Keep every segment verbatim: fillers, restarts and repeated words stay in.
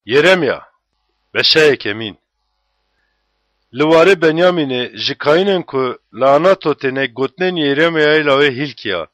Yeremya, beşa yekemîn. Li warê Benyamînê ji kayînên ku li Anatotê ne gotinên Yeremyayê lawê Hîlkiya.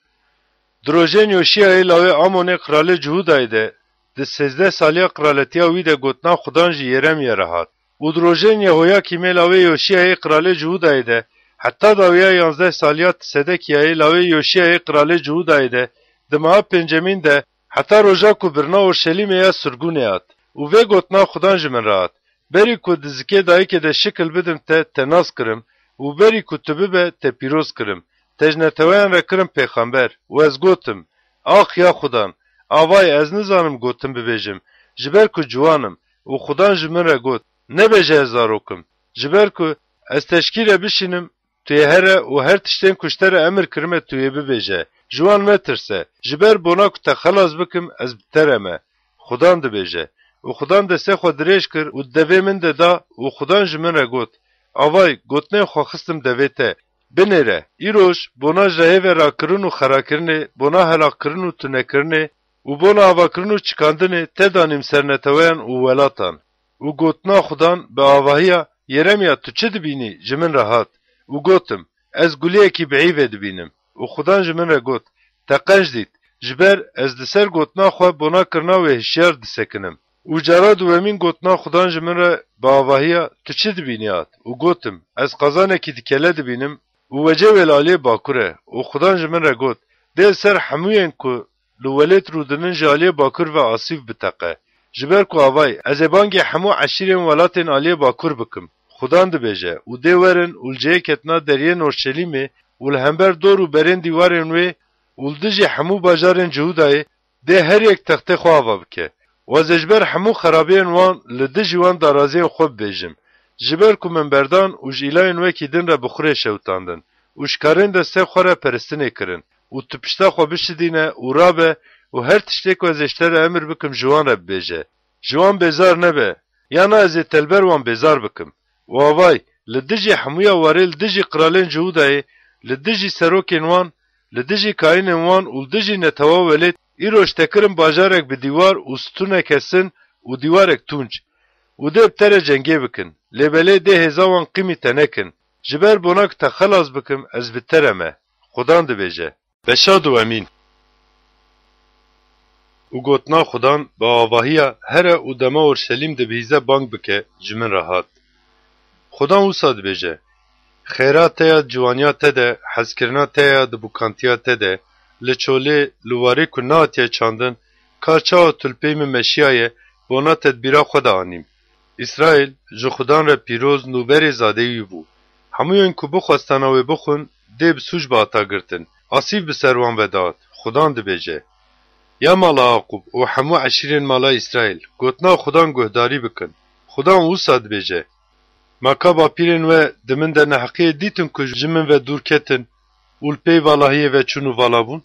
Di rojên Yoşiyayê lawê Amonê qralê Cihûdayê de, di sêzdeh saliya qraletiya wî de gotina Xudan ji Yeremya re hat. Û di rojên Yehoyakîmê lawê Yoşiyayê qralê Cihûdayê de, heta dawiya yanzdeh saliya Sedekiyayê lawê Yoşiyayê qralê Cihûdayê de, di meha pêncemîn de, heta roja ku birina Orşelîmê ya sirgûnê hat. Û vê gotina Xudan ji min re hat: Berî ku di zikê dayikê de şikil bidim te, te nas kirim û berî ku tu bibe, te pîroz kirim. Te ji neteweyan re kirim pêxember û ez gotim: Ax ya Xudan, avay ez nizanim gotin bibêjim, ji ber ku ciwan im. Û Xudan ji min re got: Nebêje ez zarok im, ji ber ku ez teşkî re bişînim, tu yê here û her tiştên ku ji te re emir kirime tu yê bibêje. Ji wan metirse, ji ber bona ku te xelas bikim ez bi te re me. Xudan dibêje. Û Xudan destê xwe dirêj kir û di devê min de da û Xudan ji min re got: Avay, gotinên xwe xistim devê te. Binêre, îroj bona ji rehê ve rakirin û xerakirinê, bona helaqkirin û tunekirinê û bona avakirin û çikandinê te danîm ser neteweyan û welatan. Û gotina Xudan bi avahiya: Yeremya, tu çi dibînî? Ji min re hat. Û gotim: Ez guliyekî bi îvê dibînim. Û Xudan ji min re got: Te qenc dît, ji ber ez di ser gotina xwe bona kirina wê hişyar disekinim. Û cara duwemîn gotina Xudan ji min re bi avahiya: Tu çi dibînî? Hat. Û gotim: Ez qazanekî dikele dibînim û wecê wê li aliyê bakur e. Û Xudan ji min re got: Dê li ser hemûyên ku li welêt rûdinin ji aliyê bakur ve asîf biteqe. Ji ber ku avay, ez ê bangê hemû eşîrên welatên aliyê bakur bikim. Xudan dibêje: Û dê werin û li cihê ketina deriyên Orşelîmê û li hember dor û berên dîwarên wê û li dijî hemû bajarên Cihûdayê dê her yek textê xwe ava bike. Û ez ê ji ber hemû xerabiyên wan li dijî wan daraziyên xwe bibêjim. Ji ber ku min berdan û ji îlayên wekî din re bi xwe rê şewitandin û ji karên destê xwe re peristinê kirin û tu pişta xwe bişidîne û rabe û her tiştê ku ez ê ji te re emir bikim ji wan re bibêje. Ji wan bêzar nebe, ya na ez ê te li ber wan bêzar bikim. Û avay, li dijî hemûya warê li dijî qiralên Cihûdayê, li dijî serokên wan, li dijî kayînên wan û li dijî netewa welêt, îro ji te kirim bajarek bi dîwar û stûnek hesin û dîwarek tûnc. Û dê bi te re cengê bikin. Lê belê dê hêza wan qîmî te nekin. Ji ber bona ku te xelas bikim, ez bi te re me. Xudan dibêje. Beşa duwemîn. Û gotina Xudan bi avahiya: Here û dema Orşelîm dibihîze bang bike, ji min re hat. Xudan wisa dibêje: Xêra te ya ciwaniya te de, hezkirina te ya di bûkantiya te de, li çolê, li warê ku nehatiye çandin, ka çawa tu li pey min meşiyaye, bona tedbîra xwe de anîm. Îsraîl, ji Xudan re pîroz nûberê zadeyî wî bû. Hemûyên ku bixwestana wê bixwin, dê bi sûc bihata girtin. Asîf bi ser wan ve dihat. Xudan dibêje: Ya mala Aqûb û hemû eşîrên mala Îsraîl, gotina Xudan guhdarî bikin. Xudan wisa dibêje: Ma ka bapîrên we di min de neheqiyê dîtin ku ji min ve dûr ketin û li pey valahiyê ve çûn û vala bûn?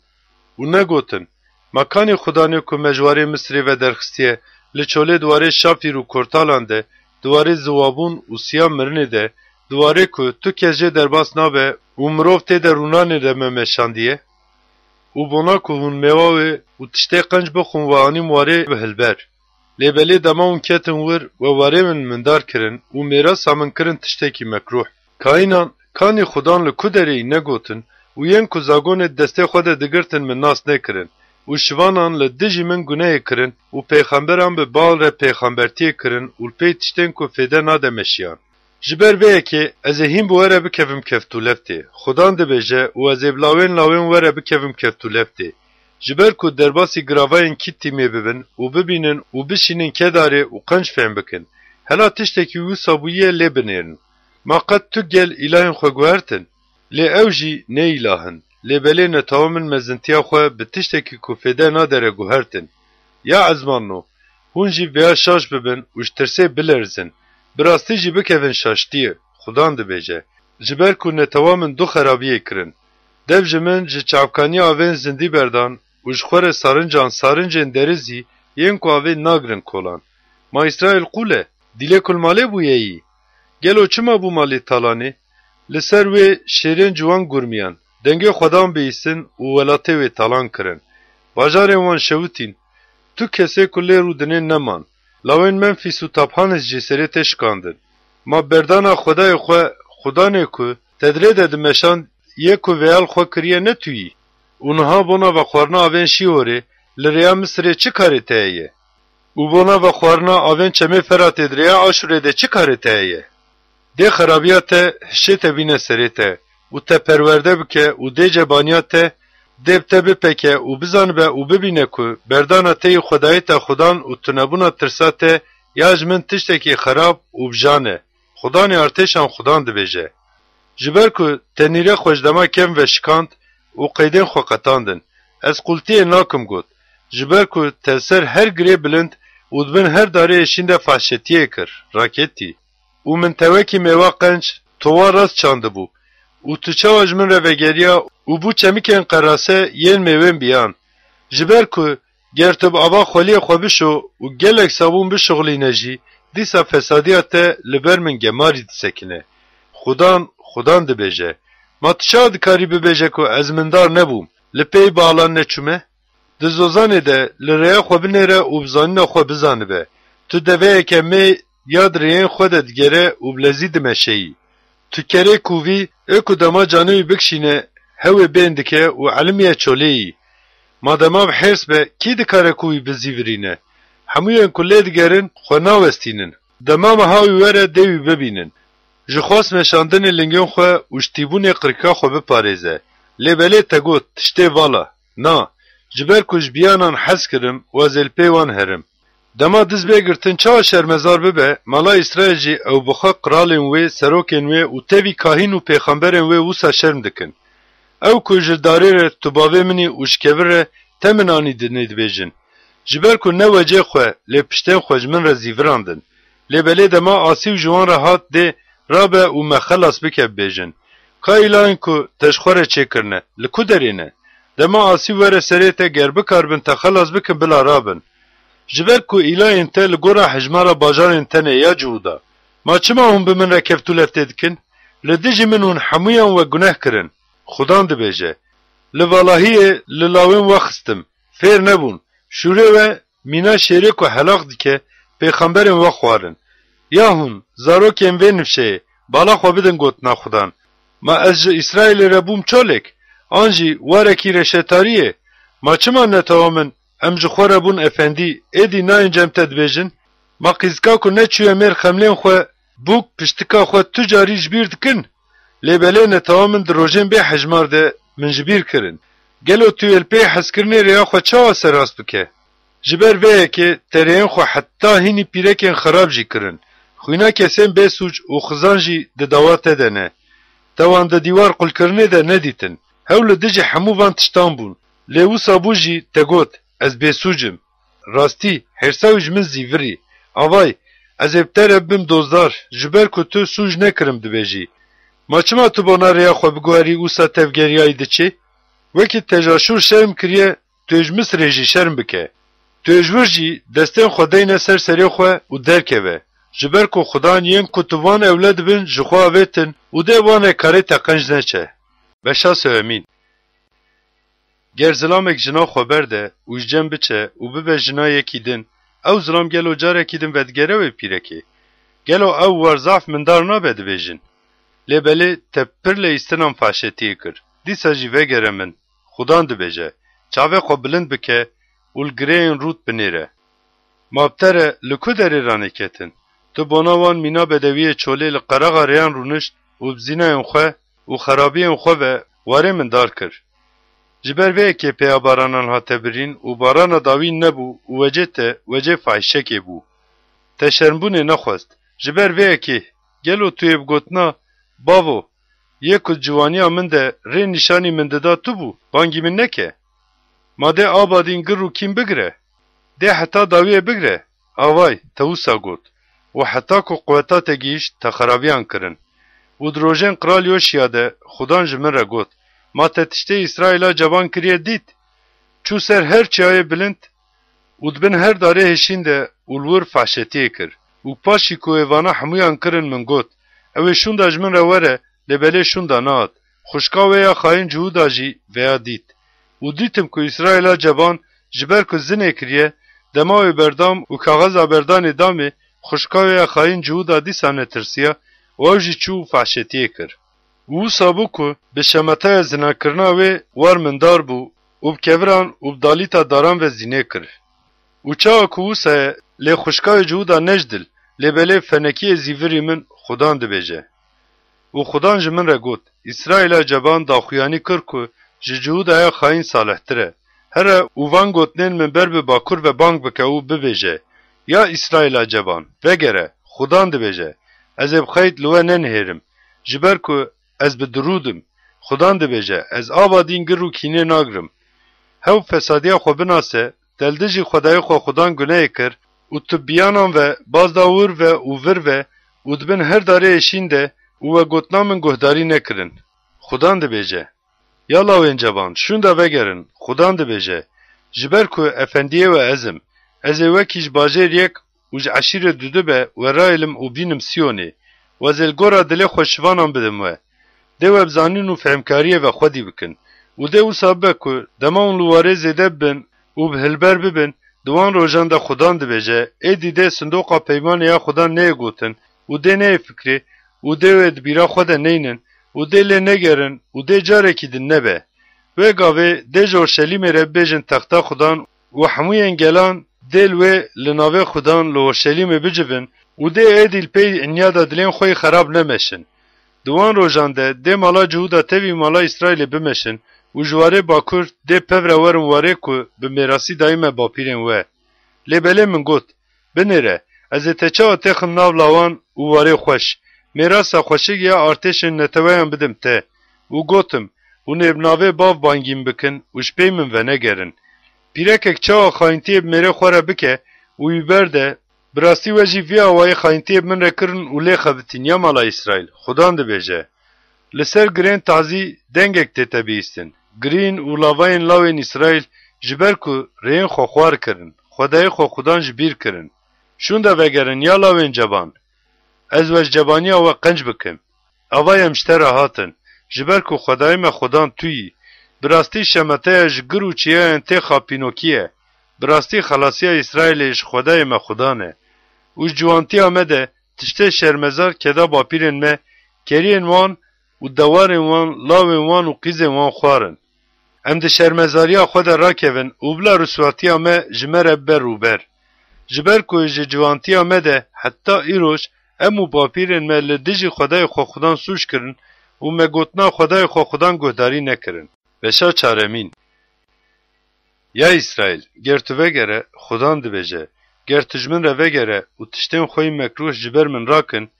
Û negotin: Ma kanî Xudanê ku me ji warê Misirê ve derxistiye, li çolê di warê şafîr û kortalan de, di warê ziwabûn û siya mirinê de, di warê ku tu kes jê derbas nabe û mirov tê de rûnanê de me meşandiye? Û bona ku hûn mêwa wê û tiştê qenc bixwin we anîm warê bi hilber. Lê belê dema hûn ketin wir, we warê min mindar kirin û mêrasa min kirin tiştekî mekrûh. Kayînan, kanî Xudan li ku derê yî negotin û yên ku zagonê di destê xwe de digirtin min nas nekirin û şivanan li dijî min gunehê kirin û pêxemberan bi Baal re pêxembertiyê kirin û li pey tiştên ku fêde nade meşiyan. Ji ber vê yekê ez ê hîn bi we re bikevim keftûleftê, Xudan dibêje, û ez ê bi lawên lawên we re bikevim keftûleftê. Ji ber ku derbasî giravayên Kîttîmê bibin û bibînin û bişînin Kedarê û qenc fêm bikin. Hela tiştekî wisa bûye lê binêrin. Ma qet tu gel îlahên xwe guhertin? Lê ew jî ne îlah in. Lê belê netewa min mezintiya xwe bi tiştekî ku fêde nade re guhertin. Ya ezmanno, hûn jî vêya şaş bibin û ji tirsê bilerzin. Bi rastî jî bikevin şaştiyê, Xudan dibêje. Ji ber ku netewa min du xerabiyê kirin. Dev ji min ji çavkaniya avên zindî berdan û ji xwe re sarincan sarincên derizî yên ku avê nagrin kolan. Ma Îsraîl qûl e, dîlê ku li malê bûye yî? Gelo çima bû malê talanê? Li ser wê şêrên ciwan gurmiyan, dengê xwedan bihîstin û welatê wê talan kirin. Bajarên wan şewitîn, tu kesê ku lê rûdinên neman. Lawên Memfîs û Taphanes jî serê te şikandin. Ma berdana Xwedayê xwe, Xudanê ku te dirê de dimeşand, yê ku veyal xwe kiriye ne tu yî? Û niha bona vexwarina avên Şîhorê li rêya Misirê çi karê te heye? Û bona vexwarina avên çemê Feratê di rêya Aşûrê de çi karê te heye? Dê xerabiya te hişê te bîne serê te û te perwerde bike û dê cebaniya te dê bi te bipeke û bizanibe û bibîne ku berdana te yî Xwedayê te Xudan û tunebûna tirsa te ya ji min tiştekî xerab û bijan e. Xudanê artêşan Xudan dibêje. Ji ber ku te nîrê xwe ji dema kevn ve şikand û qeydên xwe qetandin, ez qultiyê nakim got. Ji ber ku te li ser her girê bilind û di bin her darê êşîn de fahşetiyê kir, raketî. Û min te wekî mêwa qenc towa rast çandibû û tu çawa ji min re vegeriya û bû çemikên qerase yên mêwên biyan. Ji ber ku ger tu bi ava xweliyê xwe bişo û gelek sabûn bişuxlîne jî, dîsa fesadiya te li ber min gemarî disekine. Xudan, Xudan dibêje. Ma tu çawa dikarî bibêje ku ez mindar nebûm, li pêy balan neçûme? Di zozanê de li rêya xwe binêre û bi zanîna xwe bizanibe. Tu deveyeke mê ya di rêyên xwe de digere û bi lezî dimeşeyî. Tu kerê kûvî, ê ku dema canê wî bikişîne, hewê bên dike û elimiye çolê yî. Ma dema bi hêrs be, kî dikare ku wî bizîvirîne? Hemûyên ku lê digerin, xwe nawestînin. Dema meha wî were, dê wî bibînin. Ji xwest meşandinê lingên xwe û ji tîbûnê qirika xwe biparêze. Lê belê te got, tiştê vala. Na, ji ber ku ji biyanan hez kirim û ez ê li pê wan herim. Dema diz bê girtin çawa şermezar bibe, mala Îsraîl jî ew bi xwe qiralên wê, serokên wê û tevî kahîn û pêxemberên wê wisa şerm dikin. Ew ku ji darê re tu bavê min î û ji kevir re te min anî dinê dibêjin. Ji ber ku ne wecê xwe, lê piştên xwe ji min re zîvirandin. Lê belê dema asî û ji wan re hat dê rabe û me xelas bike bibêjin. Ka îlayên ku te ji xwe re çêkirine, li ku derê ne? Dema asî were serê te ger bikaribin te xelas bikin bila rabin. Ji ber ku îlayên te li gora hejmara bajarên te ne ya Cihûda. Ma çima hûn bi min re keftûleftê dikin? Li dijî min hûn hemûyan we guneh kirin. Xudan dibêje. Li valahiyê li lawên we xistim. Fêr nebûn. Şûrê we mîna şêrê ku helaq dike, pêxemberên we xwarin. Ya hûn, zarokên vê nifşeyê, bala xwe bidin gotina Xudan. Ma ez ji Îsraîlê re bûm çolek? An jî warekî reşetariyê? Ma çima netewa min, em ji xwe re bûn efendî, êdî nayên cem te dibêjin? Ma qîzika ku neçûye mêr xemlên xwe, bûk piştika xwe tu carî ji bîr dikin? Lê belê netewa min di rojên bê hejmar de min ji bîr kirin. Gelo tu yê li pê hezkirinê rêya xwe çawa serast bike? Ji ber vê yekê te rêyên xwe heta hînî pîrekên xerab jî kirin. Xwîna kesên bêsûc û xizan jî di dawa te de ne. Te wan di dîwar qulkirinê de nedîtin. Hew li dijî hemû van tiştan bûn. Lê wisa bû jî te got, ez bêsûc im. Rastî, hêrsa wî ji min zîvirî. Avay, ez ê bi te re bim dozdar, ji ber ku tu sûc nekirim dibêjî. Ma çima tu bona rêya xwe biguherî wisa tevgeriyayî diçê? Wekî te ji Aşûr şerm kiriye, tu yê ji Misirê jî şerm bike. Tu yê ji wir jî destên xwe deyne ser serê xwe û derkeve. Ji ber ku Xudan yên ku tu van ewle dibin ji xwe avêtin û dê van re karê te qenc neçe. Beşa sewemîn. Ger zilamek jina xwe berde û ji cem biçe û bibe jina yekî din, ew zilam gelo carekî din vedigere wê pîrekê? Gelo ew war zaf mindar nabe dibêjin? Lê belê te pir leyîstinan faşetiyê kir. Dîsa jî vegere min, Xudan dibêje, çavê xwe bilind bike û li girêyên rût binêre. Ma bi te re li ku derê ranêketin? Tu bona wan mîna bedewiyê çolê li qeraxa rêyan rûnişt û bi zînayên xwe û xerabiyên xwe ve warê min dar kir. Ji ber vê yekê peya baranan hate birîn û barana dawî nebû û wecê te wecê fahîşekê bû. Te şermbûnê nexwest. Ji ber vê yekê gelo tu yê bi gotina, bavo, yê ku di ciwaniya min de rê nîşanî min dida tu bû, bangî min neke? Ma dê aba dîn gir û kîm bigire? Dê heta dawiyê bigire? Avay, te wisa got. Û heta ku quweta te gihîşt, te xerabiyan kirin. Û di rojên qral Yoşiya de Xudan ji min re got, ma te tiştê Îsraîla ceban kiriye dît? Çû ser her çiyayê bilind û di bin her darê hişîn de û li wir fahşetiyê kir. Û paşî ku wê vana hemûyan kirin min got, ew ê şûnda ji min re were, lê belê şûnda nehat. Xwişka wê ya xayîn Cihûda jî veya dît. Û dîtim ku Îsraîla ceban ji ber ku zinê kiriye, Dema wê berdam û kaxeza berdanê damê, xwişka wê ya xayîn Cihûda dîsa netirsiya û ew jî çû û fehşetiyê kir. Û wisa bû ku bi şemetaya zinakirina wê war mindar bû û bi keviran û bi dalîta daran ve zînê kir. Û çawa ku wisa ye, lê xwişka wê Cihûda ne ji dil, lê belê fenekiyê zîvirî min Xudan dibêje. Û Xudan ji min re got, Îsraîla ceban daxuyanî kir ku ji Cihûdaya xayîn salihtir e. Here û van gotinên min ber bi bakur ve bang bike û bibêje, Ya Îsraîla ceban, vegere, Xudan dibêje, Ez ê bi xeyt li we nenihêrim, ji ber ku ez bi dirûd im. Xudan dibêje, Ez ava dîn gir û kînê nagirim. Hew fesadiya xwe binase, te li dijî Xwedayê xwe Xudan gunehê kir û tu bi yanan ve baz da wir ve û vir ve û di bin her darê êşîn de û we gotina min guhdarî nekirin. Xudan dibêje, Ya lawên ceban, şûnda vegerin, Xudan dibêje, Ji ber ku efendiyê we ez im, ez ê wekî ji bajêr yek û ji eşîrê dudu be we rayêlim û bînim Siyonê, û ez ê li gora dilê xwe şivanan bidim we. Dê we bi zanîn û fehmkariyê ve xwedî bikin. Û dê wisa bibe ku dema hûn li warê zêde bibin û bi hilber bibin, di wan rojan de Xudan dibêje, êdî dê sindoqa peymanê ya Xudan neyê gotin û dê neyê fikrê û dê wê di bîra xwe de neynin û dê lê negerin û dê carekî din nebe. Wê gavê dê ji Orşelîmê re bibêjin texta Xudan û hemûyên gelan dê li wê li navê Xudan li Orşelîmê bicivin û dê êdî li pey inyada dilên xwe yî xerab nemeşin. Di wan rojan de dê mala Cihûda tevî mala Îsraîlê bimeşin û ji warê bakur dê pevre werin warê ku bi mêrasî dayî me bapîrên we. Lê belê min got, Binêre, ez ê te çawa têxim nav lawan û warê xweş, mêrasa xweşik ya artêşên neteweyan bidim te? Û gotim, Hûn ê bi navê bav bangî min bikin û ji pey min venegerin. Pîrekek çawa xayintiyê bi mêrê xwe re bike û wî berde, bi rastî we jî vî awayî xayintiyê bi min re kirin û lê xebitîn, ya mala Îsraîl, Xudan dibêje. Li ser girên tazî dengek tête bihîstin. Girîn û lavayên lawên Îsraîl, ji ber ku rêyên xwe xwar kirin, Xwedayê xwe Xudan ji bîr kirin. Şûnda vegerin, ya lawên ceban. Ez we ji cebaniya we qenc bikim. Ava em ji te re hatin, ji ber ku Xwedayê me Xudan tu yî. Bi rastî şemeteya ji gir û çiyayan tê xapînokî ye. Bi rastî xelasiya Îsraîlê ji Xwedayê me Xudan e. Û ji ciwantiya me de tiştê şermezar keda bapîrên me, keriyên wan û dewarên wan, lawên wan û qîzên wan xwar in. Em di şermezariya xwe de rakevin û bila riswatiya me ji me re bibe rûber. Ji ber ku ji ciwantiya me de heta îroj em û bapîrên me li dijî Xwedayê xwe Xudan sûc kirin û me gotina Xwedayê xwe Xudan guhdarî nekirin. Beşa çaremîn. Ya Îsraîl, ger tu vegere, Xudan dibêje, ger tu ji min re vegere û tiştên xwe yî mekrûh ji ber min rakin,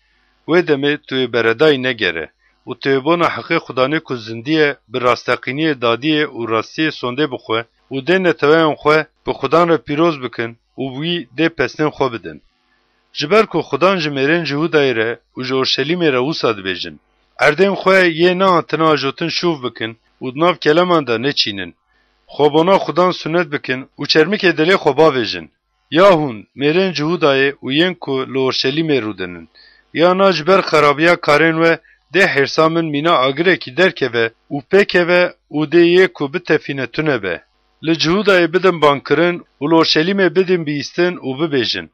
wê demê tu yê beredayî negere û tu yê bona heqê Xudanê ku zindî ye, bi rasteqîniyê dadiyê û rastiyê sondê bixwe û dê neteweyan xwe bi Xudan re pîroz bikin û bi wî dê pesnên xwe bidin. Ji ber ku Xudan ji mêrên Cihûdayê re û ji Orşelîmê re wisa dibêjin, Erdên xwe yê nehatine ajotin şûv bikin û di nav keleman de neçînin. Xwe bona Xudan sunet bikin û çermikê dilê xwe bavêjin. Ya hûn, mêrên Cihûdayê û yên ku li Orşelîmê rûdinin, ya na ji ber xerabiya karên we dê hêrsa min mîna agirekî derkeve û pêkeve û dê yê ku bitefîne tune be. Li Cihûdayê bidin bangkirin û li Orşelîmê bidin bihîstin û bibêjin,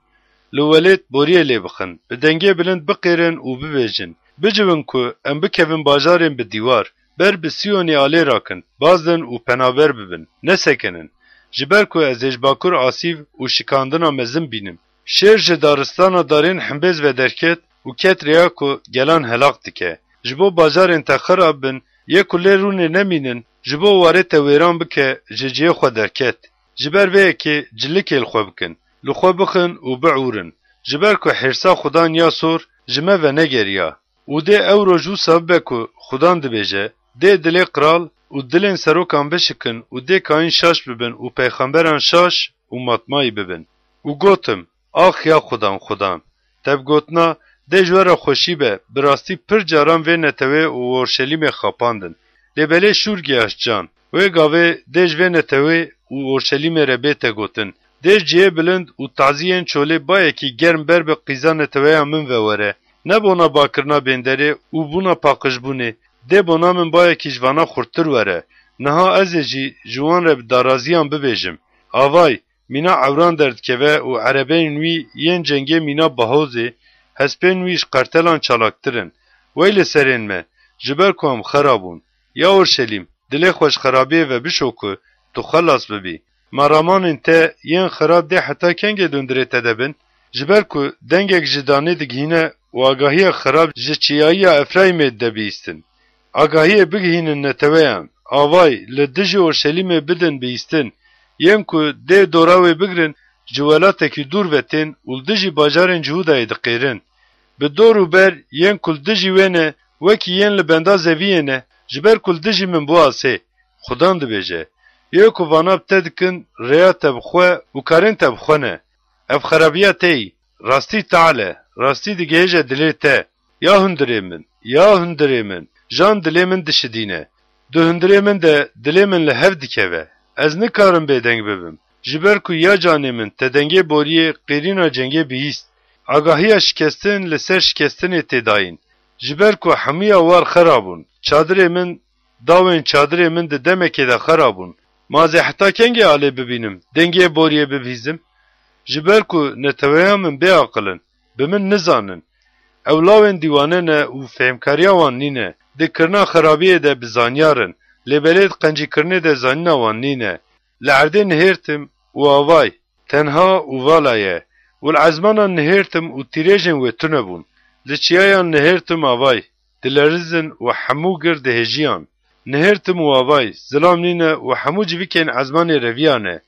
Li welêt boriyê lê bixin, bi dengê bilind biqêrin û bibêjin, Bicivin ku em bikevin bajarên bi dîwar, ber bi Siyonê alê rakin, bazdin û penaber bibin, nesekinin. Ji ber ku ez ê ji bakur asîv û şikandina mezin bînim. Şêr ji daristana darên himbêz ve derket û ket rêya ku gelan helak dike. Ji bo bajarên te xirab bin, yê ku lê rûnê nemînin, ji bo warê te wêran bike, ji cihê xwe derket. Ji ber vê yekê cilikê li xwe bikin, li xwe bixin û biûrin. Ji ber ku hêrsa Xudan ya sor ji me venegeriya. Û dê ew roj wisa bibe ku Xudan dibêje, dê dilê qral û dilên serokan bişikin û dê kayîn şaş bibin û peyxemberan şaş û matmayî bibin. Û gotim, Ax ya Xudan, Xudan! Te bi gotina, Dê ji we re xweşî be, bi rastî pir caran vê netewê û Orşelîmê xapandin. Lê belê şûr gihaşt can. Wê gavê dê ji vê netewê û Orşelîmê re bête gotin, Dê ji cihê bilind û taziyên çolê bayekî germ ber bi qîza neteweya min ve were. Ne bona bakirina bênderê û bûna paqijbûnê, dê bona min bayekî ji vana xurttir were. Niha ez ê jî ji wan re bi daraziyan bibêjim, Avay, mîna ewran derdikeve û erebeyên wî yên cengê mîna bahozê, hespên wî ji qertelan çalaktir in. Wey li serên me, ji ber ku em xera bûn. Ya Orşelîm, dilê xwe ji xerabiyê ve bişo ku tu xelas bibî. Ma ramanên te yên xerab dê heta kengê dundirê te de bin? Ji ber ku dengek ji danê digihîne û agahiya xerab ji çiyayiya Efraîmê dide bihîstin. Agahiyê bigihînin neteweyan, avay, li dijî Orşelîmê bidin bihîstin, yên ku dê dora wê bigrin, ji welatekî dûr ve tên û li dijî bajarên Cihûdayê diqêrin. Bi dor û ber yên ku li dijî wê ne, wekî yên li benda zeviyê ne, ji ber ku li dijî min bû asê. Xudan dibêje, yê ku vana bi te dikin, rêya te bi xwe û karên te bi xwe ne. Ev xerabiya te yî, rastî tal e, rastî digihêje dilê te. Ya hundirê min, ya hundirê min, jan dilê min dişidîne. Di hundirê min de dilê min li hev dikeve. Ez nikarim bêdeng bibim. Ji ber ku ya canê min te dengê boriyê qêrîna cengê bihîst. Agahiya şikestin li ser şikestinê tê dayîn. Ji ber ku hemûya war xera bûn. Çadirê min, dawên çadirê min di demekê de xera bûn. Ma ez ê heta kengê alê bibînim, dengê boriyê bibihîzim? Ji ber ku neteweya min bêaqil in, bi min nizanin. Ew lawên dîwane ne û fêhmkariya wan nîne. Di kirina xerabiyê de bi zanyar in, lê belê di qencîkirinê de zanîna wan nîne. Li erdê nihêrtim û avay, tenha û vala ye. Û li ezmanan nihêrtim û tîrêjên wê tune bûn. Li çiyayan nihêrtim avay, dilerizin û hemû gir dihêjiyan. Nihêrtim û avay, zilam nîne û hemû civikên ezmanê reviya ne.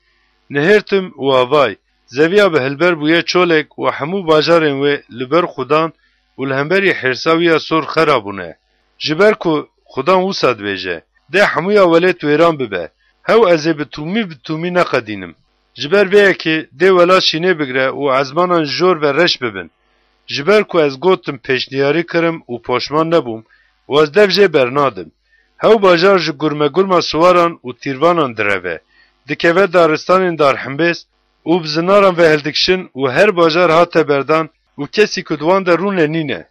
Nihêrtim û avay, zeviya bi hilber bûye çolek û hemû bajarên wê li ber Xudan û li hemberî hêrsa wî ya sor xera bûne. Ji ber ku Xudan wisa dibêje, dê hemûya welêt wêran bibe. Hew ez ê bi tûmî bi tûmî neqedînim. Ji ber vê yekê dê welat şînê bigre û ezmanan ji jor ve reş bibin. Ji ber ku ez gotim pêşniyarî kirim û poşman nebûm û ez dev jê bernadim. Hew bajar ji gurmegurma siwaran û tîrvanan direve. Dikeve daristanên darhimbêz û bi zinaran ve hildikişin û her bajar hate berdan û kesî ku di wan de rûne nîne.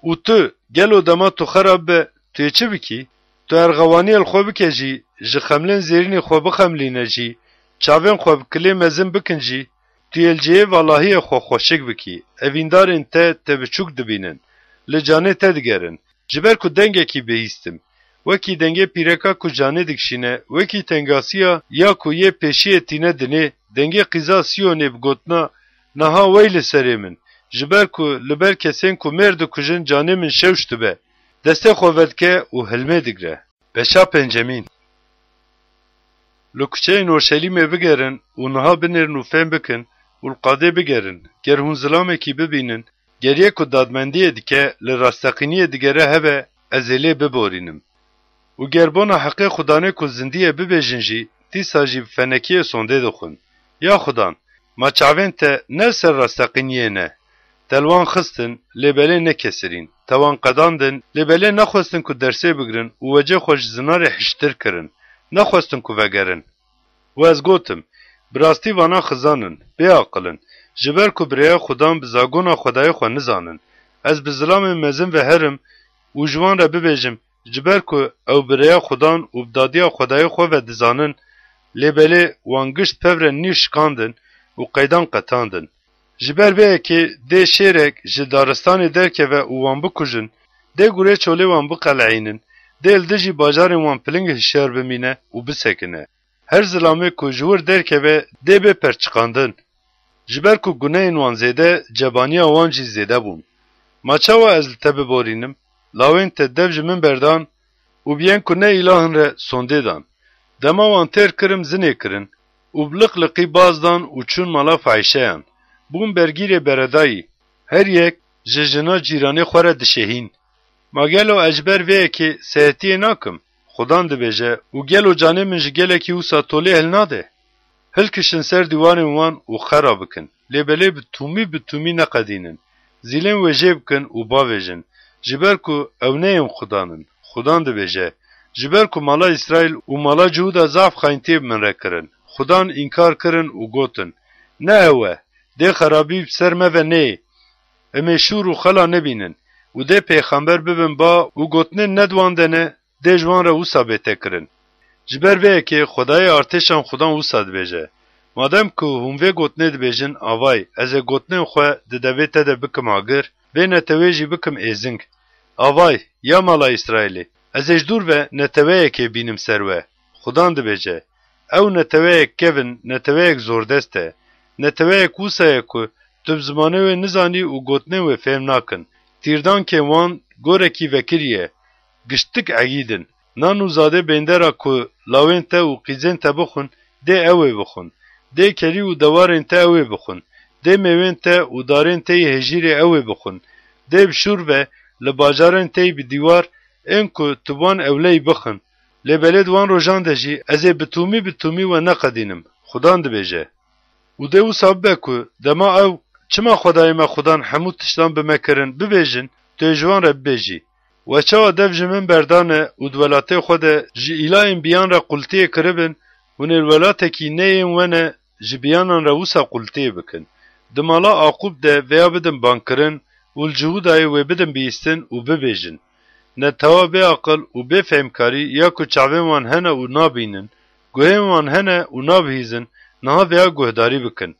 Û tu, gelo dema tu xera bibe, tu yê çi bikî? Tu erxewaniyê li xwe bike jî, ji xemlên zêrînê xwe bixemlîne jî, çavên xwe bi kilê mezin bikin jî, tu yê li cihê valahiyê xwe xweşik bikî. Evîndarên te te biçûk dibînin, li canê te digerin. Ji ber ku dengekî bihîstim, wekî dengê pîreka ku canê dikişîne, wekî tengasiya ya ku yê pêşiyê tîne dinê, dengê qîza Siyonê bi gotina, niha wey li serê min, ji ber ku li ber kesên ku mêr dikujin canê min şewş dibe. Destê xwe vedike û hilmê digre. Beşa pencemîn. Li kuçeyên Orşelîmê bigerin û niha binêrin û fêm bikin û li qadê bigerin. Ger hûn zilamekî bibînin, ger yê ku dadmendiyê dike li rasteqîniyê digere hebe, ez ê lê biborînim. Û ger bona heqê Xudanê ku zindî ye bibêjin jî, dîsa jî bi fenekiyê sondê dixwin. Ya Xudan, ma çavên te ne li ser rasteqîniyê ne? Te li wan xistin, lê belê nekesirîn. Te wan qedandin, lê belê nexwestin ku dersê bigrin û wecê xwe ji zinarê hiştir kirin. Nexwestin ku vegerin. Û ez gotim, bi rastî vana xizan in, bêaqil in, ji ber ku bi rêya Xudan bi zagona Xwedayê xwe nizanin. Ez bi zilamên mezin ve herim û ji wan re bibêjim, ji ber ku ew bi rêya Xudan û bi dadiya Xwedayê xwe ve dizanin, lê belê wan gişt pev re nîv şikandin û qeydan qetandin. Ji ber vê yekê dê şêrek ji daristanê derkeve û wan bikujin, dê gurê çolê wan biqeleînin, dê li dijî bajarên wan piling hişyar bimîne û bisekine. Her zilamê ku ji wir derkeve dê bê perçiqandin. Ji ber ku guneyên wan zêde, cebaniya wan jî zêde bûn. Ma çawa ez li te biborînim? Lawên te dev ji min berdan û bi yên ku ne îlah in re sondê dan. Dema wan têr kirim, zinê kirin û bi liqliqî baz dan û çûn mala fahîşeyan. Bûn bergîrê beredayî. Her yek ji jina cîranê xwe re dişehîn. Ma gelo ez ji ber vê yekê sehetiyê nakim? Xudan dibêje, û gelo canê min ji gelekî wisa tolê hilnade? Hilkişin ser dîwarên wan û xera bikin, lê belê bi tûmî bi tûmî neqedînin. Zîlên wêjê bikin û bavêjin, ji ber ku ew ne yên Xudan in. Xudan dibêje, ji ber ku mala Îsraîl û mala Cihûda zaf xayintiyê bi min re kirin. Xudan înkar kirin û gotin, ne ew e, dê xerabî bi ser me ve neyê. Em ê şûr û xela nebînin û dê pêxember bibin ba û gotinên ne di wan de ne, dê ji wan re wisa bête kirin. Ji ber vê yekê Xwedayê artêşan Xudan wisa dibêje, Madem ku hûn vê gotinê dibêjin, avay, ez ê gotinên xwe di devê te de bikim agir, vê netewê jî bikim êzing. Avay, ya mala Îsraîlê, ez ê ji dûr ve neteweyekê bînim ser we. Xudan dibêje, ew neteweyek kevin, neteweyek zordest e. Neteweyek wisa ye ku tu bi zimanê wê nizanî û gotinên wê fêm nakin. Tîrdankên wan gorekî vekirî ye. Giştik egîd in. Nan û zadê bêndera ku lawên te û qîzên te bixwin, dê ew ê bixwin. Dê kerî û dewarên te ew ê bixwin. Dê mêwên te û darên te yê hêjîrê ew ê bixwin. Dê bi şûr ve li bajarên te yî bi dîwar ên ku tu bi wan ewleyî bixin. Lê belê di wan rojan de jî ez ê bi tûmî bi tûmî we neqedînim, Xudan dibêje. Û dê wisa bibe ku dema ew, çima Xwedayê me Xudan hemû tiştan bi me kirin, bibêjin, tu yê ji wan re bibêjî, we çawa dev ji min berdane û di welatê xwe de ji îlayên biyan re qultiyê kiribin, hûn ê li welatekî ne yên we ne ji biyanan re wisa qultiyê bikin. Di mala Aqûb de vêya bidin bankirin û li Cihûdayê wê bidin bihîstin û bibêjin, Netewa bê aqil û bê fehmkarî ya ku çavên wan hene û nabînin, guhên wan hene û nabihîzin, niha vêya guhdarî bikin.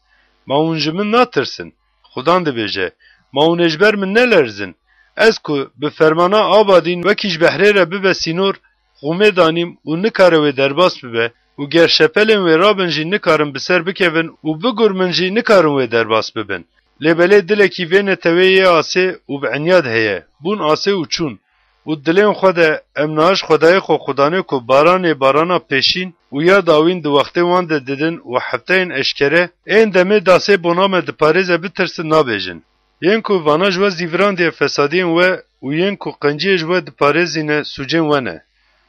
Ma hûn ji min natirsin? Xudan dibêje, ma hûn ê ji ber min nelerizin? Ez ku bi fermana Abadîn wekî ji behrê re bibe sînor, xûmê danîm û nikare wê derbas bibe û ger şepelên wê rabin jî nikarin bi ser bikevin û bigurmin jî nikarin wê derbas bibin. Lê belê dilekî vê neteweyê yê asê û bi enyad heye, bûn asê û çûn. Û di dilên xwe de, em niha ji Xwedayê xwe Xudanê ku baranê barana pêşîn û ya dawîn di wextê wan de didin û hefteyên eşkere, ên demê dasê bona me diparêze bitirsin nabêjin. Yên ku vana ji we zîvirandiye fesadiyên we û yên ku qenciyê ji we diparêzîne sûcên we ne.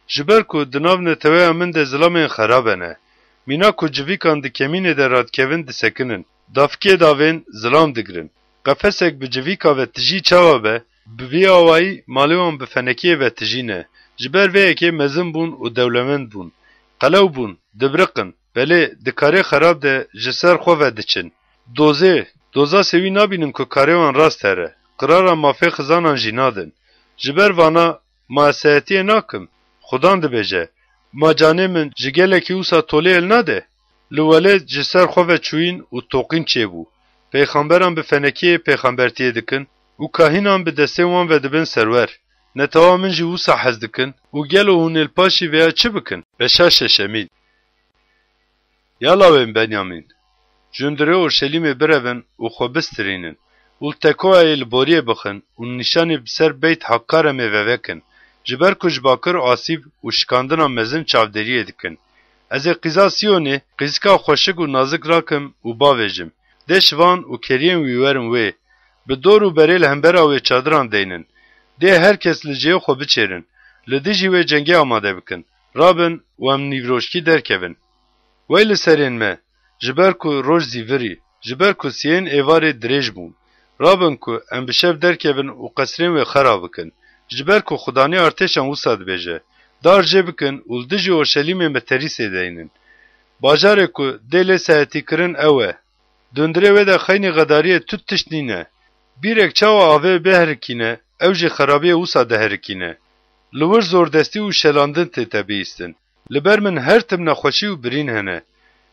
Ji ber ku di nav neteweya min de zilamên xerabe ne. Mîna ku civîkan di kemînê de radikevin disekinin. Dafikê davên zilam digirin. Qefesek bi civîka ve tijî çawa be, bi vî awayî malê wan bi fenekiyê ve tijî ne. Ji ber vê yekê mezin bûn û dewlemend bûn. Qelew bûn, dibiriqin. Belê, di karê xerab de ji ser xwe ve diçin. Dozê, doza sêwî nabînin ku karê wan rast here. Qirara mafê xizanan jî nadin. Ji ber vana, ma ez sehetiyê nakim. Xudan dibêje, ma canê min ji gelekî wisa tolê el nade? Li welêt ji ser xwe ve çûyîn û toqîn çêbû. Pêxemberan bi fenekiyê pêxembertiyê dikin û kahînan bi destên wan ve dibin serwer. Netewa min jî wisa hez dikin û gelo hûn ê li paşî vêya çi bikin? Beşa şeşemîn. Ya lawên Benyamîn, ji hundirê Orşelîmê birevin û xwe bistirînin û li Tekoayê li boriyê bixin û nîşanî bi ser Beyt Hakkaremê ve vekin, ji ber ku ji Bakir asîb û şikandina mezin çavdêriyê dikin. Ez ê qîza Siyonê, qîzika xweşik û nazik rakim û bavêjim, dê şivan û keriyên wî werin wê, bi dor û berê li hembera wê çadiran deynin. Dê her kes li cihê xwe biçêrin, li dijî wê cengê amade bikin, rabin û em nîvroşkî derkevin. Wey li serên me, ji ber ku roj zîvirî, ji ber ku siyên êvarê dirêj bûn. Rabin ku em bi şev derkevin û qesrên wê xera bikin. Ji ber ku Xudanê artêşan wisa dibêje, dar jê bikin û li dijî Orşelîmê meterîsê deynin. Bajarê ku dê lê sehetîkirin ew e. Di hundirê wê de xeynî xedariyê tu tişt nîne. Bîrek çawa avê bêherikîne, ew jî xerabiyê wisa diherikîne. Li wir zordestî û şelandin tê te bihîstin. Li ber min her tim nexweşî û birîn hene.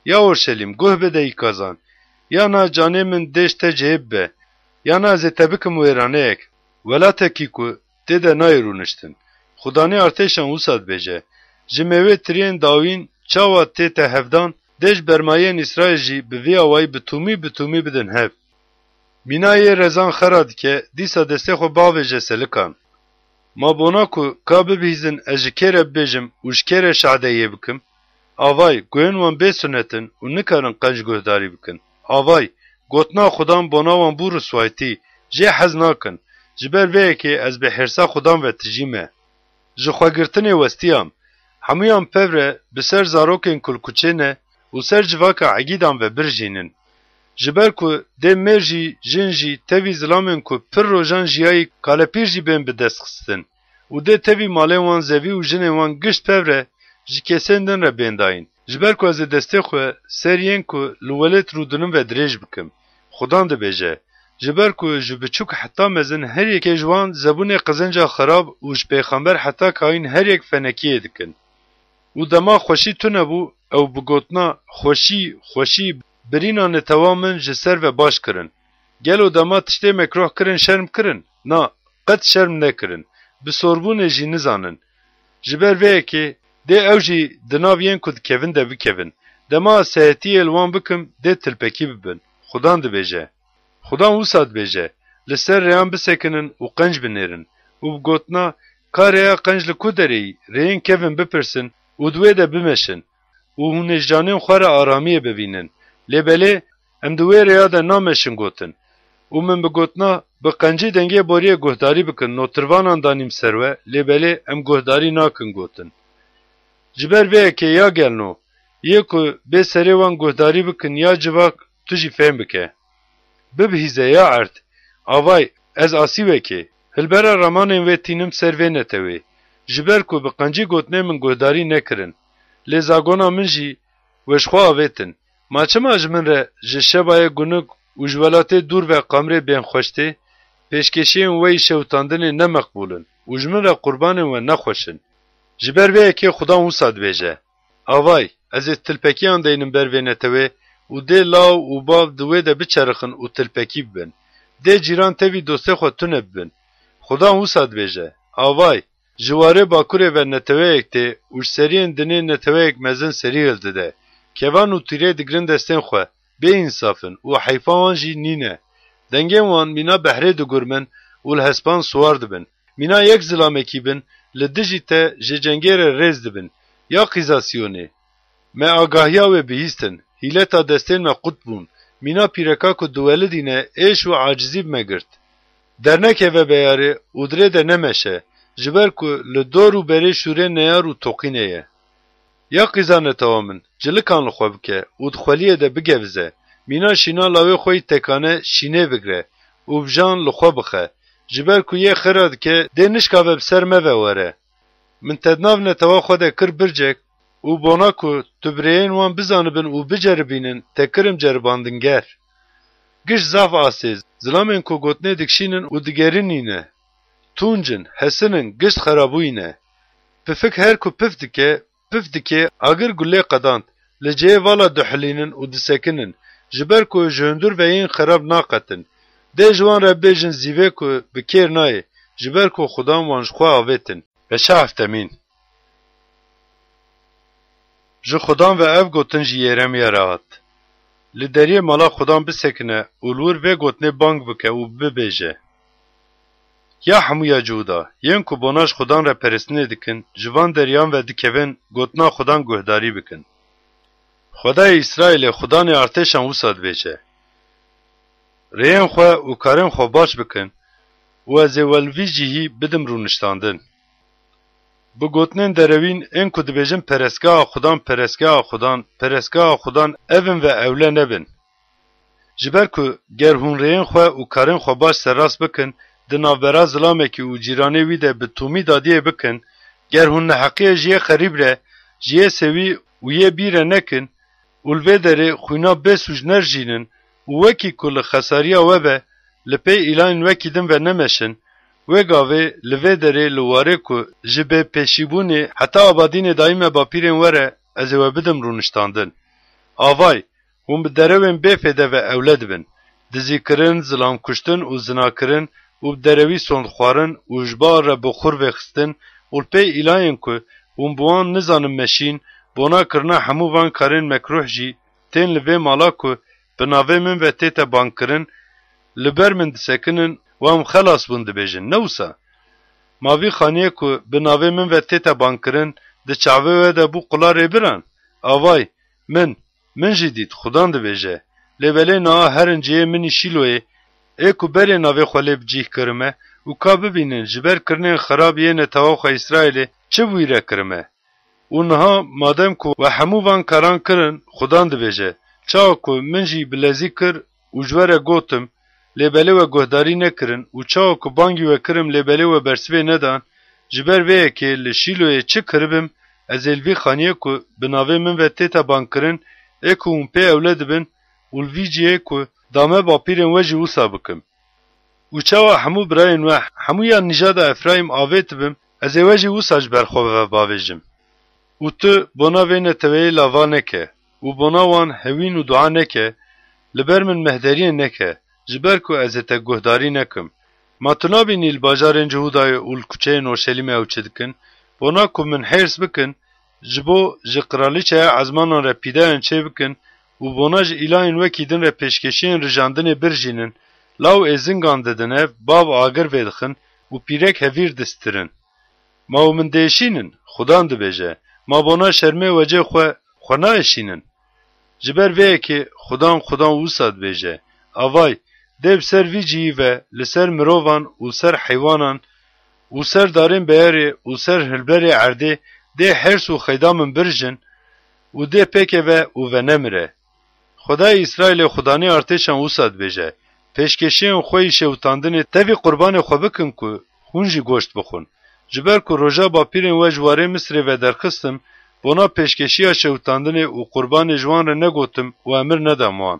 Ya Orşelîm, guh bide îkazan. Ya na canê min dê ji te cihê bibe. Ya na ez ê te bikim wêraneyek. Welatekî ku tê de nayê rûniştin. Xudanê artêşan wisa dibêje, ji mêwê tiriyên dawîn çawa tê te hevdan, dê ji bermayiyên Îsraîl jî bi vî awayî bi tûmî bi tûmî bidin hev. Mîna yê rezan xera dike, dîsa destê xwe bavêje selikan. Ma bona ku ka bibihîzin ez ji kê re bibêjim û ji kê re şahdeyê bikim? Avay, guhên wan bê sunet in û nikarin qenc guhdarî bikin. Avay, gotina Xudan bona wan bû riswaytî, jê hez nakin. Ji ber vê yekê ez bi hêrsa Xudan ve tijî me. Ji xwegirtinê westiyam. Hemûyan pev re bi ser zarokên kulkuçê ne û ser civaka egîdan ve birjînin. Ji ber ku dê mêr jî, jin jî tevî zilamên ku pir rojan jiyayî kalepîr jî bên bi dest xistin û dê tevî malên wan zevî û jinên wan gişt pev re ji kesên din re bên dayîn. Ji ber ku ez ê destê xwe ser yên ku li welêt rûdinin ve dirêj bikim. Xudan dibêje, ji ber ku ji biçûk heta mezin her yekê ji wan zebûnê qizenca xerab û ji pêxember heta kahîn her yek fenekiyê dikin. Û dema xweşî tune bû, ew bi gotina xweşî, xweşî birîna netewa min ji ser ve baş kirin. Gelo dema tiştê mekruh kirin şerm kirin? Na, qet şerm nekirin. Bi sorbûnê jî nizanin. Ji ber vê yekê dê ew jî di nav yên ku dikevin de bikevin. Dema ez sehetiyê li wan bikim, dê tilpekî bibin. Xudan dibêje. Xudan wisa dibêje, li ser rêyan bisekinin û qenc binêrin û bi gotina, ka rêya qenc li ku derê yî, rêyên kevin bipirsin û di wê de bimeşin û hûn ê ji canên xwe re aramiyê bibînin. Lê belê em di wê rêya de nameşin gotin. Û min bi gotina, bi qencî dengê boriyê guhdarî bikin, notirvanan danîm ser we, lê belê em guhdarî nakin gotin. Ji ber vê yekê ya gelno, yê ku bê serê wan guhdarî bikin ya civak, tu jî fêm bike. Bibihîze ya erd. Avay, ez asî wekê. Hilbera ramanên wê tînim ser vê netewê. Ji ber ku bi qencî gotinê min guhdarî nekirin. Lê zagona min jî we ji xwe avêtin. Ma çima ji min re ji şebayê gunik û ji welatê dûr ve qamrê bên xweş tê? Pêşkêşiyên we yî şewitandinê ne meqbûl in û ji min re qurbanên we ne xweş in. Ji ber vê yekê Xudan wisa dibêje. Avay, ez ê tilpekiyan deynim ber vê netewê û dê law û bav di wê de biçerixin û tilpekî bibin. Dê cîran tevî dostê xwe tune bibin. Xudan wisa dibêje, Avay, ji warê bakurê ve neteweyek tê û ji seriyên dinê neteweyek mezin serî hildide. Kevan û tîrê digirin destên xwe, bê însaf in û heyfa wan jî nîne. Dengên wan mîna behrê digurmin û li hespan siwar dibin. Mîna yek zilamekî bin, li dijî te ji cengê re rêz dibin. Ya qîza Siyonê! Me agahiya wê bihîstin, hîleta destên me qut bûn. Mîna pîreka ku diwelidîne êş û acizî bi me girt. Dernekeve beyarê û dirê de nemeşe, ji ber ku li dor û berê şûrê neyar û toqînê ye. Ya qîza netewa min, cilikan li xwe bike û di xweliyê de bigevize. Mîna şîna lawê xwe yî tekane şînê bigre û bi jan li xwe bixe. Ji ber ku yê xira dike, dê nişkave bi ser me ve were. Min te di nav netewa xwe de kir bircek û bona ku tu bi rêyên wan bizanibin û biceribînin, te kirim ceribandinger. Gişt zaf asê, zilamên ku gotinê dikişînin û digerin nîne. Tûnc in, hesin in, gişt xerabûyî ne. Pifik her ku pif dike, pif dike, agir gulê qedand, li cihê vala dihilînin û disekinin, ji ber ku ji hundir ve yên xerab naqetin. Dê ji wan re bêjin zîvê ku bi kêr nayê, ji ber ku Xudan wan ji xwe avêtin. Beşa heftemîn. Ji Xudan ve ev gotin ji Yeremiya re hat: Li deriyê mala Xudan bisekine û li wir vê gotinê bang bike û bibêje: Ya hemûya Cihûda, yên ku bona ji Xudan re peristinê dikin, ji van deriyan ve dikevin, gotina Xudan guhdarî bikin. Xwedayê Îsraîlê, Xudanê artêşan wisa dibêje: Rêyên xwe û karên xwe baş bikin û ez ê we li vî cihî bidim rûniştandin. Bi gotinên derewîn ên ku dibêjin: Perestgeha Xudan, perestgeha Xudan, perestgeha Xudan, ev in ve ewle nebin. Ji ber ku ger hûn rêyên xwe û karên xwe baş serrast bikin, di navbera zilamekî û cîranê wî de bi tûmî dadiyê bikin, ger hûn neheqiyê ji yê xerîb re, ji yê sewî û yê bî re nekin û li vê derê xwîna bê sûc nerijînin û wekî ku li xesariya we be, li pê îlayên wekî din ve nemeşin, wê gavê li vê derê li warê ku ji bêpêşîbûnê heta abadînê dayî me bapîrên we re ez ê we bidim rûniştandin. Avay, hûn bi derewên bêfêde ve ewle dibin. Dizîkirin, zilamkuştin û zinakirin û bi derewî sondxwarin û ji bar re bi xur vêxistin û li pê îlayên ku hûn bi wan nizanin meşîn, bona kirina hemû van karên mekruh jî tên li vê mala ku bi navê min ve tête bangkirin, li ber min disekinin û em xelas bûn dibêjin. Ne wisa? Ma vî xaniyê ku bi navê min ve tête bangkirin, di çavê we de bû qula rêbiran? Avay, min, min jî dît, Xudan dibêje. Lê belê niha herin cihê min î Şîloyê, ê ku berê navê xwe lê bi cîh kirime û ka bibînin ji ber kirinên xerab yê netewa xwe Îsraîlê çi bi wî re kirime. Û niha madem ku we hemû van karan kirin, Xudan dibêje, çawa ku min jî bi lezî kir û ji we re gotim, lê belê we guhdarî nekirin û çawa ku bangî we kirim, lê belê we bersivê nedan, ji ber vê yekê li Şîloyê çi kiribim, ez ê li vî xaniyê ku bi navê min ve tête bangkirin, ê ku hûn pê ewle dibin û li vî cihê ku dame bapîrên we jî wisa bikim. Û çawa hemû birayên we, hemûya nîjada Efraîm avêtibim, ez ê we jî wisa ji ber xwe ve bavêjim. Û tu bona vê neteweyê lava neke, û bona wan hewîn û dua neke, li ber min mehderiyê neke, ji ber ku ez ê te guhdarî nekim. Ma tu nabînî li bajarên Cihûdayê û li kuçeyên Orşelîmê ew çi dikin? Bona ku min hêrs bikin, ji bo ji qiralîçeya ezmanan re pîdayan çê bikin û bona ji îlayên wekî din re pêşkêşiyên rijandinê birjînin, law êzingan didin hev, bav agir vêdixin û pîrek hevîr distirin. Ma û min diêşînin? Xudan dibêje, ma bona şermê wecê xwe, xwe naêşînin? Ji ber vê yekê Xudan, Xudan wisa dibêje, Avay, dê bi ser vî cihî ve li ser mirovan û ser heywanan û ser darên beyarê û ser hilberê erdê dê hêrs û xeyda min birijin û dê pêkeve û venemire. Xwedayê Îsraîlê, Xudanê artêşan wisa dibêje, pêşkêşiyên xwe yî şewitandinê tevî qurbanê xwe bikin ku hûn jî goşt bixwin. Ji ber ku roja bapîrên we ji warê Misirê ve derxistim, bona pêşkêşiya şewitandinê û qurbanê ji wan re negotim û emir nedim wan.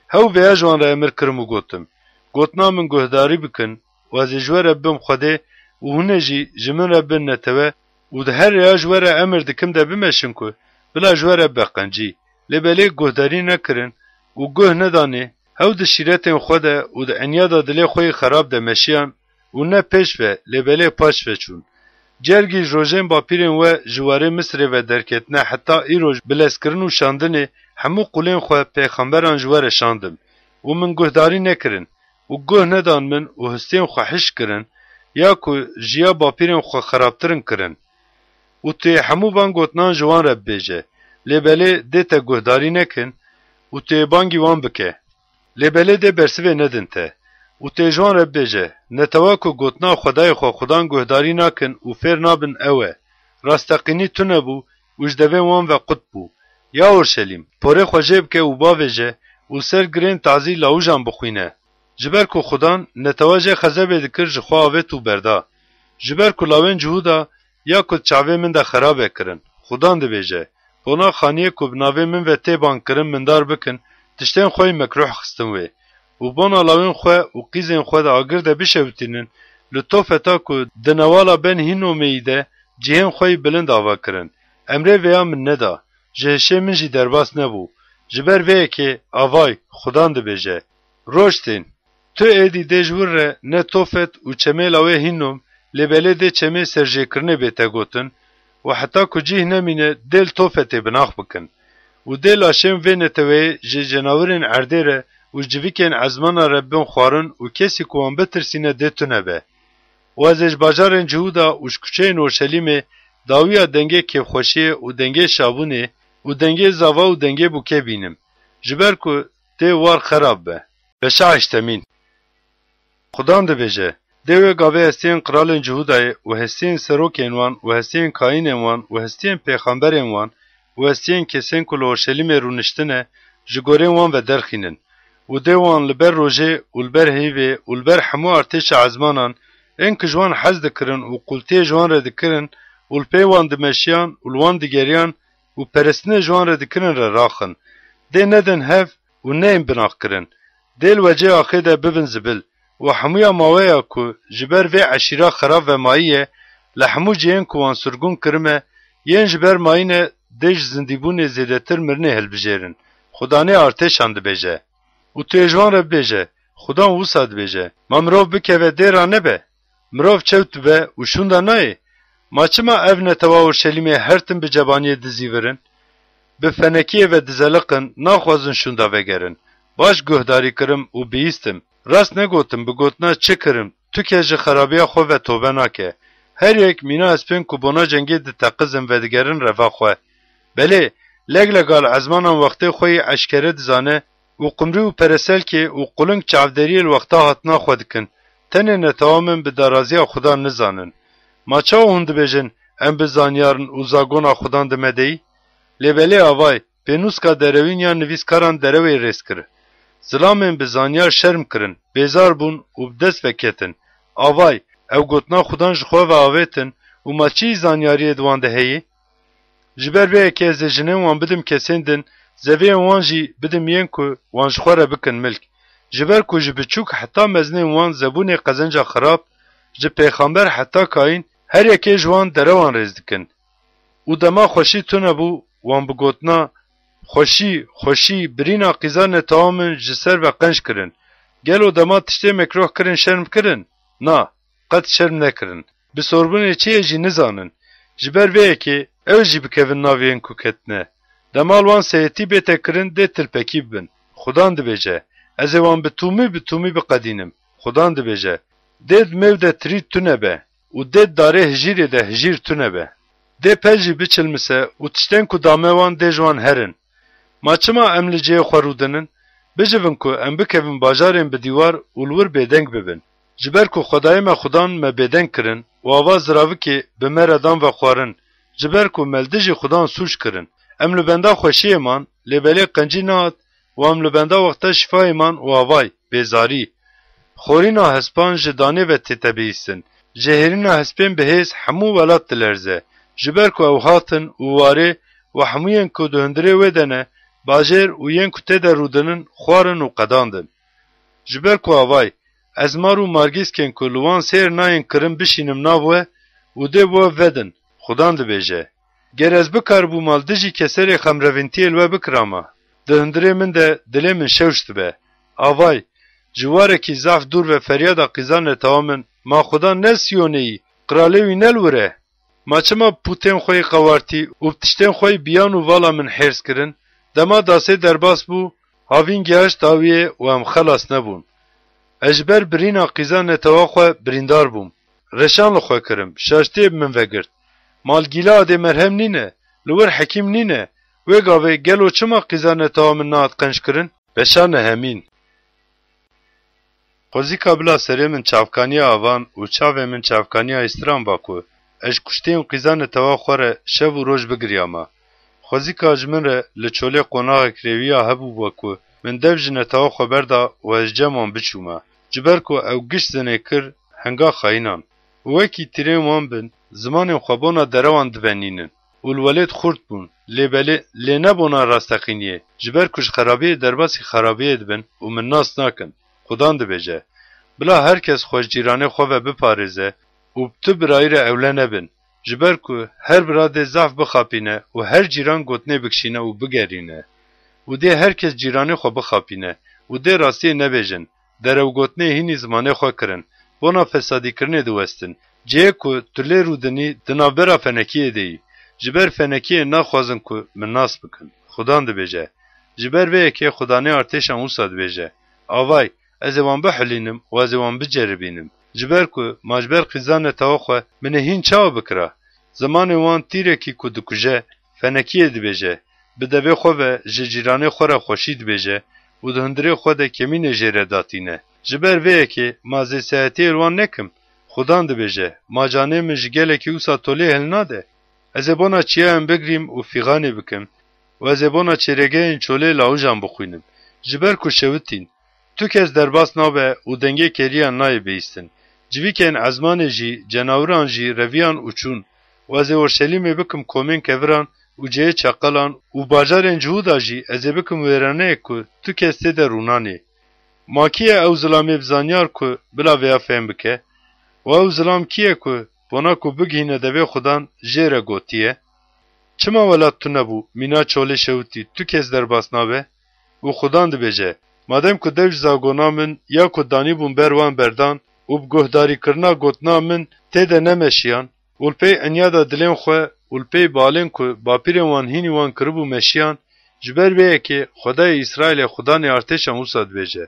Hew vêya ji wan re emir kirim û gotim, Gotina min guhdarî bikin û ez ê ji we re bibim Xwedê û hûn ê jî ji min re bin netewe û di her rêya ji we re emir dikim de bimeşin ku bila ji we re bibe qencî. Lê belê guhdarî nekirin û guh nedanê, hew di şîretên xwe de û di enyada dilê xwe yê xerab de meşiyan û ne pêş ve, lê belê paş ve çûn. Cergî ji rojên bapîrên we ji warê Misirê ve derketine heta îroj bi lezkirin û şandinê hemû qulên xwe pêxemberan ji we re şandim û min guhdarî nekirin û guh nedan min û histiyên xwe hişk kirin, ya ku ji ya bapîrên xwe xerabtirin kirin. Û tu yê hemû van gotinan ji wan re bibêje, lê belê dê te guhdarî nekin û tu yê bangî wan bike. Lê belê dê bersivê nedin te. Û tu yê ji wan re bibêje, netewa ku gotina Xwedayê xwe Xudan guhdarî nakin û fêr nabin ew e. Rasteqînî tune bû û ji devên wan ve qut bû. Ya Orşelîm, porê xwe jê bike û bavêje û ser girên tazî lawijan bixwîne. Ji ber ku Xudan netewa jê xezebê dikir, ji xwe avêt û berda. Ji ber ku lawên Cihûda ya ku di çavê min de xerabe kirin. Xudan dibêje, bona xaniyê ku bi navê min ve tê bang kirin mindar bikin, tiştên xwe yî mekruh xistin wê. Û bona lawên xwe û qîzên xwe di agir de bişewitînin, li Tofeta ku di newala Ben Hînomê yî de cihên xwe yî bilind ava kirin. Emrê vêya min neda, ji hişê min jî derbas nebû. Ji ber vê yekê, avay, Xudan dibêje, Roj tên, tu êdî dê ji wir re ne Tofet û çemê lawê Hînom, lê belê dê çemê serjêkirinê bête gotin û heta ku cih nemîne dê li Tofetê binax bikin. Û dê laşên vê neteweyê ji cenawirên erdê re û ji civikên ezmana re bin xwarin û kesî ku wan bitirsîne dê tune be. Û ez ê ji bajarên Cihûda û ji kuçeyên Orşelîmê dawiya dengê kêfxweşiyê û dengê şabûnê û dengê zava û dengê bûkê bînim. Ji ber ku dê war xerab be. Beşa heştemîn. Xudan dibêje, dê wê gavê hestiyên qiralên Cihûdayê û hestiyên serokên wan û hestiyên kayînên wan û hestiyên pêxemberên wan û hestiyên kesên ku li Orşelîmê rûniştine, ji gorên wan ve derxînin û dê wan li ber rojê û li ber heyvê û li ber hemû artêşa ezmanan, ên ku ji wan hez dikirin û qultiyê ji wan re dikirin û li pey wan dimeşiyan û li wan digeriyan û perestinê ji wan re dikirin re raxin. Dê nedin hev û neyên binaxkirin. Dê li wecê axê de bibin zibil û hemûya maweya ku ji ber vê eşîra xerab ve mayî ye, li hemû cihên ku wan sirgûn kirime, yên ji ber mayî ne, dê ji zindîbûnê zêdetir mirinê hilbijêrin. Xudanê artêşan dibêje. Û tu yê ji wan re bibêje, Xudan wisa dibêje, ma mirov bikeve dê ranebe? Mirov çewt dibe û şûnda nayê. Ma çima ev netewa Orşelîmê her tim bi cebaniyê dizîvirin? Bi fenekiyê ve dizeliqin, naxwazin şûnda vegerin. Baş guhdarî kirim û bihîstim. Rast negotim, bi gotina çi kirim? Tu kes ji xerabiya xwe ve tobe nake. Her yek mîna espên ku bona cengê diteqizin vedigerin reva xwe. Belê, leglegal ezmanan wextê xwe yî eşkere dizane û qumrî û pereselkê û quling çavderiyê li wexta hatina xwe dikin. Tenê netewa min bi daraziya Xudan nizanin. Ma çawa hûn dibêjin, em bi zanyar in û zagona Xudan di me de yî? Lê belê avay, pênûska derewîn ya nivîskaran derewê rêz kir. Zilamên bi zanyar şerm kirin, bêzar bûn û bi dest ve ketin. Avay, ew gotina Xudan ji xwe ve avêtin û ma çi yî zanyariyê di wan de heyî? Ji ber vê yekê ez ê jinên wan bidim kesên din, zeviyên wan jî bidim yên ku wan ji xwe re bikin milk. Ji ber ku ji biçûk heta mezinên wan zebûnê qezenca xirab, ji pêxember heta kayîn, her yekê ji wan derewan rêz dikin. Û Û dema xweşî tune bû, wan bi gotina, "Xweşî, xweşî, birîna qîza netewa min ji ser ve qenc kirin." Gelo dema tiştê mekroh kirin şerm kirin? Na, qet şerm nekirin. Bi sorbûnê çi ye jî nizanin. Ji ber vê yekê ew jî bikevin navê yên ku ketine. Dema li wan seyetî bête kirin, dê tilpekî bibin. Xudan dibêje, "Ez ê wan bi tûmî bi tûmî biqedînim." Xudan dibêje, "Dê di mêv de tirî tune be û dê di darê hijîrê de hijîr tune be." Dê pez jî biçilmise û tiştên ku dame wan dê ji wan herin. Ma çima em li cihê xwe rûdinin? Bijivin ku em bikevin bajarên bi dîwar û li wir bêdeng bibin. Ji ber ku Xwedayê me Xudan me bêdeng kirin û ava ziravikê bi me re dan vexwarin, ji ber ku me li dijî Xudan sûc kirin. Em li benda xweşiyê man, lê belê qencî nehat û em li benda wexta şîfayê man û avay, bêzarî. Xorîna hespan ji danê ve tête bihîstin. Jêhêrîna hespên bi hêz hemû welat dilerze. Ji ber ku ew hatin û warê û hemûyên ku di hundirê wê de ne, bajêr û yên ku tê de rûdinin, xwarin û qedandin. Ji ber ku avay, ez mar û margîskên ku li wan sêr nayên kirin bişînim nav we û dê bi we vedin, Xudan dibêje. Ger ez bikaribûma li dijî keserê xemrevîntiyê li we bikirama, di hundirê min de dilê min şewş dibe. Avay, ji warekî zaf dûr ve feryada qîza netewa min, ma Xudan ne Siyonê yî, qiralê wî ne li wir e? Ma çima pûtên xwe yê qewartî û bi tiştên xwe yê biyan û vala min hêrs kirin? Dema dasê derbas bû, havîn gihaşt dawiyê û em xelas nebûn. Ez ji ber birîna qîza netewa xwe birîndar bûm. Reşan li xwe kirim, şaştiyê bi min vegirt. Ma li Gîleadê merhem nîne, li wir hekîm nîne. Wê gavê gelo çima qîza netewa min nehat qenc kirin? Beşa nehemîn. Xwezîka bila serê min çavkaniya avan û çavê min çavkaniya îstiran ba ku ez ji kuştiyên qîza netewa xwe re şev û roj bigiriyama. Xwezîka ji min re li çolê qonaxek rêwiya hebû bû ku min dev ji netewa xwe berda û ez cem wan biçûma. Ji ber ku ew giş zinê kir, henga xayînan. Û wekî tîrên wan bin, zimanên xwe bona derewan divenînin. Û li welêt xurt bûn, lê belê, lê ne bona rasteqîniyê, ji ber ku ji xerabiyê derbasî xerabiyê dibin û min nas nakin. Xudan dibêje, bila her kes xwe ji cîranê xwe ve biparêze û bi tu birayî re ewle nebin. Ji ber ku her bira dê zaf bixapîne û her cîran gotinê bikişîne û bigerîne. Û dê her kes cîranê xwe bixapîne û dê rastiyê nebêjin. Derewgotinê hînî zimanê xwe kirin. Bona fesadîkirinê diwestin. Cihê ku tu lê rûdinî di navbera fenekiyê de yî. Ji ber fenekiyê naxwazin ku min nas bikin. Xudan dibêje. Ji ber vê yekê Xudanê artêşan wisa dibêje. Avay, ez ê wan bihulînim û ez ê wan biceribînim. Ji ber ku ma ji ber qîza netewa xwe min ê hîn çawa bikira? Zimanê wan tîrekî ku dikuje, fenekiyê dibêje. Bi devê xwe ve ji cîranê xwe re xweşî dibêje û di hundirê xwe de kemînê jê re datîne. Ji ber vê yekê ma zêsayetiyê li wan nekim? Xudan dibêje, ma canê min ji gelekî wisa tolê hilnade? Ez ê bona çiyayan bigirîm û fîxanê bikim û ez ê bona çêrêgehên çolê lawijan bixwînim. Ji ber ku şewitîn, tu kes derbas nabe û dengê keriyan nayê bihîstin. Civîkên ezmanê jî, cenawiran jî reviyan û çûn. Û ez ê Orşelîmê bikim komên keviran û cihê çeqelan û bajarên Cihûda jî ez ê bikim wêraneyek ku tu kes tê de rûnanê. Ma kî ye ew zilamê bi zanyar ku bila vêya fehm bike? Û ew zilam kî ye ku bona ku bigihîne devê Xudan jê re gotiye? Çima welat tune bû, mîna çolê şewitî, tu kes derbas nabe? Û Xudan dibêje, madem ku dev ji zagona min ya ku danîbûn ber wan berdan û bi guhdarîkirina gotina min tê de nemeşiyan û li pey enyada dilên xwe û li pey balên ku bapîrên wan hînî wan kiribû meşiyan, ji ber vê yekê Xwedayê Îsraîlê Xudanê artêşan wisa dibêje,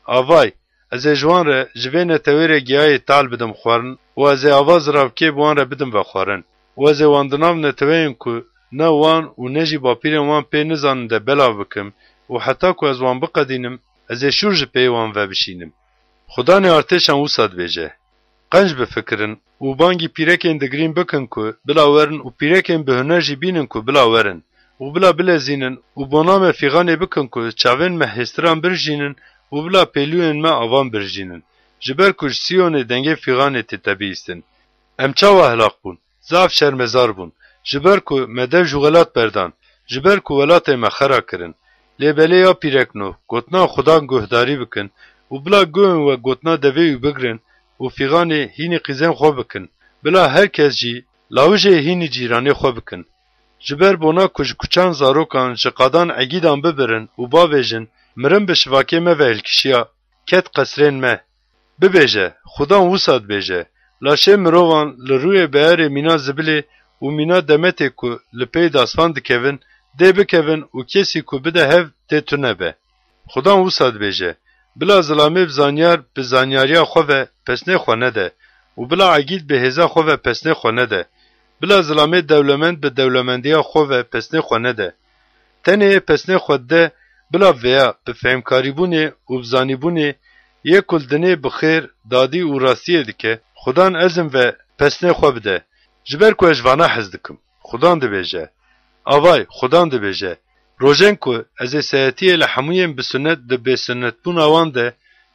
Avay, ez ê ji wan re, ji vê netewê re giyayê tal bidim xwarin û ez ê ava ziravkê bi wan re bidim vexwarin û ez ê wan di nav neteweyên ku ne wan û ne jî bapîrên wan pê nizanin de belav bikim û heta ku ez wan biqedînim, ez ê şûr ji peyê wan vebişînim. Xudanê artêşan wisa dibêje, Qenc bifikirin û bangî pîrekên digirîn bikin ku bila werin û pîrekên bi huner jî bînin ku bila werin û bila bilezînin û bona me fîxanê bikin ku çavên me hêstiran birjînin û bila pêlûyên me avan birjînin. Ji ber ku ji Siyonê dengê fîxanê tête bihîstin. Em çawa helaq bûn? Zaf şermezar bûn. Ji ber ku me dev ji welat berdan, ji ber ku welatê me xera kirin. Lê belê ya pîrek Nuh, gotina Xudan guhdarî bikin û bila guhên we gotina devê wî bigrin û fîxanê hînî qîzên xwe bikin. Bila her kes jî lawijê hînî cîranê xwe bikin. Ji ber bona ku ji kuçan zarokan ji qadan egîdan bibirin û bavêjin, mirin bi şivakê me ve hilkişiya, ket qesrên me. Bibêje, Xudan wisa dibêje, laşê mirovan li rûyê beerê mîna zibilê û mîna demetê ku li pey dasvan dikevin, dê bikevin û kesî ku bide hev dê tune be. Xudan wisa dibêje, bila zilamê bi zanyar bi zanyariya xwe ve pesnê xwe nede û bila egîd bi hêza xwe ve pesnê xwe nede. Bila zilamê dewlemend bi dewlemendiya xwe ve pesnê xwe nede. Tenê yê pesnê xwe dide, bila vêya bi fehmkarîbûnê û bi zanîbûnê yê ku li dinê bi xêr, dadî û rastiyê dike, Xudan ezm ve pesnê xwe bide. Ji ber ku ez ji vana hez dikim. Xudan dibêje. Avay, Xudan dibêje. Rojên ku ez ê sehetiyê li hemûyên bi sunet di bêsunetbûna wan de,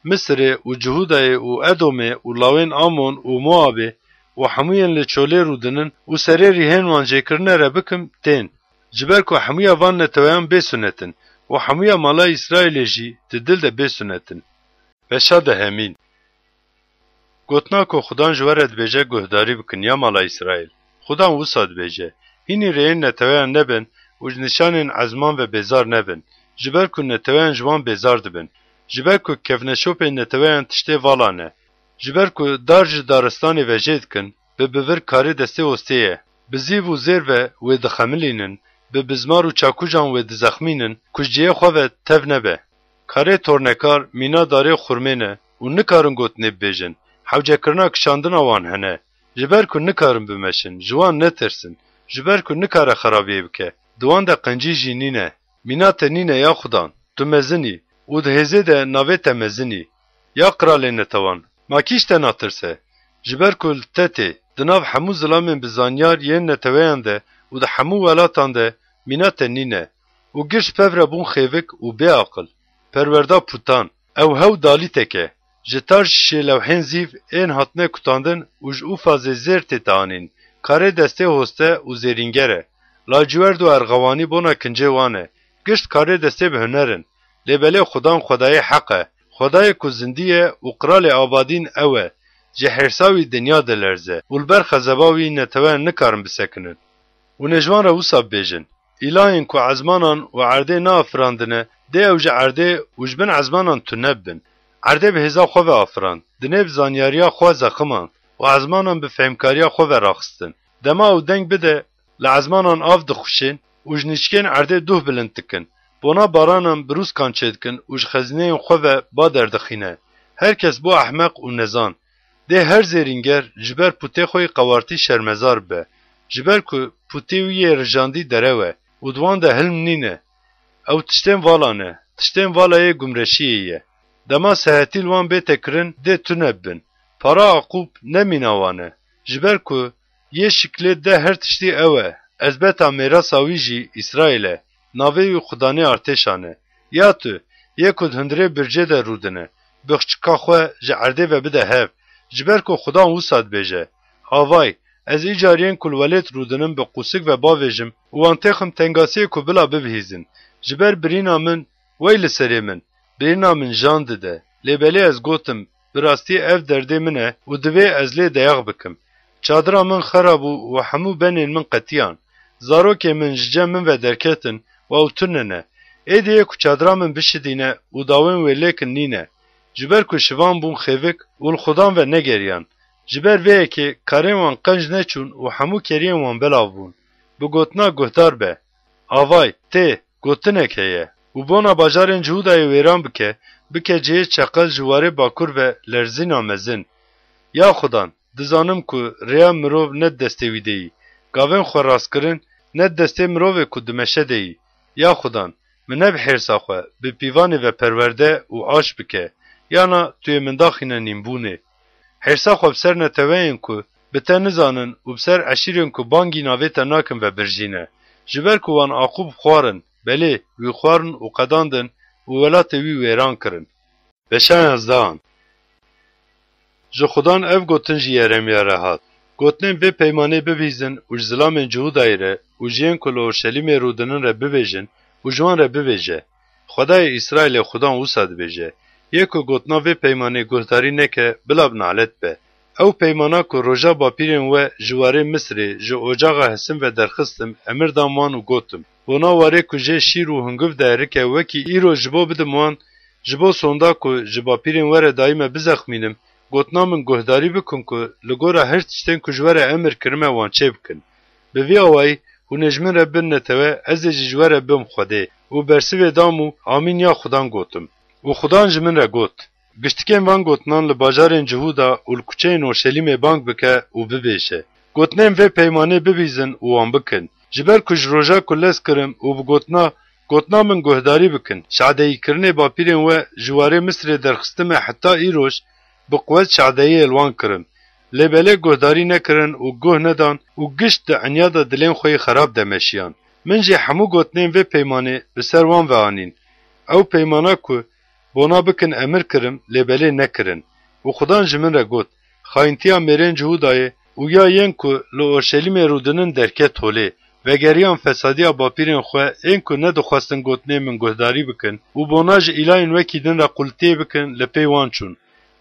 Misirê û Cihûdayê û Edomê û lawên Amon û Moabê û hemûyên li çolê rûdinin û serê rîhên wan jêkirine re bikim, tên. Ji ber ku hemûya van neteweyan bê sunet in û hemûya mala Îsraîlê jî di dil de bê sunet in. Beşa dehemîn. Gotina ku Xudan ji we re dibêje guhdarî bikin, ya mala Îsraîl. Xudan wisa dibêje, hînî rêyên neteweyan nebin û ji nîşanên ezman ve bêzar nebin, ji ber ku neteweyan ji wan bêzar dibin. Ji ber ku kevneşopên neteweyan tiştê vala ne. Ji ber ku dar ji daristanê ve jê dikin, bi bivir karê destê hostê ye. Bi zîv û zêr ve wê dixemilînin, bi bizmar û çakûjan wê dizexmînin ku ji cihê xwe ve tev nebe. Karê tornekar mîna darê xurmê ne û nikarin gotinê bibêjin, hewcekirina kişandina wan hene. Ji ber ku nikarin bimeşin, ji wan netirsin, ji ber ku nikare xerabiyê bike, di wan de qencî jî nîne. Mîna te nîne ya Xudan, tu mezin î û di hêzê de navê te mezin î. Ya qiralê netewan, ma kî ji te natirse? Ji ber ku li te tê, di nav hemû zilamên bi zanyar yên neteweyan de û di hemû welatan de mîna te nîne û giş pev re bûn xêvik û bê aqil. Perwerda putan, ew hew dalîtek e. Ji tar şêlewhên zîv ên hatine kutandin û ji Ûfazê zêr tête anîn, karê destê hoste û zêrînger e. Laciwerd û erxewanî bona kincê wan e. Gişt karê destê bi huner in. Lê belê Xudan Xwedayê heq e. Xwedayê ku zindî ye û qiralê abadîn ew e. Ji hêrsa wî dinya dilerze û li ber xezeba wî neteweyan nikarin bisekinin. Hûn ê ji wan re wisa bibêjin, Îlahên ku ezmanan û erdê neafirandine, dê ew ji erdê û ji bin ezmanan tune bibin. Erdê bi hêza xwe ve afirand, dinê bi zanyariya xwe zeximand û ezmanan bi fehmkariya xwe ve raxistin. Dema ew deng bide, li ezmanan av dixuşên û ji nîçkên erdê duh bilind dikin. Bona baranan bi rûskan çêdikin û ji xezîneyên xwe ve ba derdixîne. Her kes bo ehmeq û nezan. Dê her zêrînger ji ber pûtê xwe yê qewartî şermezar bibe. Ji ber ku pûtê wî yê rijandî derew e û di wan de hilm nîne. Ew tiştên vala ne, tiştên vala yê gumreşiyê ye. Dema sehetî li wan bête kirin, dê tune bibin. Para Aqûb ne mîna wan e. Ji ber ku yê şiklê de her tiştî ew e, ezbeta mêrasa wî jî Îsraîl e, navê wî Xudanê artêşan e. Ya tu, yê ku di hundirê bircê de rûdine, bixçika xwe ji erdê ve bide hev, ji ber ku Xudan wisa dibêje, Avay, ez îcar yên ku li welêt rûdinin bi qûsik ve bavêjim û wan têxim tengasiyê ku bila bibihîzin. Ji ber birîna min, wey li serê min, birîna min jan dide. Lê belê ez gotim, bi rastî ev derdê min e û divê ez lê deyax bikim. Çadira min xera bû û hemû benên min qetiyan. Zarokê min ji cem min ve derketin û ew tune ne. Êdî yê ku çadira min bişidîne û dawên wê lêkin nîne. Ji ber ku şivan bûn xêvik û li Xudan ve negeriyan. Ji ber vê yekê karên wan qenc neçûn û hemû keriyên wan belav bûn. Bi gotina guhdar be. Avay, tê, gotinek heye û bona bajarên Cihûdayê wêran bike, bike cihê çeqel ji warê bakur ve lerzîna mezin. Ya Xudan, dizanim ku rêya mirov ne di destê wî de yî, gavên xwe rastkirin ne di destê mirovê ku dimeşe de yî. Ya Xudan, min ne bi hêrsa xwe, bi pîvanê ve perwerde û aş bike, yana tu yê min daxîne nîmbûnê. Hêrsa xwe bi ser neteweyên ku bi te nizanin û bi ser eşîrên ku bangî navê te nakin ve birjîne. Ji ber ku wan Aqûb xwarin, belê, wî xwarin û qedandin û welatê wî wêran kirin. Beşa yanzdehan. Ji Xudan ev gotin ji Yeremya re hat, Gotinên vê peymanê bibihîzin û ji zilamên Cihûdayê re û ji yên ku li Orşelîmê rûdinin re bibêjin û ji wan re bibêje, Xwedayê Îsraîlê Xudan wisa dibêje, Yê ku gotina vê peymanê guhdarî neke, bila bi nalet be. Ew peymana ku roja bapîrên we ji warê Misirê, ji ocaxa Hesin ve derxistim, emir dam wan û gotim, bona warê ku jê şîr û hunguv derike, wekî îro ji bo bidim wan, ji bo sonda ku ji bapîrên we re dayî me bizexmînim, gotina min guhdarî bikin ku li gora her tiştên ku ji we re emir kirime wan çêbikin. Bi vî awayî hûn ê ji min re bin netewe, ez ê jî ji we re bim Xwedê. Û bersivê dam û Amîn ya Xudan gotim. Û Xudan ji min re got, Giştikên van gotinan li bajarên Cihûda û li kuçeyên Orşelîmê bang bike û bibêje, Gotinên vê peymanê bibîzin û wan bikin. Ji ber ku ji roja ku lez kirim û bi gotina, Gotina min guhdarî bikin, şadeyîkirinê bapîrên we ji warê Misirê derxistime heta îroj, bi quwet şadeyiyê li wan kirim. Lê belê guhdarî nekirin û guh nedan û gişt di enyada dilên xwe yê xerab de meşiyan. Min jî hemû gotinên vê peymanê bi ser wan ve anîn. Ew peymana ku bona bikin emir kirim, lê belê nekirin. Û Xudan ji min re got, Xayintiya mêrên Cihûdayê û ya yên ku li Orşelîmê rûdinin derket holê. Vegeriyan fesadiya bapîrên xwe, ên ku nedixwestin gotinê min guhdarî bikin û bona ji îlayên wekî din re qultiyê bikin, li pê wan çûn.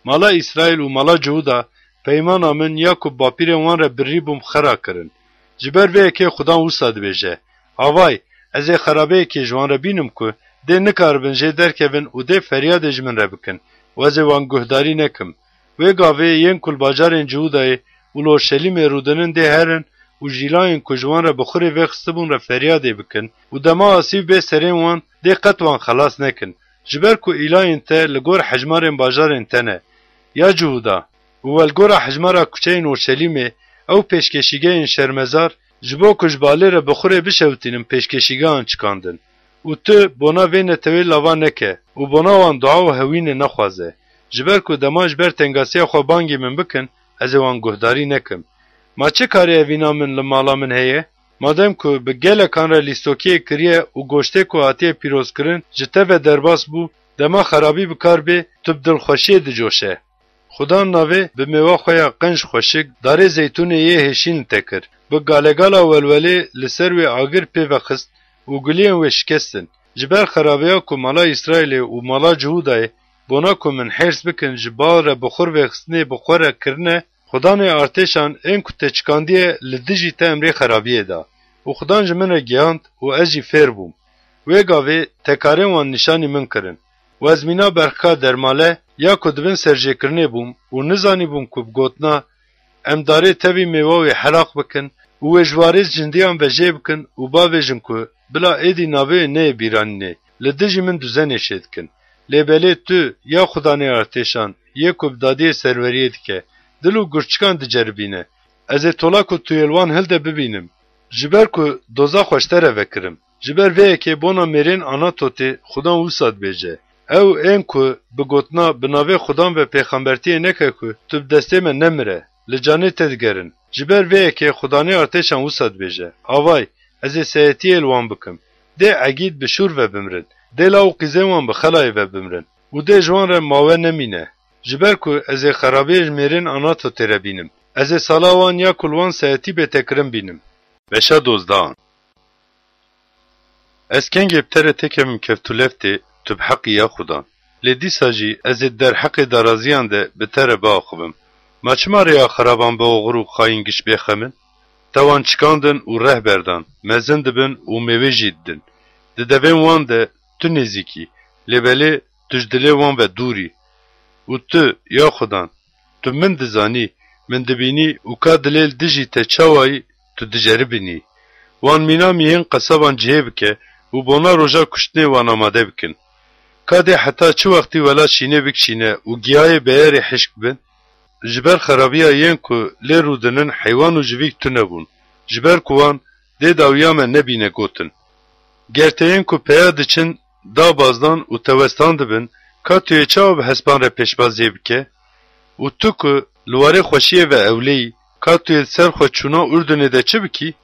Mala Îsraîl û mala Cihûda peymana min ya ku bapîrên wan re birî bûm xera kirin. Ji ber vê yekê Xudan wisa dibêje, Avay, ez ê xerabeyekê ji wan re bînim ku dê nikaribin jê derkevin û dê feryadê ji min re bikin û ez ê wan guhdarî nekim. Wê gavê yên ku li bajarên Cihûdayê û li Orşelîmê rûdinin dê herin û ji îlayên ku ji wan re bi xurê vêxistibûn re feryadê bikin û dema asîv bê serên wan, dê qet wan xelas nekin. Ji ber ku îlayên te li gor hejmarên bajarên te ne. Ya Cihûda, û we li gora hejmara kuçeyên Orşelîmê, ew pêşkeşîgehên şermezar, ji bo ku ji balê re bi xurê bişewitînin, pêşkeşîgehan çikandin. Û tu bona vê netewê lava neke û bona wan dua û hewînê nexwaze. Ji ber ku dema ji ber tengasiya xwe bangê min bikin, ez ê wan guhdarî nekim. Ma çi karê evîna min li mala min heye? Madem ku bi gelekan re lîstokiyê kiriye û goştê ku hatiye pîrozkirin ji te ve derbas bû, dema xerabî bi kar bê, tu bi dilxweşiyê dicoşe. Xudan navê bi mêwa xwe ya qenc xweşik, darê zeytûnê yê hêşîn li te kir. Bi galegala welwelê li ser wê agir pê ve xist û guliyên wê şikestin. Ji ber xerabeya ku mala Îsraîlê û mala Cihûdayê, bona ku min hêrs bikin ji bal re bi xur vêxistinê bi xwe re kirine, Xudanê artêşan ên ku te çikandiye li dijî te emrê xerabiyê da. Û Xudan ji min re gihand û ez jî fêr bûm. Wê gavê tekarên wan nîşanî min kirin. Û ez mîna berxika dermale ya ku di bin serjêkirinê bûm û nizanîbûm ku bi gotina, Em darê tevî mêwa wê helaq bikin û wê ji warê jindiyan ve jê bikin û bavêjin ku bila êdî navê wê neyê bîranînê, li dijî min duzenê çêdikin. Lê belê tu, ya Xudanê artêşan, yê ku bi dadiyê serweriyê dike, dil û gurçikan diceribîne. Ez ê tola ku tu yê li wan hilde bibînim. Ji ber ku doza xwe ji te re vekirim. Ji ber vê yekê bona mêrên Anatotê Xudan wisa dibêje, Ew ên ku bi gotina bi navê Xudan ve pêxembertiyê neke ku tu bi destê me nemire, li canê te digerin. Ji ber vê yekê Xudanê artêşan wisa dibêje, Avay, ez ê seyetiyê li wan bikim. Dê egîd bi şûr ve bimrin. Dê law û qîzên wan bi xelayê ve bimrin. Û dê ji wan re mawe nemîne. Ji ber ku ez ê xerabiyê ji mêrên Anatotê re bînim. Ez ê sala wan ya ku li wan seyetî bête kirin bînim. Beşa dozdahan. Ez kengê bi te re têkevim keftûleftê, tu bi heqî ya Xudan. Lê dîsa jî ez ê derheqê daraziyan de bi te re biaxivim. Ma çima rêya xeraban bi oxir û xayîn giş bêxem in? Te wan çikandin û reh berdan, mezin dibin û mêwê jî didin. Di devên wan de tu nêzîk î, lê belê tu ji dilê wan ve dûr î. Û tu, ya Xudan, Tu min dizanî, min dibînî û ka dilê li dijî te çawa yî, tu diceribînî. Wan mîna mîhên qesaban cihê bike û bona roja kuştinê wan amade bikin. Ka dê heta çi wextî welat şînê bikişîne û giyayê beyerê hişk bin? Ji ber xerabiya yên ku lê rûdinin heywan û civîk tune bûn. Ji ber ku wan dê dawiya me nebîne gotin. Ger te yên ku peya diçin da bazdan û te westan dibin, ka tu yê çawa bi hespan re pêşbaziyê bike? Û tu ku li warê xweşiyê ve ewleyî, ka tu yê li ser xwe çûna Urdunê de çi bikî?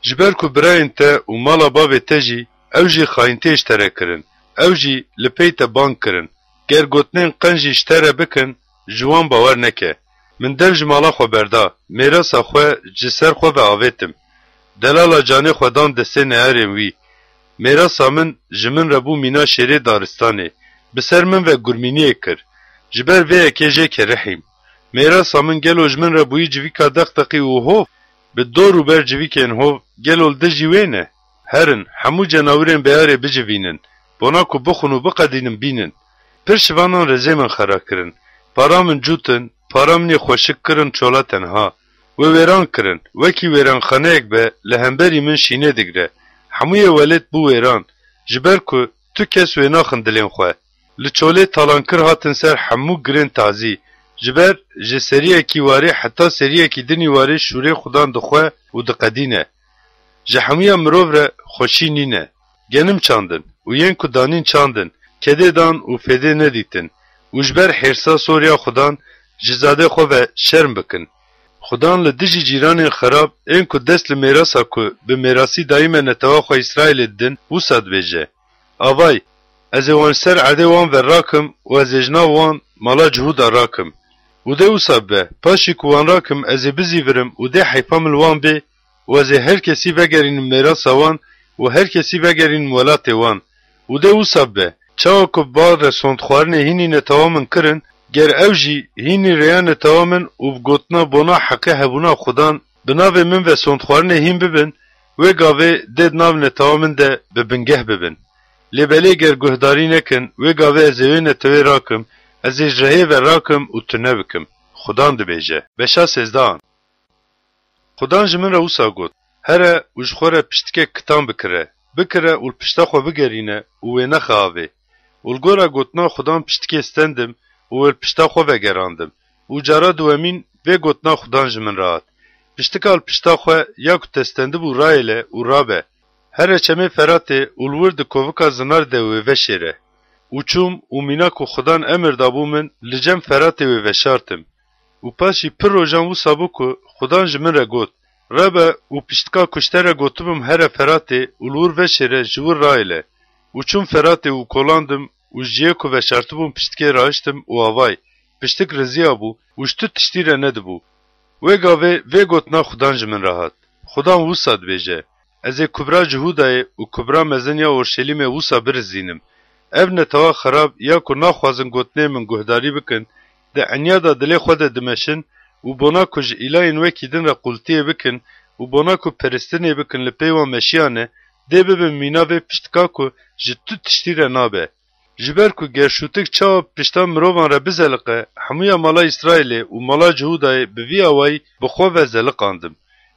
Ji ber ku birayên te û mala bavê te jî, ew jî xayîntiyê ji te re kirin, ew jî li pey te bang kirin. Ger gotinên qenc jî ji te re bikin, ji wan bawer neke. Min dev ji mala xwe berda, mêrasa xwe ji ser xwe ve avêtim. Delala canê xwe dan destê neyarên wî. Mêrasa min ji min re bû mîna şêrê daristanê. Bi ser min ve gurmîniyê kir. Ji ber vê yekê jê kerihîm. Mêrasa min gelo ji min re bûyî civîka deqdeqî û hov? Bi dor û ber civîkên hov gelo li dijî wê ne? Herin, hemû cenawirên beyarê bicivînin, bona ku bixwin û biqedînin bînin. Pir şivanan rêzê min xera kirin. Para min cûtin, para min ê xweşik kirin çola tenha. Wê wêran kirin, wekî wêranxaneyek be li hemberî min şînê digre. Hemûyê welêt bû wêran, ji ber ku tu kes wê naxin dilên xwe. Li çolê talankir hatin ser hemû girên tazî. Ji ber ji seriyekî warê heta seriyekî dinî warê şûrê xudan dixwe û diqedîne. Ji hemûya mirov re xweşî nîne. Genim çandin û yên ku danîn çandin, kedê dan û fêdê nedîtin û ji ber hêrsa soriya xudan ji zadê xwe ve şerm bikin. Xudan li dijî cîranên xerab ên ku dest li mêrasa ku bi mêrasî dayî me netewa xwe Îsraîlê didin, wisa dibêje. Avay, ez ê wan ji ser erdê wan ve rakim û ez ê ji nav wan mala Cihûda rakim. Û dê wisa bibe, paşî ku wan rakim ez ê bizîvirim û dê heyfa min li wan bê û ez ê her kesî vegerînim mêrasa wan û her kesî vegerînim welatê wan. Û dê wisa bibe, çawa ku bi bar re sondxwarinê hînî netewa min kirin, ger ew jî hînî rêya netewa min û bi gotina bona heqê hebûna xudan bi navê min ve sondxwarinê hîn bibin, wê gavê dê di nav netewa min de bi bingeh bibin. Lê belê ger guhdarî nekin, wê gavê ez ê wê netewê rakim, ez ê ji rehê ve rakim û tune bikim. Xudan dibêje. Beşa sêzdehan. Xudan ji min re wisa got, Here û ji xwe re piştikek kitan bikire, bikire û li pişta xwe bigerîne û wê nexe avê. Û li gora gotina xudan piştikê stendim û wê li pişta xwe vegerandim. Û cara duwemîn vê gotina xudan ji min re hat, Piştika li pişta xwe ya ku te stendibû rayêle û rabe. Here çemê Feratê û li wir di kovika Zinar de wê veşêre. Û çûm û mîna ku xudan emir dabû min, li cem Feratê wê veşartim. Û paşî pir rojan wisa bû ku xudan ji min re got, Rebe û piştika ku ji te re gotibûm here Feratê û li wir veşêre ji wir rayêle. Û çûm Feratê û kolandim û ji cihê ku veşartibûm piştikê rahiştim û avay, piştik riziya bû û ji tu tiştî re nedibû. Wê gavê vê gotina xudan ji min re hat, Xudan wisa dibêje, Ez ê kubra Cihûdayê û kubra mezin ya Orşelîmê wisa birizînim. Ev netewa xerab ya ku naxwazin gotinê min guhdarî bikin, di enyada dilê xwe de dimeşin û bona ku ji îlayên wekî din re qultiyê bikin û bona ku peristinê bikin li pey wan meşiyane, dê bibin mîna vê piştika ku ji tu tiştî re nabe. Ji ber ku ger şûtik çawa pişta mirovan re bizeliqe, hemûya mala Îsraîlê û mala Cihûdayê bi vî awayî bi xwe ve zeliqandim.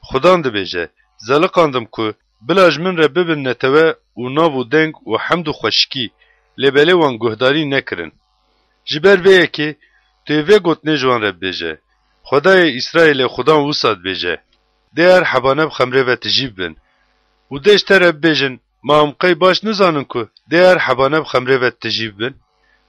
Xudan dibêje, Zeliqandim ku bila ji min re bibin netewe û nav û deng û hemd û xweşikî, lê belê wan guhdarî nekirin. Ji ber vê yekê tu yê vê gotinê ji wan re bibêje, Xwedayê Îsraîlê Xudan wisa dibêje, Dê her hebane bi xemrê ve tijî bibin. Û dê ji te re bibêjin, Ma em qey baş nizanin ku dê her hebane bi xemrê ve tijî bibin?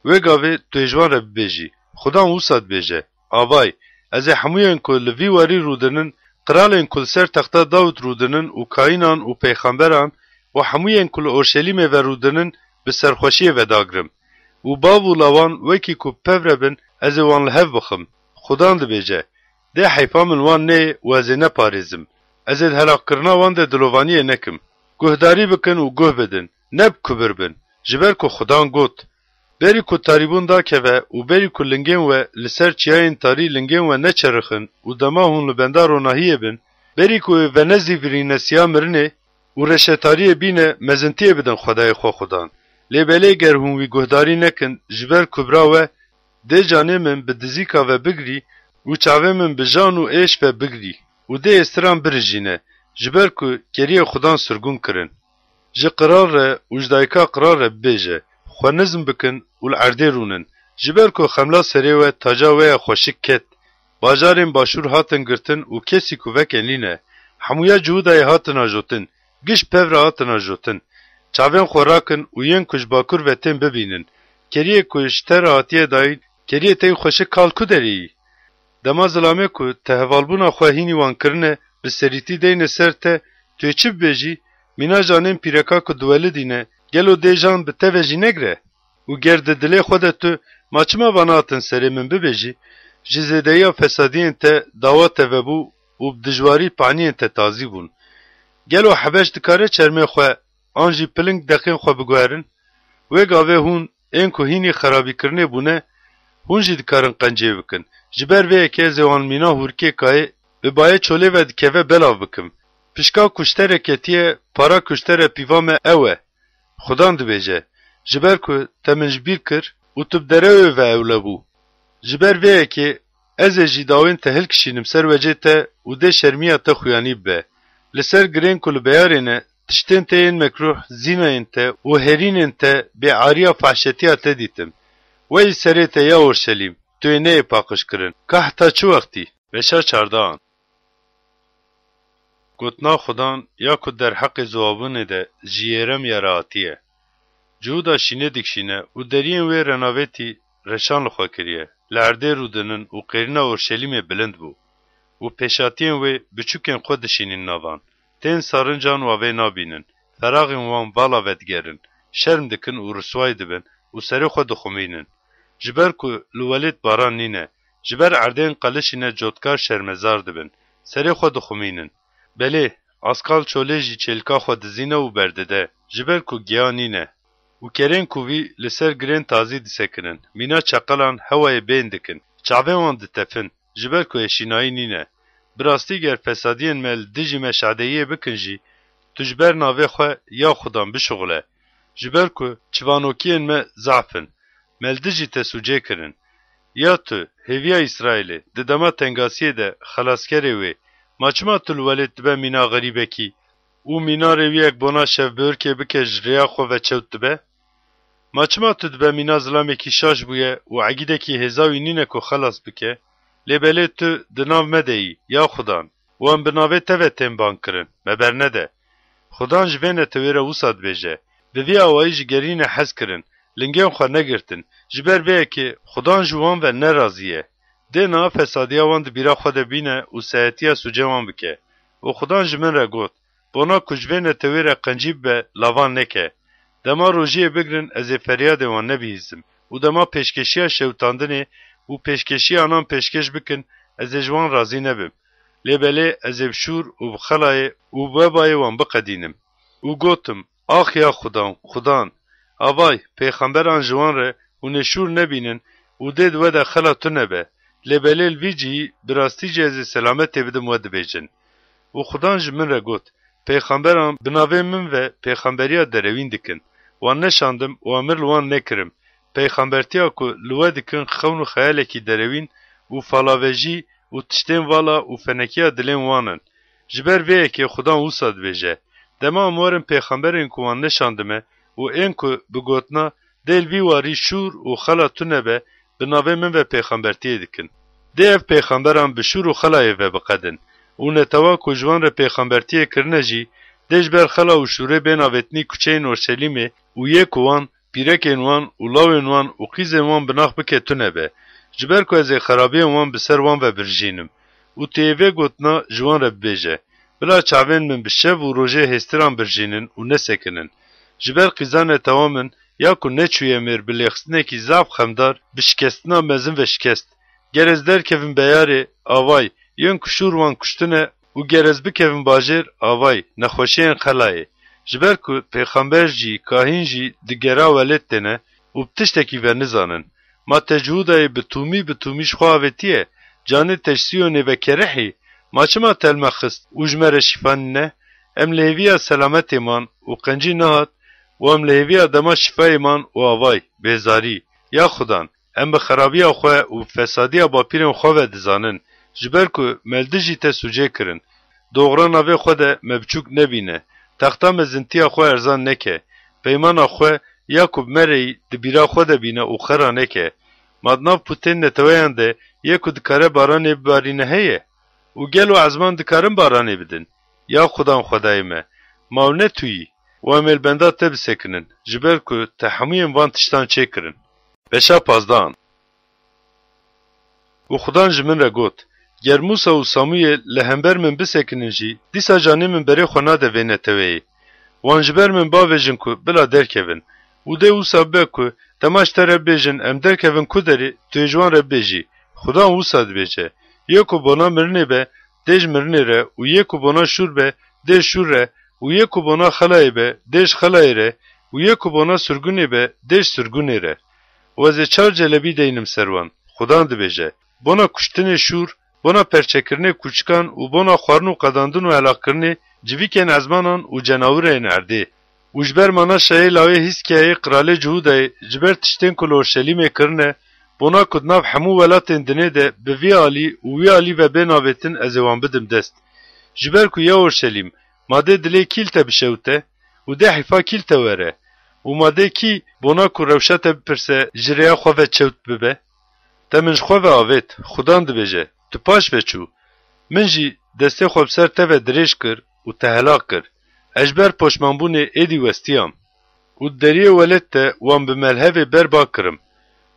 Wê gavê tu yê ji wan re bibêjî, Xudan wisa dibêje, Avay, ez ê hemûyên ku li vî warî rûdinin, qiralên ku li ser texta Dawid rûdinin û kayînan û peyxemberan û hemûyên ku li Orşelîmê ve rûdinin bi serxweşiyê vedagirim. Û bav û lawan wekî ku pev re bin, ez ê wan li hev bixim. Xudan dibêje, Dê heyfa min wan neyê û ez ê neparêzim. Ez ê di helaqkirina wan de dilovaniyê nekim. Guhdarî bikin û guh bidin, ne bi kubir bin, ji ber ku Xudan got, Berî ku tarîbûn dakeve û berî ku lingên we li ser çiyayên tarî lingên we neçerixin û dema hûn li benda ronahiyê bin, berî ku wê venezîvirîne siya mirinê û reşetariyê bîne, mezintiyê bidin Xwedayê xwe Xudan. Lê belê ger hûn wî guhdarî nekin, ji ber kubra we, dê canê min bi dizîka ve bigirî û çavê min bi jan û êş ve bigirî û dê êstiran birijîne, ji ber ku keriyê Xudan sirgûn kirin. Ji qiral re û ji dayika qiral re bibêje, Xwe nizm bikin û li erdê rûnin, ji ber ku xemla serê we taca we ya xweşik ket. Bajarên başûr hatin girtin û kesî ku veke nîne. Hemûya Cihûdayê hatin ajotin, giş pev re hatin ajotin. Çavên xwe rakin û yên ku ji bakur ve tên bibînin. Keriyê ku ji te re hatiye dayîn, keriyê te yî xweşik kal ku derê yî? Dema zilamê ku te hevalbûna xwe hînî wan kirine, bi serîtî deyne ser te, tu yê çi bibêjî? Mîna janên pîreka ku diwelidîne, gelo dê jan bi te ve jî negire? Û ger di dilê xwe de tu, Ma çima va nehatin serê min bibêjî, ji zêdeyiya fesadiyên te dawa te vebû û bi dijwarî paniyên te tazî bûn. Gelo hebeş dikare çermê xwe an jî piling deqên xwe biguherin? Wê gavê hûn ên ku hînî xerabîkirinê bûne, Hûn jî dikarin qencê bikin. Ji ber vê yekê ez ê wan mîna hûrikê kayê bi bayê çolê ve dikeve belav bikim. Pişka ku ji te re ketiye, para ku ji te re pîva me ew e. Xudan dibêje, ji ber ku te min ji bîr kir û tu bi derewê ve ewle bû. Ji ber vê yekê ez ê jî dawên te hilkişînim ser wecê te û dê şermiya te xuyanî bibe. Li ser girên ku li beyarê ne, tiştên te yên mekrûh, zînayên te û herînên te bêariya fahşetiya te dîtim. Wey serê te ya Orşelîm, tu yê neyê paqij kirin. Ka heta çi wextî? Beşa çardehan. Gotina Xudan ya ku derheqê ziwabûnê de ji Yeremya re hatiye. Cihûda şînê dikşîne û deriyên wê renavêtî reşan li xwe kiriye. Li erdê rûdinin û qêrîna Orşelîmê bilind bû û pêşatiyên wê biçûkên xwe dişînîn navan. Tên sarincan wa vê nabînin. Feraxên wan vala vedigerin. Şerm dikin û riswayî dibin û serê xwe dixumînin. Ji ber ku li welêt baran nîne, ji ber erdên qelişîne cotkar şermezar dibin. Serê xwe dixumînin. Belê, askal çolê jî çêlika xwe dizîne û berdide, ji ber ku giya nîne. Û kerên kûvî li ser girên tazî disekinin, mîna çeqelan hewayê bên dikin, çavên wan ditefin, ji ber ku êşînayî nîne. Bi rastî ger fesadiyên me li dijî me şadeyiyê bikin jî, tu ji ber navê xwe ya Xudan bişuxule. Ji ber ku çivanokiyên me zaf in, me li dijî te sûcê kirin. Ya tu, hêviya Îsraîlê, di dema tengasiyê de xelaskerê wê, ma çima tu li welêt dibe mîna xerîbekî û mînarê wî yek bona şevbihurkê bike ji rêya xwe ve çewt dibe? Ma çima tu dibe mîna zilamekî şaş bûye û egîdekî hêza wî nîne ku xelas bike? Lê belê tu di nav me de yî, ya Xudan, û em bi navê te ve tên bangkirin, me bernede. Xudan ji vê netewê re wisa dibêje, bi vî awayî ji gerînê hez kirin, lingên xwe negirtin, ji ber vê yekê Xudan ji wan ve nerazî ye. Dê niha fesadiya wan di bîra xwe de bîne û seyetiya sûcê wan bike. Û Xudan ji min re got, bona ku ji vê netewê re qencî bibe, lavan neke. Dema rojiyê bigrin ez ê feryadê wan nebihîsim û dema pêşkeşiya şewitandinê û pêşkeşiya nan pêşkêş bikin, ez ê ji wan razî nebim. Lê belê ez ê bi şûr û bi xelayê û bi webayê wan biqedînim. Û gotim, Ax ya Xudan, Xudan! Avay, pêxemberan ji wan re hûn ê şûr nebînin û dê di we de xela tune be. Lê belê li vî cihî bi rastî jî ez ê selametê bidim we dibêjin. Û Xudan ji min re got, Pêxemberan bi navê min ve pêxemberiya derewîn dikin. Wan neşandim û emir li wan nekirim. Pêxembertiya ku li we dikin xewn û xeyalekî derewîn û falavejî û tiştên vala û fenekiya dilên wan in. Ji ber vê yekê Xudan wisa dibêje, Dema em werin pêxemberên ku wan neşandime û ên ku bi gotina dê li vî warî şûr û xela tune be, bi navê min ve pêxembertiyê dikin. Dê ev pêxemberan bi şûr û xelayê ve biqedin û netewa ku ji wan re pêxembertiyê kirine jî, dê ji ber xela û şûrê bên avêtinî kuçeyên Orşelîmê û yê ku wan, pîrekên wan û lawên wan û qîzên wan bi nax bike tune be. Ji ber ku ez ê xerabiyên wan bi ser wan ve birjînim û tu yê vê gotina ji wan re bibêje, Bila çavên min bi şev û rojê hêstiran birjînin û nesekinin. Ji ber qîza netewa min ya ku neçûye mêr bi lêxistinekî zaf xemdar, bi şikestina mezin ve şikest. Ger ez derkevim beyarê, avay, yên ku şûr wan kuştine û ger ez bikevim bajêr, avay, nexweşiyên xelayê. Ji ber ku pêxember jî, kahîn jî di gera welêt têne û bi tiştekî ve nizanin. Ma te Cihûdayê bi tûmî bi tûmî ji xwe avêtiye, canê te ji Siyonê ve kerihî? Ma çima te li me xist û ji me re şîfa nîne? Em li hêviya selametê man û qencî nehat û em li hêviya dema şîfayê man û avay, bêzarî. Ya Xudan, em bi xerabiya xwe û bi fesadiya bapîrên xwe ve dizanin, ji ber ku me li dijî te sûcê kirin. Doxra navê xwe de me biçûk nebîne, texta mezintiya xwe erzan neke, peymana xwe ya ku bi me re yî di bîra xwe de bîne û xera neke. Ma di nav pûtên neteweyan de yê ku dikare baranê bibarîne heye? Û gelo ezman dikarin baranê bidin? Ya Xudan Xwedayê me, ma ew ne tu yî? Û em ê li benda te bisekinin, ji ber ku te hemûyên van tiştan çêkirin. Beşa pazdahan. Û Xudan ji min re got, Ger Mûsa û Samûyêl li hember min bisekinin jî, dîsa canê min berê xwe nade vê neteweyê. Wan ji ber min bavêjin ku bila derkevin. Û dê wisa bibe ku dema ji te re bibêjin, Em derkevin ku derê? Tu yê ji wan re bibêjî, Xudan wisa dibêje, Yê ku bona mirinê be, dê ji mirinê re, û yê ku bona şûr be, dê ji şûr re, û yê ku bona xelayê be, dê ji xelayê re, û yê ku bona sirgûnê be, dê ji sirgûnê re. û ez ê çar celebî deynim ser wan. Xudan dibêje, bona kuştinê şûr, bona perçekirinê kûçikan û bona xwarin û qedandin û helaqkirinê civîkên ezmanan û cenawirên erdê. Û ji ber mana şayê lawê Hîzkiyayê qiralê Cihûdayê, ji ber tiştên ku li Orşelîmê kirine, bona ku di nav hemû welatên dinê de bi vî alî û wî alî ve bên avêtin, ez ê wan bidim dest. Ji ber ku ya Orşelîm, ma dê dilê kî li te bişewite û dê heyfa kî li te were? Û ma dê kî bona ku rewşa te bipirse, ji rêya xwe ve çewt bibe? Te min ji xwe ve avêt, Xudan dibêje, tu paş ve çû. Min jî destê xwe bi ser te ve dirêj kir û te helaq kir. Ez ji ber poşmanbûnê êdî westiyam. Û di deriyê welêt te wan bi melhevê berba kirim.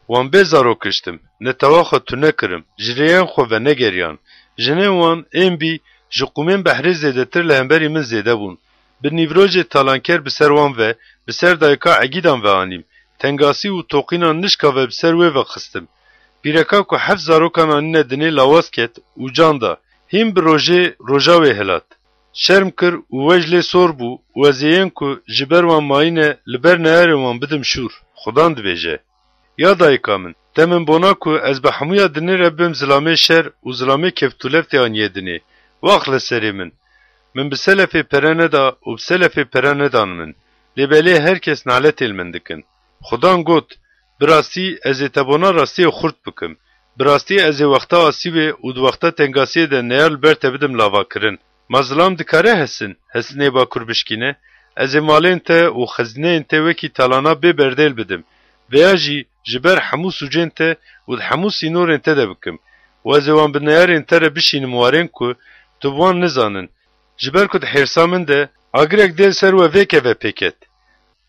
Wan bê zarok kiştim, netewa xwe tune kirim, ji rêyan xwe venegeriyan. Jinên wan ên bî ji qûmên behrê zêdetir li hemberî min zêde bûn. Bi nîvrojê talanker bi ser wan ve, bi ser dayika Egîdan ve anîm. Tengasî û toqîna nişka ve bi ser wê ve xistim. Pîreka ku heft zarokan anîne dinê lawaz ket û can da. Hîn bi rojê roja wê hilat. Şerm kir û wej lê sor bû û ez ê yên ku ji ber wan mayîne li ber neyarên wan bidim şûr. Xudan dibêje. Ya dayika min, te min bona ku ez bi hemûya dinê re bibim zilamê şer û zilamê keftûleftê aniye dinê. Wax li serê min. Min bi selefê pere neda û bi selefê pere nedan min. Lê belê her kes naletê li min dikin. Xudan got, bi rastî ez ê te bona rastiyê xurt bikim. Bi rastî ez ê wexta asîbê û di wexta tengasiyê de neyar li ber te bidim lavakirin. Ma zilam dikare hesin, hesinê bakur bişkîne? Ez ê malên te û xezîneyên te wekî talana bê berdêl bidim. Veya jî ji ber hemû sûcên te û di hemû sînorên te de bikim. Û ez ê wan bi neyarên te re bişînim warên ku tu bi wan nizanin. Ji ber ku di hêrsa min de agirek dê li ser we vêkeve pê ket.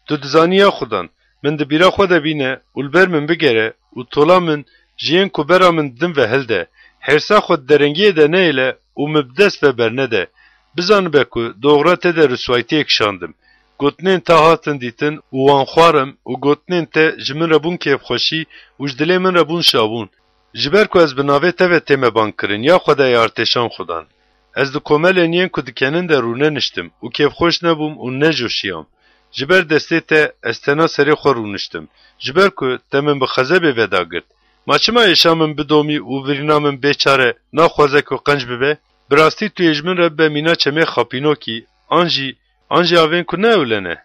Tu dizanî ya Xudan, min di bîra xwe de bîne û li ber min bigere û tola min ji yên ku bera min didin ve hilde. Hêrsa xwe di derengiyê de nehêle û min bi dest ve bernede. Bizanibe ku doxra te de riswaytiyê kişandim. Gotinên te hatin dîtin û wan xwarim û gotinên te ji min re bûn kêfxweşî û ji dilê min re bûn şabûn. Ji ber ku ez bi navê te ve tême bangkirin, ya Xwedayê artêşan Xudan. Ez di komelên yên ku dikenin de rûneniştim û kêfxweş nebûm û nejoşiyam. Ji ber destê te ez tena serê xwe rûniştim. Ji ber ku te min bi xezebê vedagirt. Ma çima êşa min bidomî û birîna min bêçare naxwaze ku qenc bibe? Bi rastî tu yê ji min re bibe mîna çemê xapînokî, an jî, an jî avên ku ne ewle ne.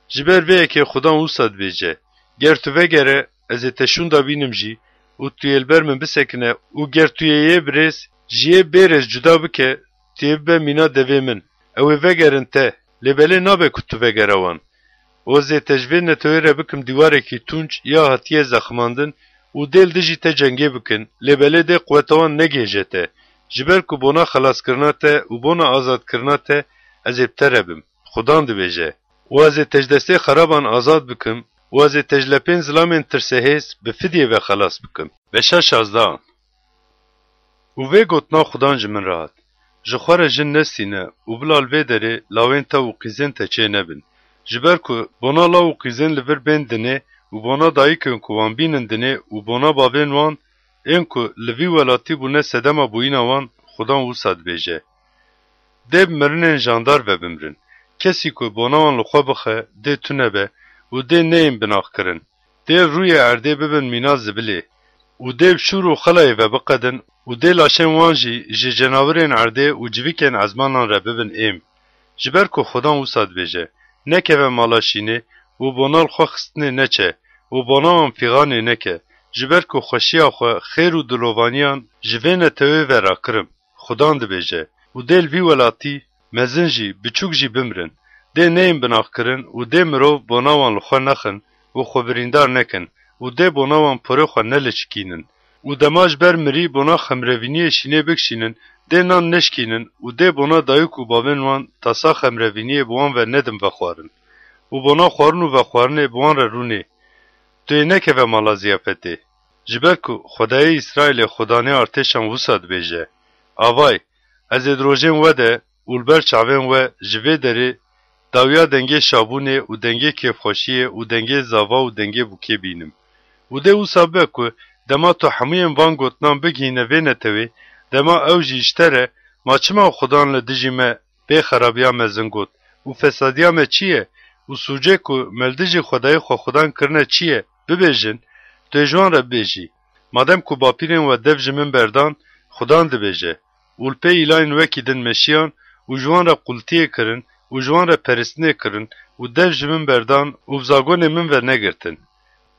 Ji ber vê yekê Xudan wisa dibêje, ger tu vegere, ez ê te şûnda bînim jî û tu yê li ber min bisekine û ger tu yê yê birêz ji yê bêrêz cuda bike, tu yê bibe mîna devê min. Ew ê vegerin te, lê belê nabe ku tu vegere wan. Û ez ê te ji vê netewê re bikim dîwarekî tunc ya hatiye zeximandin û dê li dijî te cengê bikin, lê belê dê quweta wan negihêje te. Ji ber ku bona xelaskirina te û bona azadkirina te ez ê bi te re bim. Xudan dibêje, û ez ê te ji destê xeraban azad bikim û ez ê te ji lepên zilamên tirsehêz bi fidyê ve xelas bikim. Beşa şazdehan. Û vê gotina Xudan ji min re hat, ji xwe re jin nestîne û bila li vê derê lawên te û qîzên te çê nebin. Ji ber ku bona law û qîzên li vir bên dinê û bona dayikên ku wan bînin dinê û bona bavên wan ên ku li vî welatî bûne sedema bûyîna wan, Xudan wisa dibêje. Dê bi mirinên jandar ve bimrin. Kesî ku bona wan li xwe bixe, dê tune be û dê neyên binaxkirin. Dê rûyê erdê bibin mîna zibilê û dê bi şûr û xelayê ve biqedin û dê laşên wan jî ji cenawirên erdê û civîkên ezmanan re bibin êm. Ji ber ku Xudan wisa dibêje, nekeve mala şînê û bona li xwe xistinê neçe û bona wan fîxanê neke, ji ber ku xweşiya xwe, xêr û dilovaniyan ji vê netewê ve rakirim. Xudan dibêje, û dê li vî welatî mezin jî, biçûk jî bimrin. Dê neyên binaxkirin û dê mirov bona wan li xwe nexin û xwe birîndar nekin û dê bona wan porê xwe neliçikînin. Û dema ji ber mirî bona xemrevîniyê şînê bikişînin, dê nan neşkînin û dê bona dayik û bavên wan tasa xemrevîniyê bi wan ve nedin vexwarin. Û bona xwarin û vexwarinê bi wan re rûnê. Tu yê nekeve mala ziyafetê. Ji ber ku Xwedayê Îsraîlê, Xudanê artêşan wisa dibêje, Avay, ez ê di rojên we de û li ber çavên we ji vê derê dawiya dengê şabûnê û dengê kêfxweşiyê û dengê zava û dengê bûkê bînim. Û dê wisa bibe ku dema tu hemûyên van gotinan bigihîne vê netewê, dema ew jî ji te re, Ma çima Xudan li dijî me bê xerabiya mezin got û fesadiya me çi ye û sûcê ku me li dijî Xwedayê xwe Xudan kirine çi ye, bibêjin, Tu yê ji wan re bibêjî, madem ku bapîrên we dev ji min berdan, Xudan dibêje, û li pey îlayên wekî din meşiyan û ji wan re qultiyê kirin û ji wan re peristinê kirin û dev ji min berdan û bi zagonê min ve negirtin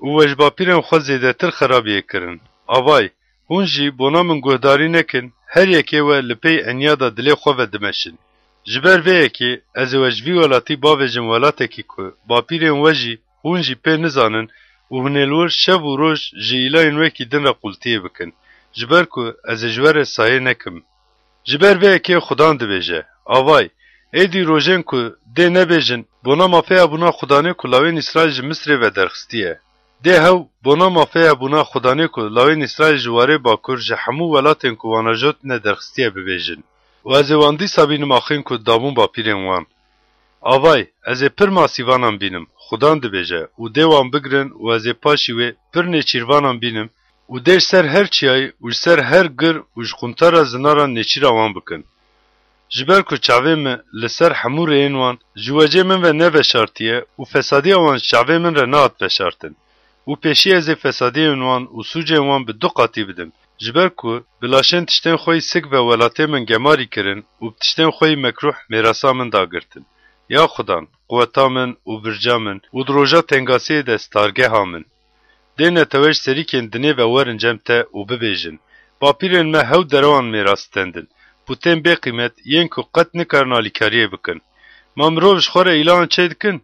û we ji bapîrên xwe zêdetir xerabiyê kirin. Avay, hûn jî bona min guhdarî nekin, her yekê we li pey enya de dilê xwe ve dimeşin. Ji ber vê yekê ez ê we ji vî welatî bavêjim welatekî ku bapîrên we jî, hûn jî pê nizanin û hûn ê li wir şev û roj ji îlayên wekî din re qultiyê bikin, ji ber ku ez ê ji we re sayê nekim. Ji ber vê yekê Xudan dibêje, Avay, êdî rojên ku dê nebêjin, bona mafeya bûna Xudanê ku lawên Îsraîl ji Misrê ve derxistiye. Dê hew bona mafeya bûna Xudanê ku lawên Îsraîl ji warê bakur ji hemû welatên ku wan ajotine derxistiye bibêjin. Û ez ê wan dîsa bînim axin ku dabûn bapîrên wan. Avay, ez ê pir masîvanan bînim, Xudan dibêje, û dê wan bigirin û ez ê paşî wê pir nêçîrvanan bînim û dê ji ser her çiyayî û ji ser her gir û ji quntara zinaran nêçîra wan bikin. Ji ber ku çavê min li ser hemû rêyên wan, ji wecê min ve neveşartiye û fesadiya wan ji çavê min re nehat veşartin. Û pêşî ez ê fesadiyên wan û sûcên wan bi du qatî bidim, ji ber ku bi laşên tiştên xwe yî sik ve welatê min gemarî kirin û bi tiştên xwe yî mekrûh mêrasa min dagirtin. Ya Xudan, quweta min û birca min û di roja tengasiyê de stargeha min. Dê netewe ji serîkên dinê ve werin cem te û bibêjin, Bapîrên me hew derewan mêras stendin, pûtên bêqîmet yên ku qet nikarin alîkariyê bikin. Ma mirov ji xwe re îlahan çêdikin?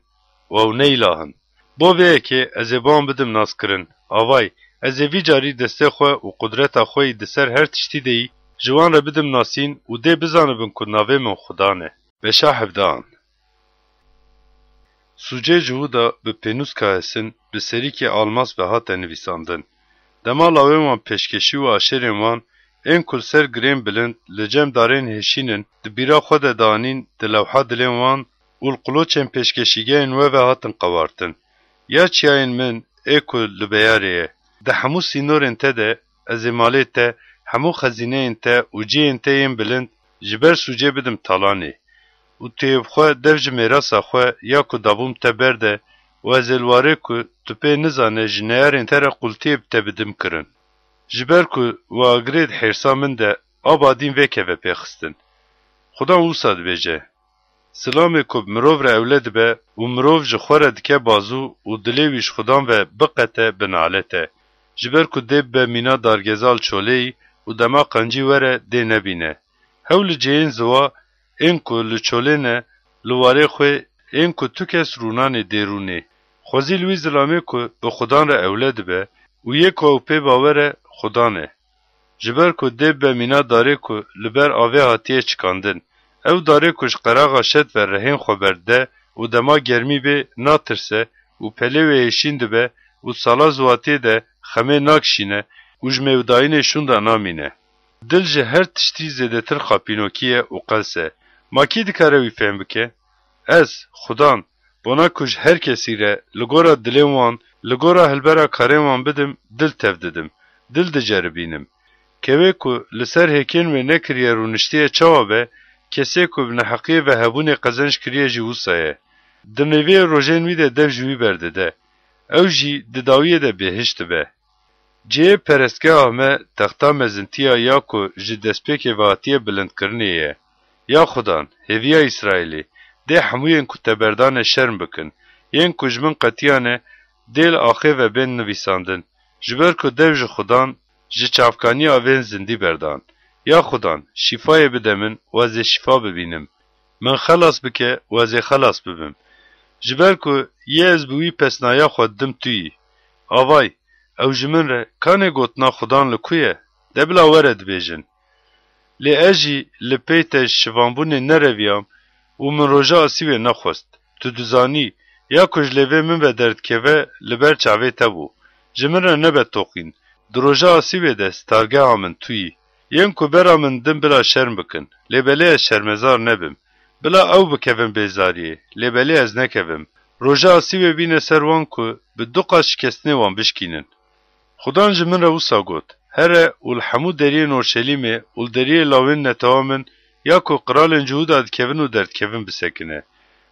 Û ew ne îlah in. Bo vê yekê ez ê bi wan bidim naskirin. Avay, ez ê vî carî destê xwe û qudreta xwe yî di ser her tiştî de yî ji wan re bidim nasîn û dê bizanibin ku navê min Xudan e. Beşa hevdehan. Sûcê Cihûda bi pênûska hesin bi serîkê almas ve hate nivîsandin. Dema lawên wan pêşkeşî û aşêrên wan ên ku li ser girên bilind li cem darên hêşîn in di bîra xwe de danîn, di lewha dilên wan û li qiloçên pêşkeşîgehên we ve hatin qewartin. Ya çiyayên min ê ku li beyarê ye, di hemû sînorên te de ez ê malê te, hemû xezîneyên te û cihên te yên bilind ji ber sûcê bidim talanê. Û tu yê bi xwe dev ji mêrasa xwe ya ku dabûm te berde û ez ê li warê ku tu pê nizane ji neyarên te re qultiyê bi te bidim kirin. Ji ber ku we agirê di hêrsa min de aba dîn vêkeve pê xistin. Xudan wisa dibêje, Silamê ku bi mirov re ewle dibe û mirov ji xwe re dike bazû û dilê wî ji Xudan ve biqete, binalete. Ji ber ku dê bibe mîna dargeza li çolê yî û dema qencî were dê nebîne. Hew li cihên ziwa ên ku li çolê ne, li warê xwe ên ku tu kes rûnanê dê rûnê. Xwezî li wî zilamê ku bi Xudan re ewle dibe û yê ku ew pê bawer e, Xudan e. Ji ber ku dê bibe mîna darê ku li ber avê hatiye çikandin. Ew darê ku ji qeraxa şet ve rihên xwe berdide û dema germî bê natirse û pelê wê hêşîn dibe û sala ziwatiyê de xemê nakişîne û ji mêvdayînê şûnda namîne. Dil ji her tiştî zêdetir xapînokî ye û qels e. Ma kî dikare wî fêm bike? Ez, Xudan, bona ku ji her kesî re, li gora dilên wan, li gora hilbera karên wan bidim, dil tev didim, dil diceribînim. Kevê ku li ser hêkên wê nekiriye rûniştiye çawa be, kesê ku bi neheqiyê ve hebûnê qezenc kiriye jî wisa ye. Di nêviyê rojên wî de dev ji wî berdide. Ew jî di dawiyê de bêhişt dibe. Cihê perestgeha me texta mezintiya ya ku ji destpêkê ve hatiye bilindkirinê ye. Ya Xudan, hêviya Îsraîlê, dê hemûyên ku te berdane şerm bikin, yên ku ji min qetiyane, dê li axê ve bên nivîsandin, ji ber ku dev ji Xudan, ji çavkaniya avên zindî berdan. Ya Xudan, şîfayê bide min û ez ê şîfa bibînim. Min xelas bike û ez ê xelas bibim. Ji ber ku yê ez bi wî pesnaya xwe didim tu yî. Avay, ew ji min re, kanê gotina Xudan li ku ye? De bila were dibêjin. Lê ez jî li pey te ji şivanbûnê nereviyam û min roja asîvê nexwest. Tu dizanî, ya ku ji lêvê min ve derdikeve, li ber çavê te bû. Ji min re nebe toqîn. Di roja asîvê de stargeha min tu yî. Yên ku bera min din bila şerm bikin, lê belê ez şermezar nebim. Bila ew bikevin bêzariyê, lê belê ez nekevim. Roja asîvê bîne ser wan ku bi du qat şikestinê wan bişkînin. Xudan ji min re wisa got, Here û li hemû deriyên Orşelîmê û li deriyê lawên netewa min ya ku qiralên Cihûda dikevin û derdikevin bisekine.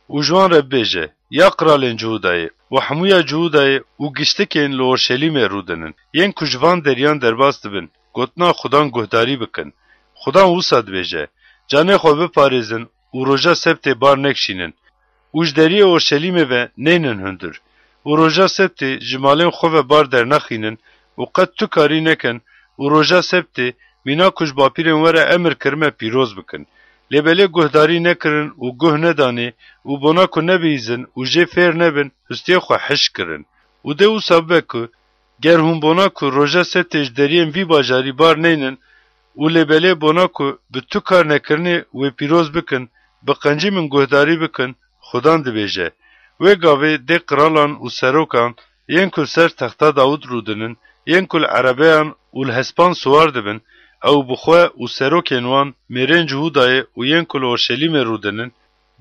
Û ji wan re bibêje, Ya qiralên Cihûdayê û hemûya Cihûdayê û giştikên li Orşelîmê rûdinin, yên ku ji van deriyan derbas dibin, gotina Xudan guhdarî bikin. Xudan wisa dibêje, Canê xwe biparêzin û roja sebtê bar nekişînin û ji deriyê Orşelîmê ve neynin hundir û roja sebtê ji malên xwe ve bar dernaxînin û qet tu karî nekin û roja sebtê mîna ku ji bapîrên we re emir kirime pîroz bikin. Lê belê guhdarî nekirin û guh nedanê û bona ku nebihîzin û jê fêr nebin, hustiyê xwe hişk kirin. Û dê wisa bibe ku ger hûn bona ku roja sebtê ji deriyên vî bajarî bar neynin û lê belê bona ku bi tu kar nekirinê wê pîroz bikin, bi qencî min guhdarî bikin, Xudan dibêje. Wê gavê dê qiralan û serokan yên ku li ser texta Dawid rûdinin, yên ku li erebeyan û li hespan siwar dibin, ew bi xwe û serokên wan, mêrên Cihûdayê û yên ku li Orşelîmê rûdinin,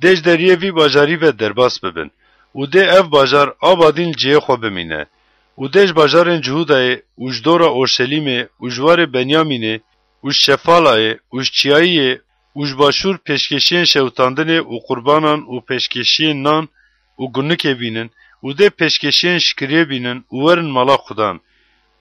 dê ji deriyê vî bajarî ve derbas bibin û dê ev bajar abadîn li cihê xwe bimîne. Û dê ji bajarên Cihûdayê û ji dora Orşelîmê û ji warê Benyamînê û ji Şefalayê û ji çiyayiyê û ji başûr pêşkêşiyên şewitandinê û qurbanan û pêşkêşiyên nan û gunikê bînin û dê pêşkêşiyên şikiriyê bînin û werin mala Xudan.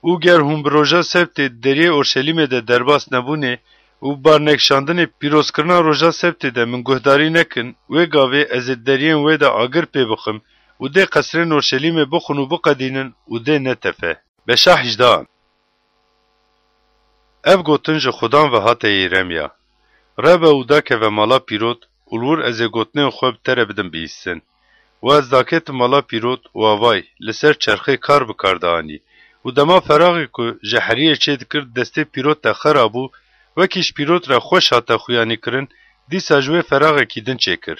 Û ger hûn bi roja sebtê di deriyê Orşelîmê de derbas nebûnê û bi barnekişandinê pîrozkirina roja sebtê de min guhdarî nekin, wê gavê ez ê di deriyên wê de agir pê bixim û dê qesrên Orşelîmê bixwin û biqedînin û dê netefe. Beşa hejdehan. Ev gotin ji Xudan ve hate Yeremya: Rebe û dakeve mala pîrot û li wir ez ê gotinên xwe bi te re bidim bihîstin. Û ez daketim mala pîrot û avay, li ser çerxê kar bi kar dianî. Û dema feraxê ku ji heriyê çê dikir di destê pîrot de xera bû, wekî ji pîrot re xweş hate xuyanî kirin, dîsa ji wê feraxekî din çêkir.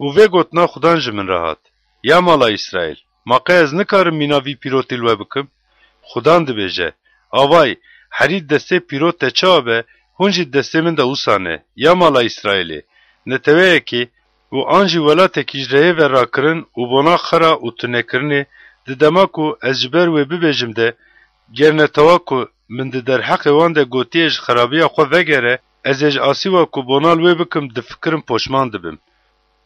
Û vê gotina Xudan ji min re hat: Ya mala Îsraîl, ma qey ez nikarim mîna vî pîrotî li we bikim? Xudan dibêje: Avay, herî di destê pîrot de çawa be, hûn jî di destê min de wisa ne, ya mala Îsraîlê. Neteweyekê û an jî welatekî ji reyê ve rakirin û bona xera û tunekirinê, di dema ku ez ji ber wê bibêjim de, ger netewa ku min di derheqê wan de gotiye ji xerabiya xwe vegere, ez ê ji asîva ku bona li wê bikim difikirim poşman dibim.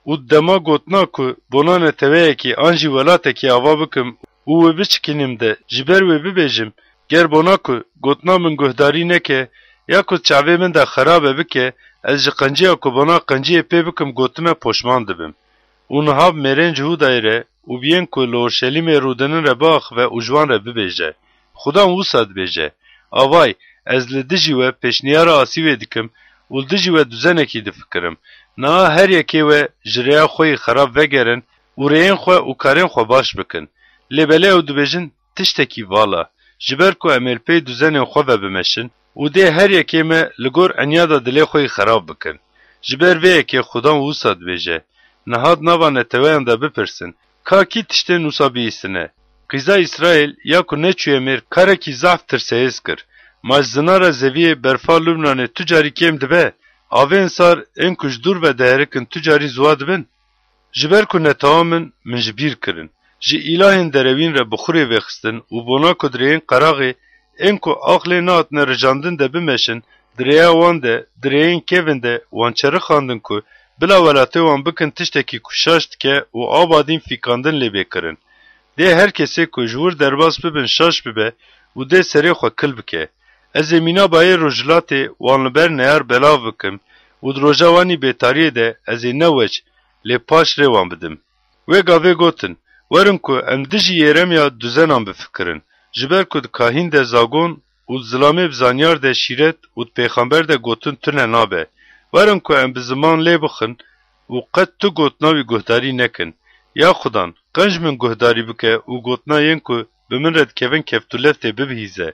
Û di dema gotina ku bona neteweyekî an jî welatekî ava bikim û wê biçikînim de ji ber wê bibêjim, ger bona ku gotina min guhdarî neke ya ku çavê min de xerabe bike, ez ji qenciya ku bona qenciyê pê bikim gotime poşman dibim. Û niha bi mêrên Cihûdayê re û bi yên ku li Orşelîmê rûdinin re biaxive û ji wan re bibêje: Xudan wisa dibêje: Avay, ez li dijî we pêşniyara asîvê dikim û li dijî we duzenekî difikirim. Niha her yekê we ji rêya xwe yê xerab vegerin û rêyên xwe û karên xwe baş bikin. Lê belê ew dibêjin: Tiştekî vala, ji ber ku em ê li pey duzenên xwe ve bimeşin û dê her yekê me li gor enyada dilê xwe yê xerab bikin. Ji ber vê yekê Xudan wisa dibêje: Niha di nava neteweyan de bipirsin, ka kî tiştên wisa bihîstine? Qîza Îsraîl ya ku neçûye mêr karekî zehf tirsehêz kir. Ma ji zinara zeviyê berfa Lubnanê tu carî kêm dibe? Avên sar ên ku ji dûr ve diherikin tu carî ziwa dibin? Ji ber ku netewa min, min ji bîr kirin. Ji îlahên derewîn re bi xurê vêxistin û bona ku di rêyên qeraxê ên ku aqlê nehatine rijandin de bimeşin, di rêya wan de, di rêyên kevin de wan çerixandin ku bila welatê wan bikin tiştekî ku şaş dike û abadîn fîkandin lê bê kirin. Dê her kesê ku ji wir derbas bibin şaş bibe û dê serê xwe kil bike. Ez ê mîna bayê rojhilatê wan li ber neyar belav bikim û di roja wanî bêtariyê de ez ê ne weç, lê paş rê wan bidim. Wê gavê gotin: Werin ku em dijî Yeremya duzenan bifikirin, ji ber ku di kahîn de zagon û di zilamê bi zanyar de şîret û di pêxember de gotin tune nabe. Werin ku em bi ziman lê bixin û qet tu gotina wî guhdarî nekin. Ya Xudan, qenc min guhdarî bike û gotina yên ku bi min re dikevin keftûleftê bibihîze.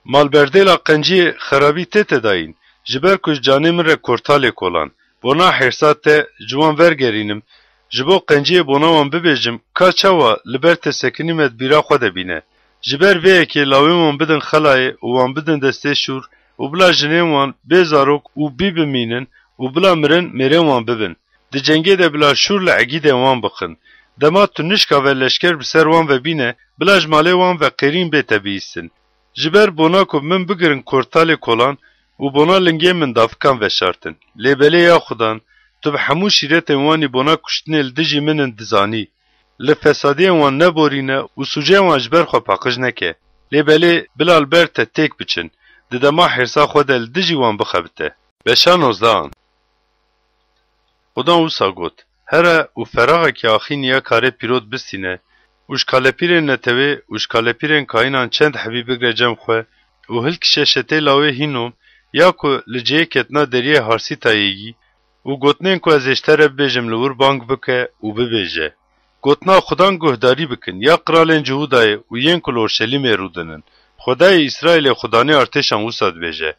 Malberdêla qenciyê xerabî tê tedayîn, ji ber ku ji canê min re korta lê kolan. Bona hêrsa te ji wan vergerînim, ji bo qenciyê bona wan bibêjim, ka çawa li ber te sekinîme di bîra xwe de bîne. Ji ber vê yekê lawên wan bidin xelayê û wan bidin destê şûr û bila jinên wan bê zarok û bî bimînin û bila mirin mêrên wan bibin. Di cengê de bila şûr li egîdên wan bixin. Dema tu nişka ve leşker bi ser wan ve bîne, bila ji malê wan ve qêrîn bê te bihîstin. Ji ber bona ku min bigirin kortalê kolan û bona lingê min dafikan veşartin. Lê belê ya Xudan, tu bi hemû şîretên wanî bona kuştinê li dijî min in dizanî. li fesadiyên wan neborîne û sûceyên wan ji ber xwe paqij neke. Lê belê bila li ber te têk biçin, di dema hêrsa xwe de li dijî wan bixebite. Beşa nozdehan. Xudan wisa got, Here û feraxekî axînî ya karê pîrot bistîne û ji kalepîrên netewê û ji kalepîrên kayînan çend hebî bigre cem xwe û hilkişe şetê lawê Hînom ya ku li cihê ketina deriyê Harsîtayê yî û gotinên ku ez ê ji te re bibêjim li wir bang bike û bibêje, Gotina Xudan guhdarî bikin, ya qiralên Cihûdayê û yên ku li Orşelîmê rûdinin. Xwedayê Îsraîlê, Xudanê artêşan wisa dibêje,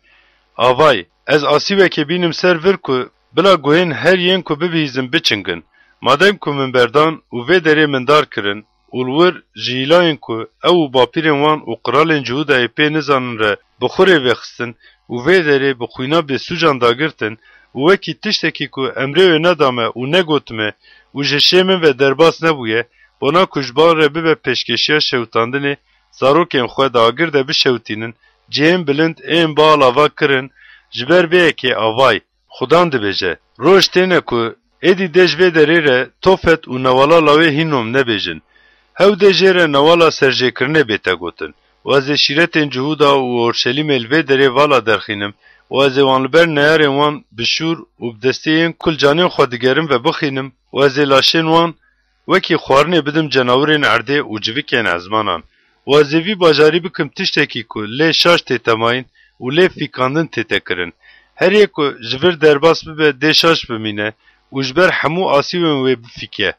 Avay, ez asîbekê bînim ser vir ku bila guhên her yên ku bibihîzin biçingin. Madem ku min berdan û vê derê min dar kirin û li wir ji hîlayên ku ew û bapîrên wan û qiralên Cihûdayê pê nizanin re bi xurê vêxistin û vê derê bi xwîna bêsûcan dagirtin û wekî tiştekî ku emrê wê nedame û negotime û ji şê min ve derbas nebûye, bona ku ji wan re bibe pêşkêşiya şewitandinê, zarokên xwe di agir de bişewitînin, cihên bilind ên bal ava kirin, ji ber vê yekê avay, Xudan dibêje, Roj têne ku êdî dê ji vê derê re Tofet û newala lawê Hînom nebêjin. Hew dê jê re newala serjêkirinê bête gotin. Û ez ê şîretên Cihûda û Orşelîmê li vê derê vala derxînim û ez ê wan li ber neyarên wan bi şûr û bi destê yên ku li canên xwe digerin ve bixînim û ez ê laşên wan wekî xwarinê bidim cenawirên erdê û civikên ezmanan. Û ez ê vî bajarî bikim tiştekî ku lê şaş tê temayîn û lê fîkandin tête kirin. Her yê ku ji vir derbas bibe dê şaş bimîne û ji ber hemû asîbên wê bifîke.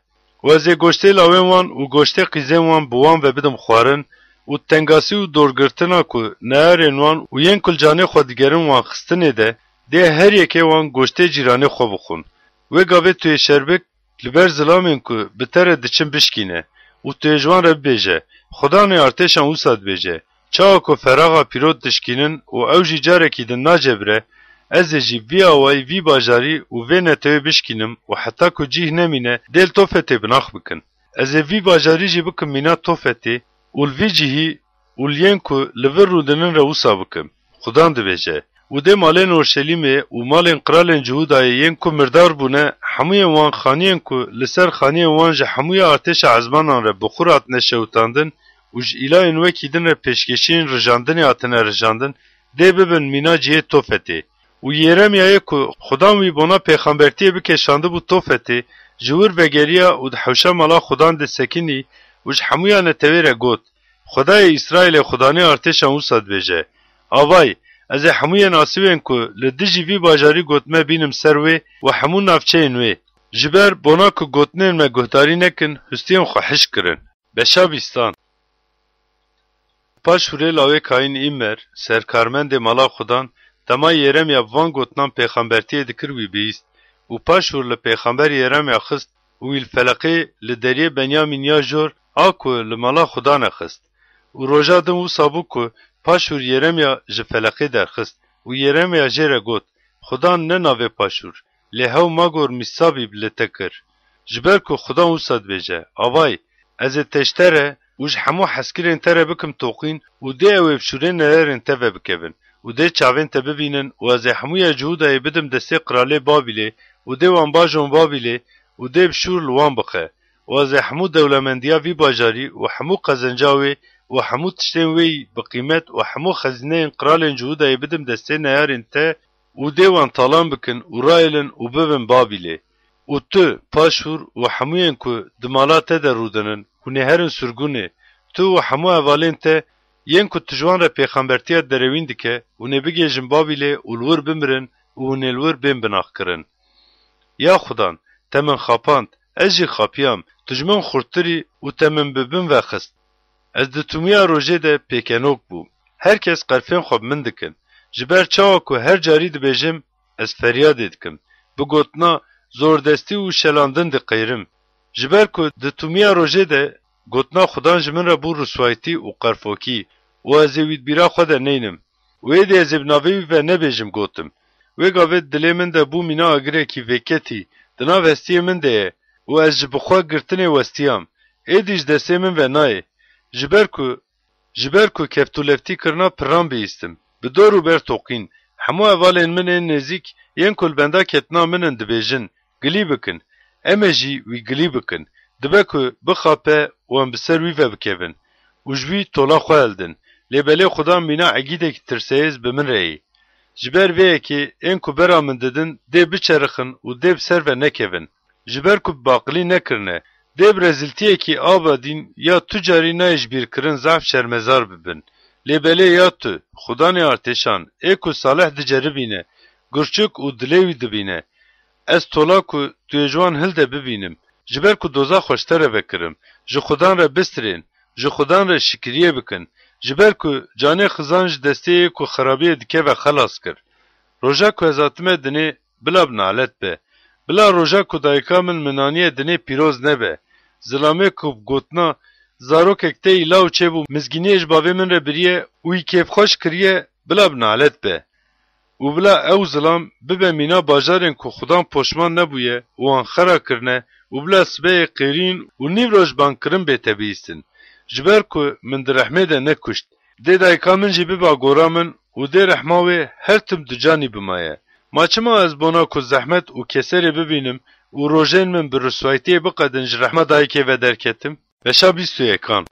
Û ez ê goştê lawên wan û goştê qîzên wan bi wan ve bidim xwarin û tengasî û dorgirtina ku neyarên wan û yên ku li canê xwe digerin wan xistinê de, dê her yekê wan goştê cîranê xwe bixwin. Wê gavê tu yê şerbik li ber zilamên ku bi te re diçin bişkîne û tu yê ji wan re bibêje, Xudanê artêşan wisa dibêje, Çawa ku feraxa pîrot dişkînin û ew jî carekî din nacebire, ez ê jî vî awayî vî bajarî û vê netewê bişkînim û heta ku cîh nemîne dê li Tofetê binax bikin. Ez ê vî bajarî jî bikim mîna Tofetê û li vî cihî û li yên ku li vir rûdinin re wisa bikim. Xudan dibêje, Û dê malên Orşelîmê û malên qiralên Cihûdayê yên ku mirdar bûne, hemûyên wan xaniyên ku li ser xaniyên wan ji hemûya artêşa ezmanan re bi xur hatine şewitandin û ji îlayên wekî din re pêşkêşiyên rijandinê hatine rijandin, dê bibin mîna cihê Tofetê. Û Yeremyayê ku Xudan wî bona pêxembertiyê bike şandibû Tofetê, ji wir vegeriya û di hewşa mala Xudan de sekinî û ji hemûya netewê re got, Xwedayê Îsraîlê, Xudanê artêşan wisa dibêje, Avay, ez ê hemûyên asîbên ku li dijî vî bajarî gotime bînim ser wê û hemû navçeyên wê. Ji ber bona ku gotinên me guhdarî nekin, hustiyên xwe hişk kirin. Beşa bîstan. Paşûrê lawê Kayîn Îmer, serkarmendê mala Xudan, dema Yeremya bi van gotinan pêxembertiyê dikir wî bihîst û Paşûr li pêxember Yeremya xist û wî li Feleqê li deriyê Benyamîn ya jor a ku li mala Xudan e xist. Û roja din wisa bû ku Paşûr Yeremya ji Feleqê derxist û Yeremya jê re got, Xudan ne navê Paşûr, lê hew magor mîsabîb li te kir. Ji ber ku Xudan wisa dibêje, Avay, ez ê te ji te re û ji hemû hezkirên te re bikim toqîn û dê ew ê bi şûrê neyarên te ve bikevin û dê çavên te bibînin û ez ê hemûya Cihûdayê bidim destê qiralê Babîlê û dê wan bajon Babîlê û dê bi şûr li wan bixe û ez ê hemû dewlemendiya vî bajarî û hemû qezenca wê û hemû tiştên wê yî bi qîmet û hemû xezîneyên qiralên Cihûdayê bidim destê neyarên te û dê wan talan bikin û rayêlin û bibin Babîlê. Û tu, Paşûr û hemûyên ku di mala te de rûdinin, hûn ê herin sirgûnê, tu û hemû hevalên te, yên ku tu ji wan re pêxembertiya derewîn dike, hûn ê bigihêjin Babîlê û li wir bimirin û hûn ê li wir bên binaxkirin. Ya Xudan, te min xapand, ez jî xapiyam, tu ji min xurttirî û te min bi bin ve xist. Ez di tûmiya rojê de pêkenok bûm. Her kes qerfên xwe bi min dikin. Ji ber çawa ku her carî dibêjim, ez feryadê dikim. Bi gotina zordestî û şelandin diqeyrim. Ji ber ku di tûmiya rojê de gotina Xudan ji min re bû riswayîtî û qerfokî û ez ê wî di bîra xwe de neynim. Û êdî ez ê bi navê wî ve nebêjim gotim. Wê gavê dilê min de bû mîna agirekî vêketî, di nav hestiyê min de ye û ez ji bi xwe girtinê westiyam. Êdî ji destê min ve nayê. Ji ber ku, ji ber ku keftûleftîkirina piran bihîstim. Bi dor û ber toqîn. Hemû hevalên min ên nêzîk yên ku li benda ketina min in dibêjin, Gilî bikin. Em ê jî wî gilî bikin. Dibe ku bixape û em bi ser wî ve bikevin û ji wî tola xwe hildin. Lê belê Xudan mîna egîdekî tirseyêz bi min re yî. Ji ber vê yekê ên ku bera min didin dê biçerixin û dê bi ser ve nekevin. Ji ber ku bi baqilî nekirine, dê bi rezîltiyekî a badîn ya tu carî nayê ji bîr kirin zehf şermezar bibin. Lê belê ya tu, Xudanê artêşan, ê ku Salih diceribîne, gurçik û dilê wî dibîne, ez tola ku tu yê ji wan hilde bibînim, ji ber ku dozax xwe ji te re vekirim, ji Xudan re bistirên, ji Xudan re şikiriyê bikin, ji ber ku canê xizan ji destê yê ku xirabiyê dike ve xelas kir. Roja ku ez hatime dinê, bila bi nalet be. Bila roja ku dayika min min aniye dinê pîroz nebe. Zilamê ku bi gotina zarokek te î law çêbû mizgîniyê ji bavê min re biriye û wî kêfxweş kiriye, bila bi nalet be. Û bila ew zilam bibe mîna bajarên ku Xudan poşman nebûye û wan xera kirine û bila sibehê qêrîn û nîvro ji bankirin bête bihîstin. Ji ber ku min di rehmê de nekuşt. Dê dayika min jî biba gora min û dê rehma wê her tim ducanî bimaye. Ma çima ez bona ku zehmet û keserê bibînim û rojên min bi riswaytiyê biqedin ji rehma dayikê ve derketim? Beşa bîst û yekan.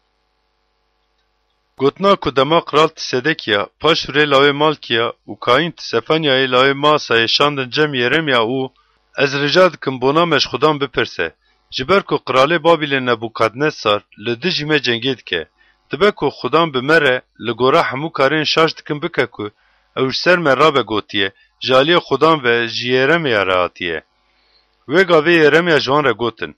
Gotina ku dema qral Tisedekiya, Paşûrê lawê Malkiya û Kayîn Tisefanyayê lawê Maasayê şandin cem Yeremya û ez rica dikim bona me ji Xudan bipirse. Ji ber ku qralê Babîlê Nebûkadnesar li dijî me cengê dike. Dibe ku Xudan bi me re li gora hemû karên şaş dikin bike ku ew ji ser me rabe gotiye, ji aliyê Xudan ve ji Yeremya re hatiye. Wê gavê Yeremya ji wan re gotin,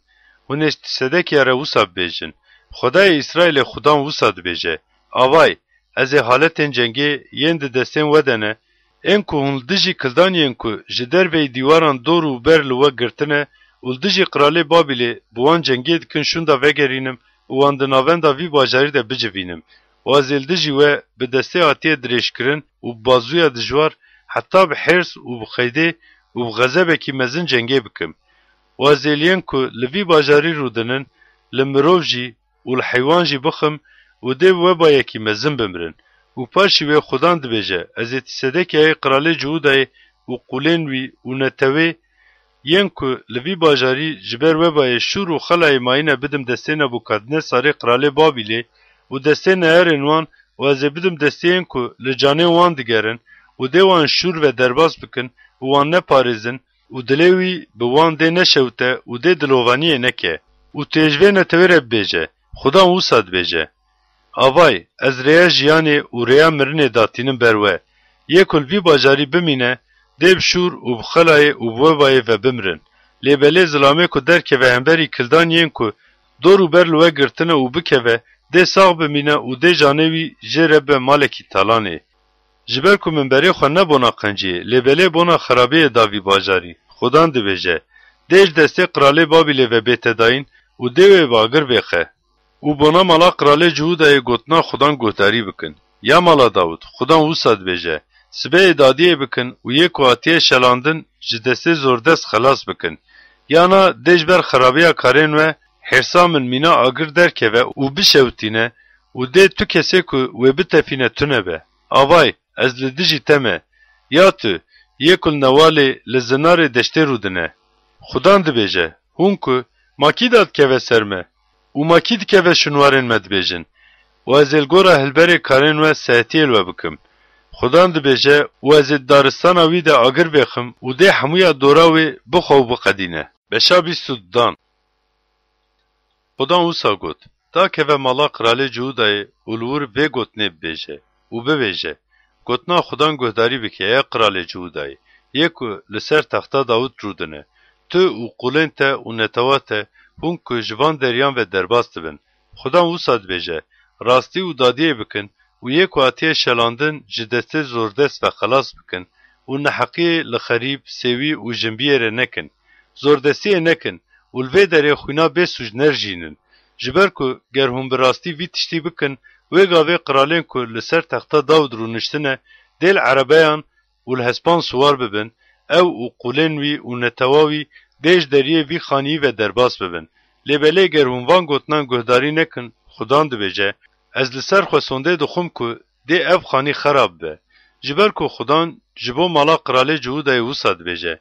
Hûn ê ji Sedekiya re wisa bibêjin, Xwedayê Îsraîlê Xudan wisa dibêje, Avay, ez ê haletên cengê yên di destên we de ne, ên ku hûn li dijî kildaniyên ku ji derveyî dîwaran dor û ber li we girtine û li dijî qralê Babîlê bi wan cengê dikin şûnda vegerînim û wan di navenda vî bajarî de bicivînim û ez ê li dijî we bi destê hatiye dirêjkirin û bi bazûya dijwar heta bi hêrs û bi xeydê û bi xezebekî mezin cengê bikim. Û ez ê li yên ku li vî bajarî rûdinin, li mirov jî û li heywan jî bixim û dê bi webayekî mezin bimrin. Û paşî wê Xudan dibêje, Ez ê Tîsedekiyayê qralê Cihûdayê û qûlên wî û netewê yên ku li vî bajarî ji ber webayê şûr û xelayê mayîne bidim destê Nebûkadnesarê qralê Babîlê û destê neyarên wan û ez ê bidim destê yên ku li canê wan digerin û dê wan şûr ve derbas bikin û wan neparêzin û dilê wî bi wan dê neşewite û dê dilovaniyê neke. Û tu yê ji vê netewê re bibêje, Xudan wisa dibêje, Avay, ez rêya jiyanê û rêya mirinê datînim ber we. Yê ku li vî bajarî bimîne, dê bi şûr û bi xelayê û bi webayê ve bimrin. Lê belê zilamê ku derkeve hemberî kildaniyên ku dor û ber li we girtine û bikeve, dê sax bimîne û dê canê wî jê re bibe malekî talanê. Ji ber ku min berê xwe ne bona qenciyê, lê belê bona xerabiyê da vî bajarî, Xudan dibêje, Dê ji destê qralê Babîlê ve bête dayîn û dê wê bi agir bêxe. Û bona mala qralê Cihûdayê gotina Xudan guhdarî bikin. Ya mala Dawid, Xudan wisa dibêje, Sibehê dadiyê bikin û yê ku hatiye şelandin ji destê zordest xelas bikin. Yana dê ji ber xerabiya karên we hêrsa min mîna agir derkeve û bişewitîne û dê tu kesê ku wê bitefîne tune be. Avay, ez li dijî te me. Ya tu, yê ku li newalê li zinarê deştê rûdine. Xudan dibêje, Hûn ku, ma kî dadikeve ser me? Û ma kî dikeve şinwarên me dibêjin? Û ez ê li gora hilberê karên we sehetiyê li we bikim. Xudan dibêje, Û ez ê di daristana wî de agir bêxim û dê hemûya dora wê bixwe û biqedîne. Beşa bîst û dudan. Xudan wisa got, Dakeve mala qralê Cihûdayê û li wir vê gotinê bibêje û bibêje, Gotina Xudan guhdarî bike, ey qralê Cihûdayê, yê ku li ser texta Dawid rûdine, tu û qûlên te û netewa te, hûn ku ji van deriyan ve derbas dibin. Xudan wisa dibêje, Rastî û dadiyê bikin û yê ku hatiye şelandin ji destê zordest ve xelas bikin û neheqiyê li xerîb, sêwî û jinbiyê re nekin. Zordestiyê nekin û li vê derê xwîna bê sûc nerijînin. Ji ber ku ger hûn bi rastî vî tiştî bikin, wê gavê qiralên ku li ser texta Dawid rûniştine, dê li erebeyan û li hespan siwar bibin, ew û qûlên wî û netewa wî dê ji deriyê vî xaniyî ve derbas bibin. Lê belê ger hûn van gotinan guhdarî nekin, Xudan dibêje, Ez li ser xwe sondê dixwim ku dê ev xanî xerab be. Ji ber ku Xudan ji bo mala qiralê Cihûdayê wisa dibêje,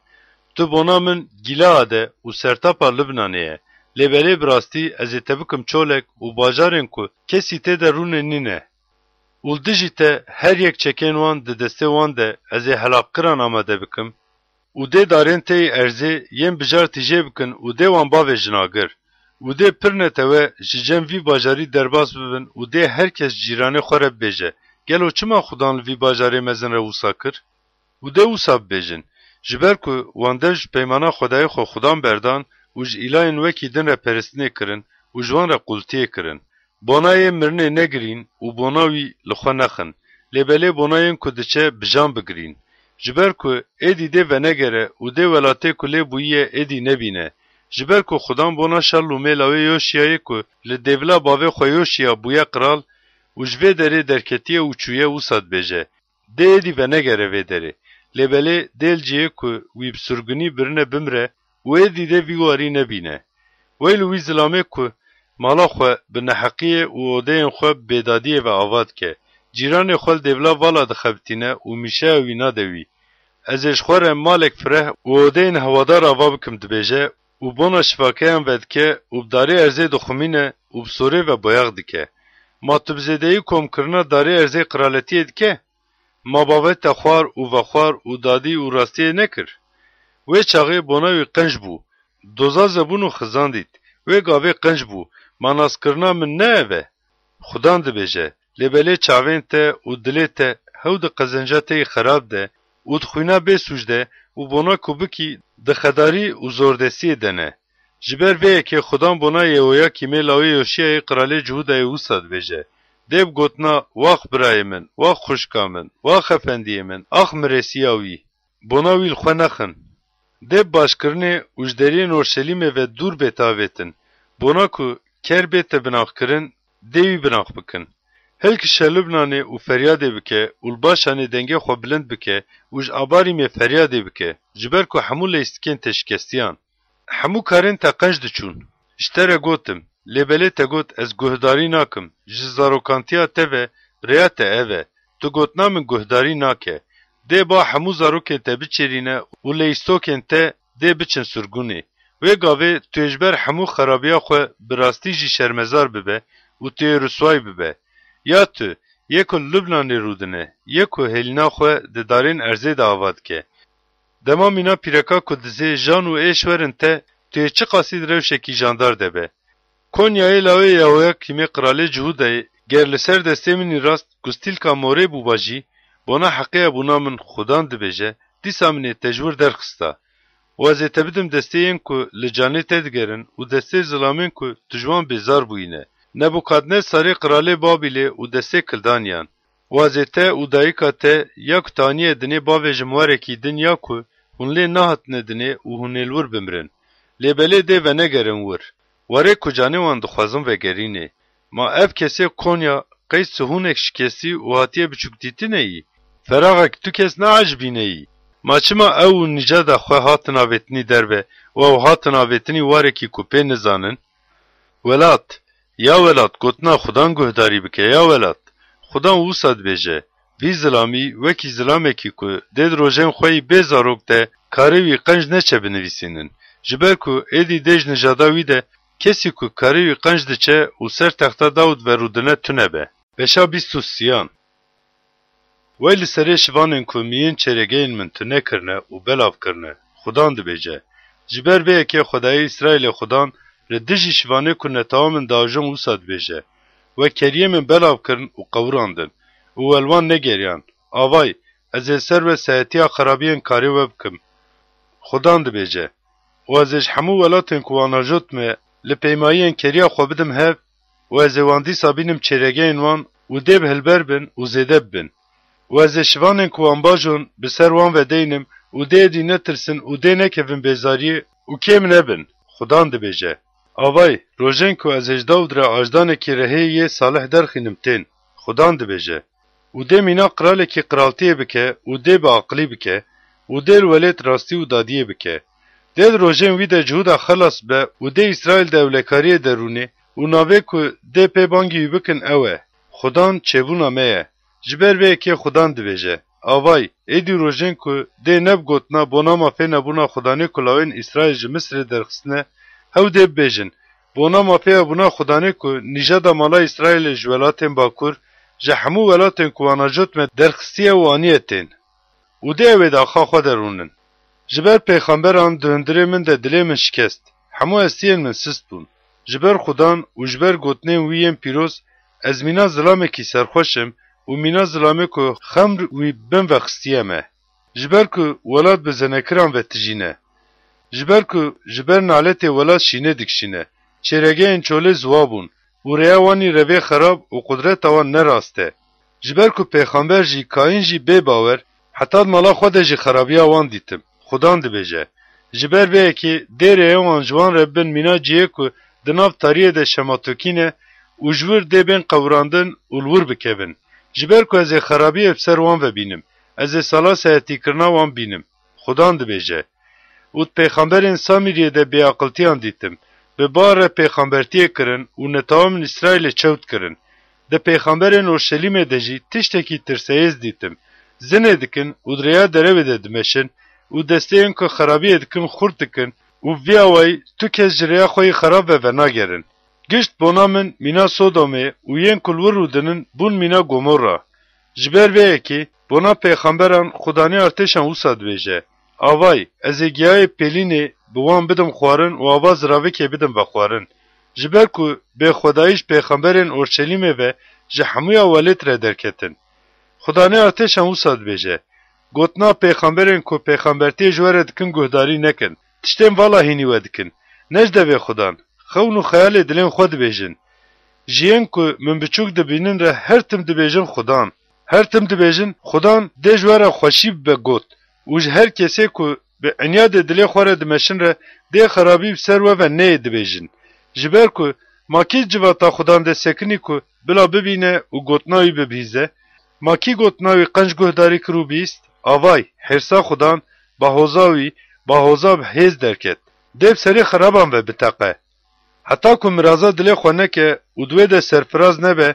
Tu bona min Gîleade û sertapa Libnanê ye. Lê belê bi rastî ez ê te bikim çolek û bajarên ku kesî tê de rûnê nîne. Û li dijî te her yek çekên wan di destê wan de ez ê helaqkiran amade bikim û dê darên te yê erzê yên bijar tîjê bikin û dê wan bavêjin agir û dê pir netewe ji cem vî bajarî derbas bibin û dê her kes cîranê xwe re bibêje, Gelo çima Xudan li vî bajarê mezin re wisa kir? Û dê wisa bibêjin, Ji ber ku wan dev ji peymana Xwedayê xwe Xudan berdan û ji îlayên wekî din re peristinê kirin û ji wan re qultiyê kirin, bona yê mirinê negirîn û bona wî li xwe nexin, lê belê bona yên ku diçe bi jan bigirîn. Ji ber ku êdî dê venegere û dê welatê ku lê bûyiye êdî nebîne. Ji ber ku Xudan bona Şallûmê lawê Yoşiyayê ku li dêvila bavê xwe Yoşiya bûye qral û ji vê derê derketiye û çûye wisa dibêje, Dê êdî venegere vê derê. Lê belê dê li cihê ku wî bi surgunî birine bimre û êdî dê vî warî nebîne. Weyl wî zilamê ku mala xwe bi neheqiyê û odeyên xwe bi bêdadiyê ve ava dike, cîranê xwe li dêvla vala dixebitîne û mîşeya wî nade wî. Ez ê ji xwe re malek fireh û odeyên hewadar ava bikim dibêje û bona şivakeyan vedike û bi darê erzê dixumîne û bi sorê ve boyax dike. Ma tu bi zêdeyî komkirina darê erzê qiraletiyê dike? Ma bavê te xwar û vexwar û dadî û rastiyê nekir? Wê çaxê bona wî qenc bû, doza zebûn û xizandît. Wê gavê qenc bû, ma naskirina min ne ev e? Xudan dibêje, Lê belê çavên te û dilê te hew di qezenca te yî xerab de û di xwîna bê sûc de û bona ku bikî di xedarî û zordestiyê de ne. Ji ber vê yekê Xudan bona Yehoyakîmê lawê Yoşiyayê qiralê Cihûdayê wisa dibêje, Dê bi gotina, Wax birayê min, wax xwişka min, wax efendiyê min, ax mirêsiya wî, bona wî li xwe nexin. Dê bi başkirinê û ji deriyên Orşelîmê ve dûr bê tavêtin, bona ku ker bê te binaxkirin, dê wî binax bikin. Hilkişe Lubnanê û feryadê bike û li Başanê dengê xwe bilind bike û ji Abarîmê feryadê bike, ji ber ku hemû leyistikên te şikestiyan. Hemû karên te qenc diçûn. Ji te re gotim, lê belê te got, Ez guhdarî nakim, ji zarokantiya te ve rêya te ev e, tu gotina min guhdarî nake. Dê ba hemû zarokên te biçêrîne û leyîstokên te dê biçin sirgûnê. Wê gavê tu yê ji ber hemû xerabiya xwe bi rastî jî şermezar bibe û tu yê risway bibe. Ya tu, yê ku li Lubnanê rûdine, yê ku hêlîna xwe di darên erzê de ava dike. Dema mîna pîreka ku dizê jan û êş werin te, tu yê çiqasî di rewşekî jandar de be. Konyayê lawê Yehoyakîmê qiralê Cihûdayê, ger li ser destê min î rast ku stîlka morê bûba jî, bona heqê hebûna min Xudan dibêje, dîsa min ê te ji wir derxista. Û ez ê te bidim destê yên ku li canê te digerin û destê zilamên ku tu ji wan bêzar bûyîne. Nebûkadnesarê qiralê Babîlê û destê Kildaniyan. Û ez ê te û dayika te ya ku te aniye dinê bavêjim warekî din ya ku hûn lê nehatine dinê û hûn ê li wir bimirin. Lê belê dê venegerin wir. Warê ku canê wan dixwazin vegerînê. Ma ev kesê Konya qey sihûnek şikestî û hatiye biçûkdîtineyî? Feraxek tu kes neecibîneyî. Ma çima ew û nîcada xwe hatin avêtinî derve û ew hatin avêtinî warekî ku pê nizanin? Welat, ya welat, gotina Xudan guhdarî bike, ya welat. Xudan wisa dibêje, Vî zilamî wekî zilamekî ku dê di rojên xwe yî bê zarok de karê wî qenc neçe binivîsînin. Ji ber ku êdî dê ji nijada wî de kesî ku karê wî qenc diçe û ser texta Dawid ve rûdine tune be. Beşa bîst û sêyan. Wey li serê şivanên ku miyên çêregeyên min tune kirine û belav kirine, Xudan dibêje, Ji ber vê yekê Xwedayê Îsraîlê Xudan li dijî şivanê ku netewa min diajon wisa dibêje, We keriyê min belav kirin û qewirandin û we li wan negeriyan. Avay, ez ê li ser we sehetiya xerabiyên karê we bikim. Xudan dibêje, Û ez ê ji hemû welatên ku wan ajotime li pêmayiyên keriya xwe bidim hev û ez ê wan dîsa bînim çêregeyên wan û dê bi hilber bin û zêde bibin. Û ez ê şivanên ku wan bajon bi ser wan ve deynim û dê êdî netirsin û dê nekevin bêzariyê û kêm nebin, Xudan dibêje. Avay, rojên ku ez ê ji Dawid re ajdanekî rehê yê salih derxînim tên, Xudan dibêje. Û dê mîna qiralekî qiraltiyê bike û dê bi aqilî bike û dê li welêt rastî û dadiyê bike. Dê di rojên wî de Cihûda xelas be û dê Îsraîl di ewlekariyê de rûnê û navê ku dê pê bangî wî bikin ew e, Xudan çêbûna me ye. Ji ber vê yekê Xudan dibêje, Avay, êdî rojên ku dê ne bi gotina bona ma fê nebûna Xudanê ku lawên Îsraîl ji Misirê derxistine, hew dê bibêjin, bona ma pêya bûna Xudanê ku nîjada mala Îsraîlê ji welatên bakur, ji hemû welatên ku wana jot me derxistiye û aniye tên. Û dê ew ê di axa xwe de rûnin. Ji ber pêxemberan di hundirê min de dilê min şikest, hemû hestiyên min sist bûn. Ji ber Xudan û ji ber gotinên wî yên pîroz, ez mîna zilamekî serxweş im û mîna zilamê ku xemr wî bin ve xistiye me. Ji ber ku welat bi zenekiran ve tijî ne. Ji ber ku ji ber naletê welat şînê dikişîne, çêregeyên çolê ziwa bûn û rêya wan î revê xerab û qudreta wan ne rast e. Ji ber ku pêxember jî, Kayîn jî bê bawer, heta di mala xwe de jî xerabiya wan dîtim. Xudan dibêje, ji ber vê yekê dê rêyên wan ji wan re bin mîna cihê ku di nav tariyê de şematokî ne û ji wir dê bên qewirandin û li wir bikevin. Ji ber ku ez ê xerabiyê bi ser wan ve bînim, ez ê sala sehetîkirina wan bînim. Xudan dibêje. Û di pêxemberên Samîriyê de bêaqiltiyan dîtim. Bi bar re pêxembertiyê kirin û netewamên Îsraîlê çewt kirin. Di pêxemberên Orşelîmê de jî tiştekî tirseyêz dîtim. Zinê dikin û di rêya derewê de dimeşin û desteyên ku xerabiyê dikin xurt dikin û bi vî awayî tu kes ji rêya xwe yê xerab ve venagerin. Gişt bona min mîna Sodomê û yên ku li wir rûdinin bûn mîna Gomorra. Ji ber vê yekê bona pêxemberan Xudanê artêşan wisa dibêje, Avay, ez ê giyayê pêlînê bi wan bidim xwarin û ava ziravikê bidim vexwarin. Ji ber ku bêxwedayî ji pêxemberên Orşelîmê ve ji hemûya welêt re derketin. Xudanê artêşan wisa dibêje, Gotina pêxemberên ku pêxembertiyê ji we re dikin guhdarî nekin. Tiştên vala hînî we dikin. Ne ji devê Xudan. Xewn û xeyalê dilên xwe dibêjin. Ji yên ku min biçûk dibînin re her tim dibêjin Xudan. Her tim dibêjin, Xudan dê ji we re xweşî bibe got û ji her kesê ku bi enyadê dilê xwe re dimeşin re dê xerabî bi ser we ve neyê dibêjin. Ji ber ku ma kî civata Xudan de sekinî ku bila bibîne û gotina wî bibihîze? Ma kî gotina wî qenc guhdarî kir û bihîst? Avay, hêrsa Xudan, bahoza wî, bahoza bi hêz derket. Dê bi serê xeraban ve biteqe. Heta ku miraza dilê xwe neke û di wê de serfiraz nebe,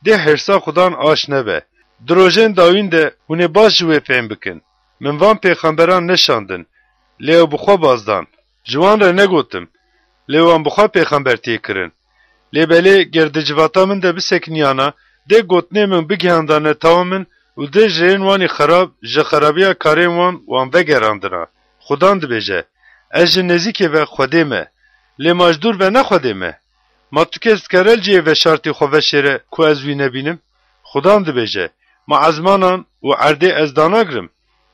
dê hêrsa Xudan aş nebe. Di rojên dawîn de hûn ê baş ji wê fêm bikin. Min van pêxemberan neşandin, lê ew bi xwe baz dan. Ji wan re negotim, lê wan bi xwe pêxembertiyê kirin. Lê belê ger di civata min de bisekiniyana, dê gotinê min bigihanda netewa min û dê ji rêyên wan î xerab, ji xerabiya karên wan, wan vegerandina. Xudan dibêje, Ez ji nêzîkê ve Xwedê me, lê ma ji dûr ve ne Xwedê me? Ma tu kes dikare li cihê veşartî xwe veşêre ku ez wî nebînim? Xudan dibêje, Ma ezmanan û erdê ez danagrim?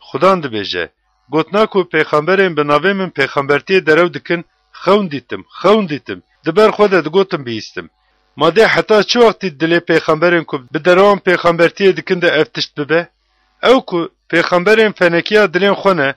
Xudan dibêje, Gotina ku pêxemberên bi navê min pêxembertiyê derew dikin, xewn dîtim, xewn dîtim, di ber xwe de digotim bihîstim. Ma dê heta çi wextî dilê pêxemberên ku bi derewan pêxembertiyê dikin de ev tişt bibe? Ew ku pêxemberên fenekiya dilên xwe ne,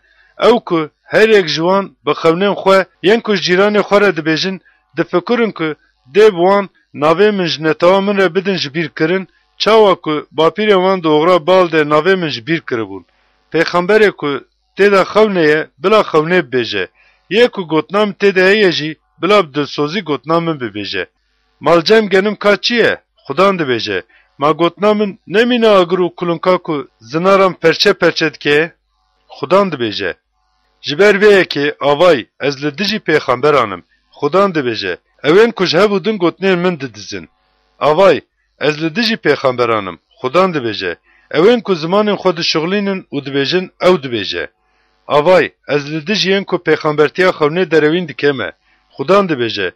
ew ku her yek ji wan bi xewnên xwe yên ku ji cîranê xwe re dibêjin, difikirin ku dê bi wan navê min ji netewa min re bidin ji bîr kirin, çawa ku bapîrên wan di oxira Baal de navê min ji bîr kiribûn. Pêxemberê ku tê de xewnê ye, bila xewnê bibêje. Yê ku gotina min tê de heye jî, bila bi dilsozî gotina min bibêje. Ma li cem genim ka çi ye? Xudan dibêje, Ma gotina min ne mîna agir û kulinka ku zinaran perçe perçe dike ye? Xudan dibêje, Ji ber vê yekê, avay, ez li dijî pêxemberan im. Xudan dibêje, Ew ên ku ji hev û din gotinên min didizin. Avay, ez li dijî pêxemberan im. Xudan dibêje, Ew ên ku zimanên xwe dişuxlînin û dibêjin, ew dibêje. Avay, ez li dijî yên ku pêxembertiya xewnê derewîn dike me. Xudan dibêje,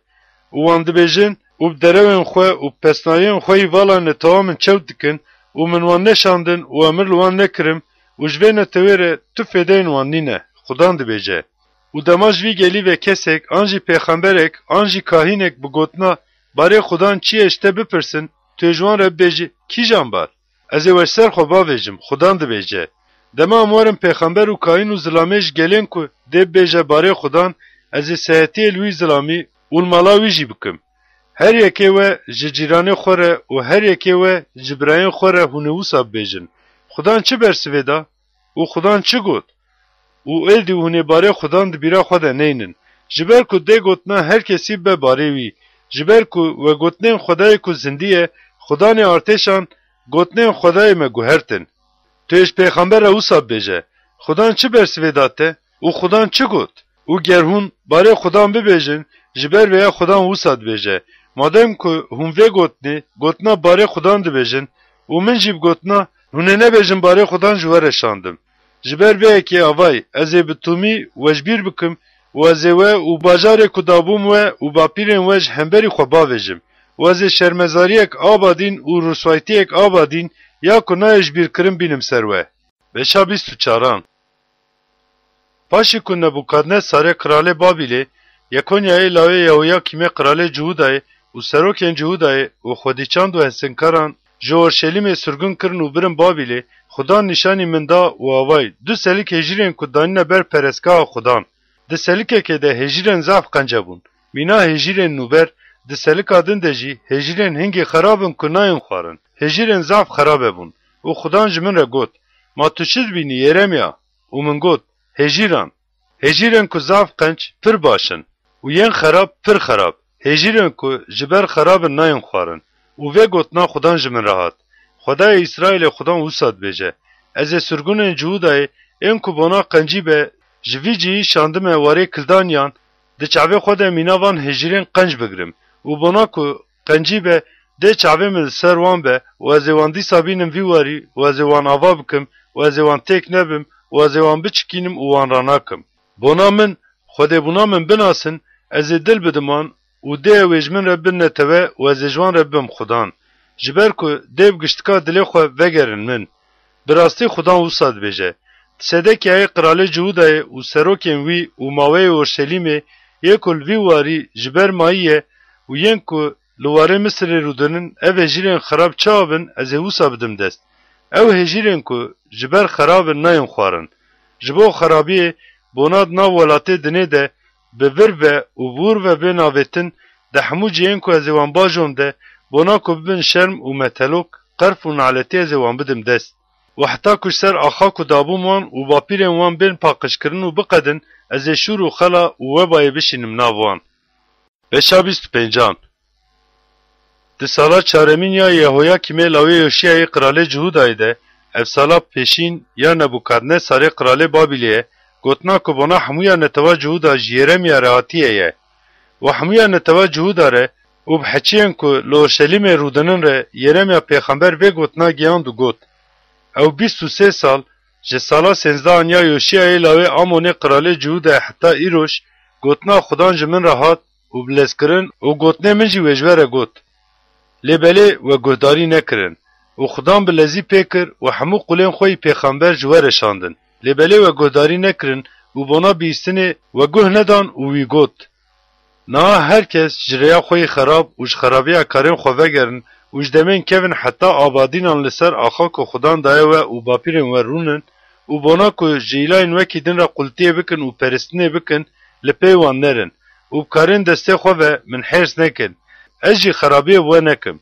Û wan dibêjin, û bi derewên xwe û pesnayiyên xwe yî vala netewa min çewt dikin, û min wan neşandin û emir li wan nekirim, û ji vê netewê re tu fêdeyên wan nîne, Xudan dibêje. Û dema ji vî gelî ve kesek, an jî pêxemberek, an jî kahînek bi gotina, Barê Xudan çi ye ji te bipirsin, tu yê ji wan re bibêjî, Kîjan bar? Ez ê we ji ser xwe bavêjim, Xudan dibêje. Dema em werin pêxember û kahîn û zilamê ji gelên ku dê bibêje barê Xudan, ez ê sehetiyê li wî zilamî û li mala wî jî bikim. Her yekê we ji cîranê xwe re û her yekê we ji birayên xwe re hûn ê wisa bibêjin, Xudan çi bersivê da û Xudan çi got? Û êdî hûn ê barê Xudan di bîra xwe de neynin. Ji ber ku dê gotina her kesî bibe barê wî. Ji ber ku we gotinên Xwedayê ku zindî ye, Xudanê artêşan gotinên Xwedayê me guhertin. Tu yê ji pêxember re wisa bibêje, Xudan çi bersivê da te û Xudan çi got? Û ger hûn barê Xudan bibêjin, Ji ber vê ye Xudan wisa dibêje, madem ku hûn vê gotinê, gotina barê Xudan dibêjin û min jî bi gotina hûn ê nebêjin barê Xudan ji we re şandim. Ji ber vê yekê avayî ez ê bi tûmî we ji bîr bikim û ez ê we û bajarê ku dabûm we û bapîrên we ji hemberî xwe bavêjim û ez ê şermezariyek a badîn û rûswaytiyek a badîn ya ku nayê ji bîr kirin bînim ser we. Beşa bîst û çaran. Paşî ku Nebûkadnesarê qiralê Babîlê, Yekonyayê lawê Yehoyakîmê qiralê Cihûdayê û serokên Cihûdayê û xwedîçand û hesinkaran ji Orşelîmê sirgûn kirin û birin Babîlê, Xudan nîşanî min da û avayî du selik hêjîrên ku danîne ber perestgeha Xudan. Di selikekê de hêjîrên zaf qence bûn. Mîna hêjîrên nûber, di selika din de jî hêjîrên hingî xerab in ku nayên xwarin. Hêjîrên zaf xerabe bûn û Xudan ji min re got, Ma tu çi dibînî, Yeremya? Û min got, Hêjîran. Hêjîrên ku zaf qenc pir baş in û yên xerab pir xerab. Hêjîrên ku ji ber xerab in nayên xwarin. Û vê gotina Xudan ji min re hat, Xwedayê Îsraîlê Xudan wisa dibêje, Ez ê sirgûnên Cihûdayê ên ku bona qencî be ji vî cihî şandime warê Kildaniyan, di çavê xwe de mîna van hêjîrên qenc bigirim û bona ku qencî be dê çavê min li ser wan be û ez ê wan dîsa bînim vî warî û ez ê wan ava bikim û ez ê wan têk nebim û ez ê wan biçikînim û wan ranakim. Bona min, Xwedêbûna min binasin, ez ê dil bidim wan û dê ew ê ji min re bin netewe û ez ê ji wan re bibim Xudan. Ji ber ku dê bi giştika dilê xwe vegerin min. Bi rastî Xudan wisa dibêje, Di Sedekiyayê qiralê Cihûdayê û serokên wî û maweyê Orşelîmê yê ku li vî warî ji ber mayî ye û yên ku li warê Misirê rûdinin, ev hêjîrên xerab çawa bin, ez ê wisa bidim dest. Ew hêjîrên ku ji ber xerab in nayên xwarin. Ji bo xerabiyê bona di nav welatê dinê de bi vir ve û bi wir ve bên avêtin, di hemû cihên ku ez ê wan bajom de, bona ku bibin şerm û metelok, qerf û naletî ez ê wan bidim dest. Û heta ku ji ser axa ku dabûm wan û bapîrên wan bên paqijkirin û biqedin, ez ê şûr û xela û webayê bişînim nav wan. Beşa bîst û pêncan. Di sala çaremîn ya Yehoyakîmê lawê Yoşiyayê qiralê Cihûdayê de, ev sala pêşîn ya Nebûkadnesarê qiralê Babîlê ye, gotina ku bona hemûya netewa Cihûda ji Yeremya re hatiye ye. Û hemûya netewa Cihûda re û bi heçiyên ku li Orşelîmê rûdinin re Yeremya pêxember vê gotina gihand û got, Ew bîst û sê sal, ji sala sêzdehan ya Yoşiyayê lawê Amonê qiralê Cihûdayê heta îroj, gotina Xudan ji min re hat û bi lezkirin û gotinê min jî wê ji we re got. Lê belê we guhdarî nekirin û Xudan bi lezî pê kir û hemû qulên xwe yî pêxember ji we re şandin. Lê belê we guhdarî nekirin û bona bihîstinê we guh nedan û wî got, Niha her kes ji rêya xwe yî xerab û ji xerabiya karên xwe vegerin û ji demên kevin heta abadînan li ser axa ku Xudan daye we û bapîrên we rûnin û bona ku ji îlayên wekî din re qultiyê bikin û peristinê bikin, li pey wan nerin û bi karên destê xwe ve min hêrs nekin. Ez jî xerabiyê bi we nekim.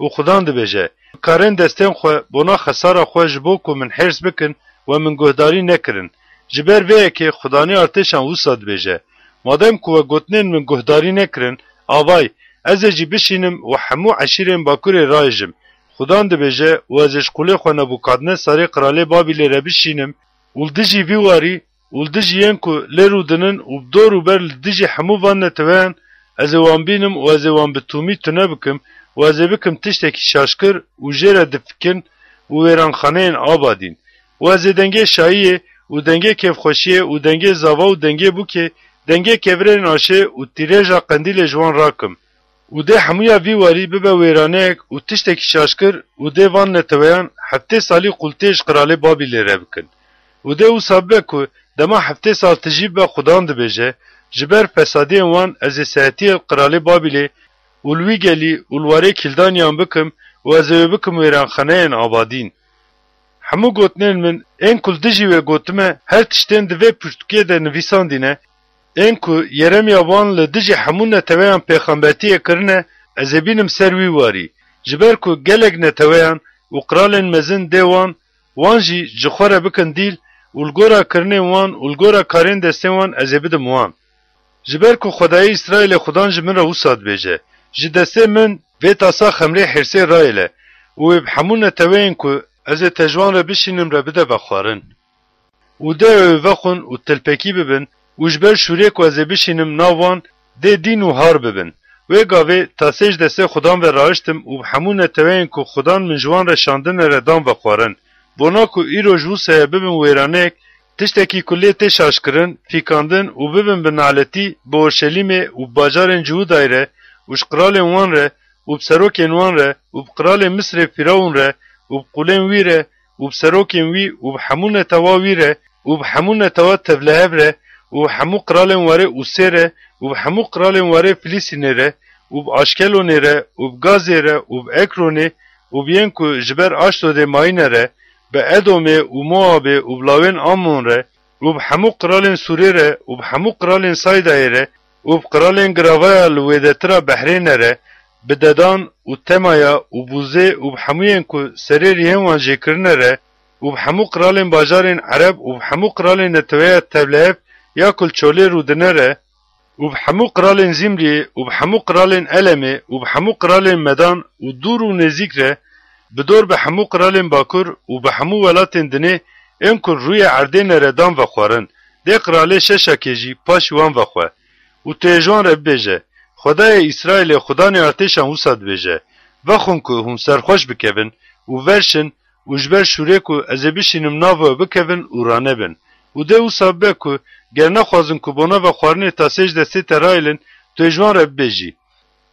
Û Xudan dibêje, Bi karên destên xwe bona xesara xwe ji bo ku min hêrs bikin, we min guhdarî nekirin. Ji ber vê yekê Xudanê artêşan wisa dibêje, Madem ku we gotinên min guhdarî nekirin, avay, ez ê jî bişînim û hemû eşîrên Bakurê rayêjim. Xudan dibêje, Û ez ê ji qulê xwe Nebûkadnesarê qiralê Babîlê re bişînim û li dijî vî warî û li dijî yên ku lê rûdinin û bi dor û ber li dijî hemû van neteweyan, ez ê wan bînim û ez ê wan bi tûmî tune bikim û ez ê bikim tiştekî şaşkir û jê re difikin û wêranxaneyên abadîn. Û ez ê dengê şayiyê û dengê kêfxweşiyê û dengê zava û dengê bûkê, dengê kevirên aşê û tîrêja qendîlê ji wan rakim. Û dê hemûya vî warî bibe wêraneyek û tiştekî şaşkir û dê van neteweyan heftê salî qultiyê ji qiralê Babîlê re bikin. Û dê wisa bibe ku dema heftê sal tijî bibe Xudan dibêje, Ji ber fesadiyên wan ez ê sehetiyê li qiralê Babîlê û li wî gelî û li warê Kîldaniyan bikim û ez ê wê bikim wêranxaneyên abadîn. Hemû gotinên min ên ku li dijî wê gotime, her tiştên di vê pirtûkê de nivîsandîne, ên ku Yeremya wan li dijî hemû neteweyan pêxembertiyê kirine, ez ê bînim ser wî warî. Ji ber ku gelek neteweyan û qiralên mezin dê wan, wan jî ji xwe re bikin dîl û li gora kirinên wan û li gora karên destên wan ez ê bidim wan. Ji ber ku Xwedayê Îsraîlê Xudan ji min re wisa dibêje, Ji destê min vê tasa xemrê hêrsê rayêle û wê bi hemû neteweyên ku ez ê te ji wan re bişînim re bide vexwarin. Û de ew ê vexwin û tilpekî bibin û ji ber şûrê ku ez ê bişînim nav wan, dê dîn û har bibin. Wê gavê tasê ji destê Xudan ve rahiştim û bi hemû neteweyên ku Xudan min ji wan re şandine re dan vexwarin. Bona ku îro ji Wûsayê bibin wêranek, tiştekî ku lê tê şaşkirin, fîkandin û bibin bi naletî bi Orşelîmê û bi bajarên Cihûdayê re û ji qiralên wan re û bi serokên wan re û bi qiralên Misrê Fîrawûn re û bi qûlên wî re û bi serokên wî û bi hemû netewa wî re û bi hemû netewa tevlihev re û bi hemû qiralên warê Ûsê re û bi hemû qiralên warê Filîstînê re û bi Aşkelonê re û bi Gazê re û bi Ekronê û bi yên ku ji ber Aşdodê mayîne re, bi Edomê û Moabê û bi lawên Amon re û bi hemû qiralên Sûrê re û bi hemû qiralên Saydayê re û bi qiralên giravaya li wêdetira Behrêne re, bi Dedan û Temaya û Bûzê û bi hemûyên ku serê rihên wan jê kirine re û bi hemû qiralên bajarên Ereb û bi hemû qiralên neteweya tevlihev ya ku li çolê rûdine re û bi hemû qiralên Zîmriyê û bi hemû qiralên Elemê û bi hemû qiralên Medan û dûr û nêzîk re, bi dor bi hemû qiralên Bakur û bi hemû welatên dinê ên ku rûyê erdê neredan vexwarin, dê qiralê Şeşakê jî paşî wan vexwe. Û tu yê ji wan re bibêje, Xwedayê Îsraîlê, Xudanê artêşan wisa dibêje, vexwin ku hûn serxweş bikevin û verşin û ji ber şûrê ku ez ê bişînim nav we bikevin û ranebin. Û dê wisa bibe ku ger nexwazin ku bona vexwarinê tasê ji destê te rayêlin, tu yê ji wan re bibêjî,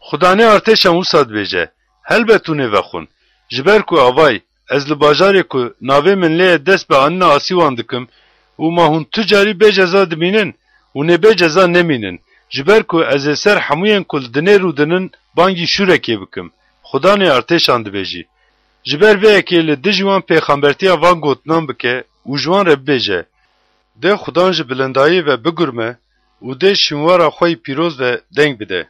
Xudanê artêşan wisa dibêje, helbet hûn ê vexwin. Ji ber ku avay, ez li bajarê ku navê min lê ye dest bi anîna asî wan dikim û ma hûn tu carî bê ceza dimînin, hûn ê bê ceza nemînin. Ji ber ku ez ê ser hemûyên ku li dinê rûdinin bangî şûrekê bikim. Xudanê artêşan dibêjî. Ji ber vê yekê li dijî wan pêxembertiya van gotinan bike û ji wan re bibêje, Dê Xudan ji bilindayî ve bigurme û dê şînwara xwe yî pîroz ve deng bide.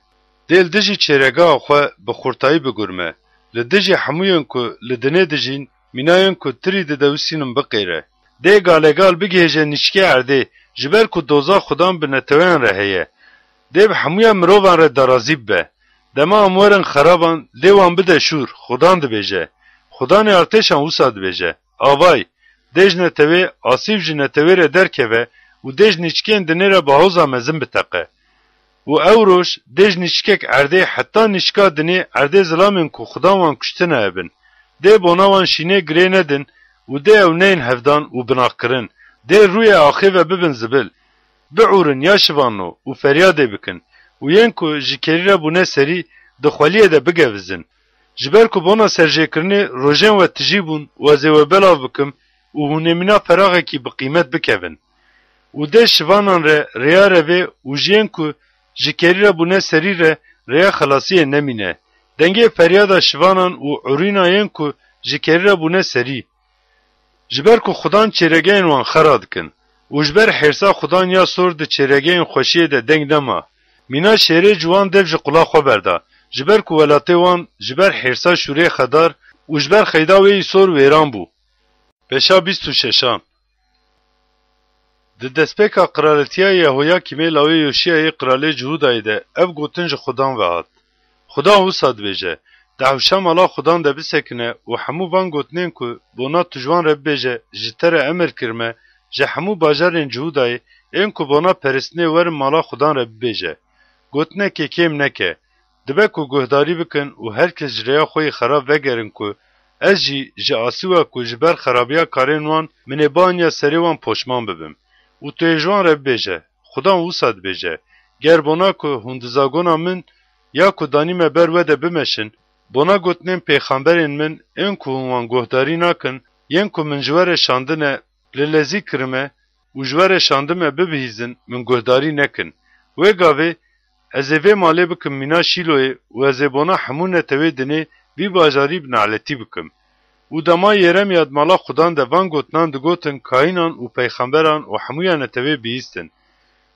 Dê li dijî çêregeha xwe bi xurtayî bigurme. Li dijî hemûyên ku li dinê dijîn, mînayên ku tirî didewisînin biqêre. Dê galegal bigihêje nîçkê erdê, ji ber ku doza Xudan bi neteweyan re heye. Dê bi hemûya mirovan re darazî bibe. Dema em werin xeraban, dê wan bide şûr, Xudan dibêje. Xudanê artêşan wisa dibêje, Avay, dê ji netewê asîv ji netewê re derkeve û dê ji nîçkên dinê re bi hewza mezin biteqe. Û ew roj dê ji nîçkek erdê heta nîçka dinê erdê zilamên ku Xudan wan kuştine hebin. Dê bona wan şînê girê nedin û dê ew neyên hevdan û binaqkirin. Dê rûyê axê ve bibin zibil. Biûrin ya şivanno û feryadê bikin û yên ku ji kerî re bûne serî di xweliyê de bigevizin. Ji ber ku bona serjêkirinê rojên we tijî bûn û ez ê we belav bikim û hûn ê mîna feraxekî bi qîmet bikevin. Û dê şivanan re rêya revê û ji yên ku ji kerî re bûne serî re rêya xelasiyê nemîne. Dengê feryada şivanan û urîna yên ku ji kerî re bûne serî. Ji ber ku Xudan çêregeyên wan xera dikin û ji ber hêrsa Xudan ya sor di çêregeyên xweşiyê de deng nema. Mîna şêrê ji wan dev ji qula xwe berda, ji ber ku welatê wan ji ber hêrsa şûrê xedar û ji ber xeyda wê yî sor wêran bû. Beşa bîst û şeşan. Di destpêka qiraletiya Yehoyakîmê lawê Yoşiyayê qiralê Cihûdayê de ev gotin ji Xudan ve hat, Xudan wisa dibêje, Di hewşa mala Xudan de bisekine û hemû van gotinên ku bona tu ji wan re bibêje, ji te re emir kirime, ji hemû bajarên Cihûdayê ên ku bona peristinê werin mala Xudan re bibêje. Gotinekê kêm neke. Dibe ku guhdarî bikin û her kes ji rêya xwe yê xerab vegerin ku ez jî ji asîwa ku ji ber xerabiya karên wan min ê bianiya serê wan poşman bibim. Û tu yê ji wan re bibêje, Xudan wisa dibêje, Ger bona ku hûn di zagona min ya ku danîme ber we de bimeşin, bona gotinên pêxemberên min ên ku hûn wan guhdarî nakin, yên ku min ji we re şandine, li lezî kirime û ji we re şandime bibihîzin, min guhdarî nekin. Wê gavê ez ê vê malê bikim mîna Şîloyê û ez ê bona hemû netewê dinê vî bajarî bi naletî bikim. Û dema Yeremya di mala Xudan de van gotinan digotin, kahînan û peyxemberan û hemûya netewê bihîstin.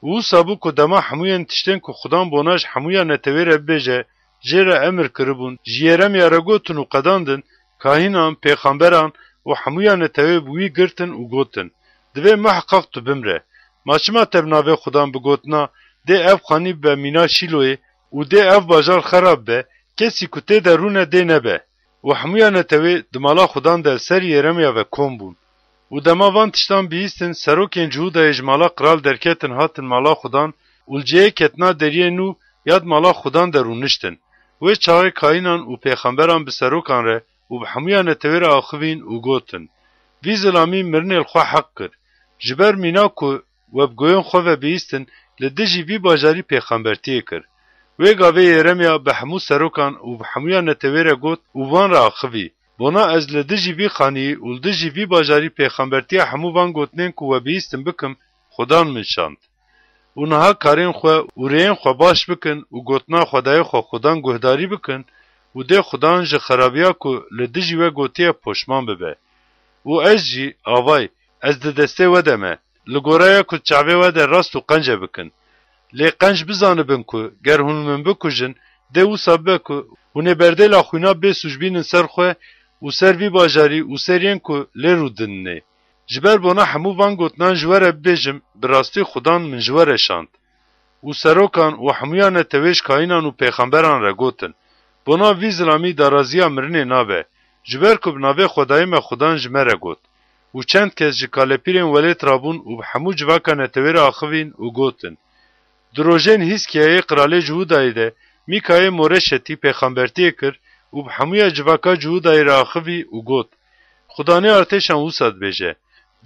Û wisa bû ku dema hemûyên tiştên ku Xudan bona ji hemûya netewê re bibêje, jê re emir kiribûn, ji Yeremya re gotin û qedandin, kahînan, pêxemberan û hemûya netewê bi wî girtin û gotin, Divê miheqeq tu bimre. Ma çima te bi navê Xudan bi gotina, Dê ev xanî bibe mîna Şîloyê û dê ev bajar xera bibe, kesî ku tê de rûne dê nebe? Û hemûya netewê di mala Xudan de li ser Yeremya ve kom bûn. Û dema van tiştan bihîstin, serokên Cihûdayê ji mala qral derketin, hatin mala Xudan û li cihê ketina deriyê nû ya di mala Xudan de rûniştin. Wê çaxê kayînan û pêxemberan bi serokan re û bi hemûya netewê re axivîn û gotin, Vî zilamî mirinê li xwe heq kir. Ji ber mîna ku we bi goyên xwe ve bihîstin, li dijî vî bajarî pêxembertiyê kir. Wê gavê Yeremya bi hemû serokan û bi hemûya netewê re got û van re axivî, Bona ez li dijî vî xanî û li dijî vî bajarî pêxembertiya hemû van gotinên ku we bihîstin bikim, Xudan min şand. Û niha karên xwe û rêyên xwe baş bikin û gotina Xwedayê xwe Xudan guhdarî bikin û dê Xudan ji xerabiya ku li dijî we gotiye poşman bibe. Û ez jî, avay, ez di destê we de me, li goraya ku di çavê we de rast û qence bikin. Lê qenc bizanibin ku ger hûn min bikujin, dê wisa bibe ku hûn ê berdêla xwîna bê sûc bînin ser xwe û ser vî bajarî û ser yên ku lê rûdinê. Ji ber bona hemû van gotinan ji we re bibêjim, bi rastî Xudan min ji we re şand. Û serokan û hemûya netewê ji kayînan û pêxemberan re gotin, Bona vî zilamî daraziya mirinê nabe, ji ber ku bi navê Xwedayê me Xudan ji me re got. Û çend kes ji kalepîrên welêt rabûn û bi hemû civaka netewê re axivîn û gotin, Di rojên Hîzkiyayê qiralê Cihûdayê de Mîkayê Moreşetî pêxembertiyê kir û bi hemûya civaka Cihûdayê re axivî û got, Xudanê artêşan wisa dibêje,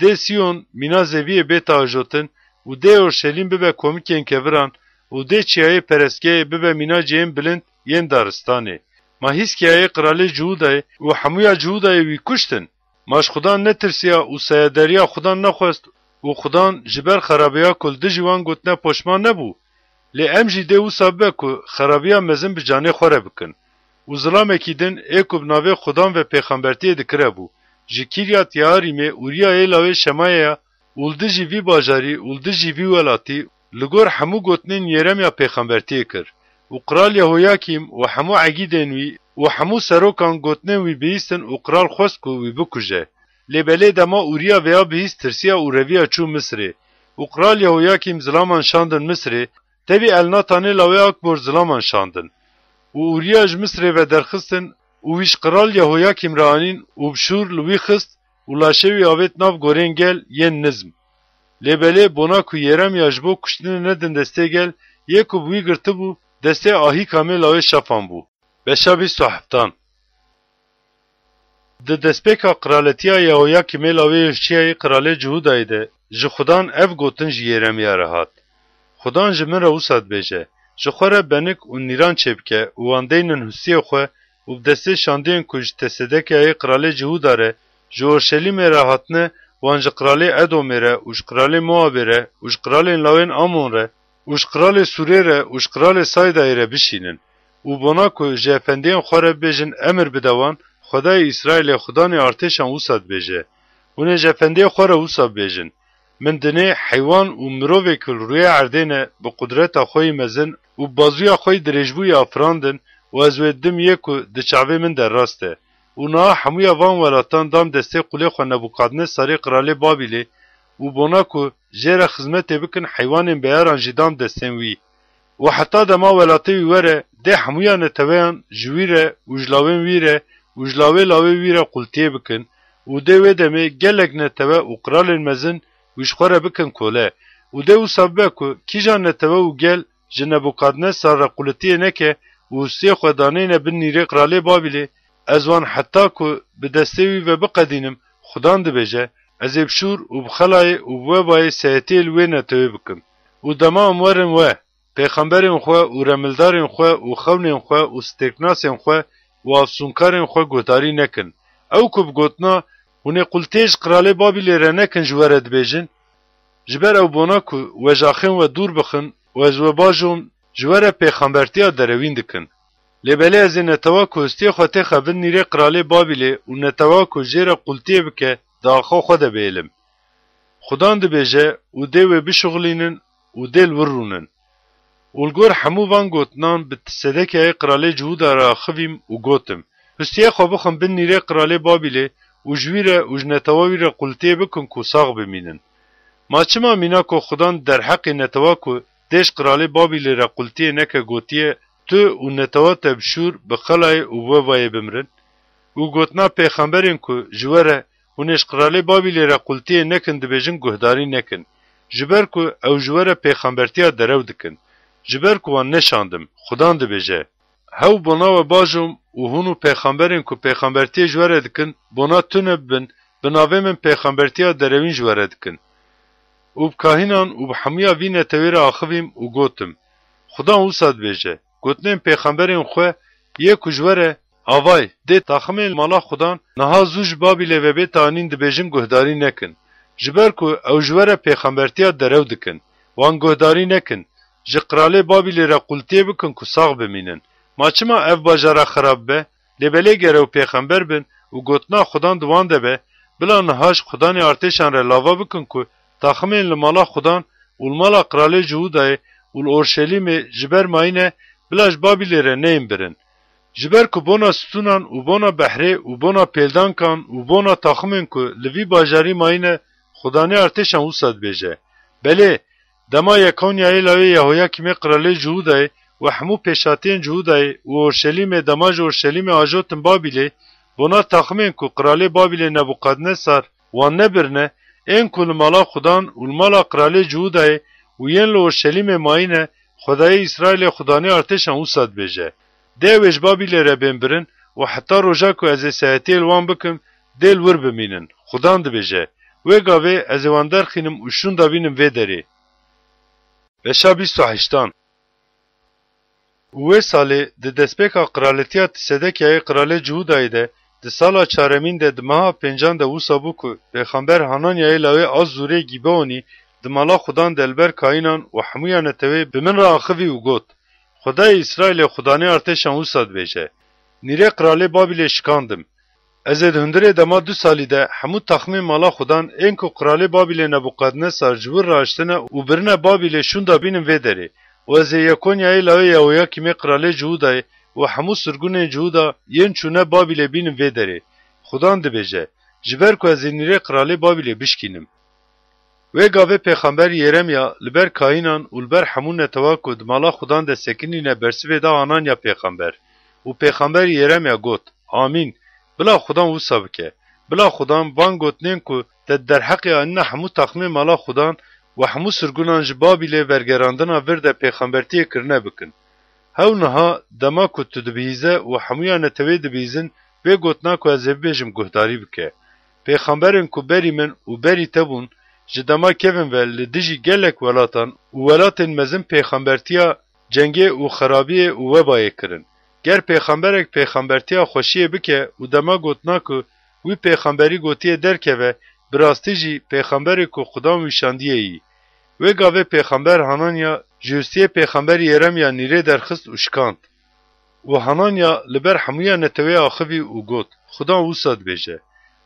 Dê Sîyon mîna zeviyê bête ajotin û dê Orşelîm bibe komikên keviran û dê çiyayê perestgehê bibe mîna cihên bilind yên daristanê. Ma Hîzkiyayê qiralê Cihûdayê û hemûya Cihûdayê wî kuştin? Ma ji Xudan netirsiya û sayedariya Xudan nexwest û Xudan ji ber xerabiya ku li dijî wan gotine poşman nebû? Lê em jî dê wisa bibe ku xerabiya mezin bi canê xwe re bikin. Û zilamekî din ê ku bi navê Xudan ve pêxembertiyê dikiribû, ji Kîryat Yearîmê Ûriyayê lawê Şemayaya û li dijî vî bajarî û li dijî vî welatî li gor hemû gotinên Yeremya pêxembertiyê kir. Û qral Yehoyakîm û hemû egîdên wî û hemû serokan gotinên wî bihîstin û qral xwest ku wî bikuje. Lê belê dema Ûriya vêya bihîst tirsiya û reviya çû Misirê. Û qral Yehoyakîm zilaman şandin Misirê, tevî Elnatanê lawê Akbor zilaman şandin. Û Ûriya ji Misirê ve derxistin û wî ji qral Yehoyakîm re anîn û bi şûr li wî xist û laşê wî avêt nav gorên gel yên nizm. Lê belê bona ku Yeremya ji bo kuştinê nedin destê gel, yê ku bi wî girtibû, destê Ahîkamê lawê Şafan bû. Beşa bîst û heftan. Di destpêka qiraletiya Yehoyakîmê lawê Yehoşiyayê qiralê Cihûdayê de ji Xudan ev gotin ji Yeremiya re hat, Xudan ji min re wisa dibêje, Ji xwe re benik û nîran çêbike û wan deynin hustiyê xwe û bi destê şandiyên ku ji Tesedekiyayê qiralê Cihûda re ji Orşelîmê re hatine, wan ji qiralê Edomê re û ji qiralê Moabê re û ji qiralên lawên Amon re û ji qiralê Sûrê re û ji qiralê Saydayê re bişînin û bona ku ji efendiyên xwe re bibêjin emir bide wan, Xwedayê Îsraîlê Xudanê artêşan wisa dibêje, Hûn ê ji efendiyê xwe re wisa bibêjin, Min dinê heywan û mirovê ku li rûyê erdê ne bi qudreta xwe yî mezin û bi bazûya xwe yî dirêjbûyî afirandin û ez wê didim yê ku di çavê min de rast e. Û niha hemûya van welatan dam destê qulê xwe Nebûkadnesarê qiralê Babîlê û bona ku jê re xizmetê bikin heywanên beyaran jî dam destên wî. Û heta dema welatê wî were, dê hemûya neteweyan ji wî re û ji lawên wî re û ji lawê lawê wî re qultiyê bikin û dê wê demê gelek netewe û qiralên mezin wî ji xwe re bikin kole û dê wisa bibe ku kîjan netewe û gel ji Nebûkadnesar re qulitiyê neke û hustiyê xwe daneyne bin nîrê qiralê Babîlê, ez wan heta ku bi destê wî ve biqedînim, Xudan dibêje, ez ê bi şûr û bi xelayê û bi webayê seyetiyê li wê netewê bikim. Û dema em werin we, pêxemberên xwe û remildarên xwe û xewnên xwe û stêrknasên xwe û afsûnkarên xwe guhdarî nekin. Ew ku bi gotina, Hûn ê qultiyê ji qiralê Babîlê re nekin ji we re dibêjin, ji ber ew bona ku we ji axên we dûr bixin û ez we bajom, ji we re pêxembertiya derewîn dikin. Lê belê ez ê netewa ku histiyê xwe têxe bin nîrê qiralê Babîlê û netewa ku jê re qultiyê bike di axa xwe de bihêlim. Xudan dibêje û dê wê bişuxulînin û dê li wir rûnin. Û li gor hemû van gotinan bi Sedekiyayê qiralê Cihûda re axivîm û gotim, Hustiyê xwe bixin bin nîrê qiralê Babîlê û ji wî re û ji netewa wî re qultiyê bikin ku sax bimînin. Ma çima mîna ku Xudan derheqê netewa ku dê ji qiralê Babîlê re qultiyê neke gotiye, Tu û netewa te bi şûr, bi xelayê û bi webayê bimirin? Û gotina pêxemberên ku ji we re, Hûn ê ji qiralê Babîlê re qultiyê nekin dibêjin guhdarî nekin, ji ber ku ew ji we re pêxembertiya derew dikin. ji ber ku wan neşandim. Xudan dibêje, Hew bona we bajom û hûn û pêxemberên ku pêxembertiyê ji we re dikin, bona tune bibin, bi navê min pêxembertiya derewîn ji we re dikin. Û bi kahînan û bi hemûya vî netewê re axivîm û gotim, Xudan wisa dibêje, Gotinên pêxemberên xwe yê ku ji we re, avay, dê taximên mala Xudan niha zû ji Babîlê ve bête anîn dibêjin guhdarî nekin. Ji ber ku ew ji we re pêxembertiya derew dikin. Wan guhdarî nekin. Ji qiralê Babîlê re qultiyê bikin ku sax bimînin. Ma çima ev bajara xirab be? Lê belê ger ew pêxember bin û gotina Xudan di wan de be, bila niha ji Xudanê artêşan re lava bikin ku taximên li mala Xudan û li mala qiralê Cihûdayê û li Orşelîmê ji ber mayîne, bila ji Babîlê re neyên birin. Ji ber ku bona stûnan û bona behrê û bona pêldankan û bona taximên ku li vî bajarî mayîne, Xudanê artêşan wisa dibêje, Belê, dema Yekonyayê lawê Yehoyakîmê qiralê Cihûdayê û hemû pêşatiyên Cihûdayê û Orşelîmê dema ji Orşelîmê ajotin Babîlê, bona taximên ku qiralê Babîlê Nebûkadnesar wan nebirine, ên ku li mala Xudan û li mala qiralê Cihûdayê û yên li Orşelîmê mayîne, Xwedayê Îsraîlê Xudanê artêşan wisa dibêje, Dê ew ê ji Babîlê re bên birin û heta roja ku ez ê sehetiyê li wan bikim, dê li wir bimînin. Xudan dibêje, Wê gavê ez ê wan derxînim û şûnda bînim vê derê. Beşa bîst û heştan. Û wê salê di destpêka qiraletiya Tisedekyayê qiralê Cihûdayê de, di sala çaremîn de, di meha pêncan de wisa bû ku pêxember Hananyayê lawê Azûrê Gîbeonî di mala Xudan de li ber kayînan û hemûya netewê bi min re axivî û got, Xwedayê Îsraîlê Xudanê artêşan wisa dibêje, Nîrê qiralê Babîlê şikandim. Ez ê di hundirê dema du salî de hemû taxmên mala Xudan ên ku qiralê Babîlê Nebûkadnesar ji wir rahiştine û birine Babîlê şûnda bînim vê derê û ez ê Yekonyayê lawê Yehoyakîmê qiralê Cihûdayê û hemû sirgûnên Cihûda yên çûne Babîlê bînim vê derê. Xudan dibêje, Ji ber ku ez ê nîrê qiralê Babîlê bişkînim. Wê gavê pêxember Yeremya li ber kayînan û li ber hemû netewa ku di mala Xudan de sekinîne bersivê da Hananya pêxember. Û pêxember Yeremya got, Amîn. Bila Xudan wisa bike. Bila Xudan van gotinên ku te di derheqê anîna hemû taxmê mala Xudan û hemû sirgunan ji Babîlê vergerandina vir de pêxembertiyê kirine bikin. Hew niha dema ku tu dibihîze û hemûya netewê dibihîzin, vê gotina ku ez ê bibêjim guhdarî bike. Pêxemberên ku berî min û berî te bûn, ji dema kevin ve li dijî gelek welatan û welatên mezin pêxembertiya cengê û xerabiyê û webayê kirin. Ger pêxemberek pêxembertiya xweşiyê bike û dema gotina ku wî pêxemberî gotiye derkeve, bi rastî jî pêxemberê ku Xudan wî şandiye yî. Wê gavê pêxember Hananya ji hostiyê pêxember Yeremya nîrê derxist û şikand. Û Hananya li ber hemûya netewê axivî û got, Xudan wisa dibêje,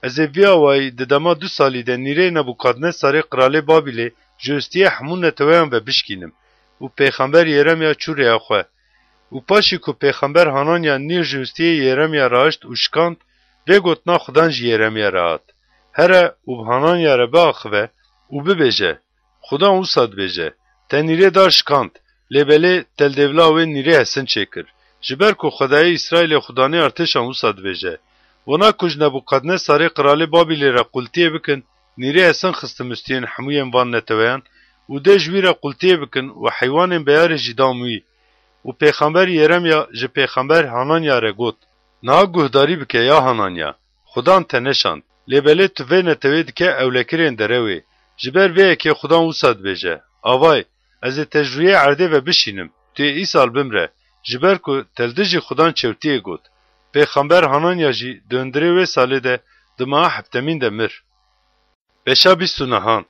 Ez ê vî awayî di dema du salî de nîrê Nebûkadnesarê qiralê Babîlê ji hostiyê hemû neteweyan ve bişkînim. Û pêxember Yeremya çû rêya xwe. Û paşî ku pêxember Hananya nîr ji hostiyê Yeremya rahişt û şikand, vê gotina Xudan ji Yeremya re hat, Here û bi Hananya re biaxive û bibêje, Xudan wisa dibêje, Te nîrê dar şikand, lê belê te li dêvla wê nîrê hesin çêkir. Ji ber ku Xwedayê Îsraîlê Xudanê artêşan wisa dibêje, Wana ku ji Nebûkadnesarê qiralê Babîlê re qultiyê bikin, nîrê hesin xistim ustiyên hemûyên van neteweyan û dê ji wî re qultiyê bikin û heywanên beyarê jî dan wî. Û pêxember Yeremya ji pêxember Hananya re got, Niha guhdarî bike ya Hananya, Xudan te neşand, lê belê tu vê netewê dike ewlekirên derewê. Ji ber vê yekê Xudan wisa dibêje, Avay, ez ê te ji rûyê erdê ve bişînim, tu yê îsal bimre, ji ber ku te li dijî Xudan çewtiyê got. Pêxember Hananya jî di hundirê wê salê de di meha heftemîn de mir. Beşa bîst û nehan.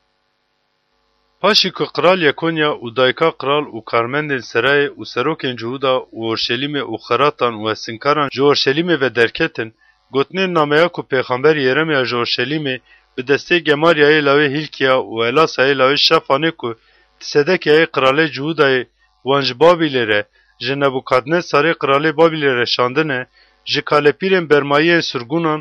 Paşî ku qral Yekonya û dayika qral û karmendên serayê û serokên Cihûda û Orşelîmê û xeratan û hesinkaran ji Orşelîmê ve derketin, gotinên nameya ku pêxember Yeremya ji Orşelîmê bi destê Gemaryayê lawê Hîlkiya û Elasayê lawê Şafanê ku di Sedekyayê qiralê Cihûdayê wan ji Babîlê re, ji Nebûkadnesarê qiralê Babîlê re şandine, ji kalepîrên bermayiyên sirgûnan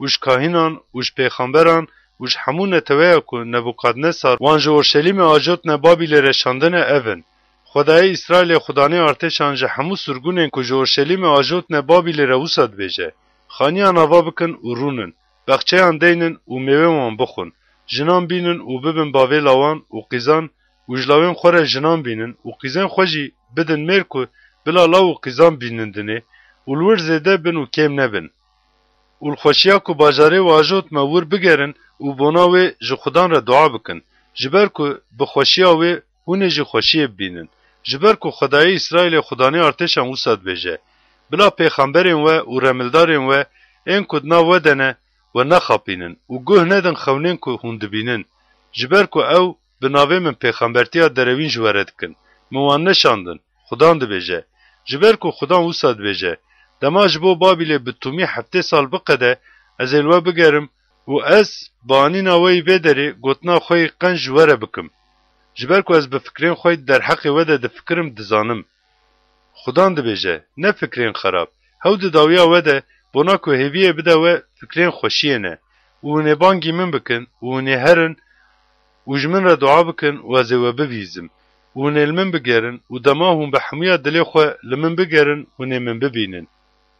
û ji kahînan û ji pêxemberan û ji hemû neteweya ku Nebûkadnesar wan ji Orşelîmê acotine Babîlê re şandine ev in, Xwedayê Îsraîlê Xudanê artêşan ji hemû sirgûnên ku ji Orşelîmê acotine Babîlê re wisa dibêje, Xaniyan ava bikin û rûnin, bexçeyan deynin û mêwên wan bixwin, jinan bînin û bibin bavêla wan û qîzan û ji lawên xwe re jinan bînin û qîzên xwe jî bidin mêr ku bila law û qîzan bînin dinê û li wir zêde bin û kêm nebin. Û li xweşiya ku bajarê we ajot me wir bigerin û bona wê ji Xudan re dua bikin, ji ber ku bi xweşiya wê hûn ê jî xweşiyê bibînin. Ji ber ku Xwedayê Îsraîlê, Xudanê artêşan wisa dibêje, bila pêxemberên we û remildarên we ên ku di nav we de ne, we nexapînin û guh nedin xewnên ku hûn dibînin. Ji ber ku ew bi navê min pêxembertiya derewîn ji we re dikin. Min wan neşandin. Xudan dibêje. Ji ber ku Xudan wisa dibêje, dema ji bo Babîlê bi tûmî heftê sal biqede, ez ê li we bigerim û ez bi anîna we yî vê derê gotina xwe yî qenc ji we re bikim. Ji ber ku ez bi fikrên xwe yî derheqê we de difikirim, dizanim. Xudan dibêje, ne fikrên xerab. Hew di dawiya we de, bona ku hêviyê bide we fikrên xweşiyê ne. Û hûn ê bangî min bikin û hûn ê herin û ji min re dua bikin û ez ê we bibîzim. Û hûn ê li min bigerin û dema hûn bi hemûya dilê xwe li min bigerin, hûn ê min bibînin.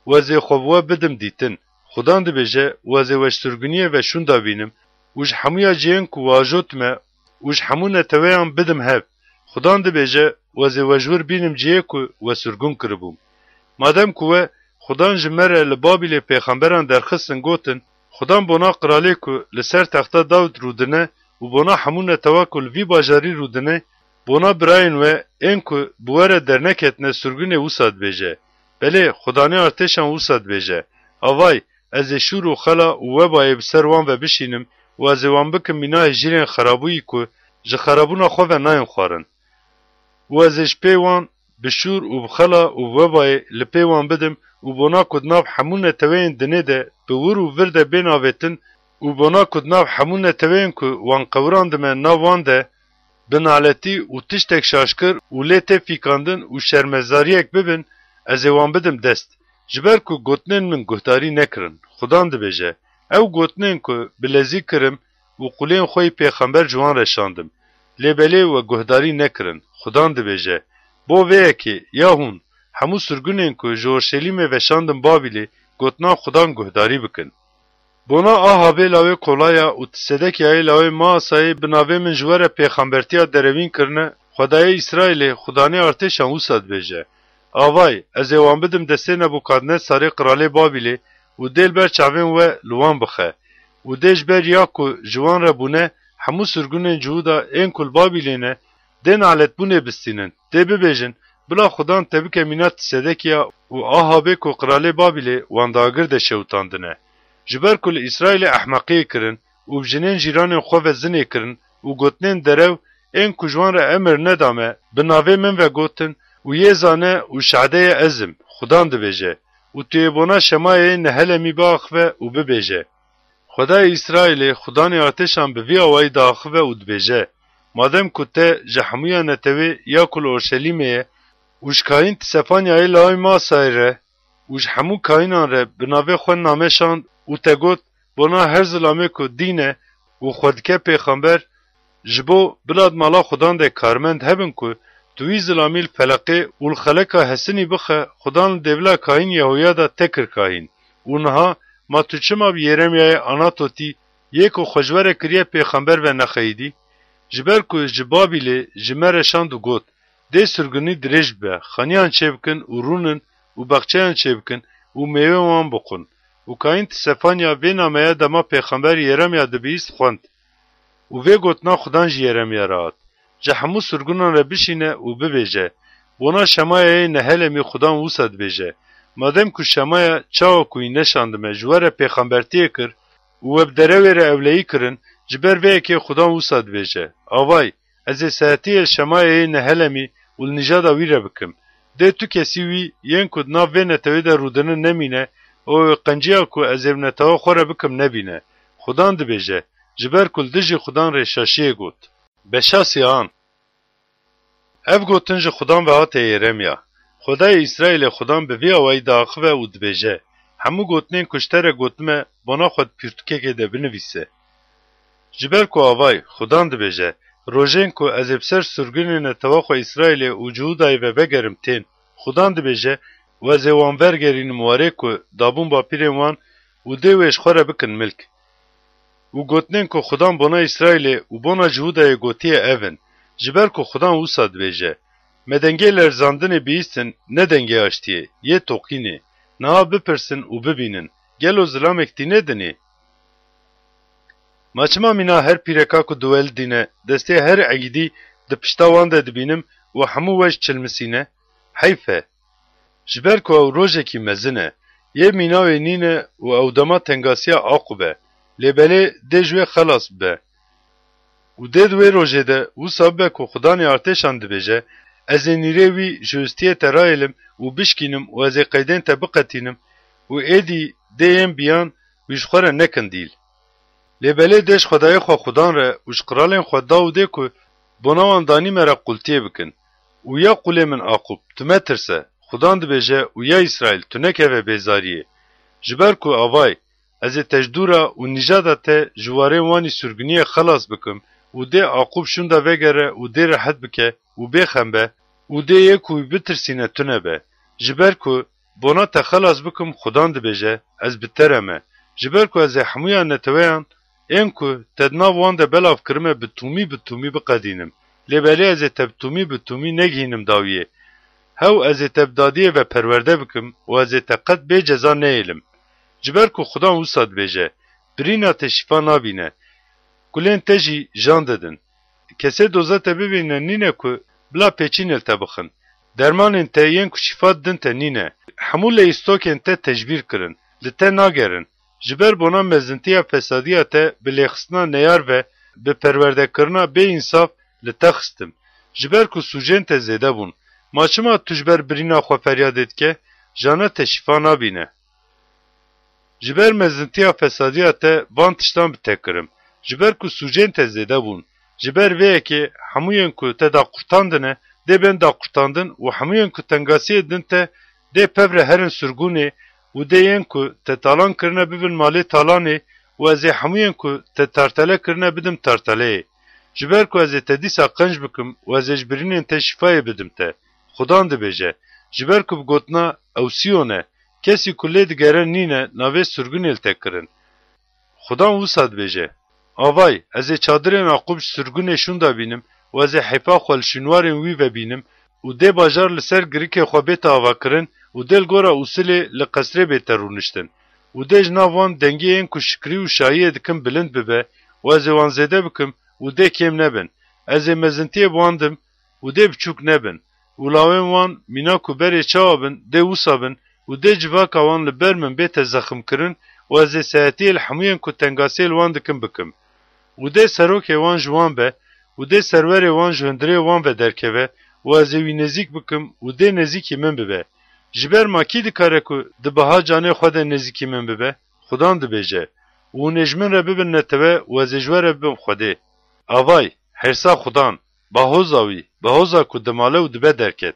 Û ez ê xwe bi we bidim dîtin. Xudan dibêje, û ez ê we ji sirguniyê ve şûnda bînim û ji hemûya cihên ku we ajotime û ji hemû neteweyan bidim hev. Xudan dibêje, û ez ê we ji wir bînim cihê ku we sirgun kiribûm. Madem ku we, Xudan ji me re li Babîlê pêxemberan derxistin, gotin, Xudan bona qiralê ku li ser texta Dawid rûdine û bona hemû netewa ku li vî bajarî rûdine, bona birayên we ên ku bi we re derneketine sirgunê wisa dibêje. Belê, Xudanê artêşan wisa dibêje, Avay, ez ê şûr û xela û webayê bi ser wan ve bişînim û ez ê wan bikim mîna hejîrên xerabûyî ku ji xerabûna xwe ve nayên xwarin. Û ez ê ji pê wan bi şûr û bi xela û bi webayê li pê wan bidim û bona ku di nav hemû neteweyên dinê de bi wir û vir de bên avêtin û bona ku di nav hemû neteweyên ku wan qewirandime nav wan de bi naletî û tiştek şaşkir û lê tê fîkandin û şermezariyek bibin, ez ê wan bidim dest. Ji ber ku gotinên min guhdarî nekirin, Xudan dibêje, ew gotinên ku bi lezî kirim û qulên xwe yî pêxember ji wan re şandim. Lê belê we guhdarî nekirin. Xudan dibêje, bo vê yekê, ya hûn, hemû sirgunên ku ji Orşelîmê ve şandim Babîlê, gotina Xudan guhdarî bikin. Bona Ahabê lawê Kolaya û Tisedekiyayê lawê Maasayê bi navê min ji we re pêxembertiya derewîn kirine, Xwedayê Îsraîlê, Xudanê artêşan wisa dibêje, Avay, ez ê wan bidim destê Nebûkadnesarê qiralê Babîlê û dê li ber çavên we li wan bixe. Û dê ji ber ya ku ji wan re bûne, hemû sirgunên Cihûda ên ku li Babîlê ne, dê naletbûnê bistînin, dê bibêjin, Bila Xudan te bike mîna Tisedekiya û Ahabê ku qiralê Babîlê wan di agir de şewitandine. Ji ber ku li Îsraîlê ehmeqiyê kirin û bi jinên jîranên xwe ve zinê kirin û gotinên derew ên ku ji wan re emir nedame, bi navê min ve gotin û yê zane û şehideyê ez im, Xudan dibêje, û tu yê bona Şemayayê Nehelemî biaxive û bibêje, Xwedayê Îsraîlê, Xudanê artêşan bi vî awayî diaxive û dibêje, Madem ku te ji hemûya netewê ya ku li Orşelîmê ye û ji kayîn Tisefanyayê lawê Masayê re û ji hemû kayînan re bi navê xwe name şand û te got, Bona her zilamê ku dîn e û xwe dike pêxember, ji bo bila di mala Xudan de karmend hebin ku tu wî zilamî li feleqê û li xeleka hesinî bixe, Xudan li dêvila kayîn Yehoyada te kir kayîn. Û niha ma tu çima bi Yeremyayê Anatotî yê ku xwe ji we re kiriye pêxember ve nexeyidî? Ji ber ku ji Babîlê ji me re şand û got, Dê sirgunî dirêj bibe, xaniyan çêbikin û rûnin û bexçeyan çêbikin û mêwên wan bixwin. Û kayîn Tisefanya vê nameya dema pêxember Yeremya dibihîst xwend. Û vê gotina Xudan ji Yeremya re hat, Ji hemû sirgunan re bişîne û bibêje, Bona Şemayayê Nehelemî Xudan wisa dibêje, Madem ku Şemaya çawa ku wî neşandime ji we re pêxembertiyê kir û we bi derewê re ewleyî kirin, ji ber vê yekê Xudan wisa dibêje, Avay, ez ê sehetiyê li Şemayayê Nehelemî û li nîjada wî re bikim. Dê tu kesî wî yên ku di nav vê netewê de rûdinin nemîne û ew ê qenciya ku ez ê bi netewa xwe re bikim nebîne. Xudan dibêje, ji ber ku li dijî Xudan rê şaşiyê got. Beşasiyan. Ev gotin ji Xudan ve hate Yeremya. Xwedayê Îsraîlê Xudan bi vî awayî diaxive û dibêje, Hemû gotinên ku ji te re gotime, bona xwe di pirtûkekê de binivîse. Ji ber ku avay, Xudan dibêje, Rojên ku ez ê bi ser sirgunê netewa xwe Îsraîlê û Cihûdayê ve vegerim tên. Xudan dibêje, Û ez ê wan vergerînim warê ku dabûn bapîrên wan û dê wê ji xwe re bikin milk. Û gotinên ku Xudan bona Îsraîlê û bona Cihûdayê gotiye ev in, Ji ber ku Xudan wisa dibêje, me dengê lerzandinê bihîstin, ne dengê aştiyê, yê toqînê. Niha bipirsin û bibînin, gelo zilamek tîne dinê? Ma çima mîna her pîreka ku diwelidîne, destê her eydî di pişta wan de dibînim û hemû weş çilmisîne? Heyf e! Ji ber ku ew rojekî mezin e, yê mîna wê nîne û ew dema tengasiya Aqûb e, lê belê dê ji wê xelas bibe. Û dê di wê rojê de wisa bibe ku Xudanê artêşan dibêje, Ez ê nîrê wî ji hustiyê te rayêlim û bişkînim û ez ê qeydên te biqetînim û êdî dê yên biyan wî ji xwe re nekin dîl. Lê belê dê ji Xwedayê xwe Xudan re û ji qiralên xwe da û dê ku bona wan danî me re qultiyê bikin. Û ya qulê min Aqûb, tu metirse, Xudan dibêje û ya Îsraîl, tu nekeve bêzariyê. Ji ber ku avay, ez ê te ji dûra û nîjada te ji warên wanî surguniyê xelas bikim û dê Aqûb şûnda vegere û dê rehet bike û bêxem be û dê yê ku wî bitirsîne tune be. Ji ber ku bona te xelas bikim, Xudan dibêje, ez bi te re me. Ji ber ku ez ê hemûya neteweyan ên ku te di nav wan de belav kirime bi tûmî bi tûmî biqedînim. Lê belê ez ê te bi tûmî bi tûmî negihînim dawiyê. Hew ez ê te bi dadiyê ve perwerde bikim û ez ê te qet bê ceza neyêlim. Ji ber ku Xudan wisa dibêje, Birîna te şîfa nabîne, kulên te jî jan didin. Kesê doza te bibîne nîne ku bila pêçînê li te bixin. Dermanên te yên ku şîfa didin te nîne. Hemû leyîstokên te tecbîr kirin, li te nagerin. Ji ber bona mezintiya fesadiya te bi lêxistina neyar ve bi perwerdekirina bê însaf li te xistim. Ji ber ku sûcên te zêde bûn. Ma çima tu ji ber birîna xwe feryadê dike, jana te şîfa nabîne? Ji ber mezintiya fesadiya te van tiştan bi te kirim. Ji ber ku sûcên te zêde bûn. Ji ber vê yekê hemûyên ku te daqurtandine, dê bên daqurtandin û hemûyên ku tengasiyê din te dê pevre herin surgûnê û dê yên ku te talan kirine bibin malê talanê û ez ê hemûyên ku te tartele kirine bidim tarteleyê. Ji ber ku ez ê te dîsa qenc bikim û ez ê ji birînên te şîfayê bidim te. Xudan dibêje, ji ber ku bi gotina ew Sîyon e, kesî ku lê digere nîne navê surgunê li te kirin. Xudan wisa dibêje, Avay, ez ê çadirên Aqûb ji surgunê şûnda bînim û ez ê heyfa xwe li şûnwarên wî ve bînim û dê bajar li ser girikê xwe bête avakirin û dê li gora Ûsilê li qesrê bête rûniştin û dê ji nav wan dengê yên ku şikrî û şahiyê dikin bilind bibe û ez ê wan zêde bikim û dê kêm nebin. Ez ê mezintiyê bi wan dim û dê biçûk nebin û lawên wan mîna ku berê çawa bin dê wisa bin û dê civaka wan li ber min bête zeximkirin û ez ê sehetiyê li hemûyên ku tengasiyê li wan dikin bikim. Û dê serokê wan ji wan be û dê serwerê wan ji hundirê wan ve derkeve û ez ê wî nêzîk bikim û dê nêzîkî min bibe. Ji ber ma kî dikare ku di biha canê xwe de nêzîkî min bibe? Xudan dibêje. Û hûn ê ji min re bibin netewe û ez ê ji we re bibim Xwedê. Avay, hêrsa Xudan, bahoza wî, bahoza ku dimale û dibe derket,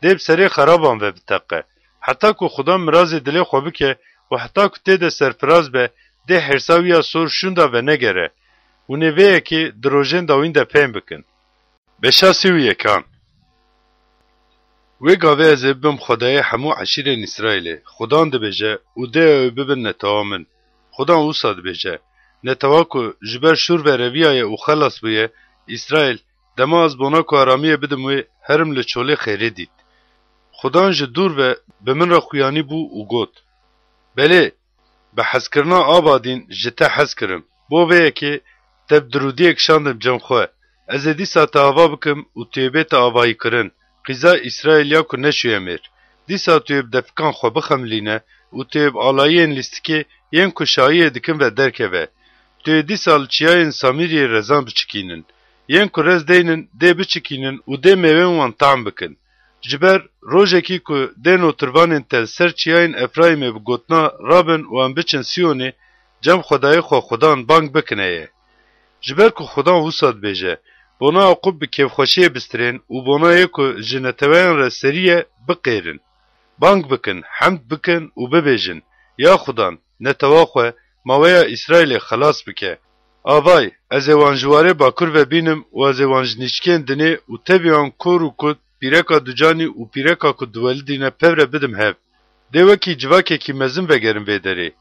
dê bi serê xeraban ve biteqe. Heta ku Xudan mirazê dilê xwe bike û heta ku tê de serfiraz be, dê hêrsa wî ya sor şûnda venegere. Hûn ê vê yekê di rojên dawîn de fêm bikin. Beşa sî û yekan. Wê gavê ez ê bibim Xwedayê hemû eşîrên Îsraîlê, Xudan dibêje, û dê ew ê bibin netewa min. Xudan wisa dibêje, Netewa ku ji ber şûr ve reviyaye û xelas bûye, Îsraîl, dema ez bona ku aramiyê bidim wê, herim li çolê xêrê dît. Xudan ji dûr ve bi min re xuyanî bû û got, Belê, bi hezkirina ava dîn ji te hez kirim. Bo vê yekê te bi dirûdiyê kişandim cem xwe. Ez ê dîsa te ava bikim û tu yê bête avayîkirin, qîza Îsraîl ya ku neşûye mêr. Dîsa tu yê bi defikan xwe bixemilîne û tu yê bi alayiyên lîstikê yên ku şahiyê dikin ve derkeve. Tu yê dîsa li çiyayên Samîriyê rezan biçikînin. Yên ku rez deynin dê biçikînin û dê mêwên wan tam bikin. Ji ber rojekî ku dê notirvanên te li ser çiyayên Efraîmê bi gotina, Rabin û em biçin Siyonê, cem Xwedayê xwe Xudan bang bikine ye. Ji ber ku Xudan wisa dibêje, Bona Aqûb bi kêfxweşiyê bistirên û bona yê ku ji neteweyan re serî ye, biqêrin. Bang bikin, hemd bikin û bibêjin, Ya Xudan, netewa xwe, maweya Îsraîlê xelas bike. Avay, ez ê wan ji warê bakur ve bînim û ez ê wan ji nîçkên dinê û tevî wan kor û kut, pîreka ducanî û pîreka ku diwelidîne pevre bidim hev. Dê wekî civakekî mezin vegerin vê derê.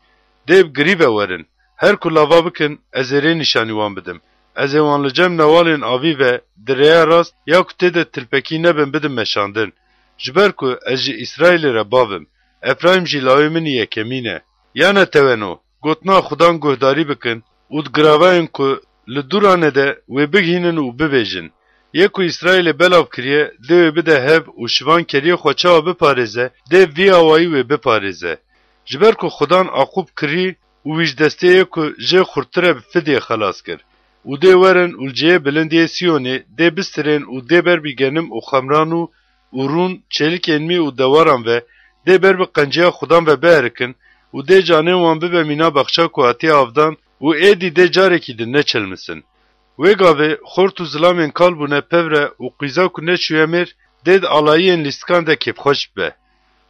Dê bi girî ve werin. Her ku lava bikin, ez ê rê nîşanî wan bidim. ez ê wan li cem newalên avî ve di rêya rast ya ku tê de tilpekî nebin bidim meşandin. Ji ber ku ez ji Îsraîlê re bav im, Efraîm jî lawê min î yekemîn e. Ya neteweno, gotina Xudan guhdarî bikin û di giravayên ku li dû rane de wê bigihînin û bibêjin, yê ku Îsraîlê belav kiriye, dê wê bide hev û şivankeriyê xwe çawa biparêze, dê vî awayî wê biparêze. Ji ber ku Xudan Aqûb kirî û wî ji destê yê ku jê xurttir e bi fidê xelas kir û dê werin û li cihê bilind yê Siyonê dê bistirên û dê ber bi genim û xemran û û rûn, çêlikên mî û dewaran ve, dê ber bi qenciya Xudan ve bierikin û dê canên wan bibe mîna baxça ku hatiye avdan û êdî dê carekî din neçilmisin. Wê gavê xort û zilamên kal bûne pevre û qîza ku neçûye mêr, dê di alayiyên lîstikan de kêfxweş bibe.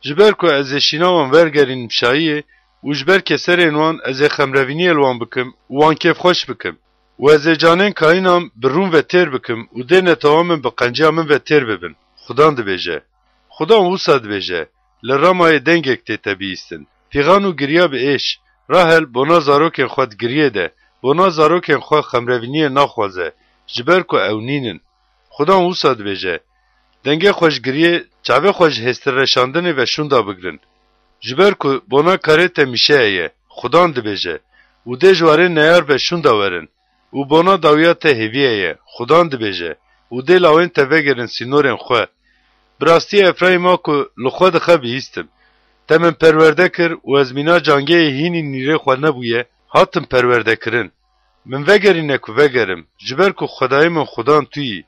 Ji ber ku ez ê şîna wan wergerînim şayiyê û ji ber keserên wan ez ê xemrevîniyê li wan bikim û wan kêfxweş bikim. Û ez ê canên kayînan bi rûn ve têr bikim û dê netewa min bi qenciya min ve têr bibin. Xudan dibêje. Xudan wisa dibêje, li Ramayê dengek tê te bihîstin. Fîxan û giriya bi êş. Rahel bona zarokên xwe di giriyê de, bona zarokên xwe xemrevîniyê naxwaze, ji ber ku ew nîn in. Xudan wisa dibêje, dengê xwe ji giriyê, çavê xwe ji hêstirreşandinê ve şûnda bigrin. Ji ber ku bona karê te mîşeye ye, Xudan dibêje, û dê ji warê neyar ve şûnda werin, û bona dawiya te hêviye ye, Xudan dibêje, û dê lawên te vegerin sînorên xwe. Bi rastî Efraîma ku li xwe dixe bihîstim. Te min perwerde kir û ez mîna cangehê hînî nîrê xwe nebûye, hatim perwerdekirin. Min vegerîne ku vegerim, ji ber ku Xwedayê min Xudan tu yî.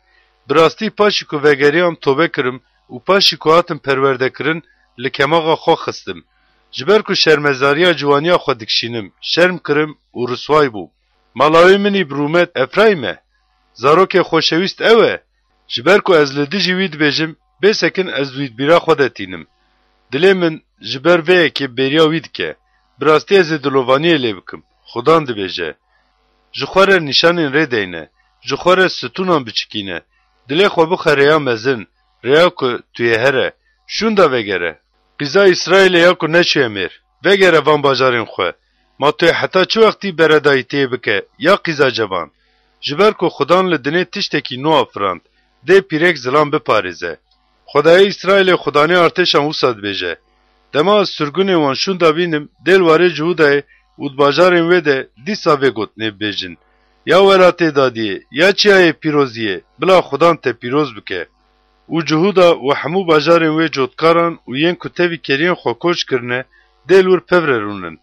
Bi rastî paşî ku vegeriyam tobe kirim û paşî ku hatim perwerdekirin, li kemaxa xwe xistim. Ji ber ku şermezariya ciwaniya xwe dikişînim, şerm kirim û risway bûm. Mala wê min î bi rûmet Efraîm e. Zarokê xoşewîst ew e. Ji ber ku ez li dijî wî dibêjim, bêsekin ez wî di bîra xwe de tînim. Dilê min ji ber vê yekê bêriya wî dike. Bi rastî ez ê dilovaniyê lê bikim. Xudan dibêje. Ji xwe re nîşanên rê deyne. Ji xwe re stûnan biçikîne. Dilê xwe bixe rêya mezin, rêya ku tu yê here. Şûnda vegere. Qîza Îsraîlê ya ku neçûye mêr. Vegere van bajarên xwe. Ma tu yê heta çi wextî beredayîtiyê bike, ya qîza cevan? Ji ber ku Xudan li dinê tiştekî nû afirand, dê pîrek zilam biparêze. Xwedayê Îsraîlê Xudanê artêşan wisa dibêje, dema ez sirgûnê wan şûnda bînim, dê li warê Cihûdayê û di bajarên wê de dîsa vê gotinê bibêjin, ya welatê dadiyê, ya çiyayê pîroziyê, bila Xudan te pîroz bike. Û Cihûda û hemû bajarên wê cotkaran û yên ku tevî keriyên xwe koç kirine, dê li wir pevre rûnin.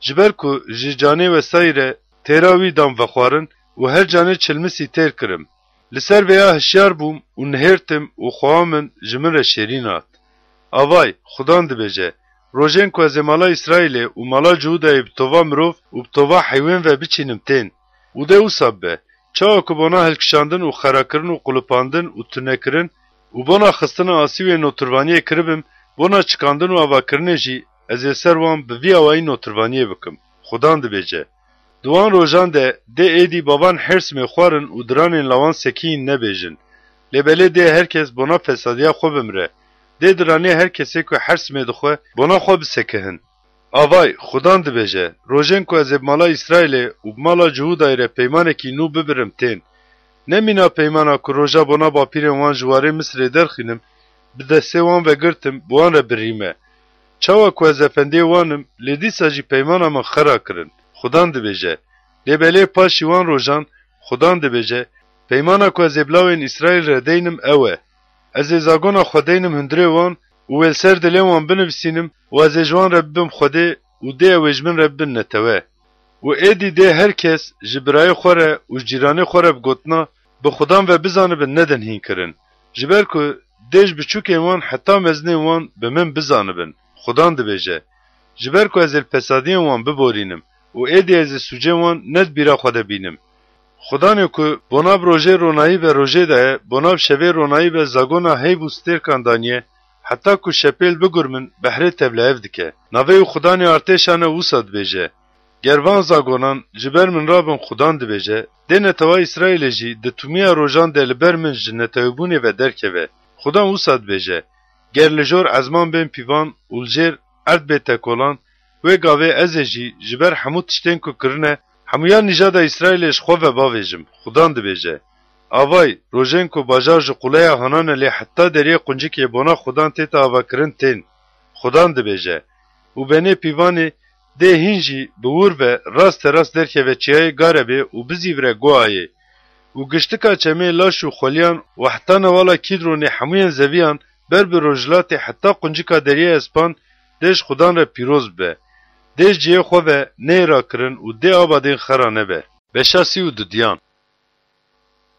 Ji ber ku ji canê wesayî re têra wî dan vexwarin û her canê çilmisî têr kirim. Li ser vêya hişyar bûm û nihêrtim û xweha min ji min re şêrîn hat. Avay, Xudan dibêje, rojên ku ez ê mala Îsraîlê û mala Cihûdayê bi tova mirov û bi tova heywên ve biçînim tên. Û dê wisa bibe, çawa ku bona hilkişandin û xerakirin û qulipandin û tunekirin û bona xistina asî wê notirvaniyê kiribim, bona çikandin û avakirinê jî ez ê ser wan bi vî awayî notirvaniyê bikim. Xudan dibêje. Di wan rojan de dê êdî bavan hersmê xwarin û diranên lawan sekiyîn nebêjin. Lê belê dê her kes bona fesadiya xwe bimire. Dê diranê her kesê ku hersmê dixwe, bona xwe bisekihin. Avay, Xudan dibêje, rojên ku ez ê bi mala Îsraîlê û bi mala Cihûdayê re peymanekî nû bibirim tên. Ne mîna peymana ku roja bona bapîrên wan ji warê Misirê derxînim, bi destê wan vegirtim, bi wan re birîme. Çawa ku ez efendiyê wan im, lê dîsa jî peymana min xera kirin. Xudan dibêje. Lê belê paşî wan rojan, Xudan dibêje, peymana ku ez ê bi lawên Îsraîl re deynim ew e. Ez ê zagona xwe deynim hundirê wan û wê li ser dilê wan binivîsînim û ez ê ji wan re bibim Xwedê û dê ew ê ji min re bibin netewe. Û êdî dê her kes ji birayê xwe re û ji cîranê xwe re bi gotina, bi Xudan ve bizanibin nedin hîn kirin. Ji ber ku dê ji biçûkên wan heta mezinên wan bi min bizanibin, Xudan dibêje. Ji ber ku ez ê li fesadiyên wan biborînim û êdî ez ê sûcên wan ne di bîra xwe de bînim. Xudanê ku bona bi rojê ronahî ve rojê daye, bona bi şevê ronahî ve zagona heyv û stêrkan daniye, heta ku şepêl bigurmin, behrê tevlihev dike. Navê wî Xudanê artêşan e wisa dibêje, Ger van zagonan ji ber min rabin, Xudan dibêje, dê netewa Îsraîlê jî di tûmiya rojan de li ber min ji netewebûnê ve derkeve. Xudan wisa dibêje, Ger li jor ezman bên pîvan û li jêr erd bê tekolan, wê gavê ez ê jî ji ber hemû tiştên ku kirine, Hemûya nîjada Îsraîlê ji xwe ve bavêjim, Xudan dibêje. Avay, rojên ku bajar ji quleya Hananelê heta deriyê quncikê bona Xudan tête avakirin tên, Xudan dibêje. Û benê pîvanê dê hîn jî bi wir ve raste rast derkeve çiyayê Garebê û bizîvire Goayê. Û giştika çemê laş û xweliyan û heta newala Kîdronê hemûyên zeviyan ber bi rojhilatê heta quncika deriyê Espan dê ji Xudan re pîroz bibe. Dê ji cihê xwe ve neyê rakirin û dê abadên xera nebe. Beşa sî û dudiyan.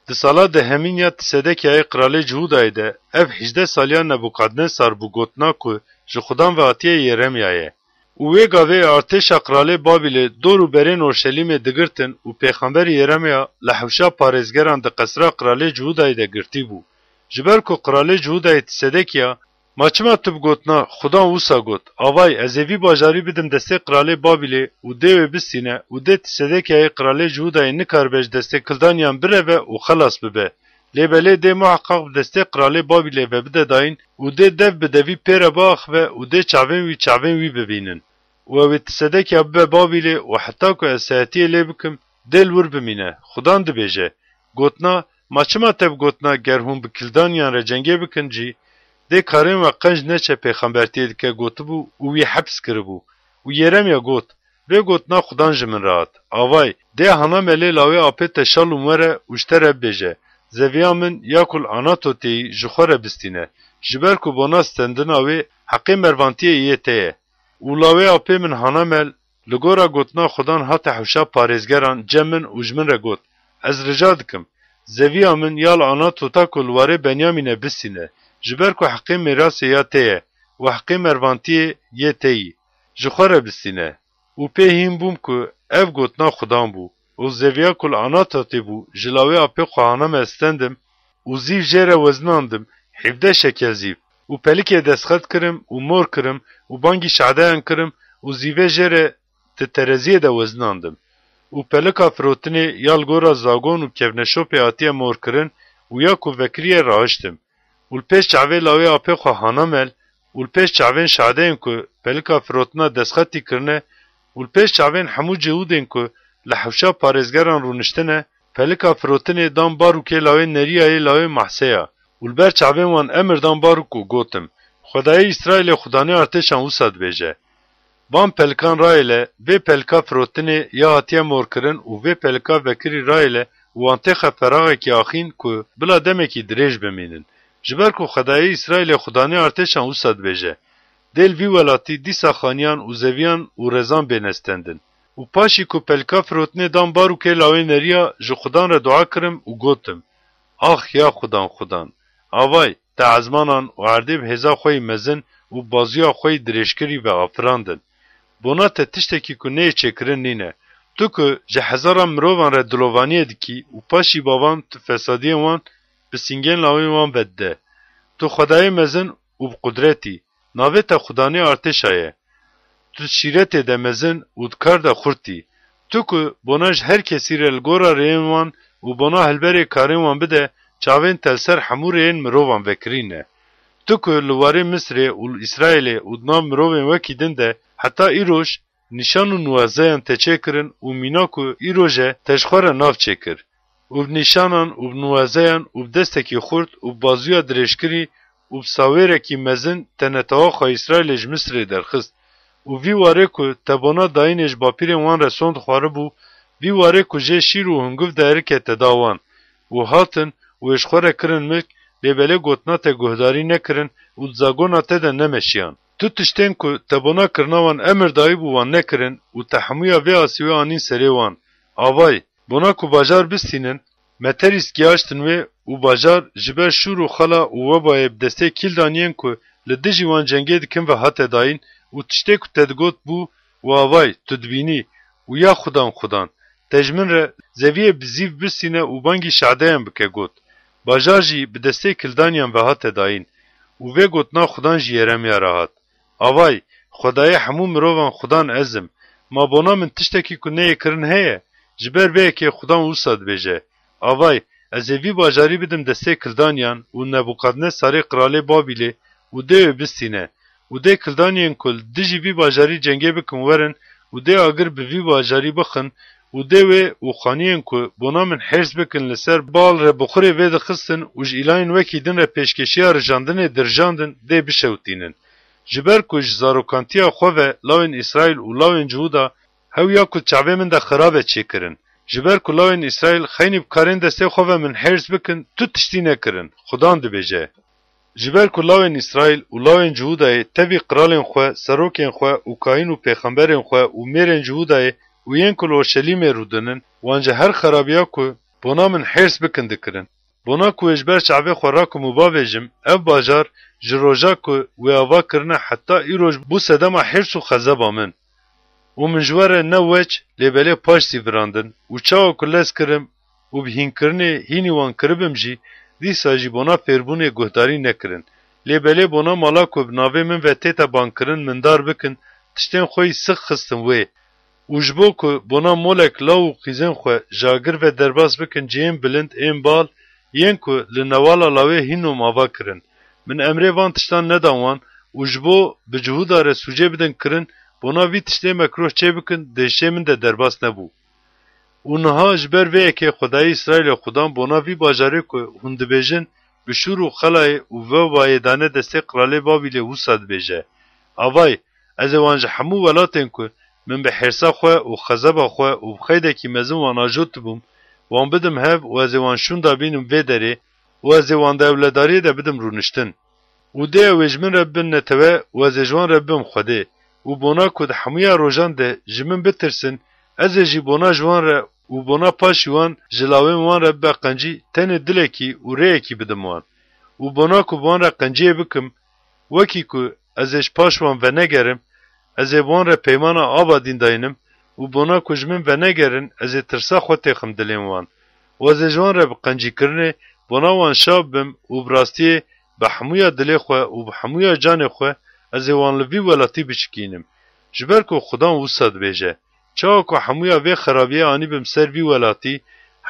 Di sala dehemîn ya Tisedekyayê qralê Cihûdayê de, ev hejdeh saliya Nebukadnesar bû gotina ku ji Xudan ve hatiye Yeremya ye. Û wê gavê artêşa qralê Babîlê dor û berên Orşelîmê digirtin û pêxemberî Yeremya li hewşa parêzgeran di qesra qralê Cihûdayê de girtî bû. Ji ber ku qralê Cihûdayê Tisedekya Ma çima tu bi gotina Xudan wisa got, Avay, ez ê vî bajarî bidim destê qralê Babîlê û dê wê bistîne û dê Tisedekyayê qralê Cihûdayê nikaribe ji destê Kildaniyan bireve û xelas bibe. Lê belê dê muheqeq bi destê qralê Babîlê ve bide dayîn û dê dev bi devî pê re biaxive û dê çavên wî çavên wî bibînin. Û ew ê Tisedekya bibe Babîlê û heta ku ez sehetiyê lê bikim, dê li wir bimîne. Xudan dibêje, Gotina, Ma çima te bi gotina ger hûn bi Kildaniyan re cengê bikin jî, dê karên we qenc neçe pêxembertiyê dike gotibû û wî heps kiribû. Û Yeremya got, Vê gotina Xudan ji min re hat. Avay, dê Hanamelê lawê apê te Şalûm were û ji te re bibêje, Zeviya min ya ku li Anatotê yî ji xwe re bistîne, ji ber ku bona stendina wê heqê mervantiyê yê te ye. Û lawê apê min Hanamel li gora gotina Xudan hate hewşa parêzgeran cem min û ji min re got, Ez rica dikim, zeviya min ya li Anatota ku li warê Benyamîne bistîne, ji ber ku heqê mîrasê ya te ye û heqê mervantiyê yê te yî, ji xwe re bistîne. Û pê hîn bûm ku ev gotina Xudan bû û zeviya ku li Anatotê bû, ji lawê apê xwe Hanamel stendim û zîv jê re wezinandim, hevdeh şekel zîv, û pelikê destxet kirim û mor kirim û bangî şadeyan kirim û zîvê jê re di tereziyê de wezinandim. Û pelika firotinê ya li gora zagon û kevneşopê hatiye morkirin û ya ku vekiriye rahiştim. Û li pêş çavê lawê apê xwe Hanamel û li pêş çavên şadeyên ku pelika firotina destxetî kirine û li pêş çavên hemû Cihûdên ku li hewşa parêzgeran rûniştine, pelika firotinê dan Barûkê lawê Neriyayê lawê Mahseya û li ber çavên wan emir dan Barûk û gotim, Xwedayê Îsraîlê Xudanê artêşan wisa dibêje, Van pelikan rayêle, vê pelika firotinê ya hatiye morkirin û vê pelika vekirî rayêle û wan têxe feraxekî axîn ku bila demekî dirêj bimînin. Ji ber ku Xwedayê Îsraîlê Xudanê artêşan wisa dibêje, Dê li vî welatî dîsa xaniyan û zeviyan û rezan bêne stendin. Û paşî ku pelika firotinê dan Barûkê lawê Neriya, ji Xudan re dua kirim û gotim, Ax ya Xudan Xudan! Avay, te ezmanan û erdê bi hêza xwe yî mezin û bi bazuya xwe yî dirêjkirî ve afirandin. Bona te tiştekî ku neyê çêkirin nîne. Tu ku ji hezaran mirovan re dilovaniyê dikî û paşî bavan tu fesadiyên wan bi sîngên lawên wan vedide. Tu Xwedayê mezin û bi qudret î. Navê te Xudanê artêşa ye. Tu di şîretê de mezin û di kar de xurt î. Tu ku bona ji her kesî re li gora rêyên wan û bona hilberê karên wan bide, çavên te li ser hemû rêyên mirovan vekirî ne. Tu ku li warê Misirê û li Îsraîlê û di nav mirovên wekî din de heta îroj nîşan û nuwazeyan te çêkirin û mîna ku îroj e te ji xwe re nav çêkir. Û bi nîşanan û bi nuwazeyan û bi destekî xurt û bi bazuya dirêjkirî û bi sawêrekî mezin te netewa xwe Îsraîlê ji Misirê derxist. Û vî warê ku te bona dayînê ji bapîrên wan re sond xwaribû, vî warê ku jê şîr û hungiv diherike te da wan. Û hatin û ê ji xwe re kirin milk, lê belê gotina te guhdarî nekirin û di zagona te de nemeşiyan. Tu tiştên ku te bona kirina wan emir dayîbû wan nekirin û te hemûya vê asî wê anîn serê wan. Avay, bona ku bajar bistînin, me terîst gihaştin wê û bajar ji ber şûr û xela û webayê bi destê Kîldaniyên ku li dijî wan cengê dikin ve hate dayîn û tiştê ku te digot bû û avay, tu dibînî û ya Xudan Xudan, te ji min re zeviyê bi zîv bistîne û bangî şadeyan bike got. Bajar jî bi destê Kildaniyan ve hate dayîn û vê gotina Xudan ji Yeremya re hat. Avay, Xwedayê hemû mirovan Xudan ez im. Ma bona min tiştekî ku neyê kirin heye? Ji ber vê yekê Xudan wisa dibêje, Avay, ez ê vî bajarî bidim destê Kildaniyan û Nebukadnesarê qralê Babîlê û dê wê bistîne. Û dê Kildaniyên ku li dijî vî bajarî cengê bikin werin û dê agir bi vî bajarî bixin û dê wê û xaniyên ku bona min hêrs bikin li ser Baal re buxurê vê dixistin û ji îlayên wekî din re pêşkêşiya rijandinê dirijandin, dê bişewtînin. Ji ber ku ji zarokantiya xwe ve lawên Îsraîl û lawên Cihûda hew ya ku çavê min de xirabe çêkirin. Ji ber ku lawên Îsraîl xeynî bi karên destê xwe ve min hêrs bikin, tu tiştî nekirin. Xudan dibêje. Ji ber ku lawên Îsraîl û lawên Cihûdayê tevî qiralên xwe, serokên xwe û kahîn û pêxemberên xwe û mêrên Cihûdayê û yên ku li Orşelîmê rûdinin, wan ji her xerabiya ku bona min hêrs bikin dikirin. Bona ku wê ji ber çavê xwe rakim û bavêjim, ev bajar ji roja ku wê ava kirine heta îroj bû sedema hêrs û xezeba min. Û min ji we re ne weç, lê belê paş zî virandin, û çawa ku lez kirim û bi hînkirinê hînî wan kiribim jî, dîsa jî bona fêrbûnê guhdarî nekirin. Lê belê bona mala ku bi navê min ve tête bankirin mindar bikin, tiştên xwe yî six xistin wê. Û ji bo ku bona molek law û qîzên xwe ji agir ve derbas bikin cihên bilind ên Bal, yên ku li newala lawê Hînnom ava kirin. Min emrê van tiştan nedan wan û ji bo bi Cihûda re sûcê bidin kirin, bona vî tiştê mekruh çê bikin, di hişê min de derbas nebû. Û niha ji ber vê yekê Xwedayê Îsraîlê Xudan bona vî bajarê ku hûn dibêjin, bi şûr û xelayê û vewbayê dane destê qiralê Babîlê wisa dibêje, Avay, ez ê wan ji hemû welatên ku min bi hêrsa xwe û xezeba xwe û bi qeydekî mezin wan ajotibûm, wan bidim hev û ez ê wan şûnda bînim vê derê û ez ê wan di ewledariyê de bidim rûniştin. Û dê ew ê ji min re bibin netewe û ez ê ji wan re bibim Xwedê. Û bona ku di hemûya rojan de ji min bitirsin, ez ê jî bona ji wan re û bona paşî wan ji lawên wan re bibe qencî, tenê dilekî û rêyekî bidim wan. Û bona ku bi wan re qenciyê bikim, wekî ku ez ê ji paş wan venegerim, ez ê bi wan re peymana ava dîn dayînim û bona ku ji min venegerin, ez ê tirsa xwe têxim dilên wan. Û ez ê ji wan re bi qencîkirinê bona wan şa bibim û bi rastiyê bi hemûya dilê xwe û bi hemûya canê xwe ez ê wan li vî welatî bişikînim. Ji ber ku Xudan wisa dibêje, Çawa ku hemûya vê xerabiyê anîbim ser vî welatî,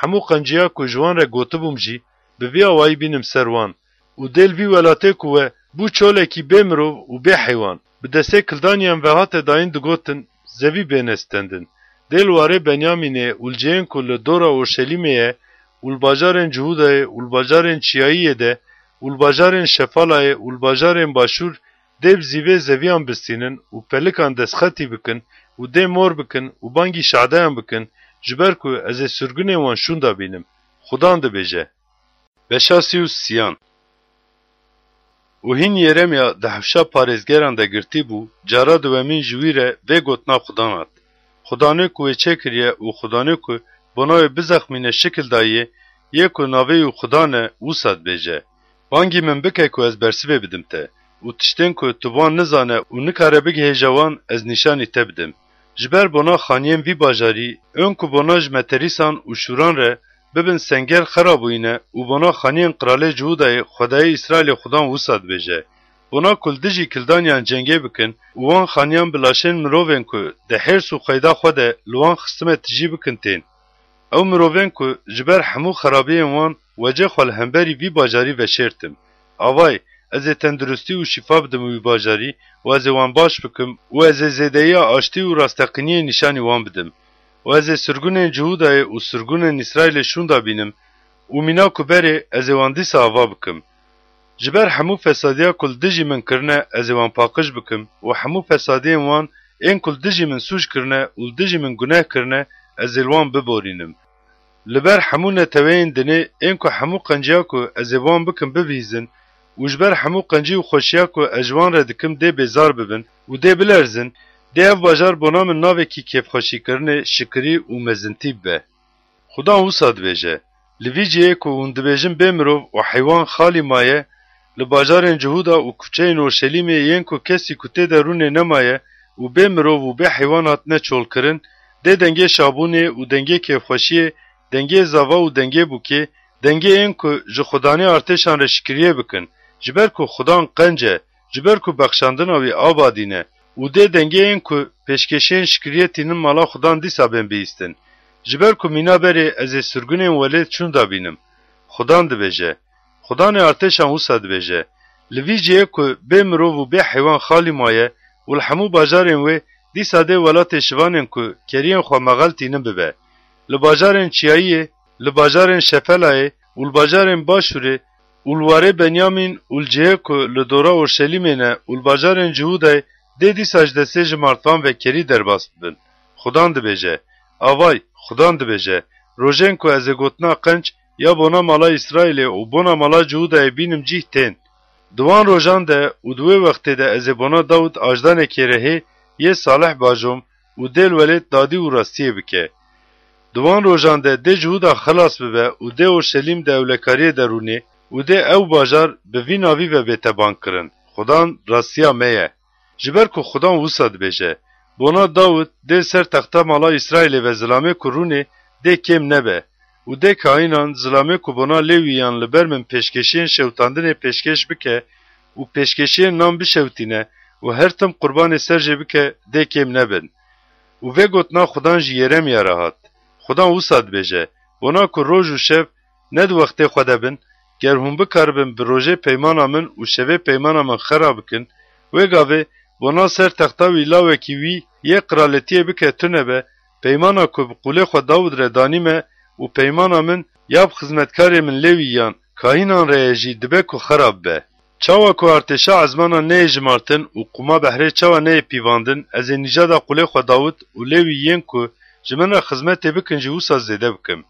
hemû qenciya ku ji wan re gotibûm jî, bi vî awayî bînim ser wan. Û dê li vî welatê ku we bû çolekî bê mirov û bê heywan, bi destê Kildaniyan ve hate dayîn digotin, zevî bêne stendin. Dê li warê Benyamînê û li cihên ku li dora Orşelîmê ye û li bajarên Cihûdayê û li bajarên çiyayiyê de û li bajarên Şefalayê û li bajarên başûr dê bi zîvê zeviyan bistînin û pelikan destxetî bikin û dê mor bikin û bangî şadayan bikin, ji ber ku ez ê sirgunên wan şûnda bînim. Xudan dibêje. Beşa sî û siyan. Û hîn Yeremya di hewşa parêzgeran de girtî bû, cara duwemîn ji wî re vê gotina Xudan hat. Xudanê ku wê çêkiriye û Xudanê ku bona wê bizexmîne şikil dayiye, yê ku navê wî Xudan e, wisa dibêje, Bangî min bike ku ez bersivê bidim te û tiştên ku tu bi wan nizane û nikare bigihêje wan, ez nîşanî te bidim. Ji ber bona xaniyên vî bajarî, ên ku bona ji meterîsan û şûran re bibin sengel xera bûyîne û bona xaniyên qiralê Cihûdayê Xwedayê Îsraîlê Xudan wisa dibêje, Bona ku li dijî Kildaniyan cengê bikin û wan xaniyan bi laşên mirovên ku di hêrs û qeyda xwe de li wan xistime tijî bikin tên. Ew mirovên ku ji ber hemû xerabiyên wan wecê xwe li hemberî vî bajarî veşêrtim. Avay, ez ê tenduristî û şîfa bidim wî bajarî û ez ê wan baş bikim û ez ê zêdeyiya aştî û rasteqîniyê nîşanî wan bidim. Û ez ê sirgunên Cihûdayê û sirgunên Îsraîlê şûnda bînim û mîna ku berê ez ê wan dîsa ava bikim. Ji ber hemû fesadiya ku li dijî min kirine, ez ê wan paqij bikim û hemû fesadiyên wan ên ku li dijî min sûc kirine û li dijî min guneh kirine, ez ê li wan biborînim. Li ber hemû neteweyên dinê ên ku hemû qenciya ku ez ê bi wan bikim bibihîzin û ji ber hemû qencî û xweşiya ku ez ji wan re dikim dê bêzar bibin û dê bilerzin, dê ev bajar bona min navekî kêfxweşîkirinê, şikirî û mezintî bibe. Xudan wisa dibêje, Li vî cihê ku hûn dibêjin bê mirov û heywan xalî maye, li bajarên Cihûda û kuçeyên Orşelîmê yên ku kesî ku tê de rûnê nemaye û bê mirov û bê heywan hatine çolkirin, dê dengê şabûnê û dengê kêfxweşiyê, dengê zava û dengê bûkê, dengê ên ku ji Xudanê artêşan re şikiriyê bikin, ji ber ku Xudan qenc e, ji ber ku bexşandina wî ava dîn e û dê dengê ên ku pêşkêşiyên şikiriyê tînin mala Xudan dîsa bên bihîstin. Ji ber ku mîna berê ez ê sirgunên welêt şûnda bînim. Xudan dibêje. Xudanê artêşan wisa dibêje, Li vî cihê ku bê mirov û bê heywan xalî maye û li hemû bajarên wê, dîsa dê welatê şivanên ku keriyên xwe mexel tînin bibe. Li bajarên çiyayiyê, li bajarên Şefelayê û li bajarên Başûrê û li warê Benyamîn û li cihê ku li dora Orşelîmê ne û li bajarên Cihûdayê dê dîsa ji destê jimartvan ve kerî derbas bibin. Xudan dibêje, Avay, Xudan dibêje, rojên ku ez ê gotina qenc ya bona mala Îsraîlê û bona mala Cihûdayê bînim cîh tên. Di wan rojan de û di wê wextê de ez ê bona Dawid ajdanekê rehê yê salih bajom û dê li welêt dadî û rastiyê bike. Di wan rojan de dê Cihûda xelas bibe û dê Orşelîm di ewlekariyê de rûnê û dê ew bajar bi vî navî ve bête bangkirin, Xudan rastiya me ye. Ji ber ku Xudan wisa dibêje, Bona Dawid dê li ser texta mala Îsraîlê ve zilamê ku rûnê dê kêm nebe û dê kahînan zilamê ku bona Lêwîyan li ber min pêşkêşiyên şewtandinê pêşkêş bike û pêşkêşiyên nan bişewtîne û her tim qurbanê ser jê bike dê kêm nebin. Û vê gotina Xudan ji Yeremya re hat. Xudan wisa dibêje, Bona ku roj û şev ne di wextê xwe de bin, ger hûn bikaribin bi rojê peymana min û şevê peymana min xera bikin, wê gavê bona ser texta wî lawekî wî yê qiraletiyê bike tune be, peymana ku bi qûlê xwe Dawid re danîme û peymana min ya bi xizmetkarê min Lêwîyan, kahînan re ye jî dibe ku xera bibe. Çawa ku artêşa ezmana neyê jimartin û qûma behrê çawa neyê pîvandin, ez ê nîjada qûlê xwe Dawid û Lêwî yên ku ji min re xizmetê bikin jî wisa zêde bikim.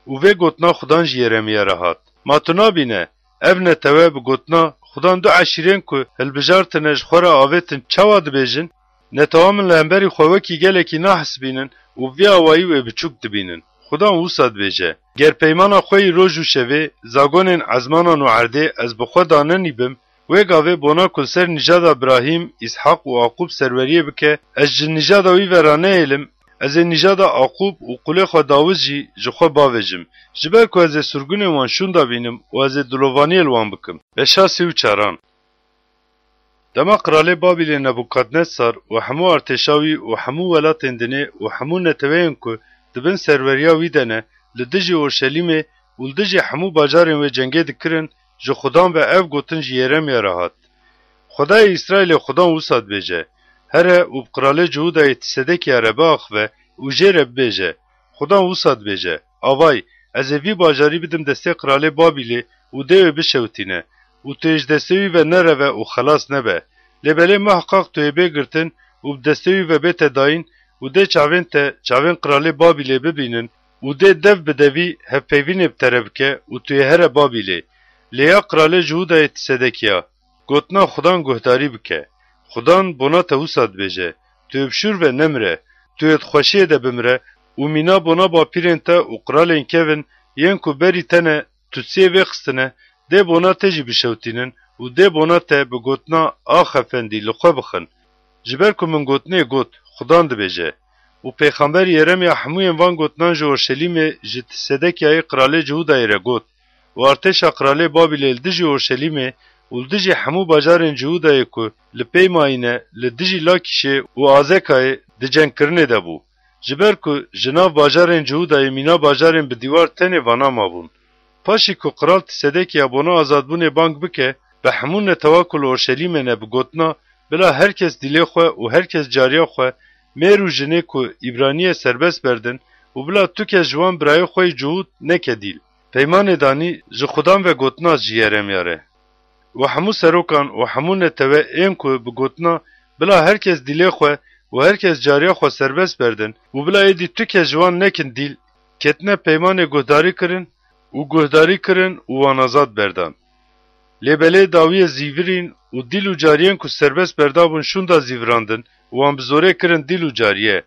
Û vê gotina Xudan ji Yeremya re hat. Ma tu nabîne, ev netewe bi gotina Xudan du eşîrên ku hilbijartine ji xwe re avêtin çawa dibêjin? Netewa min li hemberî xwe wekî gelekî nahesibînin û vî awayî wê biçûk dibînin. Xudan wisa dibêje, Ger peymana xwe yî roj û şevê, zagonên ezmanan û erdê ez bi xwe danenîbim, wê gavê bona ku li ser nîjada Birahîm, Îshaq û Aqûb serweriyê bike, ez ji nîjada wî ve raneyêlim, ez ê nîjada Aqûb û qulê xwe Dawid jî ji xwe bavêjim, ji ber ku ez ê surgunên wan şûnda bînim û ez ê dilovaniyê li wan bikim. Beşa sî û çaran. Dema qiralê Babîlê Nebûkadnesar û hemû artêşa wî û hemû welatên dinê û hemû neteweyên ku di bin serweriya wî de ne, li dijî Orşelîmê û li dijî hemû bajarên wê cengê dikirin, ji Xudan ve ev gotin ji Yeremya re hat. Xwedayê Îsraîlê Xudan wisa dibêje, Here û bi qiralê Cihûdayê Tîsedekiya re biaxive û jê re bibêje, Xudan wisa dibêje, Avay, ez ê vî bajarî bidim destê qiralê Babîlê û dê wê bişewitîne û tu yê ji destê wî ve nereve û xelas nebe. Lê belê muheqaq tu yê bê girtin û bi destê wî ve bête dayîn û dê çavên te çavên qiralê Babîlê bibînin û dê dev bi devî hevpeyvînê bi te re bike û tu yê here Babîlê. Lê ya qiralê Cihûdayê Tîsedekiya, gotina Xudan guhdarî bike. Xudan bona te wisa dibêje, Tu yê bi şûr ve nemire, tu yê di xweşiyê de bimire û mîna bona bapîrên te û qiralên kevin yên ku berî te ne tu çiyê vêxistine, dê bona te jî bişewtînin û dê bona te bi gotina Ax Efendî li xwe bixin. Ji ber ku min gotinê got, Xudan dibêje. Û pêxember Yeremya hemûyên van gotinan ji Orşelîmê ji Tîsedekiyayê qiralê Cihûdayê re got û artêşa qiralê Babîlê li dijî Orşelîmê û li dijî hemû bajarên Cihûdayê ku li pey mayîne, li dijî Lakîşê û Azekayê di cengkirinê de bû. Ji ber ku ji nav bajarên Cihûdayê mîna bajarên bi dîwar tenê vana mabûn. Paşî ku Qral Tîsedekiya bona azadbûnê bang bike, bi hemû netewa ku li Orşelîmê ne bi gotina, Bila her kes dîlê xwe û her kes cariya xwe, mêr û jinê ku Îbranî ye serbest berdin û bila tu kes ji wan birayê xwe yê Cihûd neke dîl. Peymanê danî ji Xudan ve gotina ji Yeremya re. Û hemû serokan û hemû netewe ên ku bi gotina, Bila her kes dîlê xwe û her kes cariya xwe serbest berdin û bila êdî tu kes ji wan nekin dîl, ketine peymanê guhdarî kirin û guhdarî kirin û wan azad berdan. Lê belê dawiyê zîvirîn û dîl û cariyên ku serbest berdabûn şûnda zîvirandin û wan bi zorê kirin dîl û cariye.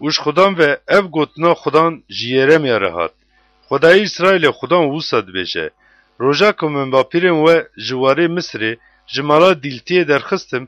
Û ji Xudan ve ev gotina Xudan ji Yeremya re hat, Xwedayê Îsraîlê Xudan wisa dibêje, Roja ku min bapîrên we ji warê Misirê, ji mala dîltiyê derxistim,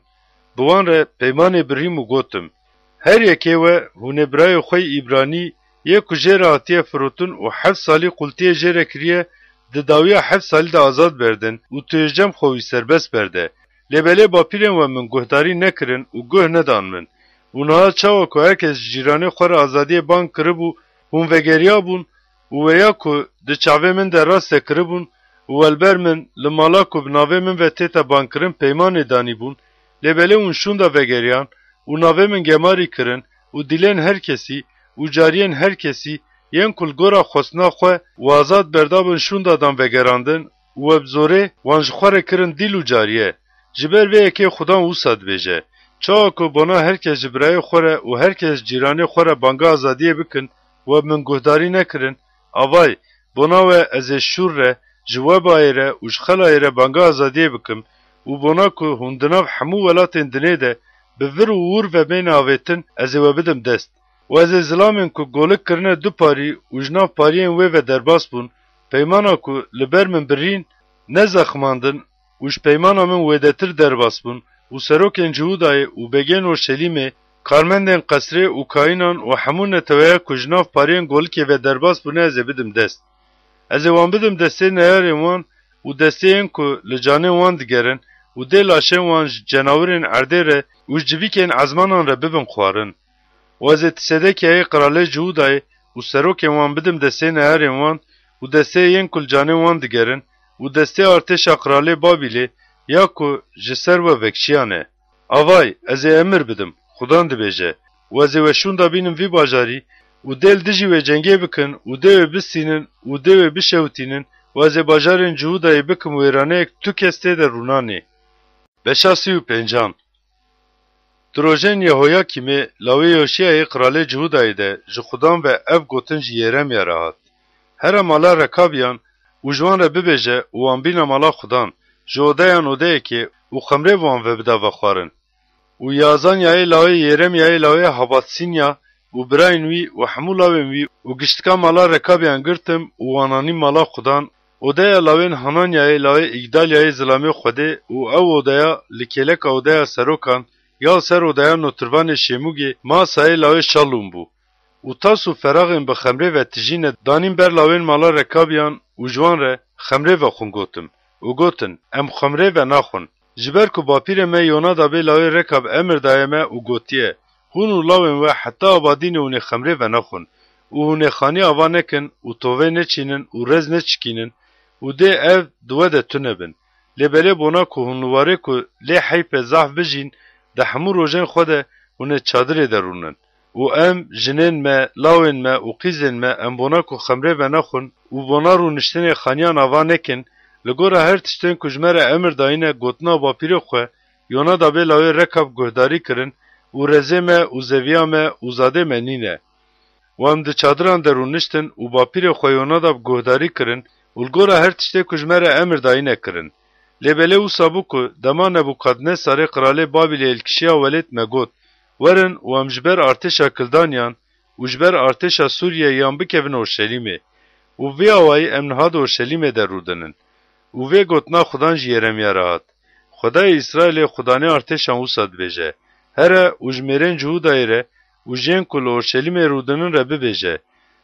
bi wan re peymanê birîm û gotim, Her yekê we hûnê birayê xwe yê Îbranî yê ku jê re hatiye firotin û heft salî qultiyê jê re kiriye, di dawiya heft salî de azad berdin û tu yê ji cem xwe wî serbest berde. Lê belê bapîrên we min guhdarî nekirin û guh nedan min. Û niha çawa ku her kes ji cîranê xwe re azadiyê bang kiribû, hûn vegeriyabûn û weya ku di çavê min de rast sekiribûn û welber min li mala ku bi navê min ve tête bangkirin peymanê danîbûn, lê belê hûn şûnda vegeriyan û navê min gemarî kirin û dîlên her kesî û cariyên her kesî yên ku li gora xwestina xwe û azad berdabûn şûnda dan vegerandin û we bi zorê wan ji xwe re kirin dîl û cariye. Ji ber vê yekê Xudan wisa dibêje, çawa ku bona her kes ji birayê xwe re û her kes ji cîranê xwe re banga azadiyê bikin, we bi min guhdarî nekirin, avay, bona we ez ê şûr re, ji webayê re û ji xelayê re banga azadiyê bikim û bona ku hûn di nav hemû welatên dinê de bi vir û wûr ve bêne avêtin, ez ê we bidim dest. Û ez ê zilamên ku golik kirine du parî û ji nav pariyên wê ve derbas bûn, peymana ku li ber min birîn, nezeximandin û ji peymana min wêdetir derbas bûn û serokên Cihûdayê û begên Orşelîmê, karmendên qesrê û kayînan û hemû neteweya ku ji nav pariyên golikê ve derbas bûne ez ê bidim dest. Ez ê wan bidim destê neyarên wan û destê yên ku li canê wan digerin û dê laşên wan ji cenawirên erdê re û ji civîkên ezmanan re bibin xwarin. Û ez ê ti Sedekiyayê qiralê Cihûdayê û serokên wan bidim destê neyarên wan û destê yên ku li canê wan digerin û destê artêşa qiralê Babîlê ya ku ji ser we vekişiyane. Avay, ez ê emir bidim, Xudan dibêje, û ez ê we şûnda bînim vî bajarî û dê li dijî wê cengê bikin û dê wê bistînin û dê wê bişewitînin û ez ê bajarên Cihûdayê bikim wêraneyek tu kes tê de rûnanê. Beşa sî û pêncan. Di rojên Yehoyakîmê lawê Yoşiyayê qiralê Cihûdayê de ji Xudan ve ev gotin ji Yeremya re hat, Here mala Rekabiyan û ji wan re bibêje û wan bîne mala Xudan, ji odeyan odeyekê û xemrê bi wan ve bida vexwarin. Û Yazanyayê lawê Yeremyayê lawê Habatsinya û birayên wî û hemû lawên wî û giştika mala Rekabiyan girtim û wan anîm mala Xudan, odeya lawên Hananyayê lawê Îgdalyayê zilamê Xwedê û ew odeya li kêleka odeya serokan ya li ser odeya notirvanê Şêmûgê Masayê lawê Şallûm bû. Û tas û feraxên bi xemrê ve tijîne danîn ber lawên mala Rekabiyan û ji wan re, Xemrê vexwin, gotim. Û gotin, Em xemrê venaxwin. Ji ber ku bapîrê me Yonadabê lawê Rekab emir daye me û gotiye, Hûn û lawên we heta abadînê hûn ê xemrê venexwin û hûn ê xanî ava nekin û tovê neçînin û rez neçikînin û dê ev di we de tune bin. Lê belê bona ku hûn li warê ku lê heyf e zehf bijîn, di hemû rojên xwe de hûn ê çadirê de rûnin. Û em, jinên me, lawên me û qîzên me, em bona ku xemrê venexwin û bona rûniştinê xaniyan ava nekin, li gora her tiştên ku ji me re emir dayîne gotina bapîrê xwe, Yonadabê lawê Rekab guhdarî kirin û rezê me û zeviya me û zadê me nîne. Û em di çadiran de rûniştin û bapîrê xwe Yonadab guhdarî kirin û li gora her tiştê ku ji me re emir dayîne kirin. Lê belê wisa bû ku dema Nebûkadnesarê qiralê Babîlê li kişiya welêt me got, Werin û em ji ber artêşa Kildaniyan û ji ber artêşa Sûriyeyiyan bikevin Orşelîmê. Û bi vî awayî em niha di Orşelîmê de rûdinin. Û vê gotina Xudan ji Yeremya re hat, Xwedayê Îsraîlê, Xudanê artêşan wisa dibêje, Here û ji mêrên Cihûdayê re û ji yên ku li Orşelîmê rûdinin re bibêje,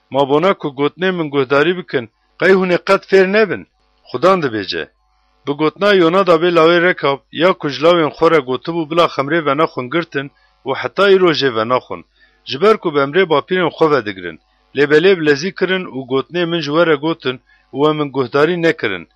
Ma bona ku gotinên min guhdarî bikin, qey hûn ê qet fêr nebin? Xudan dibêje, Bi gotina Yonadabê lawê Rekab ya ku ji lawên xwe re gotibû, Bila xemrê venaxwin, girtin û heta îro jê venaxwin, ji ber ku bi emrê bapîrên xwe vedigirin. Lê belê bi lezî kirin û gotinê min ji we re gotin û we min guhdarî nekirin.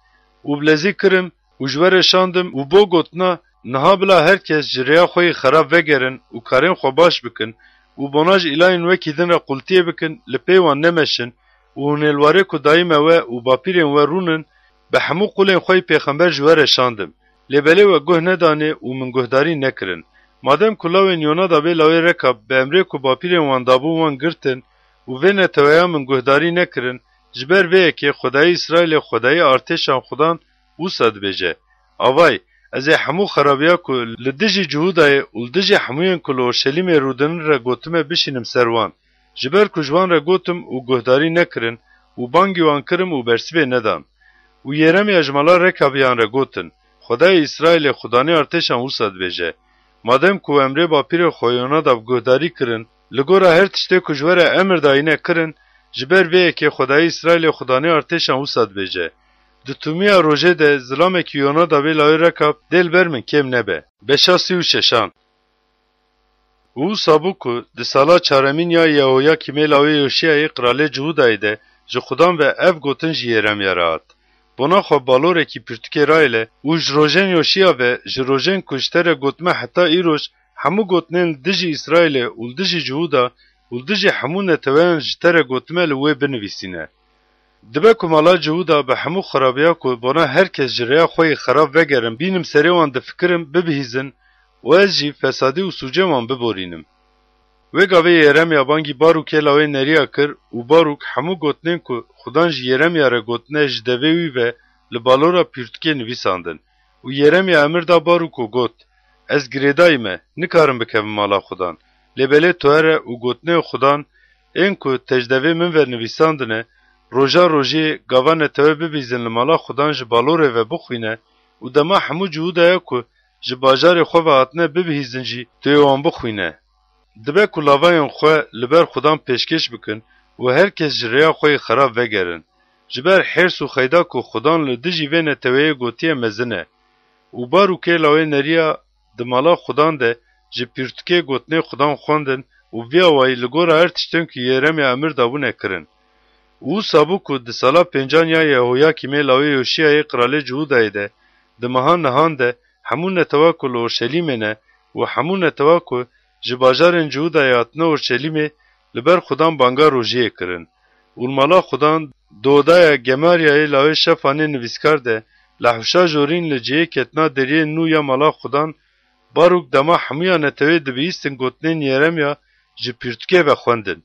Û bi lezî kirim û ji we re şandim û bo gotina, Niha bila her kes ji rêya xwe yê xerab vegerin û karên xwe baş bikin û bona ji îlayên wekî din re qultiyê bikin, li pê wan nemeşin û hûn ê li warê ku dayî me we û bapîrên we rûnin, bi hemû qulên xwe yê pêxember ji we re şandim. Lê belê we guh nedanê û min guhdarî nekirin. Madem ku lawên Yonadabê lawê Rekab bi emrê ku bapîrên wan dabûn wan girtin û vê neteweya min guhdarî nekirin, ji ber vê yekê Xwedayê Îsraîlê, Xwedayê artêşan Xudan wisa dibêje, Avay, ez ê hemû xerabiya ku li dijî Cihûdayê û li dijî hemûyên ku li Orşelîmê rûdinin re gotime bişînim ser wan. Ji ber ku ji wan re gotim û guhdarî nekirin û bangî wan kirim û bersivê nedan. Û Yeremya ji mala Rekabiyan re gotin, Xwedayê Îsraîlê, Xudanê artêşan wisa dibêje, Madem ku emrê bapîrê xwe Yonadab guhdarî kirin, li gora her tiştê ku ji we re emir dayîne kirin, ji ber vê yekê Xwedayê Îsraîlê, Xudanê artêşan wisa dibêje, Di tûmiya rojê de zilamekî Yonadabê lawê Rekab dê li ber min kêm nebe. Beşa sî û şeşan. Û wisa bû ku di sala çaremîn ya Yehoyakîmê lawê Yoşiyayê qiralê Cihûdayê de ji Xudan ve ev gotin ji Yeremya re hat, Bona xwe balorekî pirtûkê rayêle û ji rojên Yoşiya ve, ji rojên ku ji te re gotime heta îroj, hemû gotinên li dijî Îsraîlê û li dijî Cihûda û û li dijî hemû neteweyan ji te re gotime li wê binivîsîne. Dibe ku mala Cihûda bi hemû xerabiya ku bona her kes ji rêya xwe yê xerab vegerin bînim serê wan difikirim bibihîzin û ez jî fesadî û sûcê wan biborînim. Wê gavê Yeremya bangî Barûkê lawê Neriya kir û Barûk hemû gotinên ku Xudan ji Yeremya re gotine ji devê wî ve li balora pîrtûkê nivîsandin û Yeremya emir da Barûk û got, Ez girêdayî me, nikarim bikevim mala Xudan. Lê belê tu here û gotinên Xudan ên ku te ji devê min ve nivîsandine, roja rojê gava netewe bibîzin li mala Xudan ji balorê ve bixwîne û dema hemû Cihûdaya ku ji bajarê xwe ve hatine bibihîzin jî tu yê wan bixwîne. Dibe ku lavayên xwe li ber Xudan pêşkêş bikin û her kes ji rêya xwe yê xerab vegerin. Ji ber hêrs û xeyda ku Xudan li dijî vê neteweyê gotiye mezin e. Û Barûkê lawê Neriya di mala Xudan de ji pîrtûkê gotinê Xudan xwendin û vî awayî li gora her tiştên ku Yeremya emir dabûne kirin. Û wisa bû ku di sala pêncan ya Yehoyakîmê lawê Yoşiyayê qiralê Cihûdayê de, di meha nihan de hemû netewa ku li Orşelîmê ne û hemû netewa ku ji bajarên Cihûdayê hatine Orşelîmê li ber Xudan banga rojiyê kirin. Û li mala Xudan di odaya Gemaryayê lawê Şefanê nivîskar de, li hewşa jorîn li cihê ketina deriyê nû ya mala Xudan, Barûk dema hemûya netewê dibihîstin gotinên Yeremya ji pîrtûkê ve xwendin.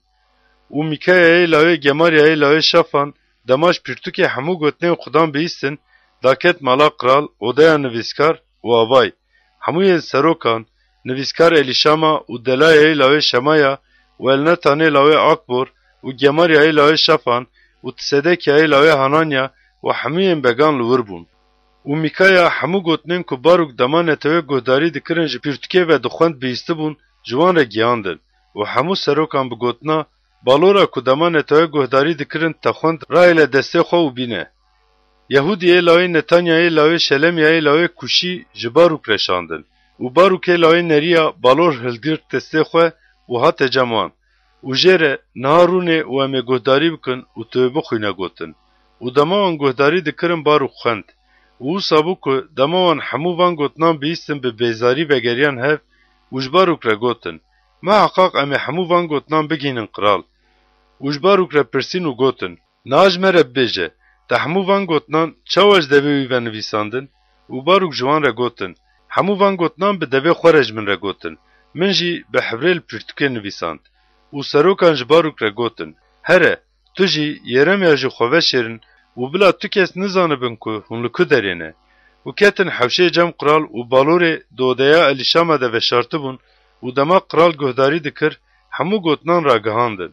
Û Mîkayayê lawê Gemaryayê lawê Şafan dema ji pîrtûkê hemû gotinên Xudan bihîstin, daket mala qral, odeya nivîskar û avay. Hemûyên serokan, nivîskar Elîşama û delayayê lawê Şemaya û Elnetanê lawê Akbor û Gemaryayê lawê Şafan û Tisedekyayê lawê Hananya û hemûyên began li wir bûn. Û Mîkaya hemû gotinên ku Barûk dema netewe guhdarî dikirin ji pîrtûkê ve dixwend bihîstibûn, ji wan re gihandin. Û hemû serokan bi gotina, balora ku dema netewe guhdarî dikirin te xwend, rahêle destê xwe û bîne. Yehûdiyê lawê Netanyayê lawê Şelemyayê lawê Kûşî ji Barûk re şandin. Û Barûkê lawê Neriya balor hilgirt destê xwe û hate cem wan. Û jê re, niha rûnê û em ê guhdarî bikin û tu yê bixwîne gotin. Û dema wan guhdarî dikirin Barûk xwend. Û wisa bû ku dema wan hemû van gotinan bihîstin bi bêzarî vegeriyan hev û ji Barûk re gotin, Miheqaq em ê hemû van gotinan bigihînin qral. Û ji Barûk re pirsîn û gotin, Niha ji me re bibêje, te hemû van gotinan çawa ji devê wî ve nivîsandin? Û Barûk ji wan re gotin, Hemû van gotinan bi devê xwe re ji min re gotin, min jî bi hevrê li pîrtûkê nivîsand. Û serokan ji Barûk re gotin, Here, tu jî, Yeremya jî xwe veşêrin û bila tu kes nizanibin ku hûn li ku derê ne. Û ketin hewşê cem qral û balorê di odeya Elîşama de veşartibûn û dema qral guhdarî dikir, hemû gotinan ragihandin.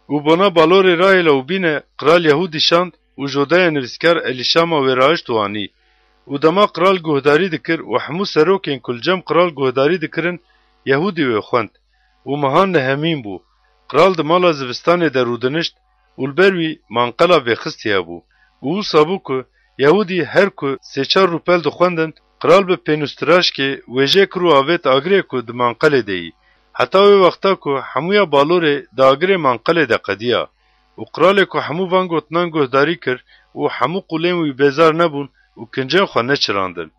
Û bona balorê rahêle û bîne qral Yehûdî şand û ji odeya nivîskar Elîşama wê rahişt û anî. Û dema qral guhdarî dikir û hemû serokên ku li cem qral guhdarî dikirin, Yehûdî wê xwend. Û mehan nihemîn bû. Qral di mala zivistanê de rûdinişt û li ber wî manqela vêxistiye bû. Û wisa bû ku Yehûdî her ku sê çar rûpel dixwendin, qral bi pênûstiraşkê wêjê kir û avêt agirê ku di manqelê de yî. Heta wê wexta ku hemûya balorê di agirê manqelê de qediya. Û qralê ku hemû van gotinan guhdarî kir û hemû qûlên wî bêzar nebûn û kincên xwe neçirandin.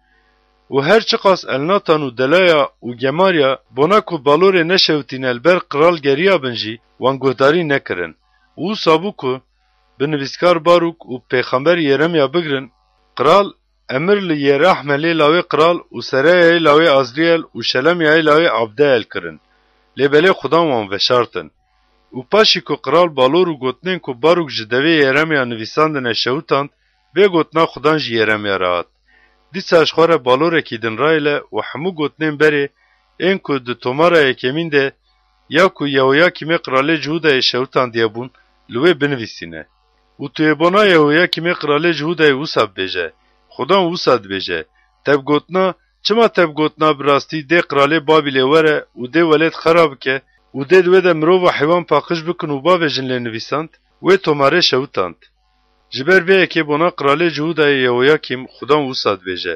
Û her çiqas Elnatan û Delaya û Gemarya bona ku balorê neşewitîne li ber qral geriyabin jî wan guhdarî nekirin. Û wisa bû ku bi nivîskar Barûk û pêxember Yeremya bigrin, qral emir li Yerahmelê lawê qral û Serayayê lawê Azriyel û Şelemyayê lawê Abdeyel kirin. Lê belê Xudan wan veşartin. Û paşî ku qral balor û gotinên ku Barûk ji devê Yeremya nivîsandine şewitand, vê gotina Xudan ji Yeremya re hat. Dîsa ji xwe re balorekî din rayêle û hemû gotinên berê ên ku di tomara yekemîn de ya ku Yehoyakîmê qralê Cihûdayê şewitandiye bûn, li wê binivîsîne. Û tu yê bona Yehoyakîmê qralê Cihûdayê wisa bibêje, Xudan wisa dibêje, Te bi gotina, çima te bi gotina bi rastî dê qralê Babîlê were û dê welêt xera bike û dê di wê de mirov û heywan paqij bikin û bavêjin lê nivîsand, wê tomarê şewitand. Ji ber vê yekê bona qralê Cihûdayê Yehoyakîm Xudan wisa dibêje,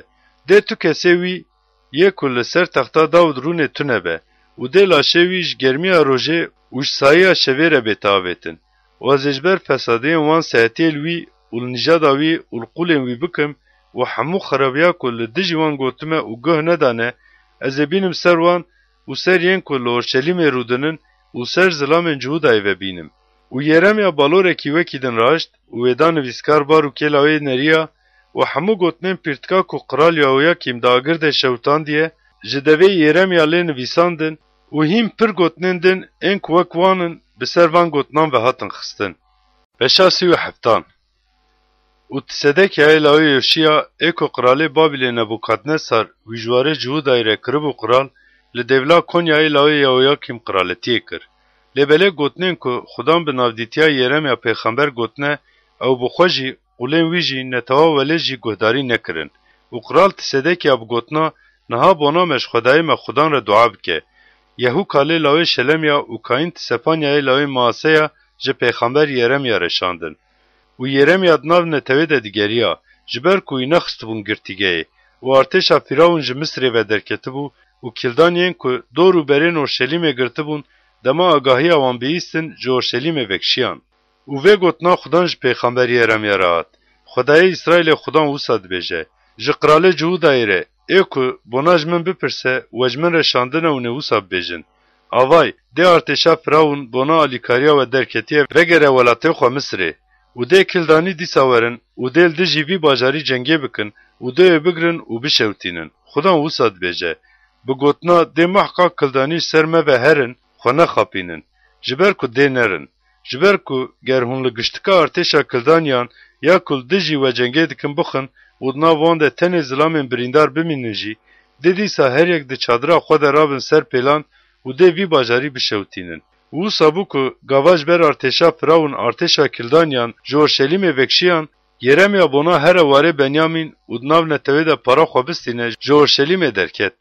Dê tu kesê wî yê ku li ser texta Dawid rûnê tune be û dê laşê wî ji germiya rojê û ji sayiya şevê re bête avêtin. Û ez ê ji ber fesadiyên wan sehetiyê li wî û li nîjada wî û li qûlên wî bikim û hemû xerabiya ku li dijî wan gotime û guh nedane, ez ê bînim ser wan û ser yên ku li Orşelîmê rûdinin û ser zilamên Cihûdayê ve bînim. Û Yeremya balorekî wekî din raşt û wê da nivîskar Barûkê lawê neriya û hemû gotinên pîrtika ku qral Yehoyakîm di agir de şewtandiye, ji devê Yeremya lê nivîsandin û hîn pir gotinên din ên ku wek wan in bi ser van gotinan ve hatin xistin. Beşa sî û heftan. Û Tisedekya yê lawê Yoşiya, ê ku qralê Babilê Nebukadnesar wî ji warê Cihûdayê re kiribû qral, li dêvla Konyayê lawê Yehoyakîm qraletiyê kir. Lê belê gotinên ku Xudan bi navdîtiya Yeremya pêxember gotine, ew bi xwe jî, qûlên wî jî, netewa welê jî guhdarî nekirin. Û qral Tisedekya bi gotina, niha bona me ji Xwedayê me Xudan re dua bike. Yehûkalê lawê Şelemya û Kayîn Tisepanyayê lawê Maaseya ji pêxember Yeremya re şandin. Û Yeremya di nav netewê de digeriya, ji ber ku wî nexistibûn girtîgehê, û artêşa Fîrawûn ji Misirê ve derketibû, û Kildaniyên ku dor û berên Orşelîmê girtibûn, dema agahiya wan bihîstin, ji Orşelîmê vekişiyan. Û vê gotina Xudan ji pêxember Yeremya re hat, Xwedayê Îsraîlê Xudan wisa dibêje, Ji qralê Cihûdayê re, ê ku bona ji min bipirse, we ji min re şandine û nê wisa bibêjin, Avay, dê artêşa Firawûn bona alîkariya we derketiye vegere welatê xwe Misirê, û dê Kildanî dîsa werin û dê li dijî vî bajarî cengê bikin û dê wê bigrin û bişewtînin. Xudan wisa dibêje, Bi gotina dê muhqaq Kildanî ji ser me ve herin, xwe nexapînin, ji ber ku dê nerin. Ji ber ku ger hûn li giştika artêşa Kildaniyan ya ku li dijî we cengê dikin bixin û di nav wan de tenê zilamên birîndar bimînin jî, dê dîsa her yek di çadira xwe de rabin ser pêlan û dê vî bajarî bişewtînin. Û wisa bû ku gava ji ber artêşa Firawûn artêşa Kildaniyan ji Orşelîmê vekişiyan, Yeremya bona here warê Benyamîn û di nav netewê de para xwe bistîne ji Orşelîmê derket.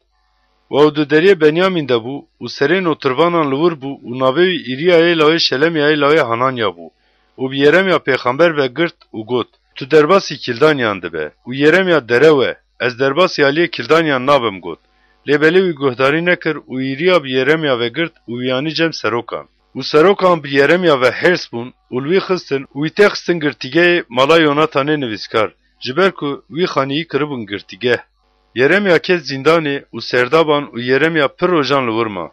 Û ew di deriyê Benyamîn de bû û serê notirvanan li wir bû û navê wî Îriyayê lawê Şelemyayê lawê Hananya bû û bi Yeremya pêxember ve girt û got, Tu derbasî Kildaniyan dibe. Û Yeremya derew e, ez derbasî aliyê Kildaniyan nabim got. Lê belê wî guhdarî nekir û Îriya bi Yeremya ve girt û wî anî cem serokan. Û serokan bi Yeremya ve hêrs bûn û li wî xistin û wî têxistin girtîgehê mala Yonatanê nivîskar, ji ber ku wî xanîyî kiribûn girtîgeh. Yeremya ket zîndanê û serdaban û Yeremya pir rojan li wir ma.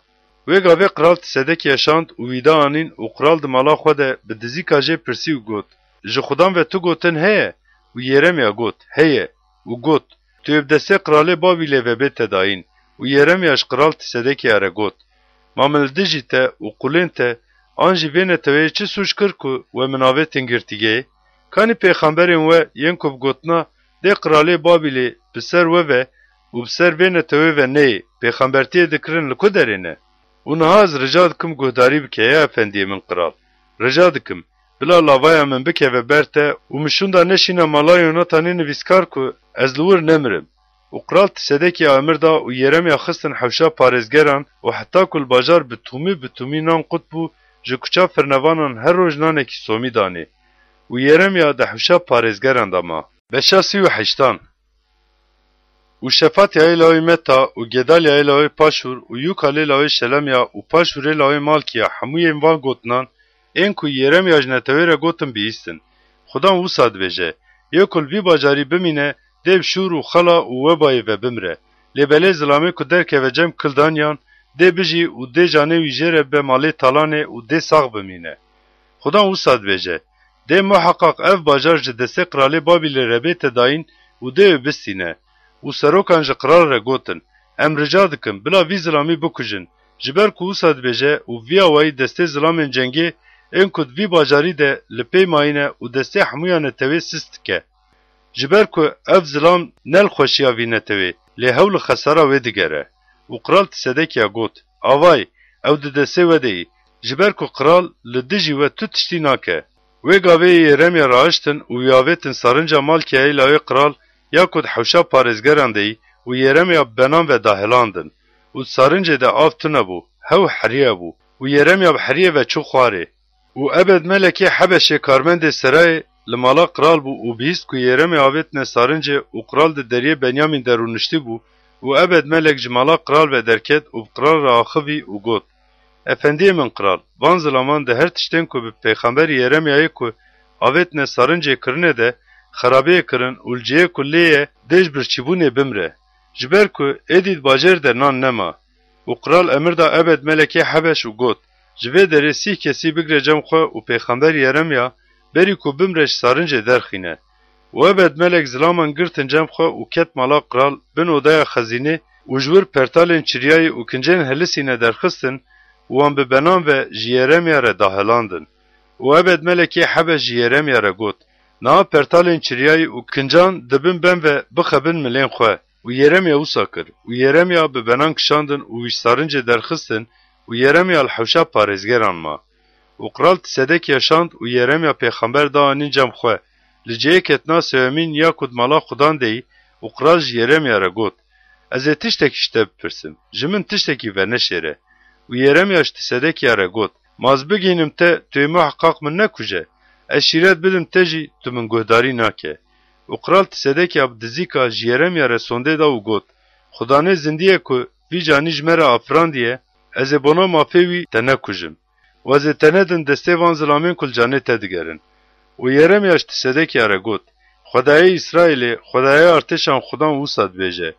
Wê gavê qral Tisedekya şand û wî da anîn û qral di mala xwe de bi dizîka jê pirsî û got, Ji Xudan ve tu gotin heye? Û Yeremya got, Heye. Û got, Tu yê bi destê qralê Babîlê ve bête dayîn. Û Yeremya ji qral Tisedekya re got, Ma min li dijî te û qulên te an jî vê neteweyê çi sûc kir ku we min avêtin girtîgehê? Kanî pêxemberên we yên ku bi gotina dê qralê Babîlê bi ser we ve û bi ser vê netewê ve neyê, pêxembertiyê dikirin li ku derê ne? Û niha ez rica dikim guhdarî bike, ya efendiyê min qral. Rica dikim, bila lavaya min bikeve ber te û min şûnda neşîne mala Yonatanê nivîskar ku ez li wir nemirim. Û qral Tisedekya emir da û Yeremya xistin hewşa parêzgeran û heta ku li bajar bi tûmî bi tûmî nan qut bû, ji kuça firnevanan her roj nanekî somî danê. Û Yeremya di hewşa parêzgeran de ma. Beşa sî û heştan. Û Şefatyayê lawê Meta û Gedalyayê lawê Paşûr û Yûkalê lawê Şelemya û Paşûrê lawê Malkiya hemûyên van gotinan ên ku Yeremya ji netewê re gotin bihîstin. Xudan wisa dibêje, Yê ku li vî bajarî bimîne, dê bi şûr û xela û webayê ve bimire. Lê belê zilamê ku derkeve cem Kildaniyan, dê bijî û dê canê wî jê re bibe malê talanê û dê sax bimîne. Xudan wisa dibêje, Dê muheqaq ev bajar ji destê qralê Babîlê re bête dayîn û dê wê bistîne. Û serokan ji qral re gotin, Em rica dikin, bila vî zilamî bikujin, ji ber ku wisa dibêje û vî awayî destê zilamên cengê ên ku di vî bajarî de li pê mayîne û destê hemûya netewê sist dike. Ji ber ku ev zilam ne li xweşiya vî netewê, lê hewl li xesara wê digere. Û qral Tisedekya got, Avay, ew di destê we de yî, ji ber ku qral li dijî we tu tiştî nake. Wê gavê Yeremya rahiştin û wî avêtin sarinca Malkiyayê lawê qral ya ku di hewşa parêzgeran de yî û Yeremya bi benan ve dahilandin. Û di sarincê de av tune bû, hew heriye bû û Yeremya bi heriyê ve çû xwarê. Û Ebed-Melekê Hebeşê karmendê serayê li mala qral bû û bihîst ku Yeremya avêtine sarincê û qral di deriyê Benyamîn de rûniştî bû û Ebed-Melek ji mala qral ve derket û bi qral re axivî û got, Efendiyê min qral, van zilaman di her tiştên ku bi pêxemberî Yeremyayê ku avêtine sarincê kirine de xerabiyê kirin û li cihê ku lê ye dê ji birçîbûnê bimre. Ji ber ku êdî di bajêr de nan nema. Û qral emir da Ebed-Melekê Hebeş û got, Ji vê derê sîh kesî bigire cem xwe û pêxember Yeremya berî ku bimre ji sarincê derxîne. Û ebed melek zilaman girtin cem xwe û ket mala qral bin odaya xezînê û ji wir pertalên çiriyayî û kincên helisîne derxistin û wan bi benan ve ji Yeremya re dahilandin. Û ebed melekê hebe ji Yeremya re got, Niha pertalên çiriyayî û kincan dibin ben ve bixebin milên xwe. Û Yeremya wisa kir. Û Yeremya bi benan kişandin û wî ji sarincê derxistin û Yeremya li hewşa parêzgeran ma. Û qral Tisedekiya şand û Yeremya pêxember da anîn cem xwe, li cihê ketina sewemîn ya ku di mala Xudan de yî, û qral ji Yeremya re got, Ez ê tiştekî ji te bipirsim, ji min tiştekî veneşêre. Û Yeremya ji Tisedekiya re got, Ma ez bigihînim te, tu yê muheqaq min nekuje. Ez şîret bidim te jî, tu min guhdarî nake. Û qral Tisedekiya bi dizîka ji Yeremya re sondê da û got, Xudanê zindî ye ku vî canî ji me re afirandiye, ez ê bona mafê wî te nekujim. Û ez ê te nedim destê van zilamên ku li canê te digerin. Û Yeremya ji Tisedekiya re got, Xwedayê Îsraîlê, Xwedayê artêşan Xudan wisa dibêje,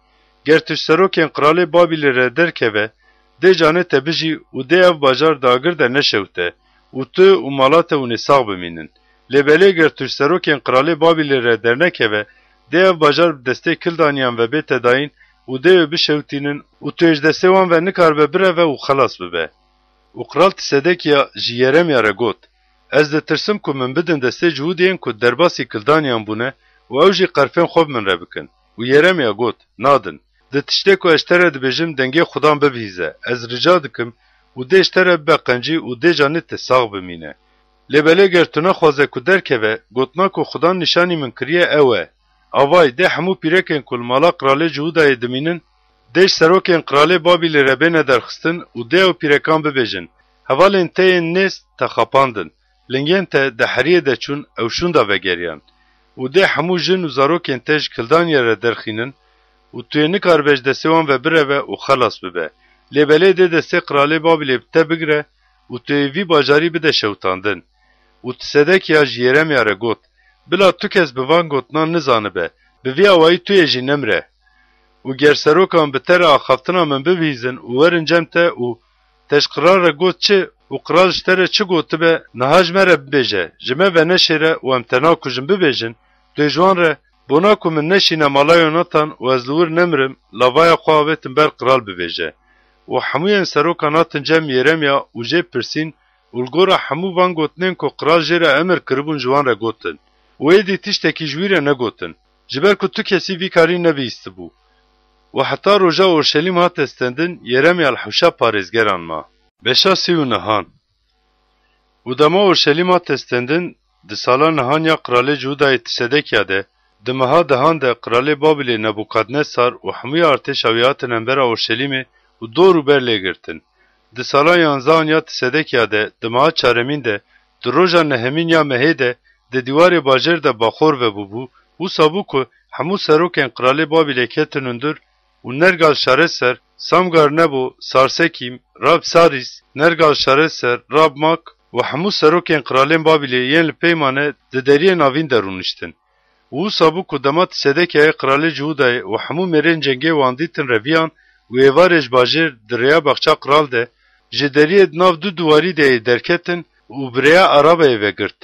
Ger tu ji serokên qralê Babîlê re derkeve, dê canê te bijî û dê ev bajar di agir de neşewite û tu û mala te hûn ê sax bimînin. Lê belê ger tu ji serokên qralê Babîlê re dernekeve, dê ev bajar bi destê Kildaniyan ve bête dayîn û dê wê bişewitînin û tu yê ji destê wan ve nikaribe bireve û xelas bibe. Û qral Tisedekiya ji Yeremya re got, Ez ditirsim ku min bidin destê Cihûdiyên ku derbasî Kildaniyan bûne û ew jî qerfên xwe bi min re bikin. Û Yeremya got, Nadin. Di tiştê ku ez ji te re dibêjim dengê Xudan bibihîze, ez rica dikim û dê ji te re bibe qencî û dê canê te sax bimîne. Lê belê ger tu nexwaze ku derkeve, gotina ku Xudan nîşanî min kiriye ew e. Avay, dê hemû pîrekên ku li mala qralê Cihûdayê dimînin, dê ji serokên qralê Babîlê re bêne derxistin û dê ew pîrekan bibêjin, Hevalên te yên nêz te xapandin, lingên te di heriyê de çûn, ew şûnda vegeriyan. Û dê hemû jin û zarokên te ji Kildaniya re derxînin û tu yê nikaribe ji destê wan ve bireve û xelas bibe. Lê belê dê destê qralê Babîlê bi te bigire û tu yê vî bajarî bide şewitandin. Û Tisedekiya ji Yeremya re got, Bila tu kes bi van gotinan nizanibe, bi vî awayî tu yê jî nemire. Û ger serokan bi te re axaftina min bibihîzin û werin cem te û te ji qral re got çi û qral ji te re çi gotibe, niha ji me re bibêje, ji me veneşêre û em te nakujin, bibêjin, tu yê ji wan re, Bona ku min neşîne mala Yonatan û ez li wir nemirim, lavaya xwe avêtin ber qral bibêje. Û hemûyên serokan hatin cem Yeremya û jê pirsîn û li gora hemû van gotinên ku qral jê re emir kiribûn ji wan re gotin. Û êdî tiştekî ji wî re negotin, ji ber ku tu kesî vî karî nebihîstibû. Û heta roja Orşelîm hate stendin, Yeremya li hewşa parêzgeran ma. Beşa sî û nehan. Û dema Orşelîm hate stendin, di sala nehan ya qralê Cihûdayê Tisedekiya de, di meha dehan de qralê Babîlê Nebûkadnesar û hemûya artêşa wî hatin embera Orşelîmê û dor û ber lê girtin. Di sala yanzehan ya Tisedekiya de, di meha çaremîn de, di roja nehemîn ya mehê de, di dîwarê bajêr de baxor vebûbû, wisa bû ku hemû serokên qralê Babîlê ketin hundir û Nergal-Şareser, Samgar-Nebo, Sarsekîm, Rabsarîs, Nergal-Şareser, Rabmak û hemû serokên qralên Babîlê yên li pey mane di deriyê navîn de rûniştin. Û wisa bû ku dema Tisedekiyayê qralê Cihûdayê û hemû mêrên cengê wan dîtin reviyan û êvarê ji bajêr di rêya baxça qral de, ji deriyê di nav du diwarî de yê derketin û bi rêya Arabayê vegirt.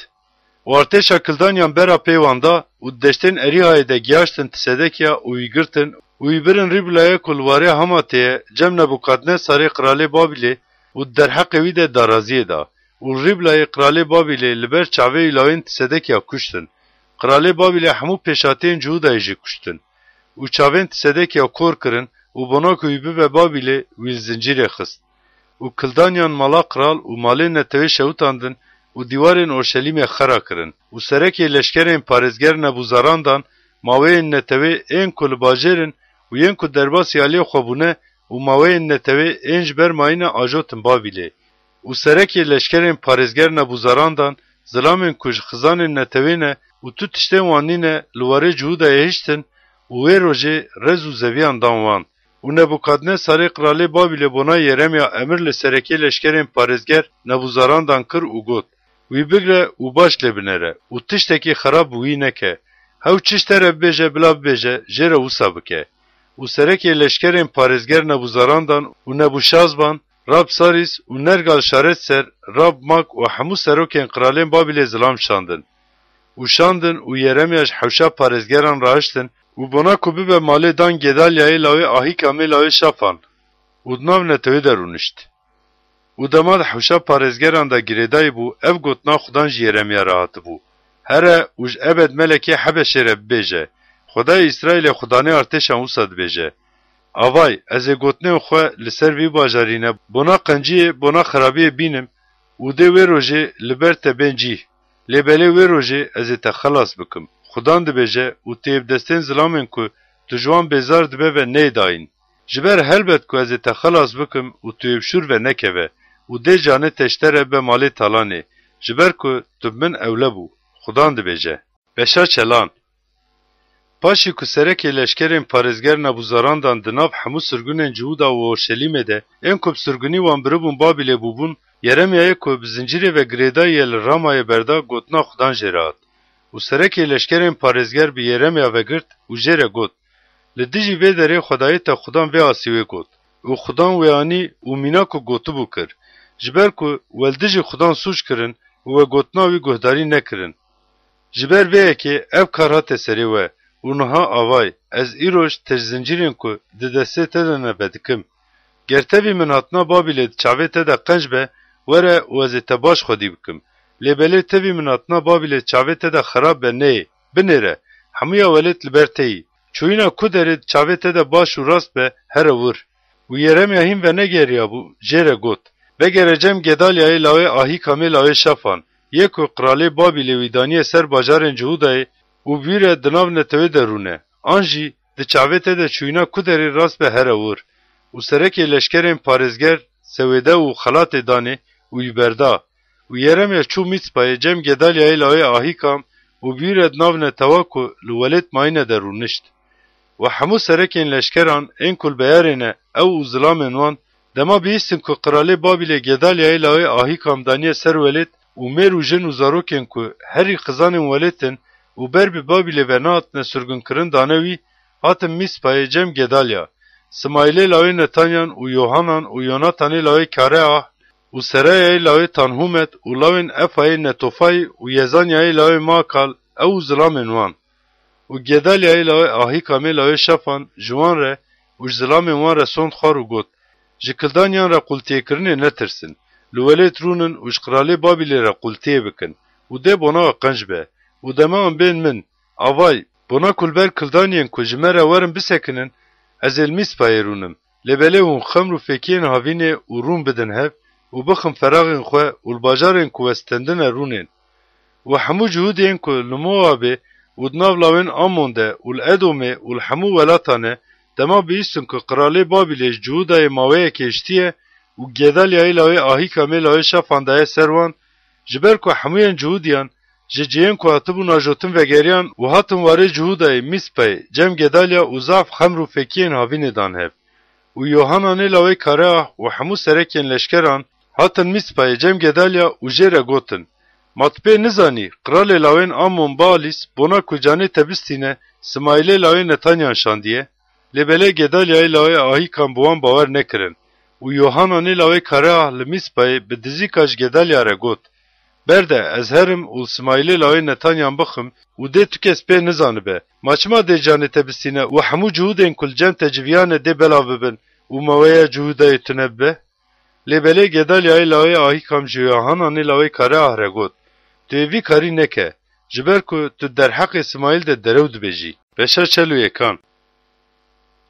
Û artêşa Kildaniyan bera pê wan da û di deştên Erîhayê de giyaştin Tisedekiya û wî girtin û wî birin Rîblayê ku li warê Hamatê ye, cem Nebûkadnesarê qralê Babîlê û di derheqê wî de daraziyê da. Û li Rîblayê qralê Babîlê li ber çavê îlawên Tisedekiya kuştin. Qralê Babîlê hemû pêşhatiyên Cihûdayê jî kuştin. Û çavên Tisedekiya kor kirin û bona ku wî bibe Babîlê, wî li zincîrê xist. Û Kildaniyan mala qral û malên netewê şewitandin û dîwarên Orşelîmê xera kirin. Û serekê leşkerên parêzger Nebûzarandan maweyên netewê ên ku li bajêr in û yên ku derbasî aliyê xwe bûne û maweyên netewê ên ji ber mayîne ajotin Babîlê. Û serekê leşkerên parêzger Nebûzarandan zilamên ku ji xizanên netewê ne û tu tiştên wan nîne li warê Cihûdayê hiştin û wê rojê rez û zeviyan dan wan. Û Nebûkadnesarê qralê Babîlê bona Yeremya emir li serekê leşkerên parêzger Nebûzarandan kir û got, Wî bigre û baş lê binere û tiştekî xerab bi wî neke. Hew çi ji te re bibêje, bila bibêje, jê re wisa bike. Û serekê leşkerên parêzger Nebûzarandan û Nebûşazban Rabsaris û Nergal-Şaretser, Rabmak û hemû serokên qiralên Babîlê zilam şandin. Û şandin û Yeremya ji hewşa parêzgeran rahiştin û bona ku bibe malê dan Gedalyayê lawê Ahîkamê lawê Şafan û di nav netewê de rûnişt. Û dema di hewşa parêzgeran de girêdayî bû, ev gotina Xudan ji Yeremya re hatibû: Here û ji Ebed-Melekê Hebeşê re bibêje: Xwedayê Îsraîlê, Xudanê artêşan wisa dibêje: Avay, ez ê gotinên xwe li ser vî bajarî ne bona qenciyê, bona xirabiyê bînim û dê wê rojê li ber te bên cîh. Lê belê wê rojê ez ê te xelas bikim, Xudan dibêje, û tu yê bi destên zilamên ku tu ji wan bêzar dibe ve neyê dayîn. Ji ber helbet ku ez ê te xelas bikim û tu yê bi şûr ve nekeve û dê canê te ji te re be malê talanê, ji ber ku tu bi min ewle bû, Xudan dibêje. Beşa Çelan. Paşî ku serekê leşkerên parêzger Nebûzarandan di nav hemû sirgunên Cihûda û Orşelîmê de, ên ku bi sirgunî wan biribûn Babîlê bûbûn, Yeremyayê ku bi zincîrê ve girêdayî ye li Ramayê berda, gotina Xudan jê re hat. Û serekê leşkerên parêzger bi Yeremya ve girt û jê re got: Li dijî vê derê Xwedayê te Xudan vê asî wê got. Û Xudan wê anî û mîna ku gotibû kir. Ji ber ku we li dijî Xudan sûc kirin û we gotina wî guhdarî nekirin. Ji ber vê yekê ev kar hate serê we û niha avay, ez îroj te ji zincîrên ku di destê te de ne vedikim. Ger tevî min hatina Babîlê di çavê te de qenc be, were û ez ê te baş xwedî bikim. Lê belê tevî min hatina Babîlê di çavê te de xerab be, neyê, binêre, hemûya welêt li ber te yî. Çûyîna ku derê di çavê te de baş û rast be, here wir. Û Yeremya hîn venegeriyabû, jê re got: Vegere cem Gedalyayê lawê Ahîkamê lawê Şafan, yê ku qiralê Babîlê wî daniye ser bajarên Cihûdayê û bi wî re di nav netewê de rûne, an jî di çavê te de çûyîna ku derê rast be, here wir. Û serekê leşkerên parêzger sewêde û xelatê danê û wî berda. Û Yeremya çû Mîspayê cem Gedalyayê lawê Ahîkam û bi wî re di nav netewa ku li welêt mayîne de rûnişt. Û hemû serekên leşkeran ên ku li beyarê ne, ew û zilamên wan, dema bihîstin ku qiralê Babîlê Gedalyayê lawê Ahîkam daniye ser welêt û mêr û jin û zarokên ku herî xizanên welêt in û ber bi Babîlê ve nehatine sirgunkirin dane wî, hatin Mîspayê cem Gedalya, Simaîlê lawê Netanyan û Yohanan û Yonatanê lawê Kareah û Serayayê lawê Tanhûmet û lawên Efayê Netofayî û Yezanyayê lawê Makal, ew û zilamên wan. Û Gedalyayê lawê Ahîkamê lawê Şafan ji wan re û ji zilamên wan re sond xwar û got: Ji Kildaniyan re qultiyêkirinê netirsin. Li welêt rûnin û ji qiralê Babîlê re qultiyê bikin û dê bona we qenc be. Û dema em bên min, avay, bona ku li ber Kildaniyên ku ji me re werin bisekinin, ez ê li Mîspayê rûnim. Lê belê hûn xemr û fêkiyên havînê û rûn bidin hev û bixin feraxên xwe û li bajarên ku we stendine rûnên. Û hemû Cihûdiyên ku li Moabê û di nav lawên Amon de û li Edomê û li hemû welatan e, dema bihîstin ku qiralê Babîlê ji Cihûdayê maweyekê hiştiye û Gedalyayê lawê Ahîkamê lawê Şafan daye ser wan, ji ber ku hemûyên Cihûdiyan ji cihên ku hatibûn ajotin vegeriyan û hatin warê Cihûdayê Mîspayê cem Gedalya û zaf xemr û fêkiyên havînê dan hev. Û Yohananê lawê Kareah û hemû serekên leşkeran hatin Mîspayê cem Gedalya û jê re gotin: Ma tu pê nizanî, qiralê lawên Amon Baalîs bona ku canê te bistîne, Simaîlê lawê Netanyan şandiye? Lê belê Gedalyayê lawê Ahîkan bi wan bawer nekirin. Û Yohananê lawê Kareah li Mîspayê bi dizîka ji Gedalya re got: Berde, ez herim û Simaîlê lawê Netanyan bixim û dê tu kes pê nizanibe. Ma çima dê canê te bistîne û hemû Cihûdên ku li cem te civiyane dê belav bibin û maweya Cihûdayê tune bibe? Lê belê Gedalyayê lawê Ahîkam ji Yohananê lawê Kareah re got: Tu yê vî karî neke, ji ber ku tu derheqê Simaîl de derew dibêjî. Beşa çel û yekan.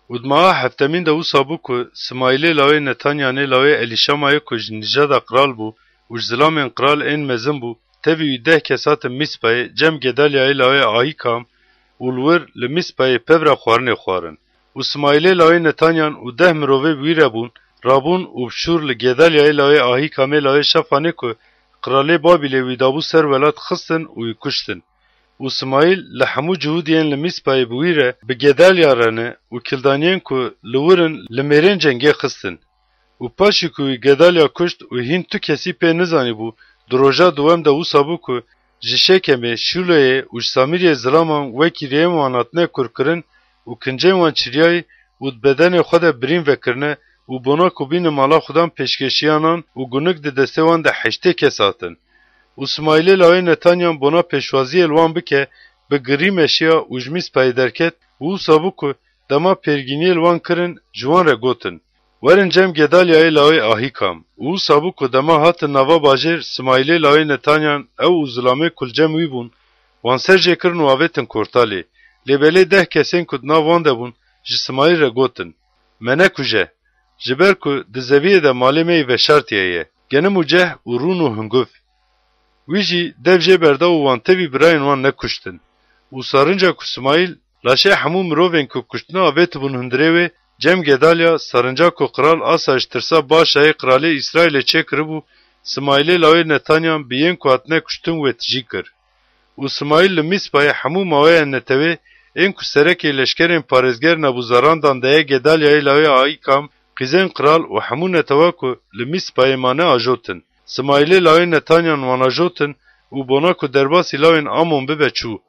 Û di maha heftemîn de wisa bû ku Simaîlê lawê Netanyanê lawê Elîşamayê ku ji nîjada qral bû û ji zilamên qral ên mezin bû, tevî wî deh kes hatin Mîspayê cem Gedalyayê lawê Ahîkam û li wir li Mîspayê pevra xwarinê xwarin. Û Simaîlê lawê Netanyan û deh mirovê bi wî re bûn, rabûn û bi şûr li Gedalyayê lawê Ahîkamê lawê Şafanê ku qiralê Babîlê wî dabû ser welat xistin û wî kuştin. Û Simaîl li hemû Cihûdiyên li Mîspayê bi wî re bi Gedalya re ne û Kildaniyên ku li wir in li mêrên cengê xistin. Û paşî ku wî Gedalya kuşt û hîn tu kesî pê nizanîbû, di roja duwem de wisa bû ku ji Şekemê, Şîloyê û ji Samîriyê zilaman wekî rêyên wan hatine kurkirin û kincên wan çiriyayî û di bedenê xwe de birîn vekirine û bona ku bînin mala Xudan pêşkeşiyanan û gunik di destê wan de heştê kes hatin. Û Simayîlê lawê Netanyan bona pêşwaziyê li wan bike, bi girî meşiya û ji Mîspayê derket û wisa bû ku dema pêrgîniyê li wan kirin, ji wan re gotin, Werin cem Gedalyayê lawê Ahîkam. Û wisa bû ku dema hatin nava bajêr, Simayîlê lawê Netanyan ew û zilamê ku li cem wî bûn, wan ser jê kirin û avêtin kortalê. Lê belê deh kesên ku di nav wan de bûn, ji Simayîl re gotin, Me nekuje. Ji ber ku di zeviyê de malê me yê veşartiye ye, genim û ceh û rûn û hunguv. Wî jî dev jê berda û wan tevî birayên wan nekuştin. Û sarinca ku Simayîl laşê hemû mirovên ku kuştine avêtibûn hundirê wê, cem Gedalya, sarinca ku qral Asa ji tirsa Başayê qralê Îsraîlê çêkiribû, Simayîlê lawê Netanyan bi yên ku hatine kuştin wê tijî kir. Û Simayîl li Mîspayê hemû maweyên netewê, ên ku serekê leşkerên parêzger Nebûzarandan daye Gedalyayê lawê Ahîkam, qîzên qral û hemû netewa ku li Mîspayê mane ajotin. Simayîlê lawê Netanyan wan ajotin û bona ku derbasî lawên Amon bibe çû.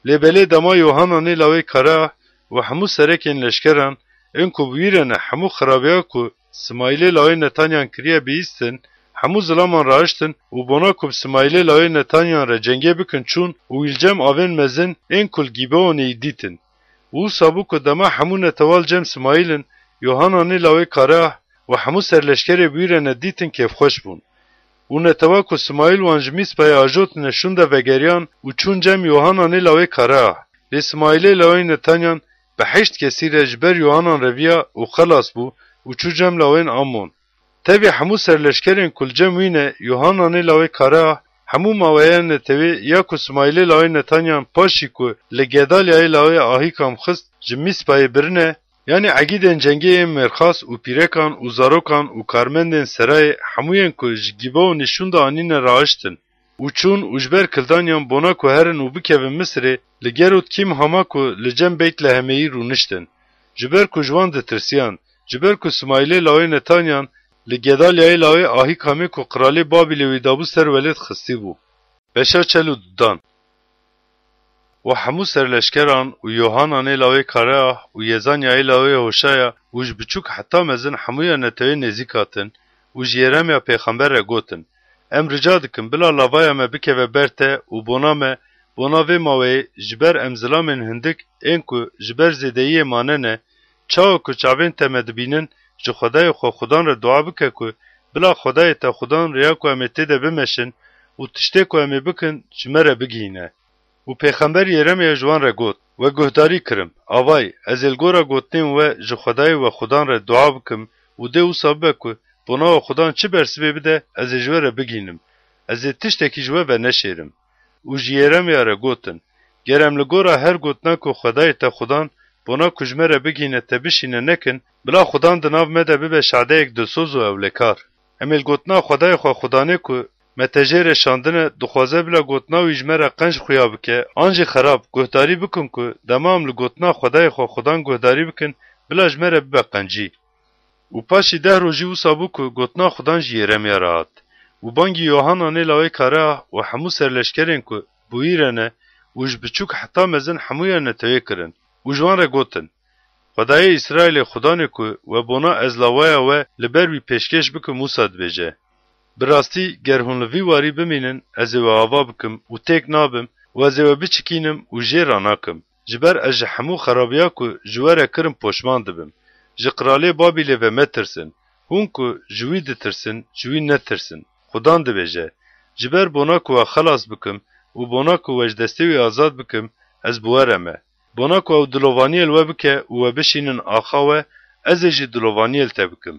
Lê belê dema Yohananê lawê Kareah û hemû serekên leşkeran, ên ku bi wî re ne hemû xirabiya ku Simayîlê lawê Netanyan kiriye bihîstin, hemû zilaman rahiştin û bona ku bi Simayîlê lawê Netanyan re cengê bikin çûn û wî li cem avên mezin ên ku li Gîbeonê yî dîtin. Û wisa bû ku dema hemû netewa li cem Simayîl in, Yohananê lawê Kareah û hemû serleşkerê bi wî re ne dîtin kêfxweş bûn. Û netewa ku Simayîl wan ji Mîspayê ajotine şûnde vegeriyan û çûn cem Yohananê lawê Kareah. Lê Simayîlê lawê Netanyan bi heşt kesî re ji ber Yohanan re viya û xelas bû û çû cem lawên Amon. Tevî hemû serleşkerên ku li cem wî ne, Yohananê lawê Kareah, hemû maweyên netewê ya ku Simayîlê lawê Netanyan paşî ku li Gedalyayê lawê Ahîkam xist ji Mîspayê birine, yanî egîdên cengê yên mêrxas û pîrekan û zarokan û karmendên serayê hemûyên ku ji Gîbeonê şûnde anîne rahiştin û çûn û ji ber Kildanyan bona ku herin û bikevin Misirê, li Gerût Kîm Hama ku li cem Beytlehemê yî rûniştin. Ji ber ku ji wan ditirsiyan, ji ber ku Simayîlê lawê Netanyan li Gedalyayê lawê Ahîkamê ku qralê Babîlê wî dabû ser welêt xistî bû. Beşa çel û dudan. Û hemû serleşkeran û Yohananê lawê Kareah û Yezanyayê lawê Hoşaya û ji biçûk heta mezin hemûya netewê nêzîk hatin û ji Yeremya pêxember re gotin, Em rica dikin, bila lavaya me bikeve ber te û bona me, bona vê maweyê, ji ber em zilamên hindik ên ku ji ber zêdeyiyê mane ne, çawa ku çavên te me dibînin, ji Xwedayê xwe Xudan re dua bike ku bila Xwedayê te Xudan rêya ku em ê tê de bimeşin û tiştê ku em ê bikin ji me re bigihîne. Û pêxember Yeremya ji wan re got, We guhdarî kirim, avay, ez ê li gora gotinên we ji Xwedayê we Xudan re dua bikim û dê wisa bibe ku bona we Xudan çi bersivê bide, ez ê ji we re bigihînim, ez ê tiştekî ji we veneşêrim. Û ji Yeremya re gotin, Ger em li gora her gotina ku Xwedayê te Xudan bona ku ji me re bigihîne te bişîne nekin, bila Xudan di nav me de bibe şadeyek dilsoz û ewlekar. Em ê li gotina Xwedayê xwe Xudanê ku me te jê re şandine, dixwaze bila gotina wî ji me re qenc xuya bike, an jî xerab, guhdarî bikin ku dema em li gotina Xwedayê xwe Xudan guhdarî bikin, bila ji me re bibe qencî. Û paşî deh rojî wisa bû ku gotina Xudan ji Yeremya re hat. Û bangî Yohananê lawê Kareah û hemû serleşkerên ku bi wî re ne û ji biçûk heta mezin hemûya netewê kirin û ji wan re gotin, Xwedayê Îsraîlê Xudanê ku we bona ez lawaya we li ber wî pêşkêş bikim wisa dibêje, Bi rastî, ger hûn li vî warî bimînin, ez ê we ava bikim û têk nabim û ez ê we biçikînim û jê ranakim. Ji ber ez ji hemû xerabiya ku ji we re kirim poşman dibim. Ji qralê Babîlê ve metirsin. Hûn ku ji wî ditirsin, ji wî netirsin. Xudan dibêje, Ji ber bona ku we xelas bikim û bona ku we ji destê wî azad bikim, ez bi we re me. Bona ku ew dilovaniyê li we bike û we bişînin axa we, ez ê jî dilovaniyê li te bikim.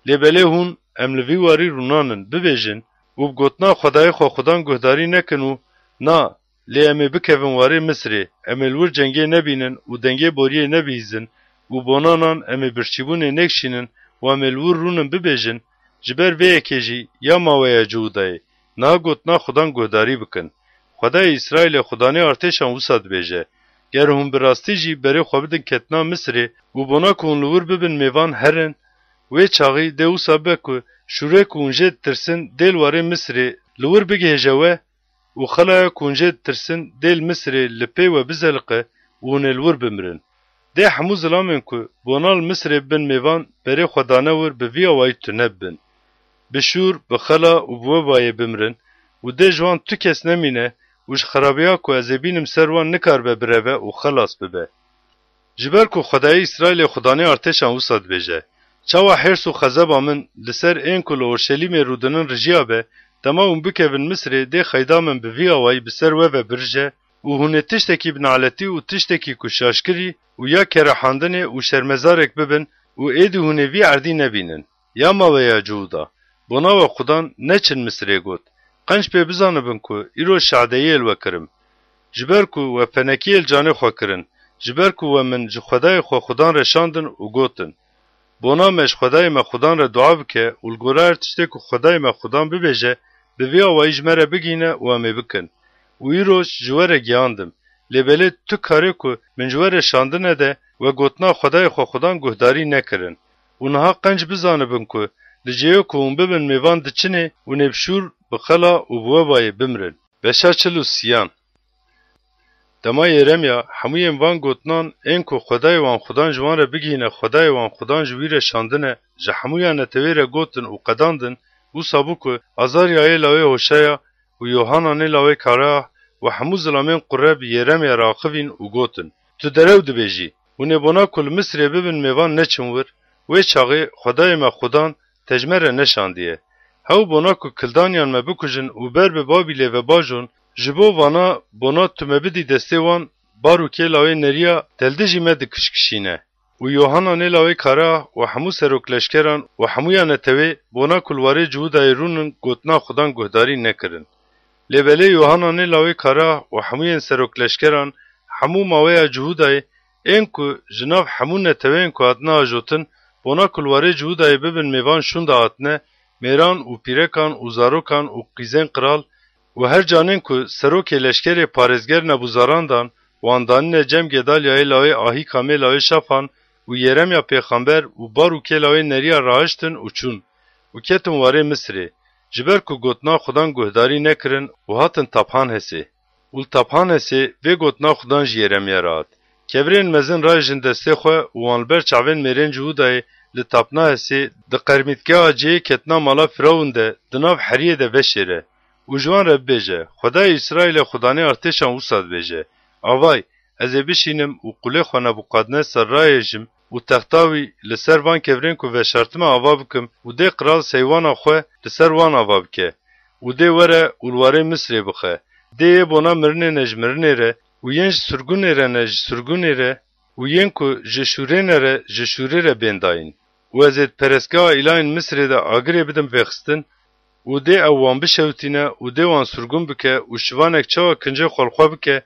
Lê belê hûn, em li vî warî rûnanin, bibêjin û bi gotina Xwedayê xwe Xudan guhdarî nekin û, Na, lê em ê bikevin warê Misirê, em ê li wir cengê nebînin û dengê boriyê nebihîzin û bonanan em ê birçîbûnê nêkşînin û em ê li wir rûnin bibêjin, Ji ber vê yekê jî ya maweya Cihûdayê, niha gotina Xudan guhdarî bikin. Xwedayê Îsraîlê Xudanê artêşan wisa dibêje, Ger hûn bi rastî jî berê xwe bidin ketina Misirê û bona ku hûn li wir bibin mêvan herin, wê çaxî dê wisa bibe ku şûrê ku hûn jê ditirsin dê li warê Misirê li wir bigihêje we û xelaya ku hûn jê ditirsin dê li Misirê li pê we bizeliqe û hûn ê li wir bimirin. Dê hemû zilamên ku bona li Misirê bibin mêvan berê xwe dane wir bi vî awayî tune bibin. Bi şûr, bi xela û bi webayê bimrin û dê ji wan tu kes nemîne û ji xerabiya ku ez ê bînim ser wan nikaribe bireve û xelas bibe. Ji ber ku Xwedayê Îsraîlê Xudanê artêşan wisa dibêje, çawa hêrs û xezeba min li ser ên ku li Orşelîmê rûdinin rijiya be, dema hûn bikevin Misirê, dê xeyda min bi vî awayî bi ser we ve birije û hûn ê tiştekî bi naletî û tiştekî ku şaşkirî û ya kerehandinê û şermezarek bibin û êdî hûn ê vî erdî nebînin. Ya maweya Cihûda, bona we Xudan neçin Misirê got. Qenc pê bizanibin ku îro şadeyiyê li we kirim. Ji ber ku we penekiyê li canê xwe kirin, ji ber ku we min ji Xwedayê xwe Xudan re şandin û gotin, bona me ji Xwedayê me Xudan re dua bike û li gorayê tiştê ku Xwedayê me Xudan bibêje, bi vî awayî ji me re bigihîne û em ê bikin. Û îroj ji we re gihandim. Lê belê tu karê ku min ji we re şandine de we gotina Xwedayê xwe Xudan guhdarî nekirin. Û niha qenc bizanibin ku li cihê ku hûn bibin mêvan diçinê, hûn ê bi şûr, bi xela û bi webayê bimrin. Beşa çil û siyan. Dema Yeremya hemûyên van gotinan ên ku Xwedayê wan Xudan ji wan re bigihîne, Xwedayê wan Xudan ji wî re şandine, ji hemûya netewê re gotin û qedandin, wisa bû ku Azaryayê lawê Hoşeya û Yohananê lawê Kareah û hemû zilamên qure bi Yeremya re axivîn û gotin, Tu derew dibêjî, hûn ê bona ku li Misirê bibin mêvan neçin wir, wê çaxê Xwedayê me Xudan te ji me re neşandiye. Hew bona ku Kildaniyan me bikujin û ber bi Babîlê ve bajon, ji bo vana bona tu me bidî destê wan, Barûkê lawê Neriya te li dijî me dikişkişîne. Û Yohananê lawê Kareah û hemû serokleşkeran û hemûya netewê bona ku li warê Cihûdayê rûnin gotina Xudan guhdarî nekirin. Lê belê Yohananê lawê Kareah û hemûyên serokleşkeran, hemû maweya Cihûdayê, ên ku ji nav hemû neteweyên ku hatine ajotin, bona ku li warê Cihûdayê bibin mêvan şûnda hatine, mêran û pîrekan û zarokan û qîzên qral û her canên ku serokê leşkerê parêzger Nebûzarandan wan danîne cem Gedalyayê lawê Ahîkamê lawê Şafan û Yeremya pêxember û Barûkê lawê Neriya rahiştin û çûn. Û ketin warê Misirê, ji ber ku gotina Xudan guhdarî nekirin û hatin Taphanhesê. Û li Taphanhesê vê gotina Xudan ji Yeremya re hat, Kevirên mezin rayêjin destê xwe û wan li ber çavên mêrên Cihûdayê li Tapnahesê di qermîtgeha cihê ketina mala Firawûn de di nav heriyê de veşêre û ji wan re bibêje, Xwedayê Îsraîlê Xudanê artêşan wisa dibêje, Avay, ez ê bişînim û qulê xwe Nebûkadnesar rayêjim û texta wî li ser van kevirên ku veşartime ava bikim û dê qral seywana xwe li ser wan ava bike û dê were û li warê Misirê bixe. Dê yê bona mirinê ne ji mirinê re û yên ji sirgunê re ne ji sirgunê re û yên ku ji şûrê ne re ji şûrê re bên dayîn. Û ez ê di perestgeha îlayên Misirê de agirê bidim vêxistin û dê ew wan bişewitîne û dê wan sirgun bike û şivanek çawa kincê xwe li xwe bike,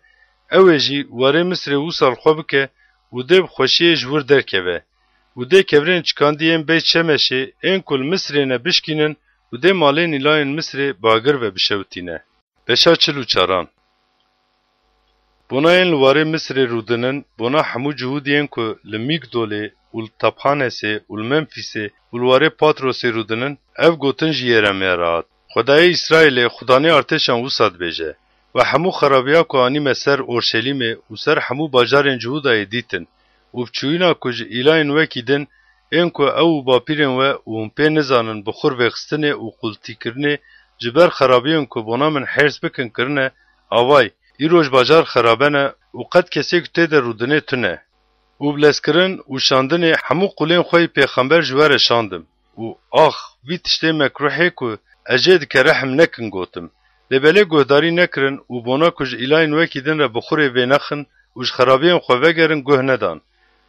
ew ê jî warê Misirê wisa li xwe bike û dê bi xweşiyê ji wir derkeve. Û dê kevirên çikandî yên Beyt Şemeşê ên ku li Misirê ne bişkînin û dê malên îlayên Misirê bi agir ve bişewitîne. Beşa çil û çaran. Bona yên li warê Misirê rûdinin, bona hemû Cihûdiyên ku li Mîgdolê û li Taphanesê û li Memfîsê û li warê Patrosê rûdinin, ev gotin ji Yeremya re hat, Xwedayê Îsraîlê, Xudanê artêşan wisa dibêje, We hemû xerabiya ku anîme ser Orşelîmê û ser hemû bajarên Cihûdayê dîtin û bi çûyîna ku ji îlayên wekî din ên ku ew û bapîrên we û hûn pê nizanin bi xwe vêxistinê û qultîkirinê ji ber xerabiyên ku bona min hêrs bikin kirine, avay, îro ji bajar xerabe ne û qet kesê ku tê de rûdinê tune. Û bi lezkirin û şandinê hemû qulên xwe yî pêxember ji we re şandim û ax, vî tiştê mekruhê ku ez jê dike rehm nekin gotim. Lê belê guhdarî nekirin û bona ku ji îlayên wekî din re bi xurê vênexin û ji xerabiyên xwe vegerin guh nedan.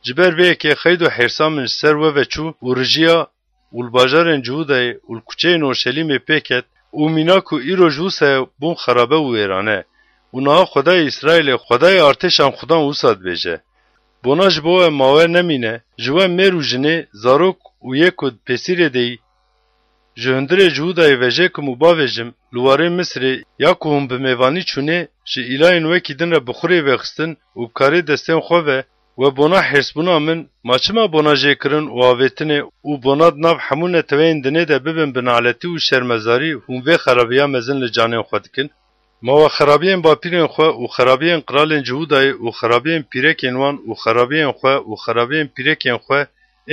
Ji ber vê yekê xeyd û hêrsa min ji ser we ve çû û rijiya û li bajarên Cihûdayê û li kuçeyên Orşelîmê pê ket û mîna ku îro ji wisa ye bûn xerabe û wêrane. Û niha Xwedayê Îsraîlê, Xwedayê artêşan Xudan wisa dibêje, Bona ji bo we mawe nemîne, ji we mêr û jinê, zarok û yê ku di pêsîrê de yî, ji hundirê Cihûdayê vejêkim û bavêjim, li warê Misirê ya ku hûn bi mêvanî çûnê, ji îlayên wekî din re bi xurê vêxistin û bi karê destên xwe ve, we bona hêrsbûna min, ma çima bona jêkirin û avêtinê û bona di nav hemû neteweyên dinê de bibin bi naletî û şermezarî hûn vê xerabiya mezin li canên xwe dikin? Ma we xerabiyên bapîrên xwe û xerabiyên qiralên Cihûdayê û xerabiyên pîrekên wan û xerabiyên xwe û xerabiyên pîrekên xwe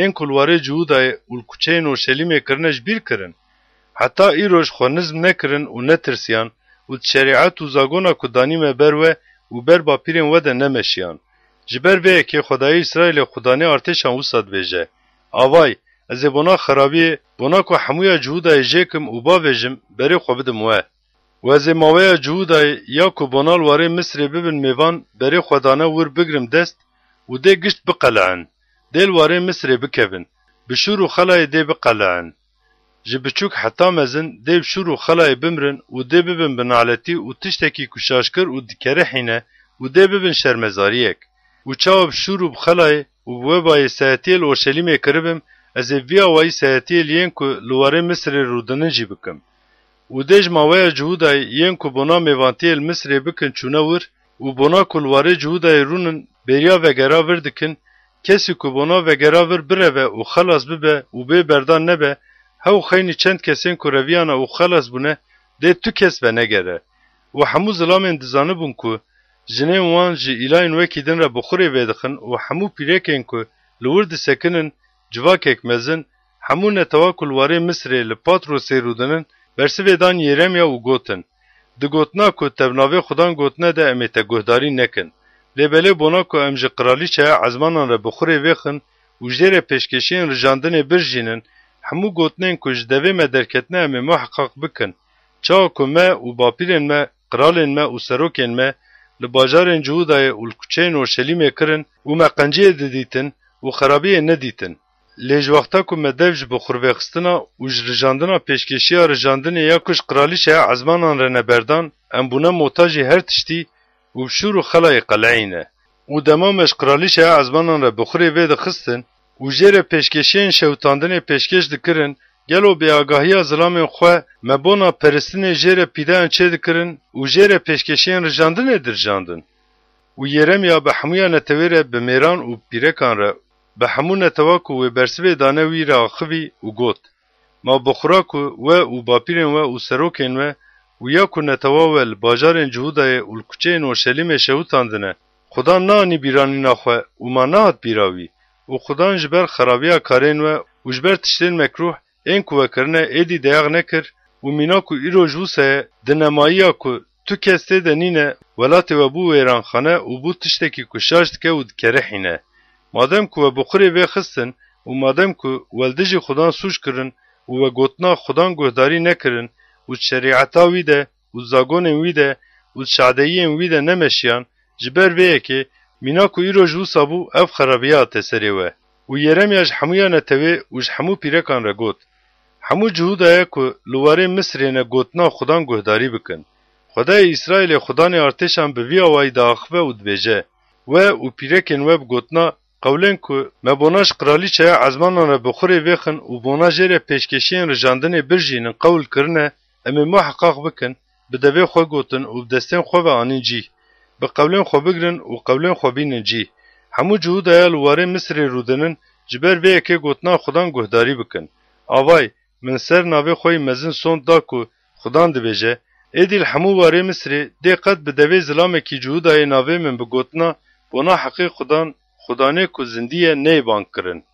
ên ku li warê Cihûdayê û li kuçeyên Orşelîmê kirine ji bîr kirin? Heta îroj xwe nizm nekirin û netirsiyan û di şerîet û zagona ku danîme ber we û ber bapîrên we de nemeşiyan. Ji ber vê yekê Xwedayê Îsraîlê Xudanê artêşan wisa dibêje: Avay, ez ê bona xerabiyê, bona ku hemûya Cihûdayê jê kim û bavêjim, berê xwe bidim we. Û ez ê maweya Cihûdayê ya ku bona li warê Misirê bibin mêvan, berê xwe dane wir bigrim dest û dê gişt biqele'in. Dê li warê Misirê bikevin. Bi şûr û xelayê dê biqele'in. Ji biçûk heta mezin dê bi şûr û xelayê bimirin û dê bibin bi naletî û tiştekî ku şaşkir û dikerihîne û dê bibin şermezariyek. Û çawa bi şûr û bi xelayê û bi webayê seyetiyê li Orşelîmê kiribim, ez ê vî awayî seyetiyê li yên ku li warê Misirê rûdinin jî bikim. Û dê ji maweya Cihûdayê yên ku bona mêvantiyê li Misirê bikin çûne wir û bona ku li warê Cihûdayê rûnin bêriya vegera vir dikin, kesî ku bona vegera vir bireve û xelas bibe û bê berdan nebe, hew xeynî çend kesên ku reviyane û xelas bûne, dê tu kes venegere. Û hemû zilamên dizanibûn ku jinên wan ji îlayên wekî din re bi xurê vêdixin û hemû pîrekên ku li wir disekinin, civakek mezin, hemû netewa ku li warê Misirê li Patrosê rûdinin, bersivê dan Yeremya û gotin: Di gotina ku te bi navê Xudan gotine de em ê te guhdarî nekin. Lê belê bona ku em ji qiralîçeya ezmanan re bi xurê vêxin û jê re pêşkêşiyên rijandinê birjînin, hemû gotinên ku ji devê me derketine em ê muheqeq bikin. Çawa ku me û bapîrên me, qiralên me û serokên me li bajarên Cihûdayê û li kuçeyên Orşelîmê kirin û me qenciyê didîtin û xerabiyê nedîtin. Lê ji wexta ku me dev ji bixurvêxistina û ji rijandina pêşkêşiya rijandinê ya ku ji qiralîçeya ezmanan re ne berdan, em bûne motajî her tiştî û bi şûr û xelayê qele'îne. Û dema me ji qiralîçeya ezmanan re bi xurê vê dixistin û jê re pêşkêşiyên şewitandinê pêşkêş dikirin, gelo bêagahiya zilamên xwe me bona peristinê jê re pîdayan çêdikirin û jê re pêşkêşiyên rijandinê dirijandin? Û Yeremya bi hemûya netewê re bi mêran û pîrekan re, bi hemû netewa ku wê bersivê dane wî re axivî û got: Ma bi xura ku we û bapîrên we û serokên we û ya ku netewa we li bajarên Cihûdayê û li kuçeyên Orşelîmê şewitandine, Xudan neanî bîranîna xwe û ma nehat bîra wî, û Xudan ji ber xerabiya karên we û ji ber tiştên mekrûh ên ku we kirine êdî deyax nekir û mîna ku îro ji wisa ye, di nemayiya ku tu kes tê de nîne, welatê we bû wêranxane û bû tiştekî ku şaş dike û dikerihîne. Madem ku we bi xurê vê xistin û madem ku we li dijî Xudan sûc kirin û we gotina Xudan guhdarî nekirin û di şerîeta wî de û di zagonên wî de û di şadeyiyên wî de nemeşiyan, ji ber vê yekê, mîna ku îro ji wisa bû, ev xerabiya hate serê we. Û Yeremya ji hemûya netewê û ji hemû pîrekan re got: Hemû Cihûdaya ku li warê Misirê ne gotina Xudan guhdarî bikin. Xwedayê Îsraîlê Xudanê artêşan bi vî awayî diaxive û dibêje: We û pîrekên we bi gotina qewlên ku me bona ji qiralîçeya ezmanan re bi xurê vêxin û bona jê re pêşkêşiyên rijandinê birjînin qewl kirine, em ê muheqaq bikin, bi devê xwe gotin û bi destên xwe ve anîn cîh. Bi qewlên xwe bigrin û qewlên xwe bînin cîh. Hemû Cihûdaya li warê Misirê rûdinin, ji ber vê yekê gotina Xudan guhdarî bikin. Avay, min ser navê xwe yî mezin sond da ku Xudan dibêje: Êdî li hemû warê Misirê dê qet bi devê zilamekî Cihûdayê navê min bi gotina bona heqê Xudan, Xudanê ku zindî ye, neyê bang kirin.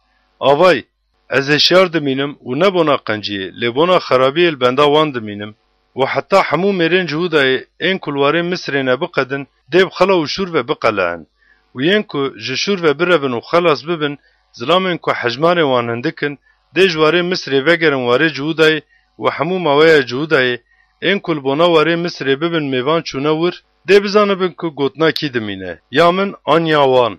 Avay, ez hişyar dimînim û ne bona qenciyê, lê bona xerabiyê li benda wan dimînim û heta hemû mêrên Cihûdayê ên ku li warê Misirê ne biqedin, dê bi xela û şûr ve biqele'in. Û yên ku ji şûr ve birevin û xelas bibin, zilamên ku hejmarên wan hindik in, dê ji warê Misirê vegerin warê Cihûdayê û hemû maweya Cihûdayê ên ku li bona warê Misirê bibin mêvan çûne wir, dê bizanibin ku gotina kî dimîne, ya min an ya wan.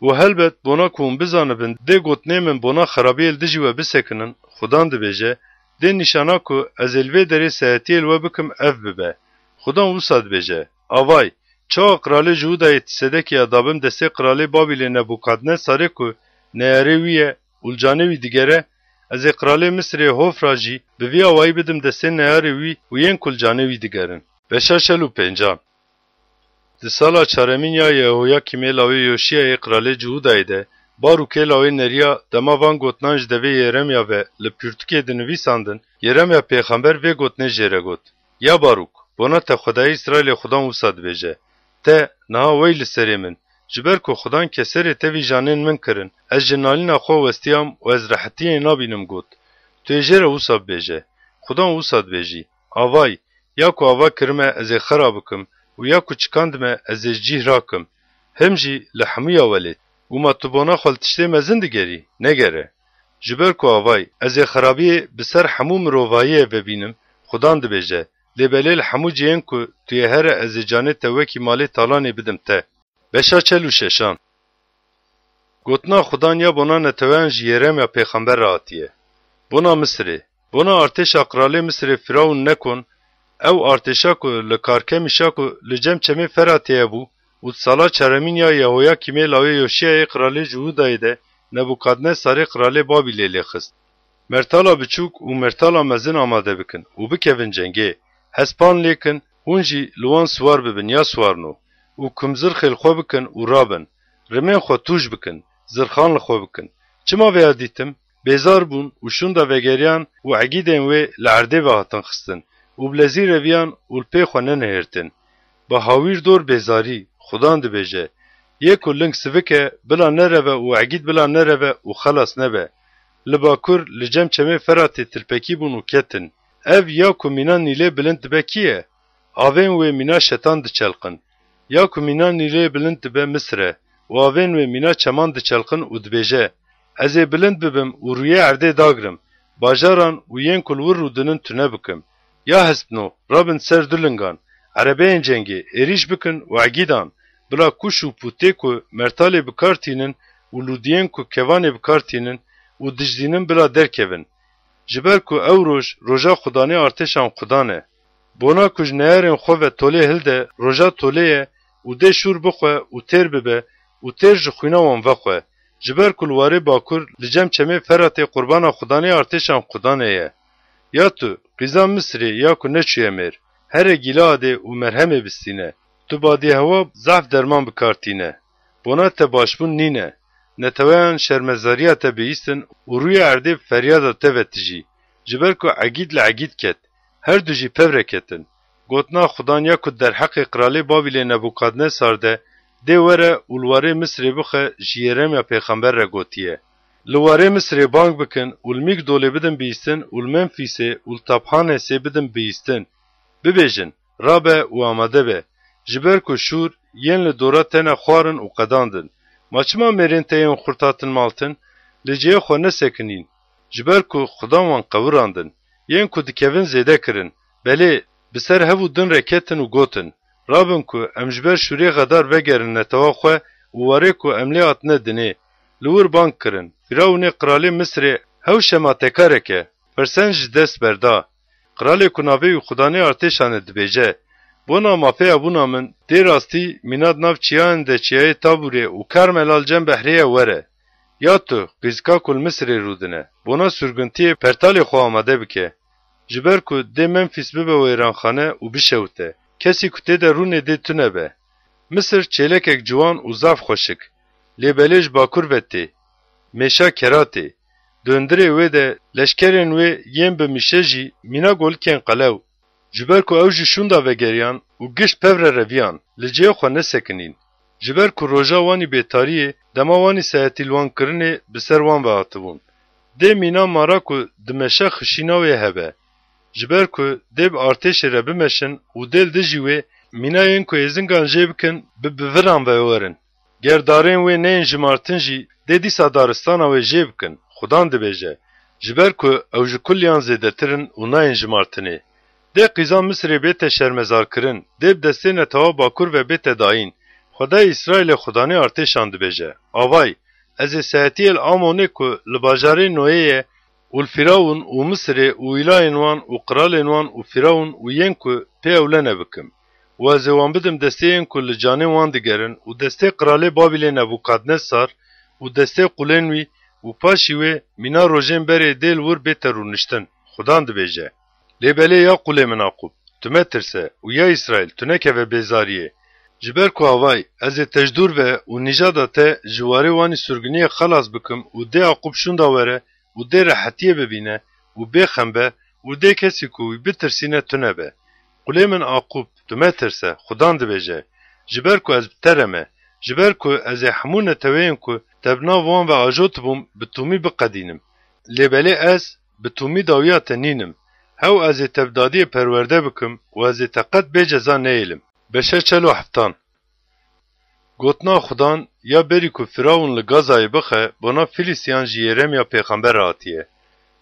Û helbet bona ku hûn bizanibin dê gotinê min bona xerabiyê li dijî we bisekinin, Xudan dibêje: Dê nîşana ku ez ê li vê derê seyetiyê li we bikim ev bibe. Xudan wisa dibêje: Avay, çawa qiralê Cihûdayê ti Sedekiya dabim destê qiralê Babîlê Nebûkadnesarê ku neyarê wî ye û li canê wî digere, ez ê qiralê Misirê Hofra jî bi vî awayî bidim destê neyarê wî û yên ku li canê wî digerin. Beşa şel û pêncan. Di sala çaremîn ya Yehoyakîmê lawê Yoşiyayê qiralê Cihûdayê de, Barûkê lawê Neriya dema van gotinan ji devê Yeremya ve li pirtûkê dinivîsandin, Yeremya pêxember vê gotinê jê re got: Ya Barûk, Bona te Xwedayê Îsraîlê Xudan wisa dibêje: Te, niha wey li serê min, ji ber ku Xudan keserê tevî janên min kirin, ez ji nalîna xwe westiyam û ez rehetiyê nabînim got. Tu yê jê re wisa bibêje: Xudan wisa dibêjî: Avay, ya ku ava kirime ez ê xera bikim û ya ku çikandime ez ê ji cîh rakim. Him jî li hemûya welêt. Û ma tu bona xwe li tiştê mezin digerî? Negere. Ji ber ku avay ez ê xerabiyê bi ser hemû mirovahiyê vebînim, Xudan dibêje, lê belê li hemû cihên ku tu yê here ez ê canê te wekî malê talanê bidim te. Beşa çel û şeşan. Gotina Xudan ya bona neteweyan ji Yeremya pêxember re hatiye. Bona Misirê. Bona artêşa qralê Misirê Firawun Nekon, ew artêşa ku li Karkemîşa ku li cem çemê Feratê ye bû û di sala çaremîn ya Yehoyakîmê lawê Yoşiyayê qralê Cihûdayê de Nebûkadnesarê qralê Babîlê lê xist. Mertala biçûk û mertala mezin amade bikin û bikevin cengê. Hespan lê kin, hûn jî li wan siwar bibin ya siwarno û kumzirxê li xwe bikin û rabin. Rimên xwe tûj bikin, zirxan li xwe bikin. Çima vêya dîtim? Bêzar bûn û şûnda vegeriyan û egîdên wê li erdê ve hatin xistin û bi lezî reviyan û li pê xwe nenihêrtin. Bi hawîr dor bêzarî, Xudan dibêje: Yê ku ling sivik e, bila nereve û egîd bila nereve û xelas nebe. Li bakur, li cem çemê Feratê tilpekî bûn û ketin. Ev ya ku mîna Nîlê bilind dibe kî ye? Avên wê mîna şetan diçelqin. Ya ku mîna Nîlê bilind dibe Misir e û avên wê mîna çeman diçelqin û dibêje: Ez ê bilind bibim û rûyê erdê dagrim, bajaran û yên ku li wir rûdinin tune bikim. Ya hespno, rabin ser du lingan, erebeyên cengê, êrîş bikin û egîdan, bila kuş û pûtê ku mertalê bi kar tînin û lûdiyên ku kevanê bi kar tînin û dijdînin bila derkevin. Ji ber ku ew roj, roja Xudanê artêşan Xudan e. Bona ku ji neyarên xwe ve tolê hilde, roja tolê ye û dê şûr bixwe û têr bibe û têr ji xwîna wan vexwe. Ji ber ku li warê bakur, li cem çemê Feratê qurbana Xudanê artêşan Xudanê ye. Ya tu, qîza Misirê ya ku neçûye mêr, here Gîleadê û merhemê bistîne. Tu badîhewa zehf derman bi kar tîne. Bona te başbûn nîne. Neteweyan şermezariya te bihîstin û rûyê erdê bi feryada te ve tijî. Ji ber ku egîd li egîd ket, her du jî pevre ketin. Gotina Xudan ya ku derheqê qralê Babîlê Nebûkadnesar de dê were û li warê Misirê bixe ji Yeremya pêxember re gotiye: Li warê Misirê bang bikin û li Mîgdolê bidin bihîstin û li Memfîsê û li Taphanesê bidin bihîstin. Bibêjin: Rabe û amade be, ji ber ku şûr yên li dora te ne xwarin û qedandin. Ma çima mêrên te yên xurt hatin maltin? Li cihê xwe nesekinîn, ji ber ku Xudan wan qewirandin. Yên ku dikevin zêde kirin. Belê, bi ser hev û din re ketin û gotin: Rabin ku em ji ber şûrê xedar vegerin netewa xwe û warê ku em lê hatine dinê. Li wir bang kirin: Firawunê qralê Misirê hew şematekarek e, pirsen ji dest berda. Qralê ku navê wî Xudanê artêşan e dibêje: Bona mafeya bûna min, dê rastî mîna di nav çiyayan de çiyayê Tabûrê û Karmela li cem behrê ye were. Ya tu, qîzika ku li Misirê rûdine, bona surgintiyê pertalê xwe amade bike. Ji ber ku dê Memfîs bibe wêranxane û bişewite. Kesî ku tê de rûnê dê tune be. Misir çêlekek ciwan û zaf xweşik. Lê belê ji bakur ve tê. Mêşa keratê. Di hundirê wê de leşkerên wê yên bi mişe jî mîna golikên qelew. Ji ber ku ew ji şûnda vegeriyan û gişt pevre reviyan, li cihê xwe nesekinîn. Ji ber ku roja wanî bêtariyê, dema wanî sehetî li wan kirinê bi ser wan ve hatibûn. Dê mîna mara ku dimeşe xişîna wê hebe. Ji ber ku dê bi artêşê re bimeşin û dê li dijî wê mîna yên ku êzingan jê bikin bi biviran ve werin. Ger darên wê neyên jimartin jî dê dîsa daristana wê jê bikin, Xudan dibêje, ji ber ku ew ji kuliyan zêdetir in û nayên jimartinê. Dê qîza Misirê bête şermezarkirin, dê bi destê netewa bakur ve bête dayîn. Xwedayê Îsraîlê Xudanê artêşan dibêje: Avay, ez ê sehetiyê li Amonê ku li bajarê Noyê ye û li Firawun û Misirê û îlayên wan û qiralên wan û Firawun û yên ku pê ewlene bikim. Û ez ê wan bidim destê yên ku li canê wan digerin û destê qiralê Babîlê Nebûkadnesar û destê qulên wî û paşî wê mîna rojên berê dê li wir bête rûniştin, Xudan dibêje. Lê belê ya qulê min Aqûb, tu metirse û ya Îsraîl, tu nekeve bêzariyê. Ji ber ku avay, ez ê te ji dûr ve û nîjada te ji warê wanî surginiyê xelas bikim û dê Aqûb şûnda were û dê rehetiyê bibîne û bê xem be û dê kesî ku wî bitirsîne tune be. Xulê min Aqûb, tu metirse, Xudan dibêje, ji ber ku ez bi te re me, ji ber ku ez ê hemû neteweyên ku te bi nav wan ve ajotibûm, bi tûmî biqedînim. Lê belê ez bi tûmî dawiya te nînim. Hew ez ê te bi dadiyê perwerde bikim û ez ê te qet bê ceza neyêlim. Beşe çel û heftan. Gotina Xudan, ya berî ku Firawun li Gazayê bixe, bona Filîstiyan ji Yeremya pêxember re hatiye.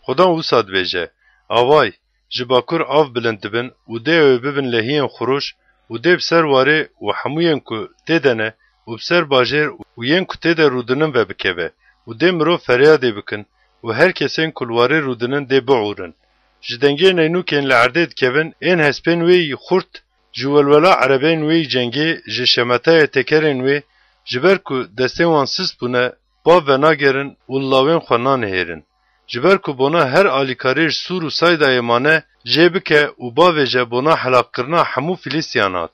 Xudan wisa dibêje, Avay, ji bakur av bilind dibin û dê ew ê bibin lehiyên xuroş û dê bi ser warê û hemû yên ku tê de ne û bi ser bajêr û yên ku tê de rûdinin ve bikeve û dê mirov feryadê bikin û her kesên ku li warê rûdinin dê biûrin. Ji dengê neynûkên li erdê dikevin ên hespên wê yî xurt, ji welwela erebeyên wê yî cengê, ji şemetaya tekerên wê, ji ber ku destên wan sist bûne, bav venagerin û li lawên xwe nanihêrin. Ji ber ku bona her alîkarê ji Sûr û Saydayê mane, jê bike û bavêje bona helaqkirina hemû Filîstiyan hat.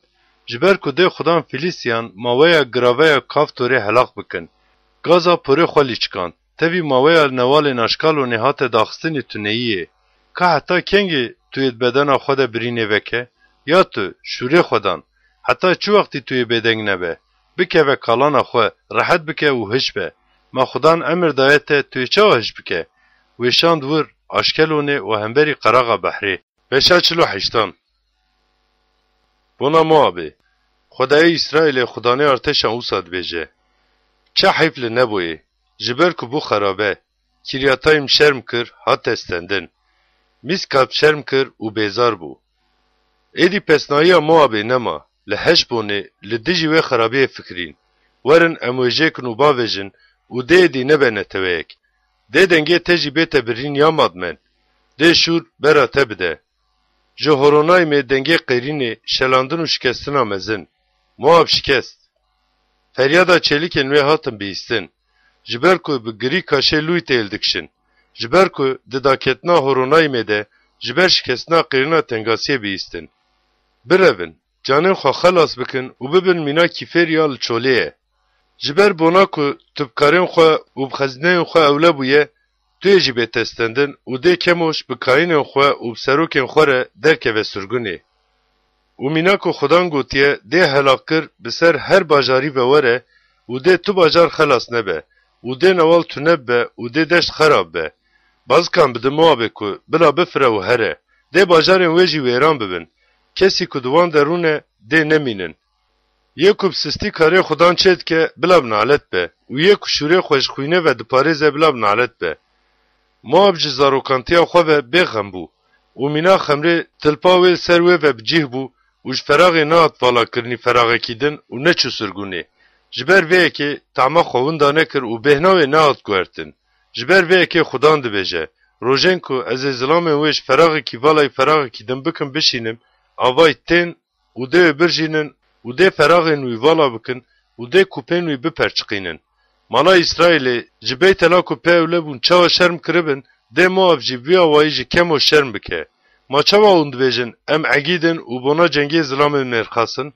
Ji ber ku dê Xudan Filîstiyan maweya giraveya Kaftorê helaq bikin. Gaza porê xwe lîçikand. Tevî maweya newalên Aşkalonê hate daxistinê tuneyiyê. Ka heta kengê tu yê di bedena xwe de birînê veke? Ya tu, şûrê xwe dan. Heta çi wextî tu yê bêdeng nebe? Bikeve kalana xwe, rehet bike û hiş be. Ma Xudan emir daye te, tu yê çawa hiş bike? Wêşand wir, Aşkelonê û hemberî qeraxa behrê. Beşa çil û heştan. Bona Moabê. Xwedayê Îsraîlê, Xudanê artêşan wisa dibêje, Çi heyf li Neboyê, ji ber ku bû xerabe, Kiryatayim şerm kir, hate stendin. Mîskap şerm kir û bêzar bû. Êdî pesnayiya Moabê nema, li Heşbonê li dijî wê xerabiyê fikirîn. Werin em wê jêkin û bavêjin û dê êdî nebe neteweyek. Dê dengê te jî bête birîn ya madmen. Dê şûr bera te bide. Ji Horonayimê dengê qêrînê, şelandin û şikestina mezin. Moab şikest. Feryada çêlikên wê hatin bihîstin. Ji ber ku bi girî kaşê Lûyteyl dikişin. Ji ber ku di daketina Horonayimê de ji ber şikestina qêrîna tengasiyê bihîstin. Birevin, canên xwe xelas bikin û bibin mîna kîfêr ya li çolê ye. Ji ber bona ku tu bi karên xwe û bi xezîneyên xwe ewle bûye, tu yê jî bête stendin û dê Kemoş bi kayînên xwe û bi serokên xwe re derkeve sirgunê. Û mîna ku Xudan gotiye, dê helaqkir bi ser her bajarî ve were û dê tu bajar xelas nebe û dê newal tune bibe û dê deşt xerab be. Bazikan bide Moabê ku bila bifire û here. Dê bajarên wê jî wêran bibin. Kesî ku di wan de rûne, dê nemînin. Yê ku bi sistî karê Xudan çêdike, bila bi nalet be û yê ku şûrê xwe ji xwînê ve diparêze, bila bi nalet be. Moab ji zarokantiya xwe ve bêxem bû û mîna xemrê tilpa wê li ser wê ve bi cih bû û ji feraxê nehat valakirinî feraxekî din û neçû sirgûnê. Ji ber vê yekê tama xwe winda nekir û bêhna wê nehat guhertin. Ji ber vê yekê Xudan dibêje, Rojên ku ez ê zilamên wê ji feraxekî valayî feraxekî din bikim bişînim, avayî tên û dê wê birjînin û dê feraxên wî vala bikin û dê kûpên wî biperçiqînin. Mala Îsraîlê, ji Beytela ku pê ewle bûn çawa şerm kiribin, dê Moab jî bi vî awayî ji Kemo şerm bike. Ma çawa hûn dibêjin, Em egîdin û bona cengê zilamên mêrxas in?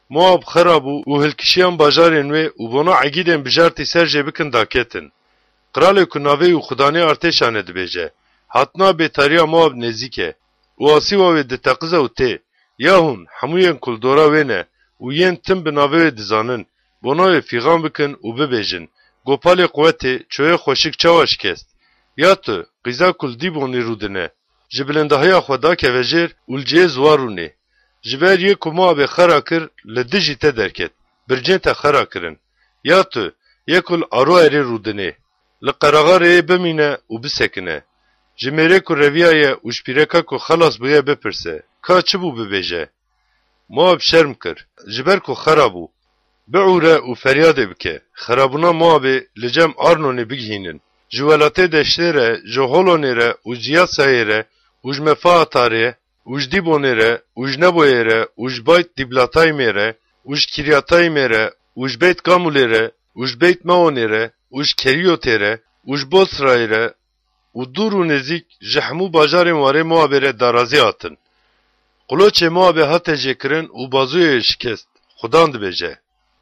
Moab xera bû û hilkişiyan bajarên wê û bona egîdên bijartî ser jê bikin daketin. Qralê ku navê wî Xudanê artêşan e dibêje, Hatina bêtariya Moab nêzîk e û asîwa wê diteqize û tê. Ya hûn, hemû yên ku li dora wê ne û yên tim bi navê wê dizanin, bona wê fîxan bikin û bibêjin, Gopalê quwetê, çoyê xweşik çawa şikest? Ya tu, qîza ku li Dîbonî rûdine, ji bilindahiya xwe dakeve jêr û li cihê ziwa rûnê. Ji ber yê ku Moabê xera kir, li dijî te derket, bircên te xera kirin. Ya tu, yê ku li Aroerê rûdinê, li qeraxa rêyê bimîne û bisekine. Ji mêrê ku reviyaye û ji pîreka ku xelas bûye bipirse, ka çi bû bibêje? Moab şerm kir, ji ber ku xera bû. Biûre û feryadê bike, xerabûna Moabê li cem Arnonê bigihînin. Ji welatê deştê re, ji Holonê re û ji Yasayê re û ji Mefaatarê û ji Dîbonê re û ji Neboyê re û ji Bayt Dîblatayîmê re û ji Kîryatayîmê re û ji Beyt Gamûlê re û ji Beyt Meonê re û ji Keriyotê re û ji Bosrayê re û dûr û nêzîk ji hemû bajarên warê Moabê re darazî hatin. Qiloçê Moabê hate jêkirin û bazûyê wê şikest. Xudan dibêje,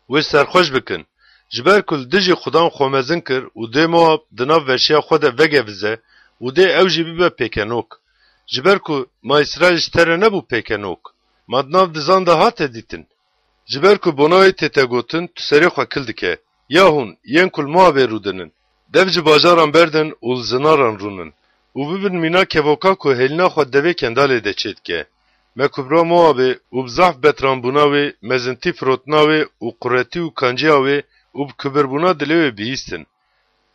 Wê serxweş bikin, ji ber ku li dijî Xudan xwe mezin kir û dê Moab di nav veşiya xwe de vegevize û dê ew jî bibe pêkenok. Ji ber ku ma Îsraîl ji te re nebû pêkenok? Ma di nav dizan de hate dîtin? Ji ber ku bona wê tête gotin, tu serê xwe kil dike. Ya hûn, yên ku li Moabê rûdinin, dev ji bajaran berdin û li zinaran rûnin û bibin mîna kevoka ku hêlîna xwe devê kendalê de çêdike. Me kubra Moabê û bi zehf betranbûna wê, mezintî firotina wê û quretî û kanciya wê û bi kubirbûna dilê wê bihîstin.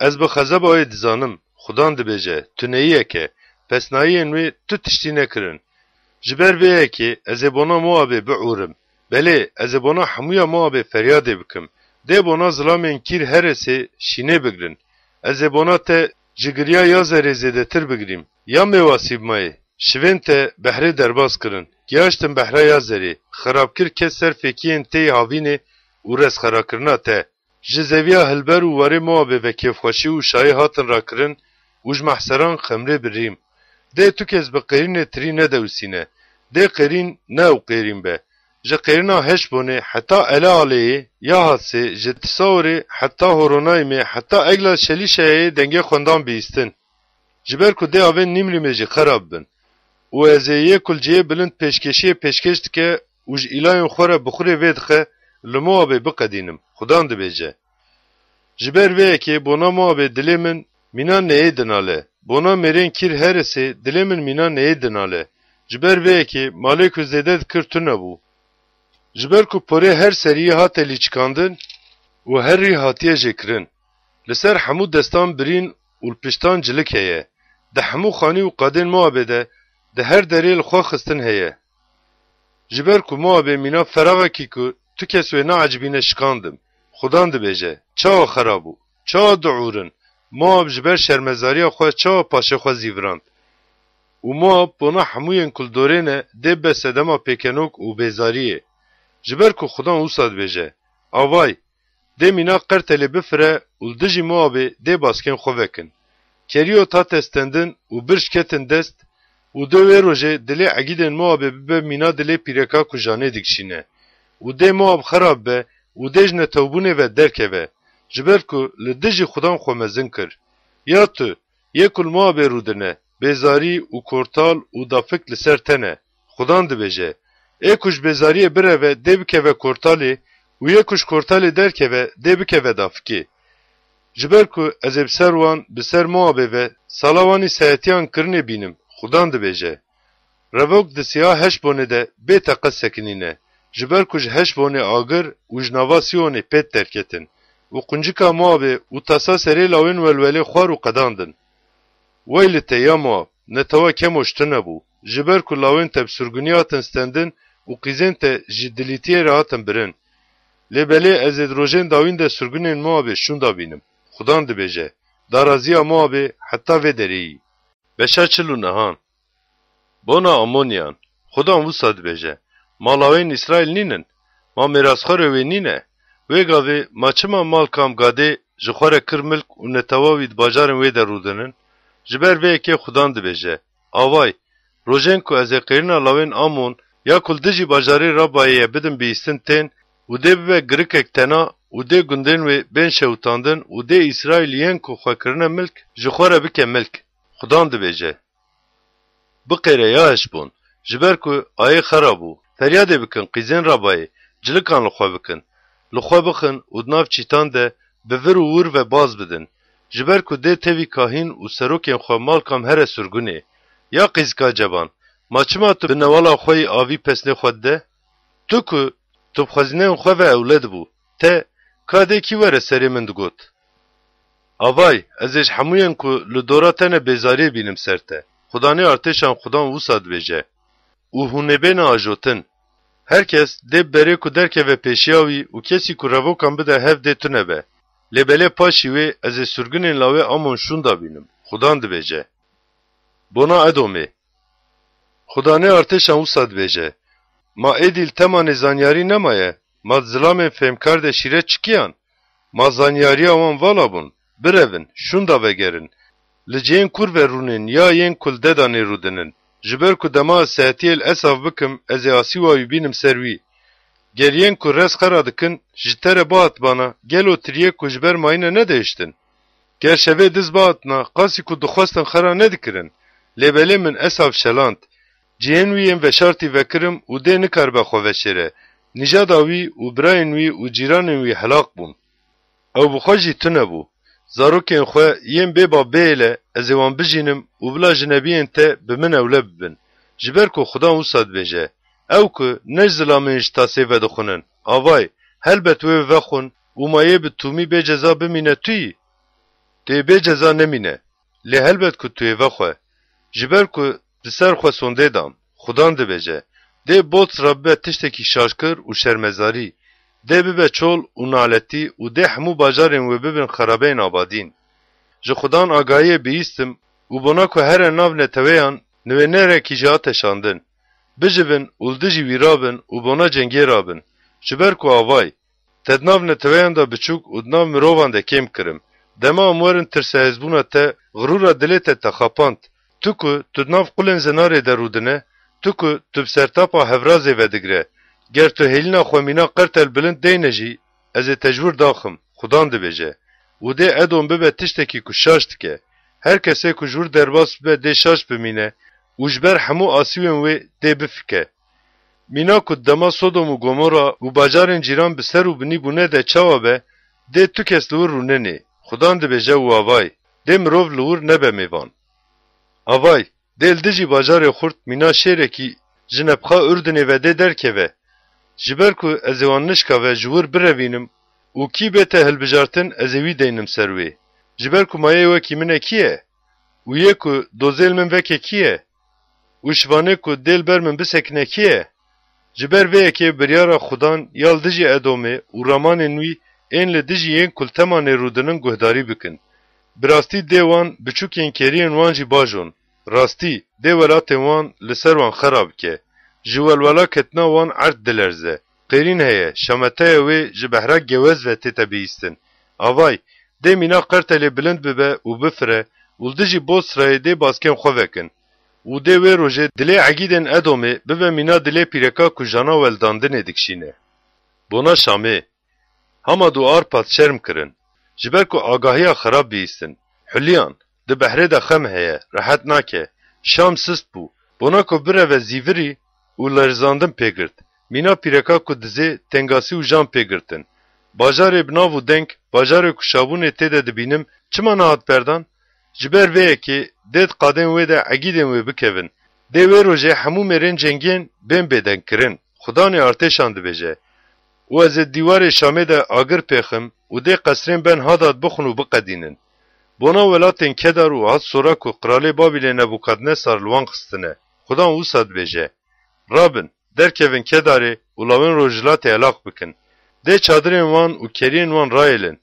Ez bi xezeba wê dizanim, Xudan dibêje, tuneyiyek e, pesnayiyên wê tu tiştî nekirin. Ji ber vê yekê ez ê bona Moabê biûrim. Belê, ez ê bona hemûya Moabê feryadê bikim. Dê bona zilamên Kîr Heresê şînê bigrin. Ez ê bona te ji giriya Yazerê zêdetir bigirîm. Ya mêwasî bimayê, şivên te behrê derbas kirin. Giyaştin behra Yazerê, xerab kir kes ser fêkiyên têy havînê û restxerakirina te. Ji zeviya hilber û warê Moabê ve kêfxweşî û şayî hatin rakirin û ji mehseran xemrê birîm. Dê tu kes bi qêrînê tirî nedewisîne. Dê qêrîn ne ew qêrîn be. Ji qêrîna Heşbonê heta Elealeyê, Yahatsê, ji Tisaorê heta Horonayimê, heta Egla Şelîşeyê dengê xwendan bihîstin. Ji ber ku dê avên Nîmrîmê jî xerab bin. Û ez ê yê ku li cihê bilind pêşkêşiyê pêşkêş dike û ji îlayên xwe re bi xurê vê dixe, li Moabê biqedînim, Xudan dibêje. Ji ber vê yekê bona Moabê dilê min mîna neyê dinale, bona mêrên Kîr Heresê dilê min mîna neyê dinale. Ji ber vê yekê malê ku zêde dikir tune bû. Ji ber ku porê her seriyê hate lîçikandin û her rî hatiye jêkirin. Li ser hemû destan birîn û li piştan cilik heye. Di hemû xanî û qadên Moabê de, di her derê li xwe xistin heye. Ji ber ku Moabê mîna feraxekî ku tu kes wê neecibîne şikandim. Xudan dibêje, çawa xera bû, çawa diûrin, Moab ji ber şermezariya xwe çawa paşê xwe zîvirand. Û Moab bona hemûyên ku li dorê ne dê be sedema pêkenok û bêzariyê. Ji ber ku Xudan wisa dibêje, Avay, dê mîna Qertelê bifire û li dijî Moabê dê baskên xwe vekin. Keriyot hate stendin û birj ketin dest û dê wê rojê dilê egîdên Moabê bibe mîna dilê pîreka ku janê dikişîne. Û dê Moab xerab be û dê ji netewbûnê ve derkeve, ji ber ku li dijî Xudan xwe mezin kir. Ya tu, yê ku li Moabê rûdine, bêzarî û kortal û dafik li ser te ne. Xudan dibêje, ê ku ji bêzariyê bireve dê bikeve kortalê û yê ku ji kortalê derkeve dê bikeve dafikê. Ji ber ku ez ê bi ser wan, bi ser Moabê ve sala wan î seyetiyan kirinê bînim, Xudan dibêje. Revok di siya Heşbonê de bê teqez sekinîne, ji ber ku ji Heşbonê agir û ji nava Siyonê pêt derketin û quncika Moabê û tasa serê lawên welwelê xwar û qedandin. Wey li te ya Moab, netewa Kemoş tune bû, ji ber ku lawên te bi surgunî hatin stendin û qîzên te ji dilîtiyê re hatin birin. Lê belê ez ê di rojên dawîn de surgunên Moabê şûnda bînim. Xudan dibêje, daraziya Moabê heta vê dereyî. Beşa çil û nehan. Bona Amoniyan, Xudan wisa dibêje, ma lawên Îsraîl nînin? Ma mêrasxwerê wê nîne? Wê gavê ma çima Malkam gadê ji xwe re kir milk û netewa wî di bajarên wê de rûdinin? Ji ber vê yekê Xudan dibêje, Avay, rojên ku ez ê qêrîna lawên Amon ya ku li dijî bajarê Rabayê ye bidim bihîstin tên û dê bibe girikek tena û dê gundên wê bên şewitandin û dê Îsraîl yên ku xwe kirine milk ji xwe re bike milk. Xudan dibêje, Biqêre ya Heşbon, ji ber ku ayê xera bû, feryadê bikin qîzên Rabayê, cilikan li xwe bikin, li xwe bixin û di nav çîtan de bi vir û wir ve baz bidin, ji ber ku dê tevî kahîn û serokên xwe Malkam here surgunê. Ya qîzika ceban, ma çima tu bi newala xwe yî avî pesnê xwe dide? Tu ku tu bi xwezineyên xwe ve ewled bû, te, ka dê kî were serê min digot? Avay, ez ê ji hemûyên ku li dora te ne bêzariyê bînim ser te. Xudanê artêşan Xudan wisa dibêje, û hûn ê bêne ajotin. Her kes dê bi berê ku derkeve pêşiya wî û kesî ku revokan bide hev dê tune be. Lê belê paşî wê ez ê surgunên lawê Amon şûnda bînim. Xudan dibêje. Bona Edomê. Xudanê artêşan wisa dibêje, Ma êdî li Temanê zanyarî nemaye? Ma di zilamên fêmkar de şîret çikiyan? Ma zanyariya wan vala bûn? Birevin, şûnda vegerin. Li cihên kûr ve rûnin ya yên ku li Dedanê rûdinin. Ji ber ku dema ez sehetiyê li Esav bikim, ez ê asîwa wî bînim ser wî. Ger yên ku rest xera dikin, ji te re bihatibana, gelo tiriyê ku ji ber mayîne nedihiştin? Ger şevê diz bihatina, qasî ku dixwestin xera nedikirin. Lê belê min Esav şeland. Cihên wî yên veşartî vekirim û dê nikaribe xwe veşêre. Nîjada wî û birayên wî û cîranên wî helak bûn. Ew bi xwe jî tune bû. Zarokên xwe yên bê bab bêhêle, ez ê wan bijînim û bila jinebiyên te bi min ewle bibin. Ji ber ku Xudan wisa dibêje, ew ku ne ji zilamên ji tasê vedixwinin, avay, helbet wê vexwin û ma yê bi tûmî bê ceza bimîne tu yî? Tu yê bê ceza nemîne, lê helbet ku tu yê vexwe. Ji ber ku di ser xwe sondê dan, Xudan dibêje, dê Botsra bibe tiştekî şaşkir û şermezarî, dê bibe çol û naletî û dê hemû bajarên wê bibin xerabeyên abadîn. Ji Xudan agahiyê bihîstim û bona ku here nav neteweyan niwênerekî jî hate şandin. Bijibin û li dijî wî rabin û bona cengê rabin. Ji ber ku avay, te di nav neteweyan de biçûk û di nav mirovan de kêm kirim. Dema em werin tirsehezbûna te, xirûra dilê te te xapand. Tu ku tu di nav qulên zinarê de rûdine, tu ku tu bi sertapa hevrazê vedigre, ger tu hêlîna xwe mîna qertel bilind deyne jî, ez ê te ji wir daxim, Xudan dibêje. Û dê Edom bibe tiştekî ku şaş dike. Her kesê ku ji wir derbas bibe dê şaş bimîne û ji ber hemû asîwên wê dê bifike. Mîna ku dema Sodom û Gomora û bajarên cîran bi ser û binî bûne de çawa be, dê tu kes li wir rûnenê. Xudan dibêje û avay, dê mirov li wir nebe mêvan. Avay, dê li dijî bajarê xurt mîna şêrekî ji nepxa Urdinê ve dê derkeve. Ji ber ku ez ê wan nişka ve ji wir birevînim û kî bête hilbijartin, ez ê wî deynim ser wê. Ji ber ku ma yê wekî min e kî ye? Û yê ku dozê li min veke kî ye? Û şivanê ku dê li ber min bisekine kî ye? Ji ber vê yekê biryara Xudan ya li dijî Edomê û ramanên wî ên li dijî yên ku li Temanê rûdinin guhdarî bikin. Bi rastî dê wan biçûkên kêriyên wan jî bajon. Rastî, dê welatên wan li ser wan xera bike. Ji welwela ketina wan erd dilerze. Qêrîn heye, şameteya wê ji behra gewez ve tête bihîstin. Avay, dê mîna qertelê bilind bibe û bifire û li dijî Bosrayê dê baskên xwe vekin. Û dê wê rojê dilê egîdên Edomê bibe mîna dilê pîreka ku jana we li dandinê dikişîne. Bona Şamê. Hamad û Arpad şerm kirin. Ji ber ku agahiya xerab bihîstin. Huliyan, di behrê de xem heye, rehet nake. Şam sist bû. Bona ku bireve zîvirî û lerizandin pê girt. Mîna pîreka ku dizê, tengasî û jan pê girtin. Bajarê bi nav û deng, bajarê ku şabûnê tê de dibînim, çima nehat berdan? Ji ber vê yekê dê di qadên wê de egîdên wê bikevin. Dê wê rojê hemû mêrên cengiyên bên bêdengkirin. Xudanê artêşan dibêje, û ez ê dîwarê Şamê de agir pêxim û dê qesrên Ben Hadad bixwin û biqedînin. Bona welatên Kedar û Hatsora ku qiralê Babîlê Nebûkadnesar li wan xistine. Xudan wisa dibêje, rabin, derkevin Kedarê û lawên rojhilatê helaq bikin. Dê çadirên wan û keriyên wan rayêlin.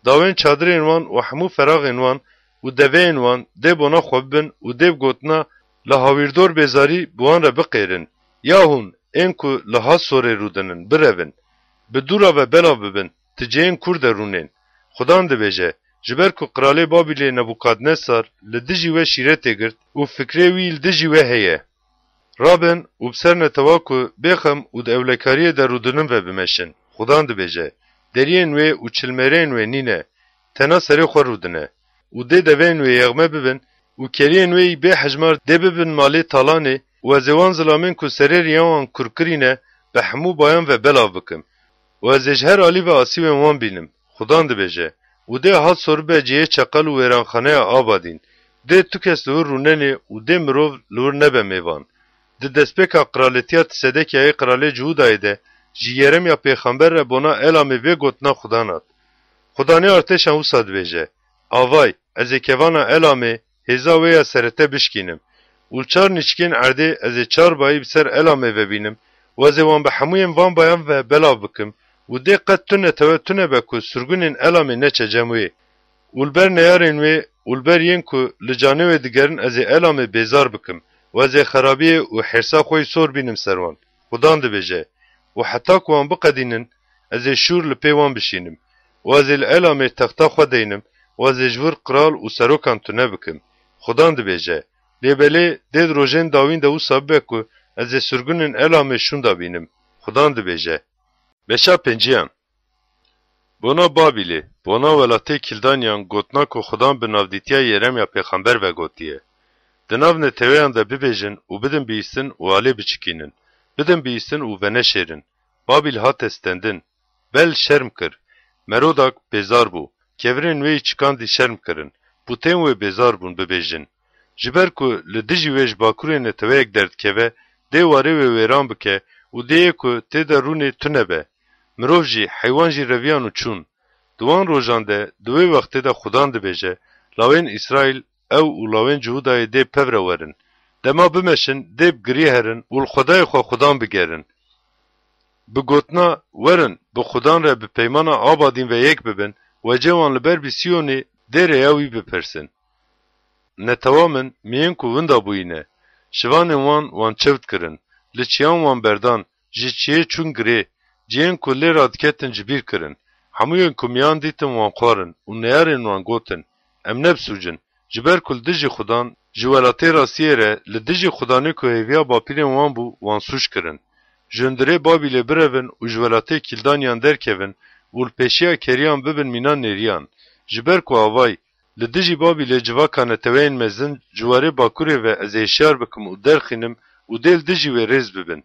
Dawên çadirên wan û hemû feraxên wan û deveyên wan dê bona xwe bibin û dê bi gotina li Hawîrdor Bêzarî bi wan re biqêrin. Ya hûn, ên ku li Hasorê rûdinin, birevin. Bi dûra ve belav bibin, ti cihên kûr de rûnên. Xudan dibêje, ji ber ku qiralê Babîlê Nebûkadnesar li dijî we şîretê girt û fikrê wî li dijî we heye. Rabin û bi ser netewa ku bêxem û di ewlekariyê de rûdinin ve bimeşin. Xudan dibêje, deriyên wê û çilmêreyên wê nîne, tena serê xwe rûdine. Û dê deveyên wê yexme bibin û keriyên wê yî bê hejmar dê bibin malê talanê û ez ê wan zilamên ku serê riya wan kur kirîne bi hemû bayan ve belav bikim. Û ez ê ji her alî ve asîwên wan bînim, Xudan dibêje. Û dê Hatsor bibe cihê çeqel û wêranxaneya Abadîn. Dê tu kes li wir rûnenê û dê mirov li wir nebe mêvan. Di destpêka qiraletiya Tisedekyayê qiralê Cihûdayê de ji Yeremya pêxember re bona Elamê vê gotina Xudan hat. Xudanê artêşan wisa dibêje, Avay, ez ê kevana Elamê, hêza wê ya serete bişkînim. Û li çar nîçikên erdê ez ê çar bayî bi ser Elamê ve bînim û ez ê wan bi hemûyên van bayan ve belav bikim û dê qet tu netewe tune be ku surgunên Elamê neçe cem wê. Û li ber neyarên wê û li ber yên ku li canê wê digerin ez ê Elamê bêzar bikim û ez ê xerabiyê û hêrsa xwe yî sor bînim ser wan. Xudan dibêje, û heta ku wan biqedînin, ez ê şûr li pê wan bişînim û ez ê li Elamê texta xwe deynim û ez ê ji wir qral û serokan tune bikim. Xudan dibêje, lê belê dê di rojên dawîn de wisa bibe ku ez ê surgunên Elamê şûnda bînim. Xudan dibêje. Beşa pênciyan. Bona Babîlê, bona welatê Kildaniyan gotina ku Xudan bi navdîtiya Yeremya pêxember ve gotiye. Di nav neteweyan de bibêjin û bidin bihîstin û alê biçikînin. Bidin bihîstin û veneşêrin. Babîl hate stendin. Bel şerm kir. Merodak bêzar bû. Kevirên wê yî çikandî şerm kirin. Pûtên wê bêzar bûn bibêjin. Ji ber ku li dijî wê ji bakurê neteweyek derdikeve, dê warê wê wêran bike û dê yê ku tê de rûnê tune be. Mirov jî, heywan jî reviyan û çûn. Di wan rojan de, di wê wextê de Xudan dibêje, lawên Îsraîl, ew û lawên Cihûdayê dê bi pev re werin. Dema bimeşin, dê bi giriyê herin û li Xwedayê xwe Xudan bigerin. Bi gotina, werin, bi Xudan re bi peymana abadîn ve yek bibin, wecê wan li ber bi Siyonê dê rêya wî bipirsin. Netewa min, miyên ku winda bûyîne, şivanên wan wan çewt kirin, li çiyan wan berdan, ji çiyê çûn girê, cihên ku lê radiketin ji bîr kirin. Hemûyên ku miyan dîtin wan xwarin û neyarên wan gotin, em ne bi sûc in, ji ber ku li dijî Xudan, ji welatê rastiyê re, li dijî Xudanê ku hêviya bapîrên wan bû, wan sûc kirin. Ji hundirê Babîlê birevin û ji welatê Kîldaniyan derkevin û li pêşiya keriyan bibin mîna nêriyan. Ji ber ku avay, li dijî Babîlê civaka neteweyên mezin ji warê bakurê ve ez ê hişyar bikim û derxînim û dê li dijî wê rêz bibin.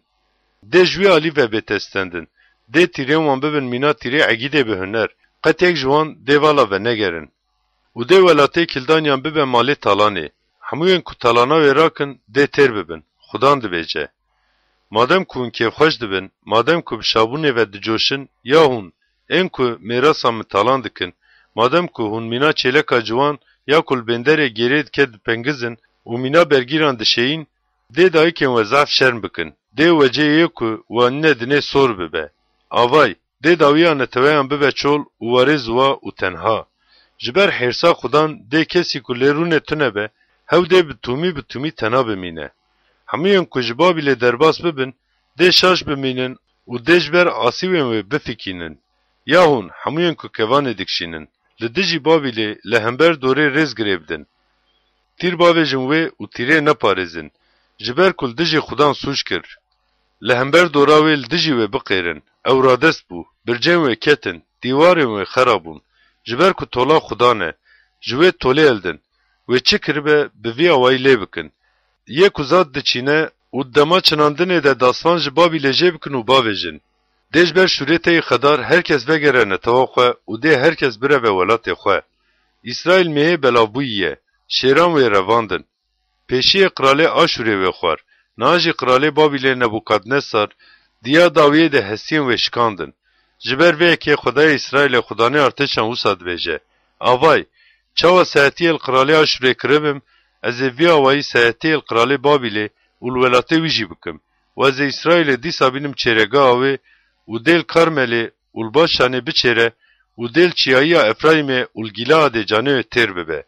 Dê ji wî alî ve bête stendin. Dê tîrên wan bibin mîna tîrê egîdê bi huner. Qet yek ji wan dê vala venegerin. Û dê welatê Kîldaniyan bibe malê talanê. Hemûyên ku talana wê rakin, dê têr bibin. Xudan dibêje. Madem ku hûn kêfxweş dibin, madem ku bi şabûnê ve dicoşin, ya hûn, ên ku mêrasa min talan dikin, madem ku hûn mîna çêleka ciwan ya ku li bênderê gêrê dike dipengizin û mîna bergîran dişêyîn, dê dayikên we zehf şerm bikin. Dê wecê yê ku we anîne dinê sor bibe. Avay, dê dawiya neteweyan bibe çol û warê ziwa û tenha. Ji ber hêrsa Xudan dê kesî ku lê rûnê tune be, hew dê bi tûmî bi tûmî tena bimîne. Hemûyên ku ji Babîlê derbas bibin, dê şaş bimînin û dê ji ber asîwên wê bifikînin. Ya hûn, hemûyên ku kevanê dikişînin, li dijî Babîlê li hember dorê rêz girê bidin. Tîr bavêjin wê û tîrê neparêzin, ji ber ku li dijî Xudan sûc kir. Li hember dora wê li dijî wê biqêrin. Ew radest bû, bircên wê ketin, dîwarên wê xera bûn. Ji ber ku tola Xudan e, ji wê tolê hildin. Wê çi kiribe, bi vî awayî lê bikin. Yê ku zad diçîne û di dema çinandinê de dasvan ji Babîlê jê bikin û bavêjin. Dê ji ber şûrê te yê xedar her kes vegere netewa xwe û dê her kes bireve welatê xwe. Îsraîl mêhê belavbûyî ye, şêran wê revandin. Pêşiyê qiralê Aşûrê wê xwar, niha jî qiralê Babîlê Nebûkadnesar diya dawiyê de hestiyên wê şikandin. Ji ber vê yekê Xwedayê Îsraîlê Xudanê artêşan wisa dibêje, Avay, çawa sehetiyê li qiralê Aşûrê kiribim, ez ê vî awayî sehetiyê li qiralê Babîlê û li welatê wî jî bikim û ez ê Îsraîlê dîsa bînim çêregeha wê û dê li Karmelê û li Başanê biçêre û dê li çiyayiya Efrayîmê û li Gîleadê canê wê têr bibe.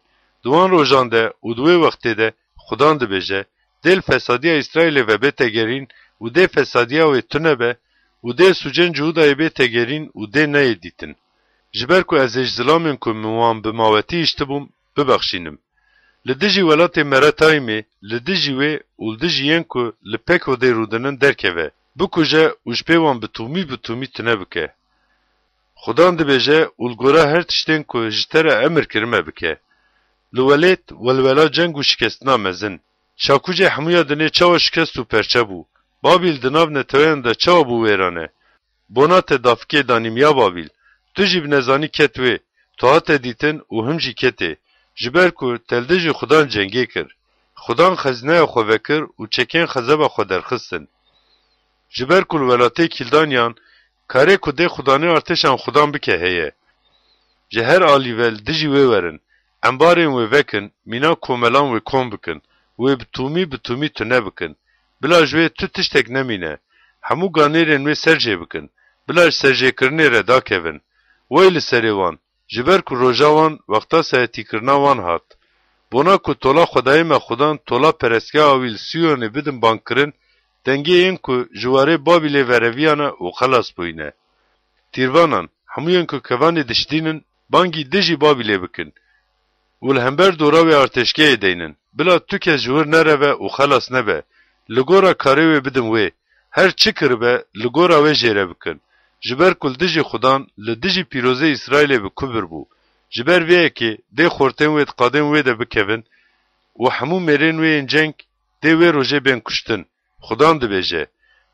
Di wan rojan de û di wê wextê de Xudan dibêje, dê li fesadiya Îsraîlê ve bête gerîn û dê fesadiya wê tune be û dê sûcên Cihûdayê bête gerîn û dê neyê dîtin. Ji ber ku ez ê ji zilamên ku min wan bi mawetî hiştibûm, bibexşînim. Li dijî welatê Meretayîmê, li dijî wê û li dijî yên ku li Pekodê rûdinin derkeve, bikuje û ji pê wan bi tûmî bi tûmî tune bike. Xudan dibêje û li gora her tiştên ku ji te re emir kirime bike. Li welêt, welwela ceng û şikestina mezin. Şakûcê hemûya dinê çawa şikest û perçe bû. Babîl di nav neteweyan de çawa bû wêrane. Bona te dafikê danîm ya Babîl. Tu jî bi nezanî ket wê. Tu hate dîtin û him jî ketê. Ji ber ku te li dijî Xudan cengê kir. Xudan xezîneya xwe vekir û çekên xezeba xwe derxistin. Ji ber ku li welatê Kîldaniyan karê ku dê Xudanê artêşan Xudan bike heye. Ji her alî ve li dijî wê werin, embarên wê vekin, mîna komelan wê kom bikin, wê bi tûmî bi tûmî tune bikin. Bila ji wê tu tiştek nemîne. Hemû ganêrên wê ser jê bikin. Bila ji serjêkirinê re dakevin. Wey li serê wan, ji ber ku roja wan wexta sehetîkirina wan hat. Bona ku tola Xwedayê me Xudan tola perestgeha wî li Siyonê bidin bangkirin, dengê yên ku ji warê Babîlê vereviyane û xelas bûyîne. Tîrvanan, hemûyên ku kevanê dişidînin, bangî dijî Babîlê bikin û li hember dora wê artêşgehê deynin. Bila tu kes ji wir nereve û xelas nebe. Li gora karê wê bidin wê. Her çi kiribe, li gora wê jê re bikin. Ji ber ku li dijî Xudan, li dijî pîrozê Îsraîlê bi kubir bû. Ji ber vê yekê dê xortên wê di qadên wê de bikevin û hemû mêrên wê yên ceng dê wê rojê bên kuştin. Xudan dibêje,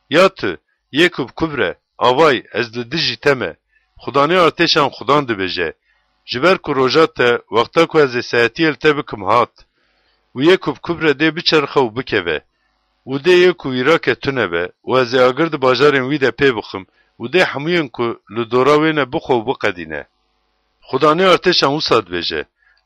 Ya tu, yê ku bi ku bire, avay, ez li dijî te me. Xudanê artêşan Xudan dibêje, Ji ber ku roja te, wexta ku ez ê saetiyê li te bikim, hat. Û yê ku bi ku bire dê biçerxe û bikeve. Û dê yê ku wî rake tune be, û ez ê agir di bajarên wî de pê bixim, û dê hemûyên ku li dora wê ne bixwe û biqedîne. Xudanê artêşan wisa dibêje,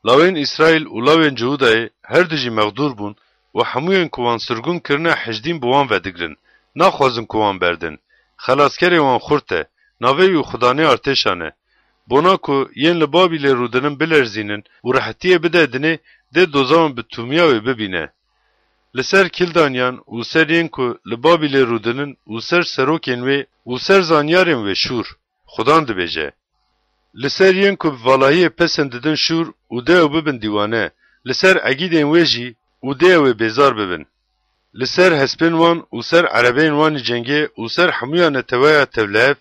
Lawên Îsraîl û lawên Cihûdayê, her du jî mexdûr bûn û hemûyên ku wan sirgûn kirine hejdîn bi wan ve digrin, naxwazin ku wan berdin. Xelaskerê wan xurt e, navê wî Xudanê artêşan e. Bona ku yên li Babîlê rûdinin bilerzînin û rehetiyê bide dinê, dê doza wan bi tûmiya wê bibîne. Li ser Kildaniyan û ser yên ku li Babîlê rûdinin û ser serokên wê û ser zanyarên wê şûr, Xudan dibêje. Li ser yên ku bi valayiyê pesên didin şûr û dê ew bibin dîwane, li ser egîdên wê jî û dê ew ê bêzar bibin. Li ser hespên wan û ser erebeyên wan ê cengê û ser hemûya neteweya tevlihev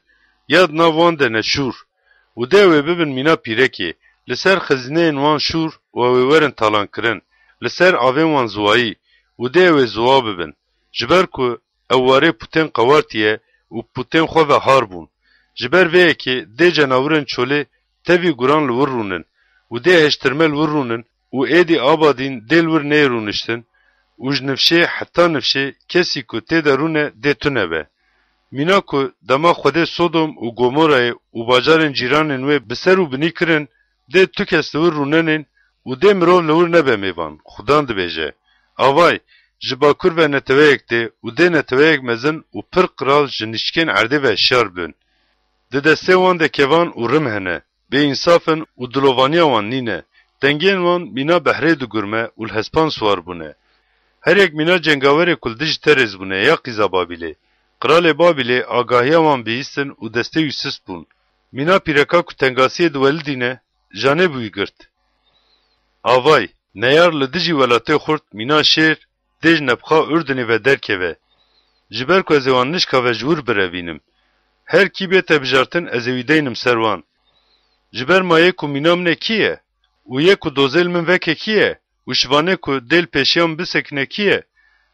ya di nav wan de ne şûr û dê ew ê bibin mîna pîrekê, li ser xizîneyên wan şûr û ew ê werin talankirin, li ser avên wan ziwayî û dê ew ê ziwa bibin. Ji ber ku ew warê pûtên qewartiye û pûtên xwe ve har bûn. Ji ber vê yekê dê cenawirên çolê tevî guran li wir rûnin û dê hêştirme li wir rûnin û êdî abadîn dê li wir neyê rûniştin û ji nifşê heta nifşê kesî ku tê de rûne dê tune be. Mîna ku dema Xwedê Sodom û Gomorayê û bajarên cîranên wê bi ser û binî kirin, dê tu kes li wir rûnenên û dê mirov li wir nebe mêvan, Xudan dibêje. Avay, ji bakur ve neteweyek tê û dê neteweyek mezin û pir qral ji nişkên erdê ve şiyar bin. Di destê wan de kevan û rim hene, bêînsaf in û dilovaniya wan nîne. Dengên wan mîna behrê digurme û li hespan siwar bûne. Her yek mîna cengawerê ku li dijî te rêz bûne, ya qîza Babîlê. Qralê Babîlê agahiya wan bihîstin û destê wî sist bûn. Mîna pîreka ku tengasiyê diwelidîne, janê bi wî girt. Avay, neyar li dijî welatê xurt mîna şêr dê ji nebxa Urdinê ve derkeve. Ji ber ku ez ê wan nişka ve ji wir birevînim. Her kî bête bijartin ez ê wî deynim ser wan. Ji ber ma yê ku mîna min e kî ye? Û yê ku dozê li min veke kî ye? Û şivanê ku dê li pêşiya min bisekine kî ye?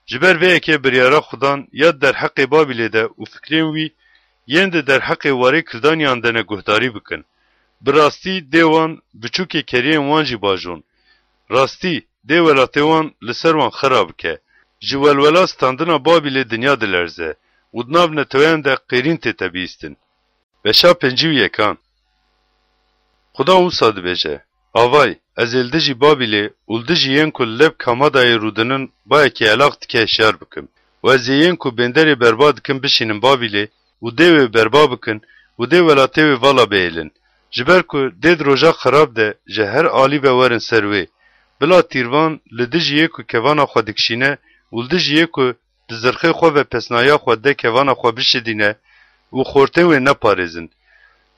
Ji ber vê yekê biryara Xudan ya di derheqê Babîlê de û fikrên wî yên di derheqê warê Kildaniyan de ne guhdarî bikin. Bi rastî dê wan biçûkê keriyên wan jî bajon. Rastî, dê welatê wan li ser wan xera bike. Ji welwela standina Babîlê dinya dilerze û di nav neteweyan de qêrîn tête bihîstin. Beşa pêncî û yekan. Xudan wisa dibêje, Avay, ez ê li dijî Babîlê û li dijî yên ku li Leb Kamadayê rûdinin bayekî elaq dike hişyar bikim û ez ê yên ku bênderê berba dikin bişînim Babîlê û dê wê berba bikin û dê welatê wê vala bihêlin. Ji ber ku dê di roja xerab de ji her alî ve werin ser wê. Bila tîrvan li dijî yê ku kevana xwe dikişîne û li dijî yê ku di zirxê xwe ve pesnahiya xwe de kevana xwe bişidîne û xortên wê neparêzin.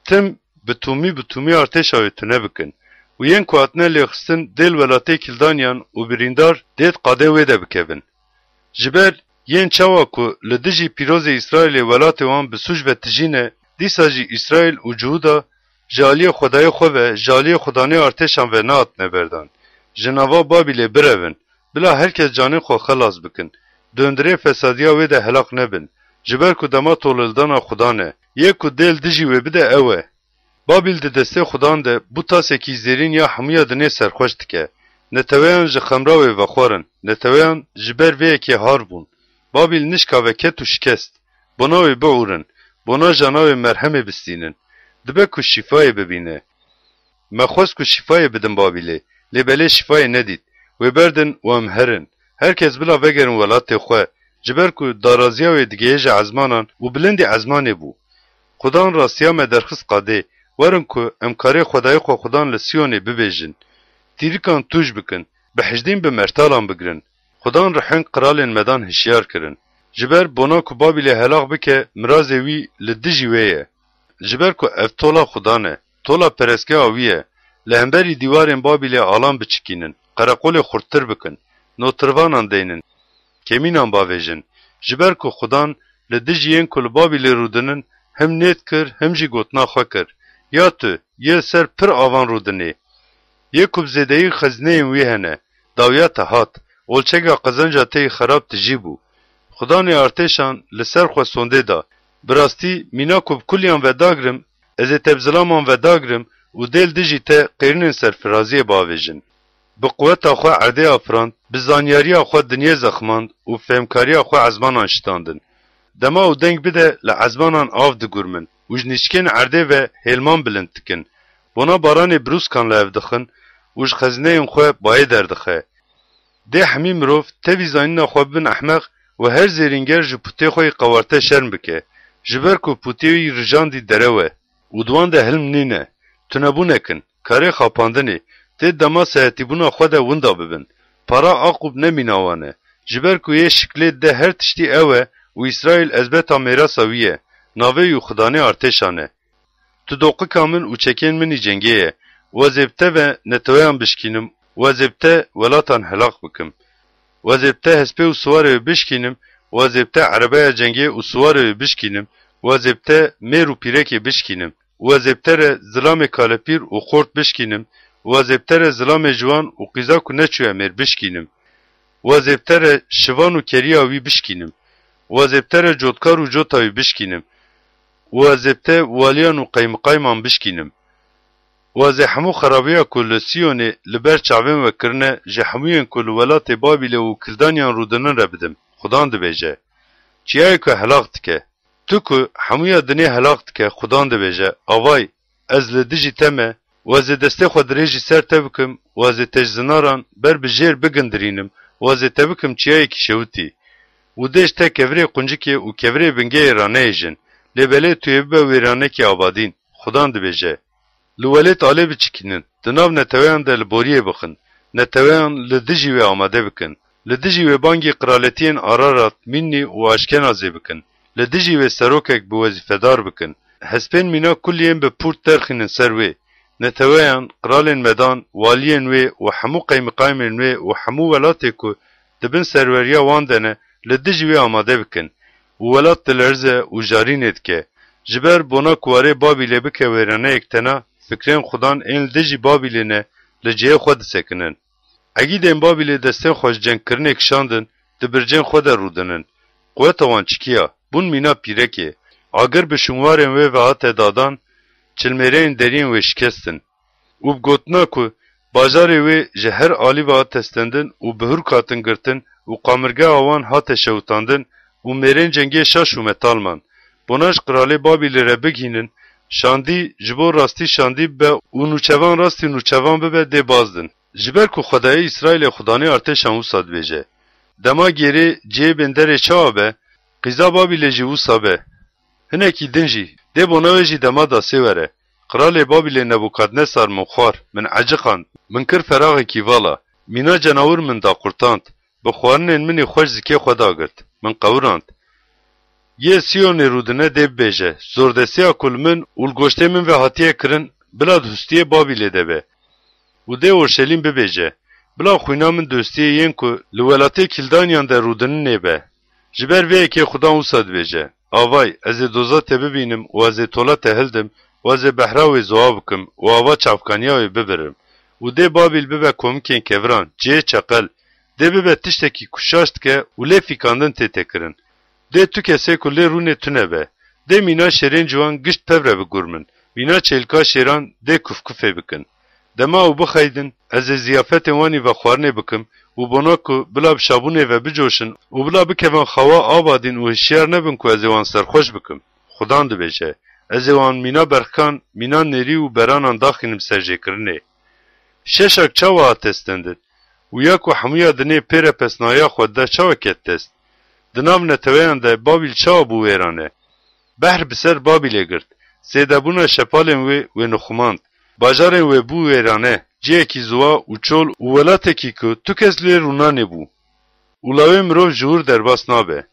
Tim bi tûmî bi tûmî artêşa wê tune bikin û yên ku hatine lêxistin dê li welatê Kildaniyan û birîndar dê di qadê wê de bikevin. Ji ber yên çawa ku li dijî pîrozê Îsraîlê welatê wan bi sûc ve tijî ne, dîsa jî Îsraîl û Cihûda ji aliyê Xwedayê xwe ve, ji aliyê Xudanê artêşan ve nehatine berdan. Ji nava Babîlê birevin, bila her kes canê xwe xelas bikin. Di hundirê fesadiya wê de helaq nebin. Ji ber ku dema tolhildana Xudan e. Yê ku dê li dijî wê bide ew e. Babîl di destê Xudan de bû tasekî zêrîn ya hemûya dinê serxweş dike. Neteweyan ji xemra wê vexwar in. Neteweyan ji ber vê yekê har bûn. Babîl nişka ve ket û şikest. Bona wê biûrin. Bona jana wê merhemê bistînin. Dibe ku şîfayê bibîne. Me xwest ku şîfayê bidin Babîlê, lê belê şîfayê nedît. Wê berdin û em herin. Her kes bila vegerin welatê xwe. Ji ber ku daraziya wê digihêje ezmanan û bilindî ezmanê bû. Xudan rastiya me derxist qadê. Werin ku em karê Xwedayê xwe Xudan li Siyonê bibêjin. Tîrikan tûj bikin. Bi hejdîn bi mertalan bigirin. Xudan rihên qiralên me dan hişyar kirin. Ji ber bona ku Babîlê helaq bike, mirazê wî li dijî wê ye. Ji ber ku ev tola Xudan e, tola perestgeha wî ye. Li hemberî dîwarên Babîlê alan biçikînin, qereqolê xurttir bikin, notirvanan deynin, kemînan bavêjin. Ji ber ku Xudan li dijî yên ku li Babîlê rûdinin, him nêt kir, him jî gotina xwe kir, Ya tu, yê li ser pir avan rûdinê. Yê ku bi zêdeyî xezîneyên wî hene, dawiya te hat. Olçega qezenca te yî xerab tijî bû. Xudanê artêşan li ser xwe sondê da. Bi rastî, mîna ku bi kuliyan ve dagrim, ez ê te bi zilaman ve dagrim û dê li dijî te qêrînên serfiraziyê biavêjin. Bi quweta xwe erdê afirand, bi zanyariya xwe dinyê zexmand û fehmkariya xwe ezmanan şitandin. Dema û deng bide li ezmanan av digurmin û ji nîşkên erdê ve hêlman bilind dikin. Bona baranê birûskan li hev dixin û ji xezîneyên xwe bayê derdixe. Dê hemî mirov tevî zanîna xwe bibin ehmeq û her zêrînger ji pûtê xwe yî qewarte şerm bike, ji ber ku pûtê wî rijandî derew e û di wan de hilm nîne. Tune bû nekin, karê xapandinê, tê dema sehetîbûna xwe de winda bibin. Para Aqûb ne mîna wan e, ji ber ku yê şiklê de her tiştî ew e û Îsraîl ezbeta mêrasa wî ye, navê wî Xudanê artêşan e. Tu doqika min û çekên min î cengê ye. Û ez ê bi te ve neteweyan bişkînim û ez ê bi te welatan helaq bikim. Û ez ê bi te hespê û siwarê wê bişkînim û ez ê bi te erebeya cengê û siwarê wê bişkînim û ez ê bi te mêr û pîrekê bişkînim û ez ê bi te re zilamê kalepîr û xort bişkînim û ez ê bi te re zilamê ciwan û qîza ku neçûye mêr bişkînim û ez ê bi te re şivan û keriya wî bişkînim û ez ê bi te re cotkar û cota wî bişkînim û ez ê bi te waliyan û qeymiqayman bişkînim û ez ê hemû xerabiya ku li Siyonê li ber çavên we kirine, ji hemûyên ku li welatê Babîlê û Kildaniyan rûdinin re bidim, Xudan dibêje. Çiyayê ku helaq dike. Tu ku hemûya dinê helaq dike, Xudan dibêje, Avay, ez li dijî te me û ez ê destê xwe dirêjî ser te bikim û ez ê te ji zinaran ber bi jêr bigindirînim û ez ê te bikim çiyayekî şewitî. Û dê ji te kevirê quncikê û kevirê bingehê ranehêjin, lê belê tu yê bibe wêranekî abadîn, Xudan dibêje. Li welêt alê biçikînin, di nav neteweyan de li boriyê bixin, neteweyan li dijî wê amade bikin, li dijî wê bangî qiraletiyên Ararat, Mînnî û Aşkenazê bikin, li dijî wê serokek bi wezîfedar bikin, hespên mîna kuliyên bi pûrt derxînin ser wê, neteweyan, qiralên medan, waliyên wê û hemû qeymiqaymên wê û hemû welatê ku di bin serweriya wan de ne, li dijî wê amade bikin û welat dilerze û jarînê dike. Ji ber bona ku warê Babîlê bike wêraneyek tena, fikrên Xudan ên li dijî Babîlê ne, li cihê xwe disekinin. Egîdên Babîlê destên xwe ji cengkirinê kişandin, di bircên xwe de rûdinin. Quweta wan çikiya, bûn mîna pîrekê. Agir bi şûnwarên wê ve hate dadan, çilmêreyên deriyên wê şikestin. Û bi gotina ku bajarê wê ji her alî ve hate stendin û bi hurk hatin girtin û qamirgeha wan hate şewitandin û mêrên cengê şaş û metal man. Bona ji qiralê Babîlê re bigihînin, şandî ji bo rastî şandî bibe û nûçevan rastî nûçevan bibe dê bazdin. Ji ber ku Xwedayê Îsraîlê Xudanê artêşan wisa dibêje, Dema gêrê cihê bênderê çawa be, qîza Babîlê jî wisa be. Hinekî din jî, dê bona wê jî dema dasê were. Qiralê Babîlê Nebûkadnesar min xwar, min eciqand, min kir feraxekî vala, mîna cenawir min daqurtand, bi xwarinên min ê xweş zikê xwe dagirt, min qewirand. Yê Siyonê rûdine dê bibêje, zordestiya ku li min û li goştê min ve hatiye kirin, bila di hustiyê Babîlê de be. Û dê Orşelîm bibêje, bila xwîna min dostiyê yên ku li welatê Kîldaniyan de rûdininê be. Ji ber vê yekê Xudan wisa dibêje, Avay, ez ê doza te bibînim û ez ê tola te hildim û ez ê behra wê zoa bikim û ava çavkaniya wê bibirim. Û dê Babîl bibe komikên keviran, cihê çeqel. Dê bibe tiştekî ku şaş dike û lê fîkandin tê tekirin. Dê tu kesê ku lê rûnê tune be. Dê mîna şêrên ciwan gişt pev re bigurmin. Mîna çêlika şêran dê kufkufê bikin. Dema ew bixeydin, ez ê ziyafetên wan î vexwarinê bikim û bona ku bila bi şabûnê ve bicoşin û bila bikevin xewa abadîn û hişyar nebin ku ez ê wan serxweş bikim. Xudan dibêje, ez ê wan mîna berxkan, mîna nêrî û beranan daxînim serjêkirinê. Şeşak çawa hate stendin? Û ya ku hemûya dinê pê re pesnaya xwe dida çawa ket dest? Di nav neteweyan de Babîl çawa bû wêrane? Behr bi ser Babîlê girt. Zêdebûna şepalên wê wê nixumand. Bajarên wê bû wêrane. Ciyekî ziwa û çol û welatekî ku tu kes lê rûnanê bû. Û lawê mirov ji wir derbas nabe.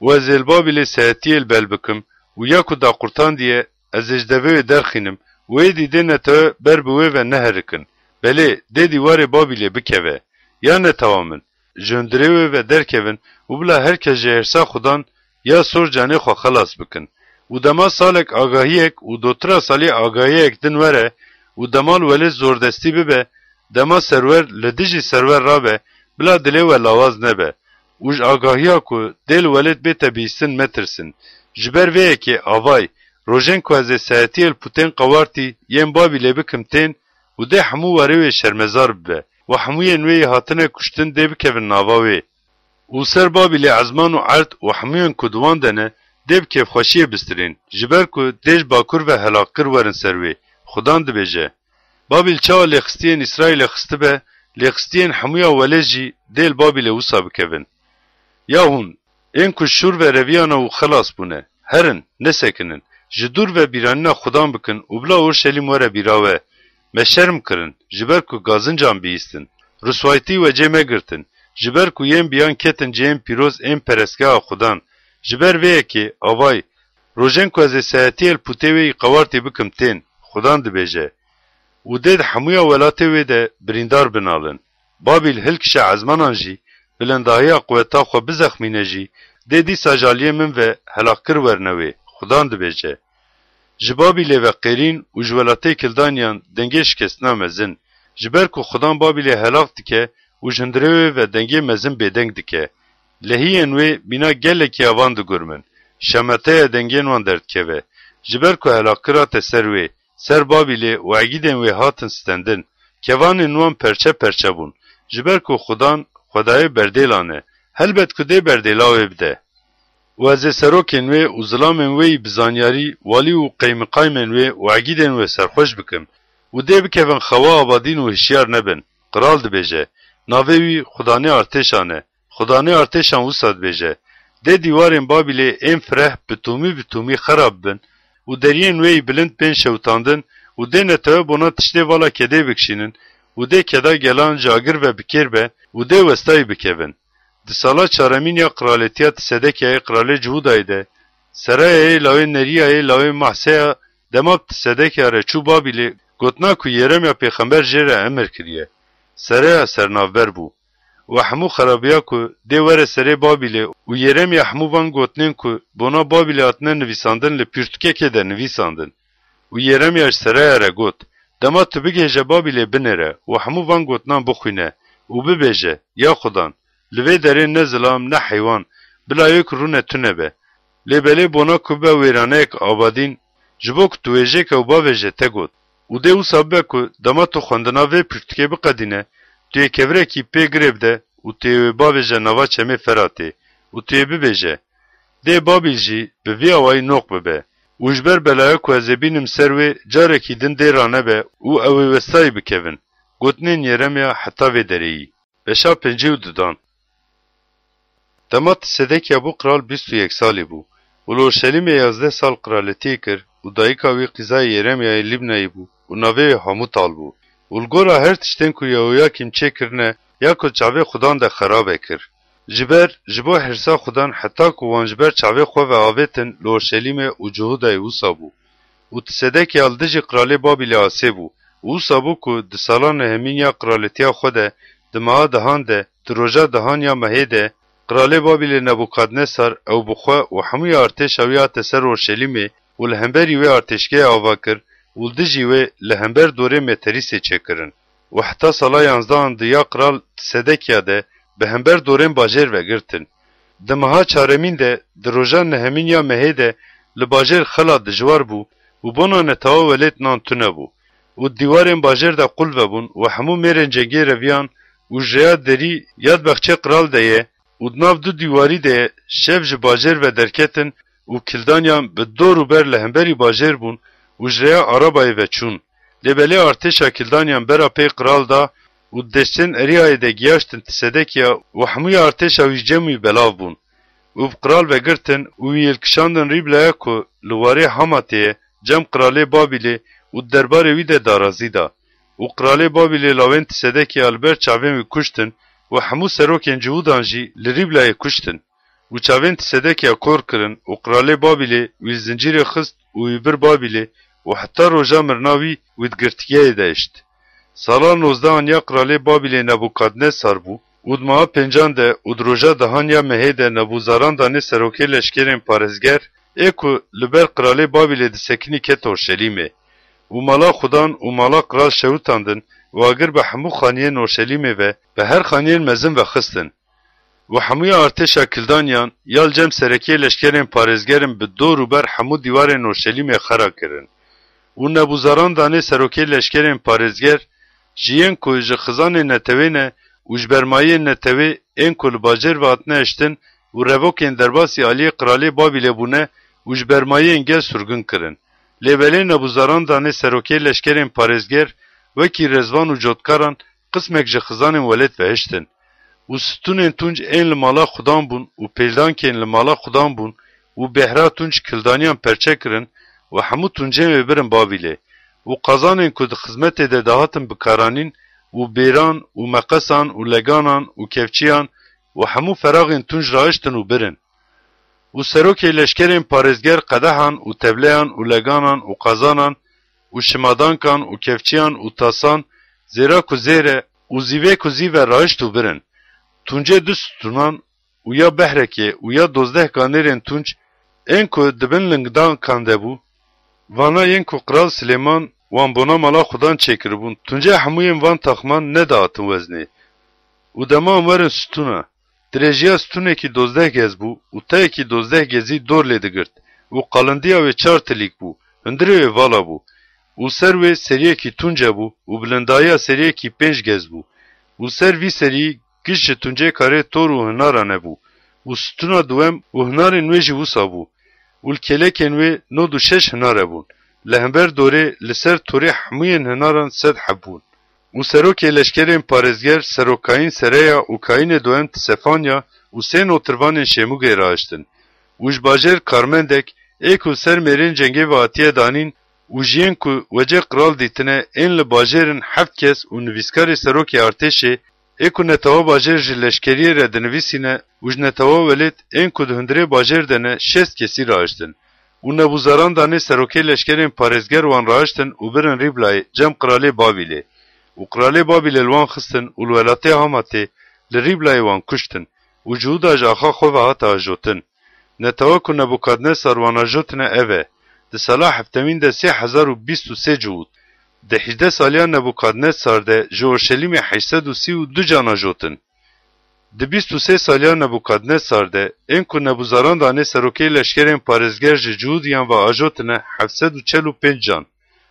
Û ez ê li Babîlê sehetiyê li bel bikim û ya ku daqurtandiye, ez ê ji devê wê derxînim û êdî dê netewe ber bi wê ve neherikin. Belê, dê dîwarê Babîlê bikeve. Ya netewa min, ji hundirê wê ve derkevin û bila her kes ji hêrsa Xudan ya sor canê xwe xelas bikin. Û dema salek agahiyek û dotira salî agahiyek din were û dema li welêt zordestî bibe, Dema serwer li dijî serwer rabe, bila dilê we lawaz nebe û ji agahiya ku dê li welêt bête bihîstin metirsin. Ji ber vê yekê avay, rojên ku ez ê sehetiyê li pûtên qewartî yên Babîlê bikim tên û dê hemû warê wê şermezar bibe û hemûyên wê yê hatine kuştin dê bikevin nava wê. Û ser Babîlê ezman û erd û hemûyên ku di wan de ne, dê bi kêfxweşiyê bistirên, ji ber ku dê ji bakur ve helaqkir werin ser wê. Xudan dibêje, Babîl çawa lêxistiyên Îsraîlê xistibe, lêxistiyên hemûya welêt jî dê li Babîlê wisa bikevin. Ya hûn, ên ku şûr ve reviyane û xelas bûne, herin, nesekinin, ji dûr ve bîranîna Xudan bikin û bila Urşelîm were bîra we. Me şerm kirin, ji ber ku gazincan bihîstin. Riswaytî we cê megirtin, ji ber ku yên biyan ketin cihên pîroz ên perestgeha Xudan. Ji ber vê yekê, avay, rojên ku ez ê sehetiyê li pûtê wê yî qewartî bikim tên, Xudan dibêje. Û dê di hemûya welatê wê de birîndar binalin. Babîl hilkişe ezmanan jî, bilindahiya quweta xwe bizexmîne jî, dê dîsa ji aliyê min ve helaqkir werne wê, Xudan dibêje. Ji Babîlê ve qêrîn û ji welatê Kildaniyan dengê şikestina mezin, ji ber ku Xudan Babîlê helaq dike û ji hundirê wê ve dengê mezin bêdeng dike. Lehiyên wê mîna gelekî avan digurmin, şemeteya dengên wan derdikeve. Ji ber ku helaqkir hate ser wê, ser Babîlê û egîdên wê hatin stendin, kevanên wan perçe perçe bûn. Ji ber ku Xudan Xwedayê berdêlan e, helbet ku dê berdêla wê bide. Û ez ê serokên wê û zilamên wê yî bi zanyarî, walî û qeymiqaymên wê û egîdên wê serxweş bikim û dê bikevin xewa abadîn û hişyar nebin. Qral dibêje, navê wî Xudanê artêşan e. Xudanê artêşan wisa dibêje, dê dîwarên Babîlê ên fireh bi tûmî bi tûmî xera bibin û deriyên wê yî bilind bên şewitandin û dê netewe bona tiştê vala kedê bikişînin û dê keda gelan ji agir ve bi kêr be û dê westayî bikevin. Di sala çaremîn ya qiraletiya Tisedekyayê qiralê Cihûdayê de, seraya yê lawê Neriyayê lawê Mahseya dema bi Tisedekya re çû Babîlê, gotina ku Yeremya pêxember jê re emir kiriye, seraya sernavber bû. Û hemû xerabiya ku dê were serê Babîlê û Yeremya hemû van gotinên ku bona Babîlê hatine nivîsandin li pirtûkekê de nivîsandin. Û Yeremya ji seraya re got, dema tu bigihêje Babîlê binêre û hemû van gotinan bixwîne û bibêje, ya Xudan, li vê derê ne zilam ne heywan, bila yek rûne tune be. Lê belê bona ku bibe wêraneyek abadîn, ji bo ku tu wêjêke û bavêje te got. Û dê wisa bibe ku dema tu xwendina vê pirtûkê biqedîne, tu yê kevirekî pê girê bide û tu yê wê bavêje nava çemê Feratê û tu yê bibêje, dê Babîl jî bi vî awayî noq bibe û ji ber belaya ku ez ê bînim ser wê carekî din dê ranebe û ew ê westayî bikevin. Gotinên Yeremya heta vê derê yî. Beşa pêncî û dudan. Dema Tisedekya bû qral bîst û yek salî bû û li Orşelîmê yazdeh sal qiraletiyê kir û dayika wî qîzayê Yeremyayê Lîbnayî bû û navê wê Hamutal bû û li gora her tiştên ku Yehoyakîm çêkirine ya ku çavê Xudan de xerabe kir. Ji ber, ji bo hirsa Xudan heta ku wan ji ber çavê xwe ve avêtin li Orşelîmê û Cihûdayê wisa bû. Û Tisedekya li dijî qiralê Babîlê asê bû û wisa bû ku di sala nehemîn ya qiraletiya xwe de, di meha dehan de, di roja dehan ya mehê de, qiralê Babîlê Nebûkadnesar ew bi xwe û hemûya artêşa wî hate ser Orşelîmê û li hemberî wê artêşgehê ava kir û li dijî wê li hember dorê Meterîsê çêkirin. Û heta sala yanzdehan di ya qral Tisedekya de bi hember dorên bajêr ve girtin. Di meha çaremîn de, di roja nehemîn ya mehê de li bajêr xela dijwar bû û bona netewa welêt nan tune bû û dîwarên bajêr de qul vebûn û hemû mêrên cengê reviyan û ji rêya derî ya di bexçê qral de ye û di nav du dîwarî de ye, şev ji bajêr ve derketin û Kildaniyan bi dor û ber li hemberî bajêr bûn û ji rêya Arabayê ve çûn. Lê belê artêşa Kildaniyan bera pey qral da û di deştên Eriyayê de giyaştin Tisedekiya û hemûya artêşa wî ji cem wî belav bûn û bi qral ve girtin û wî yê li kişandin Rîblaya ku li warê Hamatê ye, cem qiralê Babîlê û di derbarê wî de darazî da. Û qiralê Babîlê lawên Tisedekiya li ber çavên wî kuştin û hemû serokên Cihûdan jî li Rîblayê kuştin. Û çavên Tisedekiya kor kirin û qiralê Babîlê wî li zincîrê xist û wî bir Babîlê û heta roja mirina wî wî di girtîgehê de hişt. Sala nozdehan ya qiralê Babîlê Nebûkadnesar bû û di meha pêncan de û di roja dehan ya mehê de Nebûzaradanê serokê leşkerên parêzger ê ku li ber qiralê Babîlê disekinî ket Orşelîmê. Û mala Xudan û mala qral şewitandin, û agir bi hemû xaniyên Orşelîmê ve bi her xaniyên mezin ve xistin. Û hemûya artêşa Kildaniyan ya li cem serekiyê leşkerên parêzgerin bi dor û ber hemû dîwarên Orşelîmê xera kirin. Û Nebûzarandanê serokê leşkerên parêzger ji yên ku ji xizanên netewê ne û ji bermayiyên netewê ên ku li bajêr ve hatine hiştin û revokên derbasî aliyê qiralê Babîlê bûne û ji bermayiyên gel surgun kirin. Lê belê Nebûzarandanê serokê leşkerên parêzger wekî rezvan û cotkaran qismek ji xizanên welêt ve hiştin. Û stûnên tunc ên li mala xudan bûn û pêldankên li mala xudan bûn û bêhra tunc Kildaniyan perçe kirin û hemû tuncên wê birin Babîlê. Û qazanên ku di xizmetê de dihatin bikaranîn û bêran û meqesan û leganan û kevçiyan û hemû feraxên tunc rahiştin û birin. Û serokê leşkerên parêzger qedehan û tevleyan û leganan û qazanan û şimadankan û kevçiyan û tasan, zêra ku zêr e û zîvê ku zîv e rahişt û birin. Tuncê du stûnan û ya behrekê û ya dozdeh ganêrên tunc ên ku di bin lingidankan de bû, vana yên ku Qral Silêman wan bona mala xudan çêkiribûn, tuncê hemûyên van taxman nedihatin weznê. Û dema em werin stûna, dirêjiya stûnekî dozdeh gez bû û tayekî dozdeh gezî dor lê digirt û qalindiya wê çar tilîk bû, hundirê wê vala bû û ser wê seriyekî tunce bû û bilindayiya seriyekî pênc gez bû û ser vî serî giş ji tuncê karê tor û hinara nebû û stûna duwem û hinarên wê jî wisa bû û li kêlekên wê nod û şeş hinare bûn. Li hember dorê li ser torê hemûyên hinaran sed heb bûn. Û serokê leşkerên parêzger serokayîn Sereya û kayînê duwem Tisefanya û sê notirvanên Şêmûgê rahiştin. Û ji bajêr karmendek ê ku ser mêrên cengê ve hatiye danîn û ji yên ku wecê qral dîtine ên li bajêr in heft kes û nivîskarê serokê artêşê ê ku netewa bajêr ji leşkeriyê re dinivîsîne û ji netewa welêt ên ku di hundirê bajêr de ne şêst kesî rahiştin. Û Nebûzarandanê serokê leşkerên parêzger wan rahiştin û birin Rîblayê cem qiralê Babîlê. Û qiralê Babîlê li wan xistin û li welatê Hamatê li Rîblayê wan kuştin. Û Cihûda ji axa xwe ve hate ajotin. Netewa ku Nebûkadnesar wan ajotine ev e: di sala heftemîn de sê hezar û bîst û sê Cihûd. Di hîjdeh saliya Nebûkadnesar de ji Orşelîmê heşt sed û sî û du can ajotin. Di bîst û sê saliya Nebûkadnesar de ên ku Nebûzarandanê serokê leşkerên parêzger ji Cihûdiyan ve ajotine heft sed û çel û pênc can.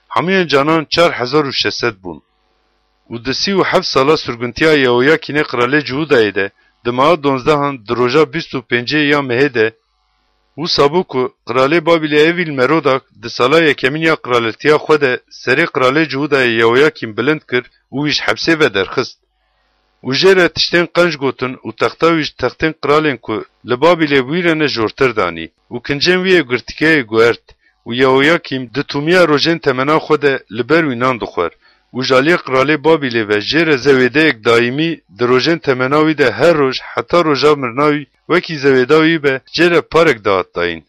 Hemûyên canan çar hezar û şeş sed bûn. Û di sî û heft sala surguntiya Yehoyakînê qiralê Cihûdayê de, di meha donzdehan di roja bîst û pêncê ya mehê de, wisa bû ku qiralê Babîlê Evîl Merodak di sala yekemîn ya qiraletiya xwe de serê qiralê Cihûdayê Yehoyakîn bilind kir û wî ji hepsê ve derxist. Û jê re tiştên qenc gotin û texta wî ji textên qiralên ku li Babîlê bûyî re ne jortir danî û kincên wî yê girtikeyê guert û Yehoyakîm di tûmiya rojên temena xwe de li ber wî nan dixwar û ji aliyê qiralê Babîlê ve jê re zewêdeyek daîmî di rojên temena wî de her roj heta roja mirina wî wekî zewêda wî be jê re parek dihat dayîn.